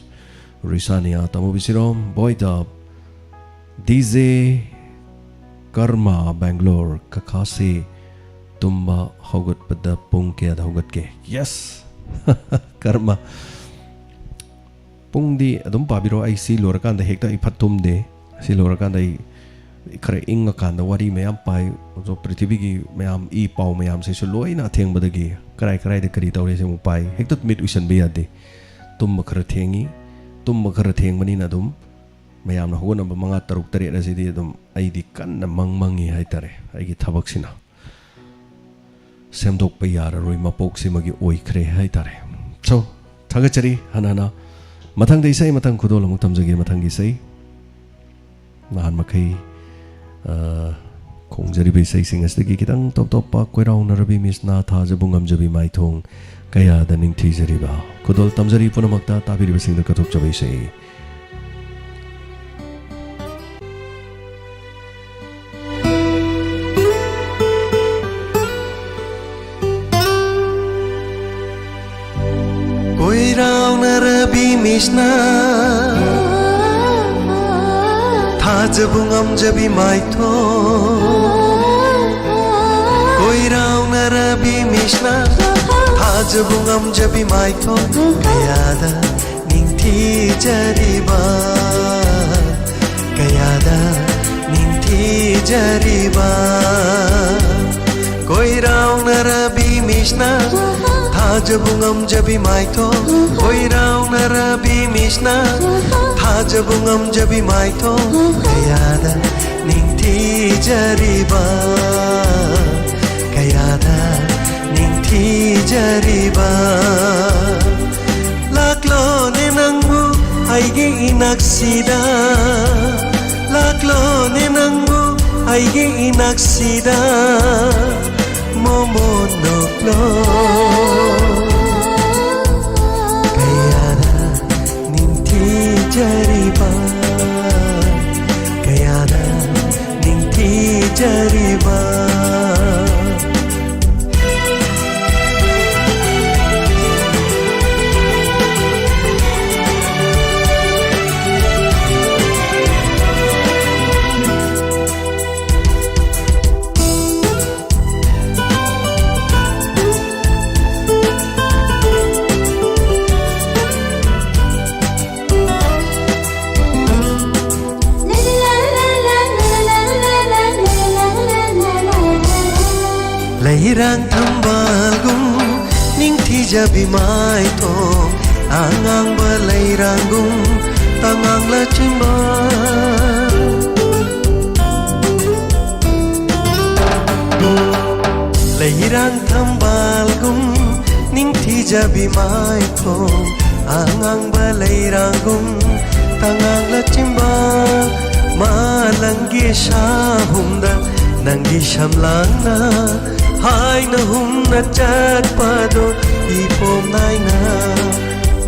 ꯔꯤꯁꯥꯅꯤꯌꯥ ꯇꯃꯨꯕꯤ ꯁꯤꯔꯣꯝ, ꯕꯣꯏꯗ, ꯗꯤ ꯖꯦ, ꯀꯔꯃ, ꯕꯦꯡꯒ꯭ꯂꯣꯔ, ꯀꯀꯥꯁꯤ ꯇꯨꯝꯕ ꯍꯧꯒꯠꯄꯗ ꯄꯨꯡ ꯀꯌꯥꯗ ꯍꯧꯒꯠꯀꯦ? Yes, ꯀꯔꯃ꯫ ꯄꯨꯡꯗꯤ ꯑꯗꯨꯝ ꯄꯥꯕꯤꯔꯣ, ꯑꯩ ꯁꯤ ꯂꯣꯏꯔꯀꯥꯟꯗ ꯍꯦꯛꯇ ꯑꯩ ꯐꯠ ꯇꯨꯝꯗꯦ꯫ ꯁꯤ ꯂꯣꯏꯔꯀꯥꯟꯗ ꯑꯩ ꯈꯔ ꯏꯪꯉꯀꯥꯟꯗ ꯋꯥꯔꯤ ꯃꯌꯥꯝ ꯄꯥꯏ, ꯑꯗꯣ ꯄ꯭ꯔꯤꯊꯤꯕꯤꯒꯤ ꯃꯌꯥꯝ, ꯏ ꯄꯥꯎ ꯃꯌꯥꯝꯁꯤꯁꯨ ꯂꯣꯏꯅ ꯑꯊꯦꯡꯕꯗꯒꯤ ꯀꯔꯥꯏ ꯀꯔꯥꯏꯗ ꯀꯔꯤ ꯇꯧꯔꯦ ꯁꯤ ꯑꯃꯨꯛ ꯄꯥꯏ꯫ ꯍꯦꯛꯇ ꯃꯤꯠ ꯎꯏꯁꯟꯕ ꯌꯥꯗꯦ꯫ ꯇꯨꯝꯕ ꯈꯔ ꯊꯦꯡꯉꯤ꯫ ꯇꯨꯝꯕ ꯈꯔ ꯊꯦꯡꯕꯅꯤꯅ ꯑꯗꯨꯝ ꯃꯌꯥꯝꯅ ꯍꯧꯒꯠꯅꯕ ꯃꯉꯥ, ꯇꯔꯨꯛ, ꯇꯔꯦꯠ ꯑꯁꯤꯗꯤ ꯑꯗꯨꯝ ꯑꯩꯗꯤ ꯀꯟꯅ ꯃꯪ ꯃꯪꯉꯤ ꯍꯥꯏꯇꯥꯔꯦ꯫ ꯑꯩꯒꯤ ꯊꯕꯛꯁꯤꯅ ꯁꯦꯝꯗꯣꯛꯄ ꯌꯥꯔꯔꯣꯏ ꯃꯄꯣꯛꯁꯤꯃꯒꯤ ꯑꯣꯏꯈ꯭ꯔꯦ ꯍꯥꯏꯇꯥꯔꯦ꯫ So, ꯊꯥꯒꯠꯆꯔꯤ ꯍꯟꯅ ꯍꯟꯅ꯫ ꯃꯊꯪꯗ ꯏꯁꯩ ꯃꯊꯪ ꯈꯨꯗꯣꯜ ꯑꯃꯨꯛ ꯇꯝꯖꯒꯦ, ꯃꯊꯪꯒꯤ ꯏꯁꯩ꯫ ꯅꯍꯥꯟ ꯃꯈꯩ, ꯑ, ꯈꯣꯡꯖꯔꯤꯕ ꯏꯁꯩꯁꯤꯡ ꯑꯁꯤꯗꯒꯤ ꯈꯤꯇꯪ ꯇꯣꯞ ꯇꯣꯞꯄ, ꯀꯣꯏꯔꯥꯎꯅꯔꯕꯤ ꯃꯤꯁꯅꯥ, ꯊꯥꯖꯕꯨ ꯉꯝꯖꯕꯤ ꯃꯥꯏꯊꯣꯡ, ꯀꯌꯥꯗ ꯅꯤꯡꯊꯤꯖꯔꯤꯕ꯫ ꯈꯨꯗꯣꯜ ꯇꯝꯖꯔꯤ ꯄꯨꯝꯅꯃꯛꯇ, ꯇꯥꯕꯤꯔꯤꯕꯁꯤꯡꯗ ꯀꯠꯊꯣꯛꯆꯕ ꯏꯁꯩ꯫ ꯀꯣꯏꯔꯥꯎꯅꯔꯕꯤ ꯃꯤꯁꯅꯥ, ꯊꯥꯖꯕꯨ ꯉꯝꯖꯕꯤ ꯃꯥꯏꯊꯣꯡ, ꯃꯤꯁꯅ ꯊꯥꯖꯕ ꯉꯝꯖꯕꯤ ꯃꯥꯏꯊꯣꯡ ꯀꯌꯥꯗ ꯅꯤꯡꯊꯤꯖꯔꯤꯕ, ꯀꯌꯥꯗ ꯅꯤꯡꯊꯤꯖꯔꯤꯕ꯫ ꯀꯣꯏꯔꯥꯎꯅꯔꯕꯤ ꯃꯤꯁꯅ ꯊꯥꯖꯕ ꯉꯝꯖꯕꯤ ꯃꯥꯏꯊꯣꯡ, ꯀꯣꯏꯔꯥꯎꯅꯔꯕꯤ ꯃꯤꯁꯅ ꯊꯥꯖꯕ ꯉꯝꯖꯕꯤ ꯃꯥꯏꯊꯣꯡ ꯀꯌꯥꯗ ꯅꯤꯡꯊꯤꯖꯔꯤꯕ, ꯀꯌꯥꯗ ꯅꯤꯡꯊꯤꯖꯔꯤꯕ꯫ ꯂꯥꯛꯂꯣꯅꯦ ꯅꯪꯕꯨ ꯑꯩꯒꯤ ꯏꯅꯥꯛꯁꯤꯗ, ꯂꯥꯛꯂꯣꯅꯦ ꯅꯪꯕꯨ ꯑꯩꯒꯤ ꯏꯅꯥꯛꯁꯤꯗ, ꯃꯣꯃꯣꯟ ꯅꯣꯛꯂꯣ꯫ ꯀꯌꯥꯗ ꯅꯤꯡꯊꯤꯖꯔꯤꯕ, ꯀꯌꯥꯗ ꯅꯤꯡꯊꯤꯖꯔꯤꯕ꯫ ꯂꯩꯔꯥꯡ ꯊꯝꯕꯥꯜꯒꯨꯝ ꯅꯤꯡꯊꯤꯖꯕꯤ ꯃꯥꯏꯊꯣꯡ, ꯑꯉꯥꯡꯕ ꯂꯩꯔꯥꯡꯒꯨꯝ ꯇꯉꯥꯡ ꯂꯥꯆꯤꯟꯕ꯫ ꯂꯩꯔꯥꯡ ꯊꯝꯕꯥꯜꯒꯨꯝ ꯅꯤꯡꯊꯤꯖꯕꯤ ꯃꯥꯏꯊꯣꯡ, ꯑꯉꯥꯡꯕ ꯂꯩꯔꯥꯡꯒꯨꯝ ꯇꯉꯥꯡ ꯂꯥꯆꯤꯟꯕ꯫ ꯃꯥꯂꯪꯒꯤ ꯁꯥꯍꯨꯝꯗ ꯅꯪꯒꯤ ꯁꯝꯂꯥꯡꯅ ꯍꯥꯏꯅ ꯍꯨꯝꯅ ꯆꯠꯄꯗꯣ ꯏꯄꯣꯝ ꯅꯥꯏꯅ꯫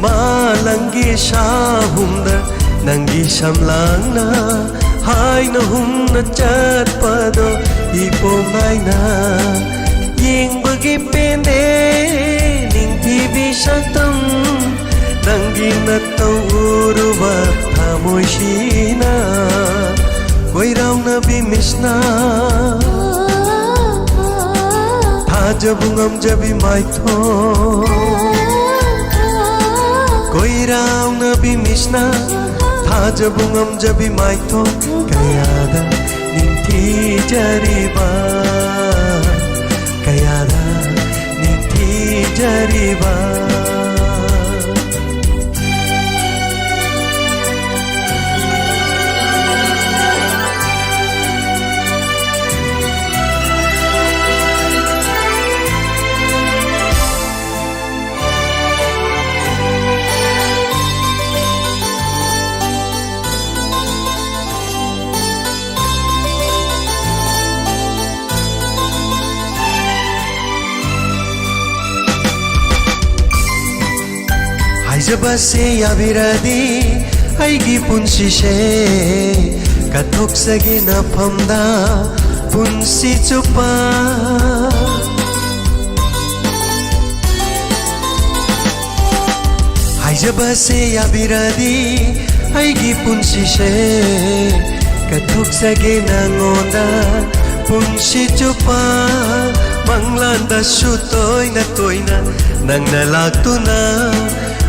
ꯃꯥꯂꯪꯒꯤ ꯁꯥꯍꯨꯝꯗ ꯅꯪꯒꯤ ꯁꯝꯂꯥꯡꯅ ꯍꯥꯏꯅ ꯍꯨꯝꯅ ꯆꯠꯄꯗꯣ ꯏꯄꯣꯝ ꯅꯥꯏꯅ꯫ ꯌꯦꯡꯕꯒꯤ ꯄꯦꯟꯗꯦ ꯅꯤꯡꯊꯤꯕꯤ ꯁꯛꯇꯝ, ꯅꯪꯒꯤ ꯅꯠꯇꯧ ꯎꯔꯨꯕ ꯊꯃꯣꯏꯁꯤꯅ꯫ ꯀꯣꯏꯔꯥꯎꯅꯕꯤ ꯃꯤꯁꯅ ꯊꯥꯖꯕ ꯉꯝꯖꯕꯤ ꯃꯥꯏꯊꯣꯡ, ꯀꯣꯏꯔꯥꯎꯅꯕꯤ ꯃꯤꯠꯁꯅ ꯊꯥꯖꯕ ꯉꯝꯖꯕꯤ ꯃꯥꯏꯊꯣꯡ ꯀꯌꯥꯗ ꯅꯤꯡꯊꯤꯖꯔꯤꯕ, ꯀꯌꯥꯗ ꯅꯤꯡꯊꯤꯖꯔꯤꯕ꯫ ꯍꯥꯏꯖꯕꯁꯦ ꯌꯥꯕꯤꯔꯗꯤ ꯑꯩꯒꯤ ꯄꯨꯟꯁꯤꯁꯦ ꯀꯠꯊꯣꯛꯆꯒꯦ ꯅꯐꯝꯗ ꯄꯨꯟꯁꯤ ꯆꯨꯞꯄ꯫ ꯍꯥꯏꯖꯕꯁꯦ ꯌꯥꯕꯤꯔꯗꯤ ꯑꯩꯒꯤ ꯄꯨꯟꯁꯤꯁꯦ ꯀꯠꯊꯣꯛꯆꯒꯦ ꯅꯉꯣꯟꯗ ꯄꯨꯟꯁꯤ ꯆꯨꯞꯄ꯫ ꯃꯪꯂꯥꯟꯗꯁꯨ ꯇꯣꯏꯅ ꯇꯣꯏꯅ ꯅꯪꯅ ꯂꯥꯛꯇꯨꯅ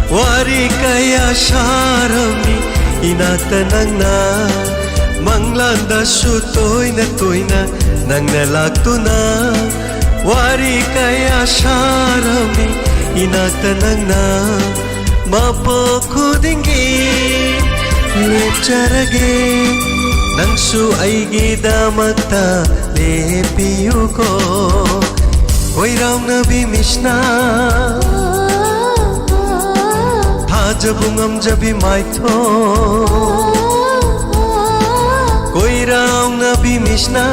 ꯋꯥꯔꯤ ꯀꯌꯥ ꯁꯥꯔꯝꯃꯤ ꯏꯅꯥꯛꯇ ꯅꯪꯅ꯫ ꯃꯪꯂꯥꯟꯗꯁꯨ ꯇꯣꯏꯅ ꯇꯣꯏꯅ ꯅꯪꯅ ꯂꯥꯛꯇꯨꯅ ꯋꯥꯔꯤ ꯀꯌꯥ ꯁꯥꯔꯝꯃꯤ ꯏꯅꯥꯛꯇ ꯅꯪꯅ꯫ ꯃꯄꯣꯛ ꯈꯨꯗꯤꯡꯒꯤ ꯂꯦꯞꯆꯔꯒꯦ ꯅꯪꯁꯨ ꯑꯩꯒꯤꯗꯃꯛꯇ ꯂꯦꯞꯄꯤꯌꯨꯀꯣ꯫ ꯀꯣꯏꯔꯥꯎꯅꯕꯤ ꯃꯤꯠꯁꯅ ꯊꯥꯖꯕ ꯉꯝꯖꯕꯤ ꯃꯥꯏꯊꯣꯡ, ꯀꯣꯏꯔꯥꯎꯅꯕꯤ ꯃꯤꯠꯁꯅ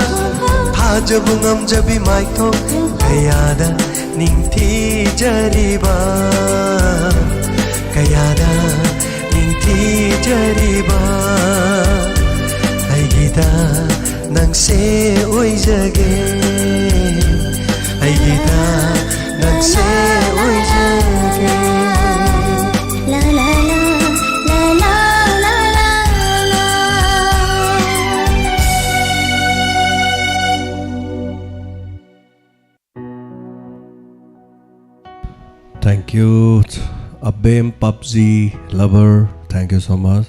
ꯊꯥꯖꯕ ꯉꯝꯖꯕꯤ ꯃꯥꯏꯊꯣꯡ ꯀꯌꯥꯗ ꯅꯤꯡꯊꯤꯖꯔꯤꯕ, ꯀꯌꯥꯗ ꯅꯤꯡꯊꯤꯖꯔꯤꯕ꯫ ꯑꯩꯒꯤꯗ ꯅꯪꯁꯦ ꯑꯣꯏꯖꯒꯦ, ꯑꯩꯒꯤꯗ ꯅꯪꯁꯦ ꯑꯣꯏꯖꯒꯦ꯫ Thank you, ꯑꯕꯦꯝ ꯄꯞꯖꯤ ꯂꯚꯔ, thank you so much.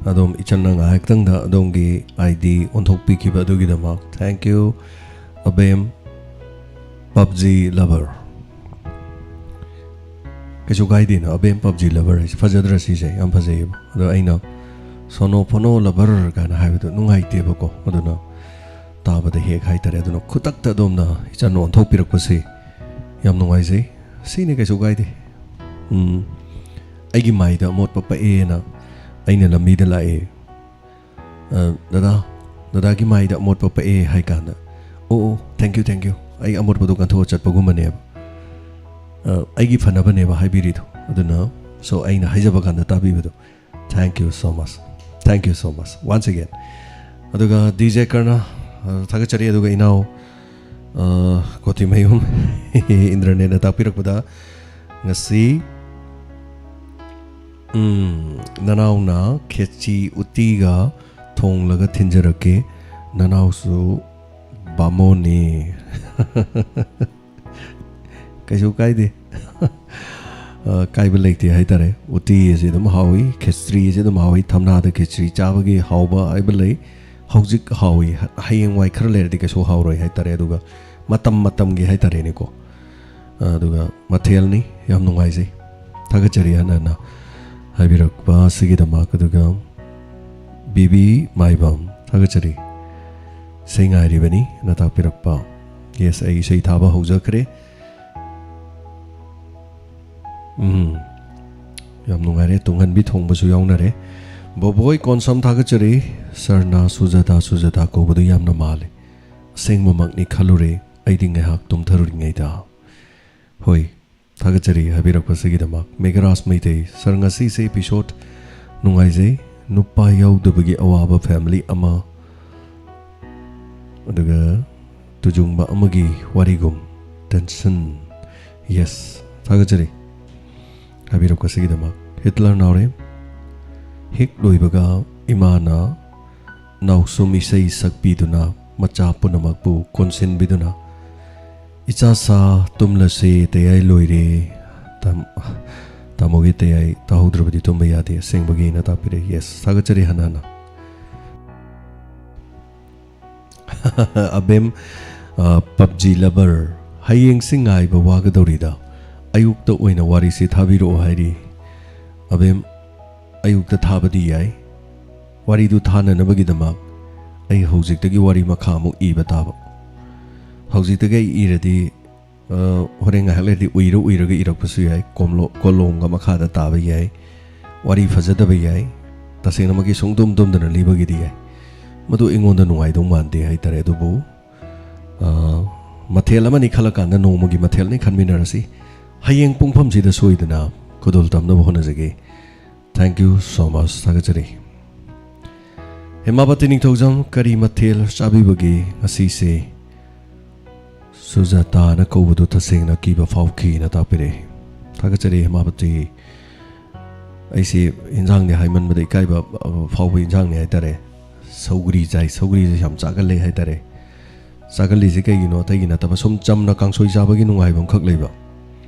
ꯑꯗꯣꯝ ꯏꯆꯟꯅ ꯉꯥꯏꯍꯥꯛꯇꯪꯗ ꯑꯗꯣꯝꯒꯤ ꯑꯥꯏ ꯗꯤ ꯑꯣꯟꯊꯣꯛꯄꯤꯈꯤꯕ ꯑꯗꯨꯒꯤꯗꯃꯛ thank you, ꯑꯕꯦꯝ ꯄꯞꯖꯤ ꯂꯚꯔ꯫ ꯀꯩꯁꯨ ꯀꯥꯏꯗꯦꯅ, ꯑꯕꯦꯝ ꯄꯞꯖꯤ ꯂꯚꯔ ꯍꯥꯏꯁꯦ ꯐꯖꯗ꯭ꯔꯥ? ꯁꯤꯁꯦ ꯌꯥꯝ ꯐꯖꯩꯌꯦꯕ꯫ ꯑꯗꯣ ꯑꯩꯅ ꯁꯣꯅꯣ ꯐꯣꯅꯣ ꯂꯚꯔ ꯀꯥꯏꯅ ꯍꯥꯏꯕꯗꯣ ꯅꯨꯡꯉꯥꯏꯇꯦꯕꯀꯣ꯫ ꯑꯗꯨꯅ ꯇꯥꯕꯗ ꯍꯦꯛ ꯍꯥꯏꯇꯥꯔꯦ꯫ ꯑꯗꯨꯅ ꯈꯨꯗꯛꯇ ꯑꯗꯣꯝꯅ ꯏꯆꯟ ꯑꯣꯟꯊꯣꯛꯄꯤꯔꯛꯄꯁꯤ ꯌꯥꯝ ꯅꯨꯡꯉꯥꯏꯖꯩ꯫ ꯁꯤꯅꯤ, ꯀꯩꯁꯨ ꯀꯥꯏꯗꯦ꯫ ꯎꯝ, ꯑꯩꯒꯤ ꯃꯥꯏꯗ ꯑꯃꯣꯠꯄ ꯄꯛꯑꯦꯅ ꯑꯩꯅ ꯂꯝꯕꯤꯗ ꯂꯥꯛꯑꯦ, "ꯑ, ꯗꯗꯥ, ꯗꯗꯥꯒꯤ ꯃꯥꯏꯗ ꯑꯃꯣꯠꯄ ꯄꯛꯑꯦ" ꯍꯥꯏ ꯀꯥꯟꯗ, "ꯑꯣ, ꯑꯣ, thank you, thank you, ꯑꯩ ꯑꯃꯣꯠꯄꯗꯣ ꯀꯟꯊꯣꯛꯑ ꯆꯠꯄꯒꯨꯝꯕꯅꯦꯕ꯫ ꯑ, ꯑꯩꯒꯤ ꯐꯅꯕꯅꯦꯕ ꯍꯥꯏꯕꯤꯔꯤꯗꯣ"꯫ ꯑꯗꯨꯅ, so, ꯑꯩꯅ ꯍꯥꯏꯖꯕ ꯀꯥꯟꯗ ꯇꯥꯕꯤꯕꯗꯣ, thank you so much, thank you so much once again꯫ ꯑꯗꯨꯒ ꯗꯤ ꯖꯦ ꯀꯔꯅ, ꯑ, ꯊꯥꯒꯠꯆꯔꯤ꯫ ꯑꯗꯨꯒ ꯏꯅꯥꯎ, ꯑ, ꯀꯣꯊꯤꯃꯌꯨꯝ ꯏꯟꯗ꯭ꯔꯅꯦꯅ ꯇꯥꯛꯄꯤꯔꯛꯄꯗ, ꯉꯁꯤ, ꯎꯝ, ꯅꯅꯥꯎꯅ ꯈꯦꯆꯤ ꯎꯇꯤꯒ ꯊꯣꯡꯂꯒ ꯊꯤꯟꯖꯔꯛꯀꯦ, ꯅꯅꯥꯎꯁꯨ ꯕꯥꯃꯣꯟꯅꯤ꯫ ꯀꯩꯁꯨ ꯀꯥꯏꯗꯦ꯫ ꯑ, ꯀꯥꯏꯕ ꯂꯩꯇꯦ ꯍꯥꯏꯇꯥꯔꯦ꯫ ꯎꯇꯤ ꯑꯁꯤ ꯑꯗꯨꯝ ꯍꯥꯎꯏ, ꯈꯦꯆ꯭ꯔꯤ ꯑꯁꯤ ꯑꯗꯨꯝ ꯍꯥꯎꯏ꯫ ꯊꯝꯅꯥꯗ ꯈꯦꯆ꯭ꯔꯤ ꯆꯥꯕꯒꯤ ꯍꯥꯎꯕ ꯍꯥꯏꯕ ꯂꯩ꯫ ꯍꯧꯖꯤꯛ ꯍꯥꯎꯏ, ꯍ-, ꯍꯌꯦꯡꯋꯥꯏ ꯈꯔ ꯂꯩꯔꯗꯤ ꯀꯩꯁꯨ ꯍꯥꯎꯔꯣꯏ ꯍꯥꯏꯇꯥꯔꯦ꯫ ꯑꯗꯨꯒ ꯃꯇꯝ ꯃꯇꯝꯒꯤ ꯍꯥꯏꯇꯥꯔꯦꯅꯦꯀꯣ꯫ ꯑ, ꯑꯗꯨꯒ ꯃꯊꯦꯜꯅꯤ꯫ ꯌꯥꯝ ꯅꯨꯡꯉꯥꯏꯖꯩ꯫ ꯊꯥꯒꯠꯆꯔꯤ ꯍꯟꯅ ꯍꯟꯅ ꯍꯥꯏꯕꯤꯔꯛꯄ ꯑꯁꯤꯒꯤꯗꯃꯛ꯫ ꯑꯗꯨꯒ ꯕꯤꯕꯤ ꯃꯥꯏꯕꯝ, ꯊꯥꯒꯠꯆꯔꯤ꯫ ꯏꯁꯩ ꯉꯥꯏꯔꯤꯕꯅꯤ ꯅ ꯇꯥꯛꯄꯤꯔꯛꯄ꯫ Yes, ꯑꯩ ꯏꯁꯩ ꯊꯥꯕ ꯍꯧꯖꯈ꯭ꯔꯦ꯫ ꯎꯝ, ꯌꯥꯝ ꯅꯨꯡꯉꯥꯏꯔꯦ꯫ ꯇꯨꯡꯍꯟꯕꯤ ꯊꯣꯡꯕꯁꯨ ꯌꯥꯎꯅꯔꯦ꯫ ꯕꯣꯕꯣꯏ ꯀꯣꯟꯁꯝ, ꯊꯥꯒꯠꯆꯔꯤ꯫ ꯁꯔꯅ ꯁꯨꯖꯥꯇꯥ, ꯁꯨꯖꯥꯇꯥ ꯀꯧꯕꯗꯨ ꯌꯥꯝꯅ ꯃꯥꯜꯂꯦ꯫ ꯑꯁꯦꯡꯕꯃꯛꯅꯤ ꯈꯜꯂꯨꯔꯦ ꯑꯩꯗꯤ ꯉꯥꯏꯍꯥꯛ ꯇꯨꯝꯊꯔꯨꯔꯤꯉꯩꯗ꯫ ꯍꯣꯏ, ꯊꯥꯒꯠꯆꯔꯤ ꯍꯥꯏꯕꯤꯔꯛꯄꯁꯤꯒꯤꯗꯃꯛ꯫ ꯃꯦꯘꯔꯥꯖ ꯃꯩꯇꯩ, "ꯁꯥꯔ, ꯉꯁꯤꯁꯦ episode ꯅꯨꯡꯉꯥꯏꯖꯩ, ꯅꯨꯄꯥ ꯌꯥꯎꯗꯕꯒꯤ ꯑꯋꯥꯕ family ꯑꯃ, ꯑꯗꯨꯒ ꯇꯨꯖꯨꯡꯕ ꯑꯃꯒꯤ ꯋꯥꯔꯤꯒꯨꯝ, tension"꯫ Yes, ꯊꯥꯒꯠꯆꯔꯤ ꯍꯥꯏꯕꯤꯔꯛꯄꯁꯤꯒꯤꯗꯃꯛ꯫ ꯍꯤꯠꯂꯔ ꯅꯥꯎꯔꯦꯝ, ꯍꯦꯛ ꯂꯣꯏꯕꯒ ꯏꯃꯥꯅ ꯅꯥꯎꯁꯨꯝ ꯏꯁꯩ ꯁꯛꯄꯤꯗꯨꯅ ꯃꯆꯥ ꯄꯨꯝꯅꯃꯛꯄꯨ ꯀꯣꯟꯁꯤꯟꯕꯤꯗꯨꯅ, "ꯏꯆꯥ ꯁꯥ ꯇꯨꯝꯂꯁꯦ, ꯇꯌꯥꯏ ꯂꯣꯏꯔꯦ" ꯇꯥꯃꯣꯒꯤ ꯇꯌꯥꯏ ꯇꯥꯍꯧꯗ꯭ꯔꯕꯗꯤ ꯇꯨꯝꯕ ꯌꯥꯗꯦ, ꯑꯁꯦꯡꯕꯒꯤꯅ ꯇꯥꯛꯄꯤꯔꯦ꯫ ꯌꯦꯁ, ꯊꯥꯒꯠꯆꯔꯤ ꯍꯟꯅ ꯍꯟꯅ꯫ ꯑꯕꯦꯝ, ꯄꯞꯖꯤ ꯂꯚꯔ, ꯍꯌꯦꯡꯁꯤ ꯉꯥꯏꯕ ꯋꯥꯒꯗꯧꯔꯤꯗ, ꯑꯌꯨꯛꯇ ꯑꯣꯏꯅ ꯋꯥꯔꯤꯁꯤ ꯊꯥꯕꯤꯔꯛꯑꯣ ꯍꯥꯏꯔꯤ꯫ ꯑꯕꯦꯝ, ꯑꯌꯨꯛꯇ ꯊꯥꯕꯗꯤ ꯌꯥꯏ, ꯋꯥꯔꯤꯗꯨ ꯊꯥꯅꯅꯕꯒꯤꯗꯃꯛ ꯑꯩ ꯍꯧꯖꯤꯛꯇꯒꯤ ꯋꯥꯔꯤ ꯃꯈꯥ ꯑꯃꯨꯛ ꯏꯕ ꯇꯥꯕ꯫ ꯍꯧꯖꯤꯛꯇꯒꯤ ꯑꯩ ꯏꯔꯗꯤ, ꯑ, ꯍꯣꯔꯦꯟ ꯉꯥꯏꯍꯥꯛ ꯂꯩꯔꯗꯤ ꯎꯏꯔ ꯎꯏꯔꯒ ꯏꯔꯛꯄꯁꯨ ꯌꯥꯏ, ꯀꯣꯝꯂꯣ-, ꯀꯣꯂꯣꯝꯒ ꯃꯈꯥꯗ ꯇꯥꯕ ꯌꯥꯏ, ꯋꯥꯔꯤ ꯐꯖꯗꯕ ꯌꯥꯏ, ꯇꯁꯦꯡꯅꯃꯛꯀꯤ ꯁꯨꯡꯗꯨꯝ ꯗꯨꯝꯗꯅ ꯂꯤꯕꯒꯤꯗꯤ ꯌꯥꯏ꯫ ꯃꯗꯨ ꯑꯩꯉꯣꯟꯗ ꯅꯨꯡꯉꯥꯏꯗꯧ ꯃꯥꯟꯗꯦ ꯍꯥꯏꯇꯥꯔꯦ꯫ ꯑꯗꯨꯕꯨ, ꯑ, ꯃꯊꯦꯜ ꯑꯃꯅꯤ ꯈꯜꯂꯀꯥꯟꯗ ꯅꯣꯡꯃꯒꯤ ꯃꯊꯦꯜꯅꯤ ꯈꯟꯃꯤꯟꯅꯔꯁꯤ꯫ ꯍꯌꯦꯡ ꯄꯨꯡꯐꯝꯁꯤꯗ ꯁꯣꯏꯗꯅ ꯈꯨꯗꯣꯜ ꯇꯝꯅꯕ ꯍꯣꯠꯅꯖꯒꯦ꯫ Thank you so much. ꯊꯥꯒꯠꯆꯔꯤ꯫ ꯍꯦꯃꯥꯄꯇꯤ ꯅꯤꯡꯊꯧꯖꯝ, ꯀꯔꯤ ꯃꯊꯦꯜ ꯆꯥꯕꯤꯕꯒꯦ ꯉꯁꯤꯁꯦ? ꯁꯨꯖꯥꯇꯥꯅ ꯀꯧꯕꯗꯨ ꯇꯁꯦꯡꯅ ꯀꯤꯕ ꯐꯥꯎꯈꯤꯅ ꯇꯥꯛꯄꯤꯔꯛꯏ꯫ ꯊꯥꯒꯠꯆꯔꯤ ꯍꯦꯃꯥꯄꯇꯤ꯫ ꯑꯩꯁꯦ ꯏꯟꯖꯥꯡꯅꯦ ꯍꯥꯏꯃꯟꯕꯗ ꯏꯀꯥꯏꯕ, ꯑ, ꯐꯥꯎꯕ ꯏꯟꯖꯥꯡꯅꯦ ꯍꯥꯏꯇꯥꯔꯦ꯫ ꯁꯧꯒ꯭ꯔꯤ ꯆꯥꯏ, ꯁꯧꯒ꯭ꯔꯤꯁꯦ ꯌꯥꯝ ꯆꯥꯒꯜꯂꯦ ꯍꯥꯏꯇꯥꯔꯦ꯫ ꯆꯥꯒꯜꯂꯤꯁꯦ ꯀꯩꯒꯤꯅꯣ? ꯑꯇꯩꯒꯤ ꯅꯠꯇꯕ, ꯁꯨꯝ ꯆꯝꯅ ꯀꯥꯡꯁꯣꯏ ꯆꯥꯕꯒꯤ ꯅꯨꯡꯉꯥꯏꯕ ꯑꯃꯈꯛ ꯂꯩꯕ,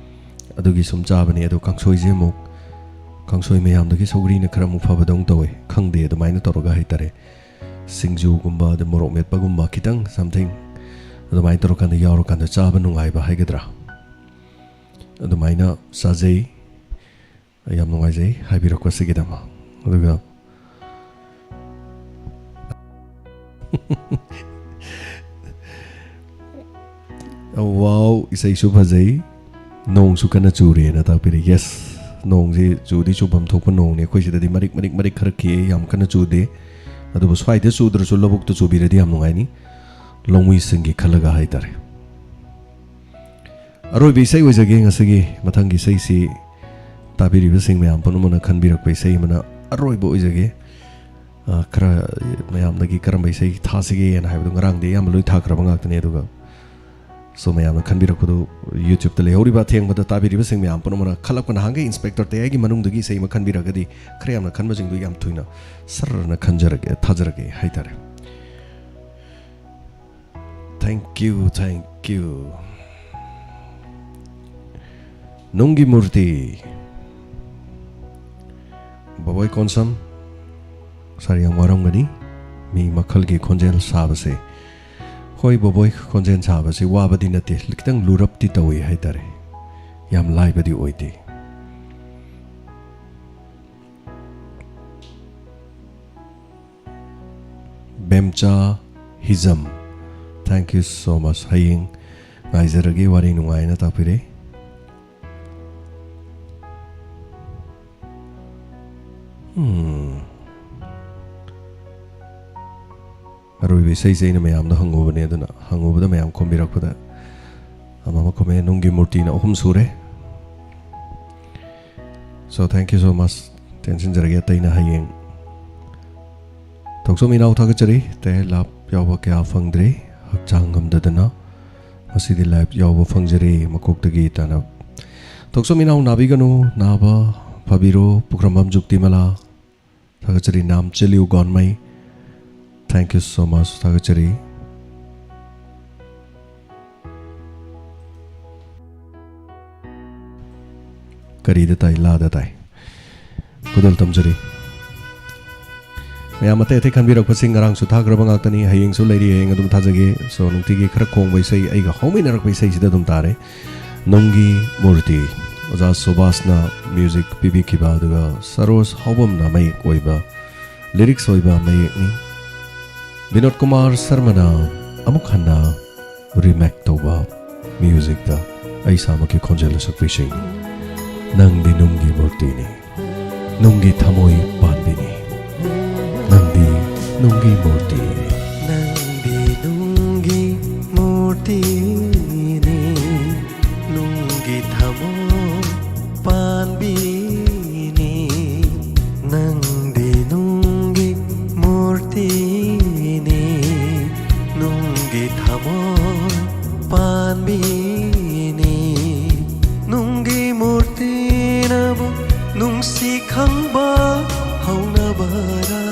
ꯑꯗꯨꯒꯤ ꯁꯨꯝ ꯆꯥꯕꯅꯤ꯫ ꯑꯗꯣ ꯀꯥꯡꯁꯣꯏꯁꯦ ꯑꯃꯨꯛ, ꯀꯥꯡꯁꯣꯏ ꯃꯌꯥꯝꯗꯒꯤ ꯁꯧꯒ꯭ꯔꯤꯅ ꯈꯔ ꯑꯃꯨꯛ ꯐꯕꯗꯧꯅ ꯇꯧꯋꯦ꯫ ꯈꯪꯗꯦ, ꯑꯗꯨꯃꯥꯏꯅ ꯇꯧꯔꯒ ꯍꯥꯏꯇꯥꯔꯦ, ꯁꯤꯡꯖꯨꯒꯨꯝꯕ, ꯑꯗ ꯃꯣꯔꯣꯛ ꯃꯦꯠꯄꯒꯨꯝꯕ ꯈꯤꯇꯪ something ꯑꯗꯨꯃꯥꯏꯅ ꯇꯧꯔꯀꯥꯟꯗ ꯌꯥꯎꯔꯀꯥꯟꯗ ꯆꯥꯕ ꯅꯨꯡꯉꯥꯏꯕ ꯍꯥꯏꯒꯗ꯭ꯔꯥ, ꯑꯗꯨꯃꯥꯏꯅ ꯆꯥꯖꯩ꯫ ꯌꯥꯝ ꯅꯨꯡꯉꯥꯏꯖꯩ ꯍꯥꯏꯕꯤꯔꯛꯄꯁꯤꯒꯤꯗꯃꯛ꯫ ꯑꯗꯨꯒ ꯋꯥꯎ, ꯏꯁꯩꯁꯨ ꯐꯖꯩ, ꯅꯣꯡꯁꯨ ꯀꯟꯅ ꯆꯨꯔꯦꯅ ꯇꯥꯛꯄꯤꯔꯦ꯫ ꯌꯦꯁ, ꯅꯣꯡꯁꯤ ꯆꯨꯗꯤ ꯆꯨꯐꯝ ꯊꯣꯛꯄ ꯅꯣꯡꯅꯤ꯫ ꯑꯩꯈꯣꯏ ꯁꯤꯗꯗꯤ ꯃꯔꯤꯛ ꯃꯔꯤꯛ ꯃꯔꯤꯛ ꯈꯔ ꯈꯤꯛꯑꯦ, ꯌꯥꯝ ꯀꯟꯅ ꯆꯨꯗꯦ꯫ ꯑꯗꯨꯕꯨ ꯁ꯭ꯋꯥꯏꯗ ꯆꯨꯗ꯭ꯔꯁꯨ ꯂꯧꯕꯨꯛꯇ ꯆꯨꯕꯤꯔꯗꯤ ꯌꯥꯝ ꯅꯨꯡꯉꯥꯏꯅꯤ, ꯂꯧꯃꯤꯁꯤꯡꯒꯤ ꯈꯜꯂꯒ ꯍꯥꯏꯇꯥꯔꯦ꯫ ꯑꯔꯣꯏꯕ ꯏꯁꯩ ꯑꯣꯏꯖꯒꯦ ꯉꯁꯤꯒꯤ꯫ ꯃꯊꯪꯒꯤ ꯏꯁꯩꯁꯤ ꯇꯥꯕꯤꯔꯤꯕꯁꯤꯡ ꯃꯌꯥꯝ ꯄꯨꯝꯅꯃꯛꯅ ꯈꯟꯕꯤꯔꯛꯄ ꯏꯁꯩ ꯑꯃꯅ ꯑꯔꯣꯏꯕ ꯑꯣꯏꯖꯒꯦ꯫ ꯑ, ꯈꯔ ꯃꯌꯥꯝꯗꯒꯤ ꯀꯔꯝꯕ ꯏꯁꯩ ꯊꯥꯁꯤꯒꯦꯅ ꯍꯥꯏꯕꯗꯣ ꯉꯔꯥꯡꯗꯤ ꯑꯌꯥꯝꯕ ꯂꯣꯏ ꯊꯥꯈ꯭ꯔꯕ ꯉꯥꯛꯇꯅꯦ꯫ ꯑꯗꯨꯒ so ꯃꯌꯥꯝꯅ ꯈꯟꯕꯤꯔꯛꯄꯗꯨ YouTube-ꯇ ꯂꯩꯍꯧꯔꯤꯕ ꯑꯊꯦꯡꯕꯗ ꯇꯥꯕꯤꯔꯤꯕꯁꯤꯡ ꯃꯌꯥꯝ ꯄꯨꯝꯅꯃꯛꯅ ꯈꯜꯂꯛꯄ ꯅꯍꯥꯟꯒꯩ ꯏꯟꯁꯄꯦꯛꯇꯔ ꯇꯌꯥꯏꯒꯤ ꯃꯅꯨꯡꯗꯒꯤ ꯏꯁꯩ ꯑꯃ ꯈꯟꯕꯤꯔꯒꯗꯤ ꯈꯔ ꯌꯥꯝꯅ ꯈꯟꯕꯁꯤꯡꯗꯨ ꯌꯥꯝ ꯊꯨꯅ ꯁꯔꯅ ꯈꯟꯖꯔꯒꯦ, ꯊꯥꯖꯔꯒꯦ ꯍꯥꯏꯇꯥꯔꯦ꯫ Thank you, thank you. ꯅꯨꯡꯒꯤ ꯃꯨꯔꯇꯤ꯫ ꯕꯣꯕꯣꯏ ꯀꯣꯟꯁꯝ, ꯁꯥꯔ, ꯌꯥꯝ ꯋꯥꯔꯝꯒꯅꯤ꯫ ꯃꯤ ꯃꯈꯜꯒꯤ ꯈꯣꯟꯖꯦꯜ ꯁꯥꯕꯁꯦ꯫ ꯍꯣꯏ, ꯕꯣꯕꯣꯏ ꯈꯣꯟꯖꯦꯜ ꯁꯥꯕꯁꯤ ꯋꯥꯕꯗꯤ ꯅꯠꯇꯦ, ꯈꯤꯇꯪ ꯂꯨꯔꯞꯇꯤ ꯇꯧꯏ ꯍꯥꯏꯇꯥꯔꯦ, ꯌꯥꯝ ꯂꯥꯏꯕꯗꯤ ꯑꯣꯏꯗꯦ꯫ ꯕꯦꯝꯆꯥ ꯍꯤꯖꯝ, thank you so much꯫ ꯍꯌꯦꯡ ꯉꯥꯏꯖꯔꯒꯦ, ꯋꯥꯔꯤ ꯅꯨꯡꯉꯥꯏꯅ ꯇꯥꯛꯄꯤꯔꯦ꯫ ꯎꯝ꯫ ꯑꯔꯣꯏꯕ ꯏꯁꯩꯁꯦ ꯑꯩꯅ ꯃꯌꯥꯝꯗ ꯍꯪꯉꯨꯕꯅꯦ, ꯑꯗꯨꯅ ꯍꯪꯉꯨꯕꯗ ꯃꯌꯥꯝ ꯈꯨꯝꯕꯤꯔꯛꯄꯗ ꯑꯃ ꯑꯃ ꯈꯨꯝꯃꯦ꯫ ꯅꯨꯡꯒꯤ ꯃꯨꯔꯇꯤꯅ ꯑꯍꯨꯝ ꯁꯨꯔꯦ꯫ So, thank you so much꯫ ꯇꯦꯟꯁꯤꯟꯖꯔꯒꯦ, ꯑꯇꯩꯅ ꯍꯌꯦꯡ꯫ ꯊꯣꯛꯆꯣꯝ ꯏꯅꯥꯎ, ꯊꯥꯒꯠꯆꯔꯤ꯫ ꯑꯇꯩ ꯂꯥꯞ ꯌꯥꯎꯕ ꯀꯌꯥ ꯐꯪꯗ꯭ꯔꯤ, ꯍꯛꯆꯥꯡ ꯉꯝꯗꯗꯅ꯫ ꯉꯁꯤꯗꯤ ꯂꯥꯏꯞ ꯌꯥꯎꯕ ꯐꯪꯖꯔꯦ, ꯃꯀꯣꯛꯇꯒꯤ ꯇꯥꯅ꯫ ꯊꯣꯛꯆꯣꯝ ꯏꯅꯥꯎ, ꯅꯥꯕꯤꯒꯅꯨ, ꯅꯥꯕ ꯐꯕꯤꯔꯣ꯫ ꯄꯨꯈ꯭ꯔꯝꯕꯝ ꯖꯨꯛꯇꯤꯃꯂꯥ, ꯊꯥꯒꯠꯆꯔꯤ꯫ ꯅꯥꯝ ꯆꯦꯂꯤꯎ ꯒꯣꯟꯃꯩ, thank you so much꯫ ꯊꯥꯒꯠꯆꯔꯤ꯫ ꯀꯔꯤꯗ ꯇꯥꯏ? ꯂꯥꯗ ꯇꯥꯏ꯫ ꯈꯨꯗꯣꯜ ꯇꯝꯖꯔꯤ꯫ ꯃꯌꯥꯝ ꯑꯇꯩ ꯑꯇꯩ ꯈꯟꯕꯤꯔꯛꯄꯁꯤꯡ ꯉꯔꯥꯡꯁꯨ ꯊꯥꯈ꯭ꯔꯕ ꯉꯥꯛꯇꯅꯤ, ꯍꯌꯦꯡꯁꯨ ꯂꯩꯔꯤ, ꯍꯌꯦꯡ ꯑꯗꯨꯝ ꯊꯥꯖꯒꯦ꯫ So, ꯅꯨꯡꯇꯤꯒꯤ ꯈꯔ ꯈꯣꯡꯕ ꯏꯁꯩ, ꯑꯩꯒ ꯍꯧꯃꯤꯟꯅꯔꯛꯄ ꯏꯁꯩꯁꯤꯗ ꯑꯗꯨꯝ ꯇꯥꯔꯦ꯫ ꯅꯨꯡꯒꯤ ꯃꯨꯔꯇꯤ, ꯑꯣꯖꯥ ꯁꯨꯕꯥꯁꯅ ꯃ꯭ꯌꯨꯖꯤꯛ ꯄꯤꯕꯤꯈꯤꯕ, ꯑꯗꯨꯒ ꯁꯔꯣꯖ ꯍꯥꯎꯕꯝꯅ ꯃꯌꯦꯛ ꯑꯣꯏꯕ, ꯂꯤꯔꯤꯛꯁ ꯑꯣꯏꯕ ꯃꯌꯦꯛꯅꯤ꯫ ꯕꯤꯅꯣꯗ ꯀꯨꯃꯥꯔ ꯁꯔꯃꯅ ꯑꯃꯨꯛ ꯍꯟꯅ ꯔꯤꯃꯦꯛ ꯇꯧꯕ ꯃ꯭ꯌꯨꯖꯤꯛꯇ ꯑꯩ ꯏꯁꯥꯃꯛꯀꯤ ꯈꯣꯟꯖꯦꯜꯗ ꯁꯛꯄ ꯏꯁꯩꯅꯤ꯫ ꯅꯪꯗꯤ ꯅꯨꯡꯒꯤ ꯃꯨꯔꯇꯤꯅꯤ, ꯅꯨꯡꯒꯤ ꯊꯃꯣꯏ ꯄꯥꯟꯕꯤꯅꯤ, ꯅꯪꯗꯤ ꯅꯨꯡꯒꯤ ꯃꯨꯔꯇꯤꯅꯤ꯫ ꯅꯪꯗꯤ ꯅꯨꯡꯒꯤ ꯃꯨꯔꯇꯤꯅꯤ, ꯅꯨꯡꯒꯤ ꯊꯃꯣꯏ ꯄꯥꯟꯕꯤꯅꯤ, ꯅꯪꯗꯤ ꯅꯨꯡꯒꯤ ꯃꯨꯔꯇꯤꯅꯤ, ꯅꯨꯡꯒꯤ ꯊꯃꯣꯏ ꯄꯥꯟꯕꯤꯅꯤ꯫ ꯅꯨꯡꯒꯤ ꯃꯨꯔꯇꯤꯅꯕꯨ ꯅꯨꯡꯁꯤ ꯈꯪꯕ ꯍꯧꯅꯕꯔꯥ?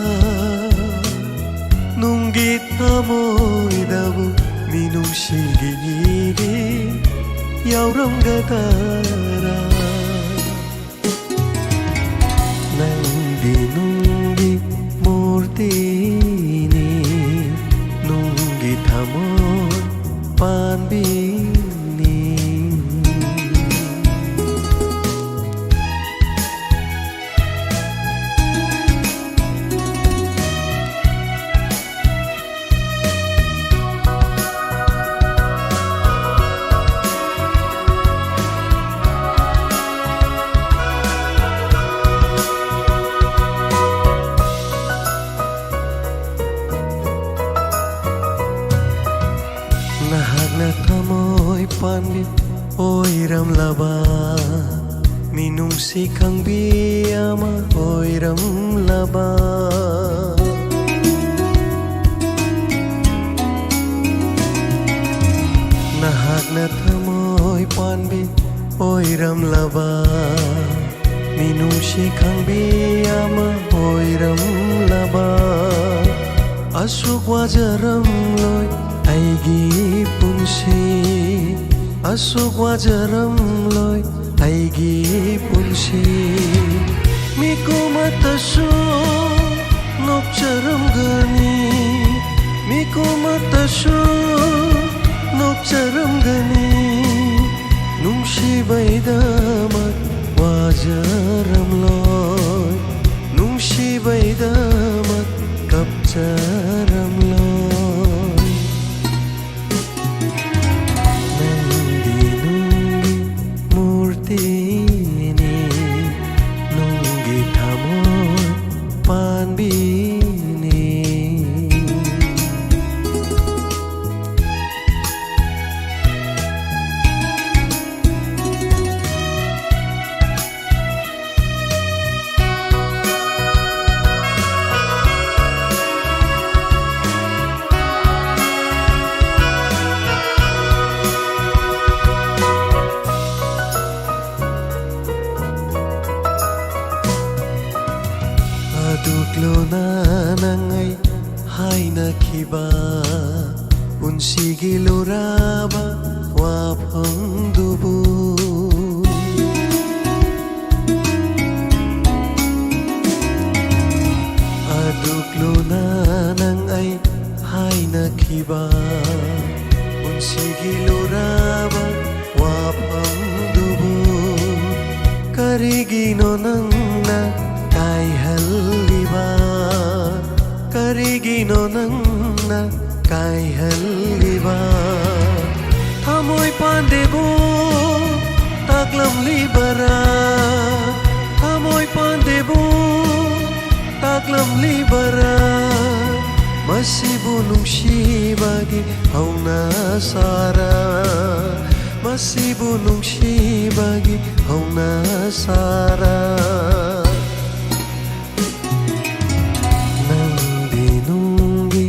ꯅꯨꯡꯒꯤ ꯊꯃꯣꯏꯗꯕꯨ ꯃꯤꯅꯨꯡꯁꯤꯒꯤ ꯏꯒꯤ ꯌꯥꯎꯔꯝꯒꯗꯔꯥ? ꯃꯤꯅꯨꯡꯁꯤ ꯈꯪꯕꯤ ꯑꯃ ꯑꯣꯏꯔꯝꯂꯕ꯫ ꯅꯍꯥꯛꯅ ꯊꯃꯣꯏ ꯄꯥꯟꯕꯤ ꯑꯣꯏꯔꯝꯂꯕ꯫ ꯃꯤꯅꯨꯡꯁꯤ ꯈꯪꯕꯤ ꯑꯃ ꯑꯣꯏꯔꯝꯂꯕ꯫ ꯑꯁꯨꯛ ꯋꯥꯖꯔꯝꯂꯣꯏ ꯑꯩꯒꯤ ꯄꯨꯟꯁꯤ꯫ ꯑꯁꯨꯛ ꯋꯥꯖꯔꯝꯂꯣꯏ ꯑꯩꯒꯤ ꯄꯨꯟꯁꯤ꯫ ꯃꯤꯀꯨꯝ ꯑꯃꯠꯇꯁꯨ ꯅꯣꯛꯆꯔꯝꯒꯅꯤ꯫ ꯃꯤꯀꯨꯝ ꯑꯃꯠꯇꯁꯨ ꯅꯣꯛꯆꯔꯝꯒꯅꯤ꯫ ꯅꯨꯡꯁꯤꯕꯩꯗꯃꯛ ꯋꯥꯖꯔꯝꯂꯣꯏ꯫ ꯅꯨꯡꯁꯤꯕꯩꯗꯃꯛ ꯀꯞꯆꯔꯝꯂꯣꯏ꯫ ꯅꯪꯗꯤ ꯅꯨꯡꯒꯤ ꯃꯨꯔꯇꯤꯅꯤ, ꯅꯨꯡꯒꯤ ꯊꯃꯣꯏ ꯄꯥꯟꯕꯤꯅꯤ꯫ ꯑꯗꯨꯛ ꯂꯨꯅ ꯅꯪ ꯑꯩ ꯍꯥꯏꯅꯈꯤꯕ ꯄꯨꯟꯁꯤꯒꯤ ꯂꯨꯔꯕ ꯋꯥꯐꯝꯗꯨꯕꯨ꯫ ꯑꯗꯨꯛ ꯂꯨꯅ ꯅꯪ ꯑꯩ ꯍꯥꯏꯅꯈꯤꯕ ꯄꯨꯟꯁꯤꯒꯤ ꯂꯨꯔꯕ ꯋꯥꯐꯝꯗꯨꯕꯨ ꯀꯔꯤꯒꯤꯅꯣ ꯅꯪꯅ ꯀꯥꯏꯍꯜꯂꯤꯕ? ꯀꯔꯤꯒꯤꯅꯣ ꯅꯪꯅ ꯀꯥꯏꯍꯜꯂꯤꯕ? ꯊꯃꯣꯏ ꯄꯥꯟꯗꯦꯕꯨ ꯇꯥꯛꯂꯝꯂꯤꯕꯔꯥ? ꯊꯃꯣꯏ ꯄꯥꯟꯗꯦꯕꯨ ꯇꯥꯛꯂꯝꯂꯤꯕꯔꯥ? ꯃꯁꯤꯕꯨ ꯅꯨꯡꯁꯤꯕꯒꯤ ꯍꯧꯅꯁꯥꯔꯥ? ꯃꯁꯤꯕꯨ ꯅꯨꯡꯁꯤꯕ ꯍꯧꯅ ꯁꯥꯔ ꯅꯪꯗꯤ ꯅꯨꯡꯒꯤ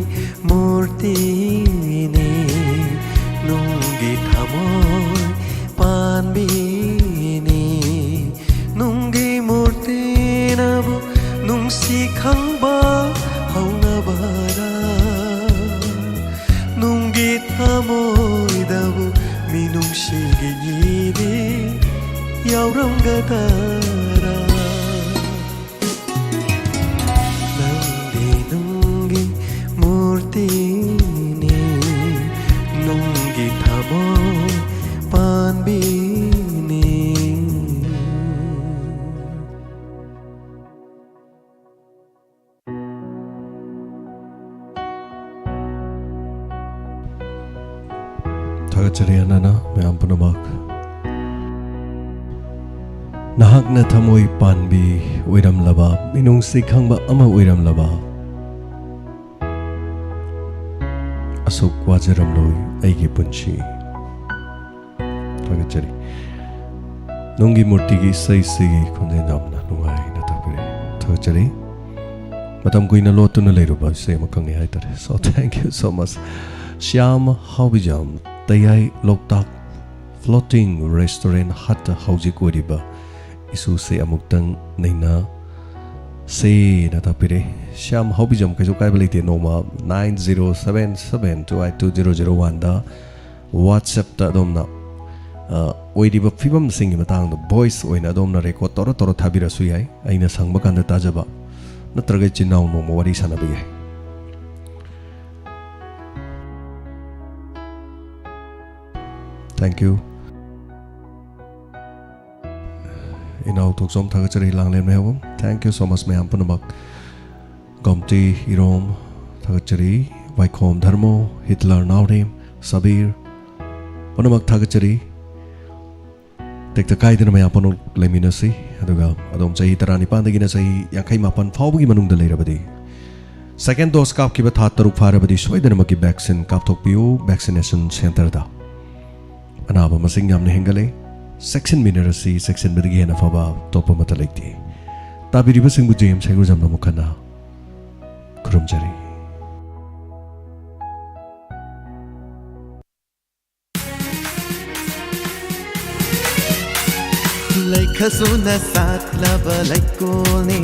ꯃꯨꯔꯇꯤꯅꯤ, ꯅꯨꯡꯒꯤ ꯊꯃꯣꯏ ꯄꯥꯟꯕꯤꯅꯤ, ꯅꯨꯡꯒꯤ ꯃꯨꯔꯇꯤꯅꯕꯨ ꯅꯨꯡꯁꯤ ꯈꯪꯕ ꯍꯧꯅꯕꯔ? ꯅꯨꯡꯒꯤ ꯊꯃꯣꯏꯗꯕꯨ ꯃꯤꯅꯨꯡꯁꯤꯒꯤ ꯏꯗꯤ ꯌꯥꯎꯔꯝꯒꯗꯔꯥ? ꯅꯪꯗꯤ ꯅꯨꯡꯒꯤ ꯃꯨꯔꯇꯤꯅꯤ, ꯅꯨꯡꯒꯤ ꯊꯃꯣꯏ ꯄꯥꯟꯕꯤꯅꯤ꯫ ꯊꯥꯒꯠꯆꯔꯤ ꯑꯅꯥꯅ ꯃꯌꯥꯝ ꯄꯨꯝꯅꯃꯛ꯫ ꯅꯍꯥꯛꯅ ꯊꯃꯣꯏ ꯄꯥꯟꯕꯤ ꯑꯣꯏꯔꯝꯂꯕ, ꯃꯤꯅꯨꯡꯁꯤ ꯈꯪꯕ ꯑꯃ ꯑꯣꯏꯔꯝꯂꯕ, ꯑꯁꯨꯛ ꯋꯥꯖꯔꯝꯂꯣꯏ ꯑꯩꯒꯤ ꯄꯨꯟꯁꯤ꯫ ꯊꯥꯒꯠꯆꯔꯤ꯫ ꯅꯨꯡꯒꯤ ꯃꯨꯔꯇꯤꯒꯤ ꯏꯁꯩꯁꯤꯒꯤ ꯈꯣꯟꯖꯦꯜ ꯌꯥꯝꯅ ꯅꯨꯡꯉꯥꯏꯅ ꯇꯥꯛꯄꯤꯔꯦ꯫ ꯊꯥꯒꯠꯆꯔꯤ꯫ ꯃꯇꯝ ꯀꯨꯏꯅ ꯂꯣꯠꯇꯨꯅ ꯂꯩꯔꯨꯕ ꯏꯁꯩ ꯑꯃ ꯈꯪꯉꯦ ꯍꯥꯏꯇꯥꯔꯦ꯫ So, thank you so much꯫ Shyam ꯍꯥꯎꯕꯤꯖꯥꯝ, ꯇꯌꯥꯏ Loktak floating restaurant hut ꯍꯧꯖꯤꯛ ꯑꯣꯏꯔꯤꯕ ꯏꯁꯨꯁꯦ ꯑꯃꯨꯛꯇꯪ ꯅꯩꯅ ꯁꯦꯅ ꯇꯥꯛꯄꯤꯔꯦ꯫ ꯁ꯭ꯌꯥꯝ ꯍꯥꯎꯕꯤꯖꯥꯝ, ꯀꯩꯁꯨ ꯀꯥꯏꯕ ꯂꯩꯇꯦ꯫ ꯅꯣꯡꯃ nine zero seven seven two eight two zero zero one ꯗ WhatsApp ꯇ ꯑꯗꯣꯝꯅ, ꯑ, ꯑꯣꯏꯔꯤꯕ ꯐꯤꯕꯝꯁꯤꯡꯒꯤ ꯃꯇꯥꯡꯗ voice ꯑꯣꯏꯅ ꯑꯗꯣꯝꯅ record ꯇꯧꯔ ꯇꯧꯔ ꯊꯥꯕꯤꯔꯁꯨ ꯌꯥꯏ꯫ ꯑꯩꯅ ꯁꯪꯕ ꯀꯥꯟꯗ ꯇꯥꯖꯕ, ꯅꯠꯇ꯭ꯔꯒ ꯏꯆꯤꯟ ꯏꯅꯥꯎ ꯅꯣꯡꯃ ꯋꯥꯔꯤ ꯁꯥꯟꯅꯕ ꯌꯥꯏ꯫ Thank you꯫ ꯏꯅꯥꯎ ꯊꯣꯛꯆꯣꯝ ꯊꯥꯒꯠꯆꯔꯤ, ꯂꯥꯡꯂꯦꯟ ꯃꯌꯥꯝꯕꯝ꯫ Thank you so much ꯃꯌꯥꯝ ꯄꯨꯝꯅꯃꯛ꯫ ꯒꯣꯝꯇꯤ ꯏꯔꯣꯝ ꯊꯥꯒꯠꯆꯔꯤ, ꯋꯥꯏꯈꯣꯝ ꯙꯔꯃꯣ, ꯍꯤꯠꯂꯔ ꯅꯥꯎꯔꯦꯝ, ꯁꯕꯤꯔ, ꯄꯨꯝꯅꯃꯛ ꯊꯥꯒꯠꯆꯔꯤ꯫ ꯇꯦꯛꯇ ꯀꯥꯏꯗꯅ ꯃꯌꯥꯝ ꯄꯨꯝꯅꯃꯛ ꯂꯩꯃꯤꯟꯅꯁꯤ꯫ ꯑꯗꯨꯒ ꯑꯗꯣꯝ ꯆꯍꯤ ꯇꯔꯥꯅꯤꯄꯥꯟꯗꯒꯤꯅ ꯆꯍꯤ ꯌꯥꯡꯈꯩ ꯃꯥꯄꯟ ꯐꯥꯎꯕꯒꯤ ꯃꯅꯨꯡꯗ ꯂꯩꯔꯕꯗꯤ, second dose ꯀꯥꯞꯈꯤꯕ ꯊꯥ ꯇꯔꯨꯛ ꯐꯥꯔꯕꯗꯤ ꯁꯣꯏꯗꯅꯃꯛꯀꯤ vaccine ꯀꯥꯞꯊꯣꯛꯄꯤꯌꯨ vaccination centre ꯗ꯫ ꯑꯅꯥꯕ ꯃꯁꯤꯡ ꯌꯥꯝꯅ ꯍꯦꯟꯒꯠꯂꯦ꯫ ꯆꯦꯛꯁꯤꯟꯃꯤꯟꯅꯔꯁꯤ, ꯆꯦꯛꯁꯤꯟꯕꯗꯒꯤ ꯍꯦꯟꯅ ꯐꯕ ꯑꯇꯣꯞꯄ ꯑꯃꯠꯇ ꯂꯩꯇꯦ꯫ ꯇꯥꯕꯤꯔꯤꯕꯁꯤꯡꯕꯨ ꯖꯦ ꯑꯦꯝ ꯁꯩꯒꯨꯖꯝꯅ ꯑꯃꯨꯛ ꯍꯟꯅ ꯈꯨꯔꯨꯝꯖꯔꯤ꯫ ꯂꯩꯈꯁꯨꯅ ꯁꯥꯠꯂꯕ ꯂꯩꯀꯣꯜꯅꯤ,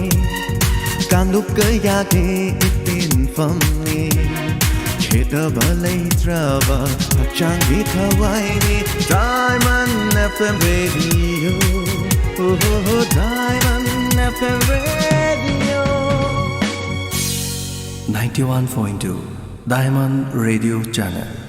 ꯀꯥꯡꯂꯨꯞ ꯀꯌꯥꯒꯤ ꯏꯇꯤꯟꯐꯝꯅꯤ꯫ ꯈꯦꯗꯕ ꯂꯩꯇ꯭ꯔꯕ ꯍꯛꯆꯥꯡꯒꯤ ꯊꯋꯥꯏꯅꯤ, Diamond F M Radio. Oh, Diamond F M Radio. Ninety-one point two Diamond Radio Channel.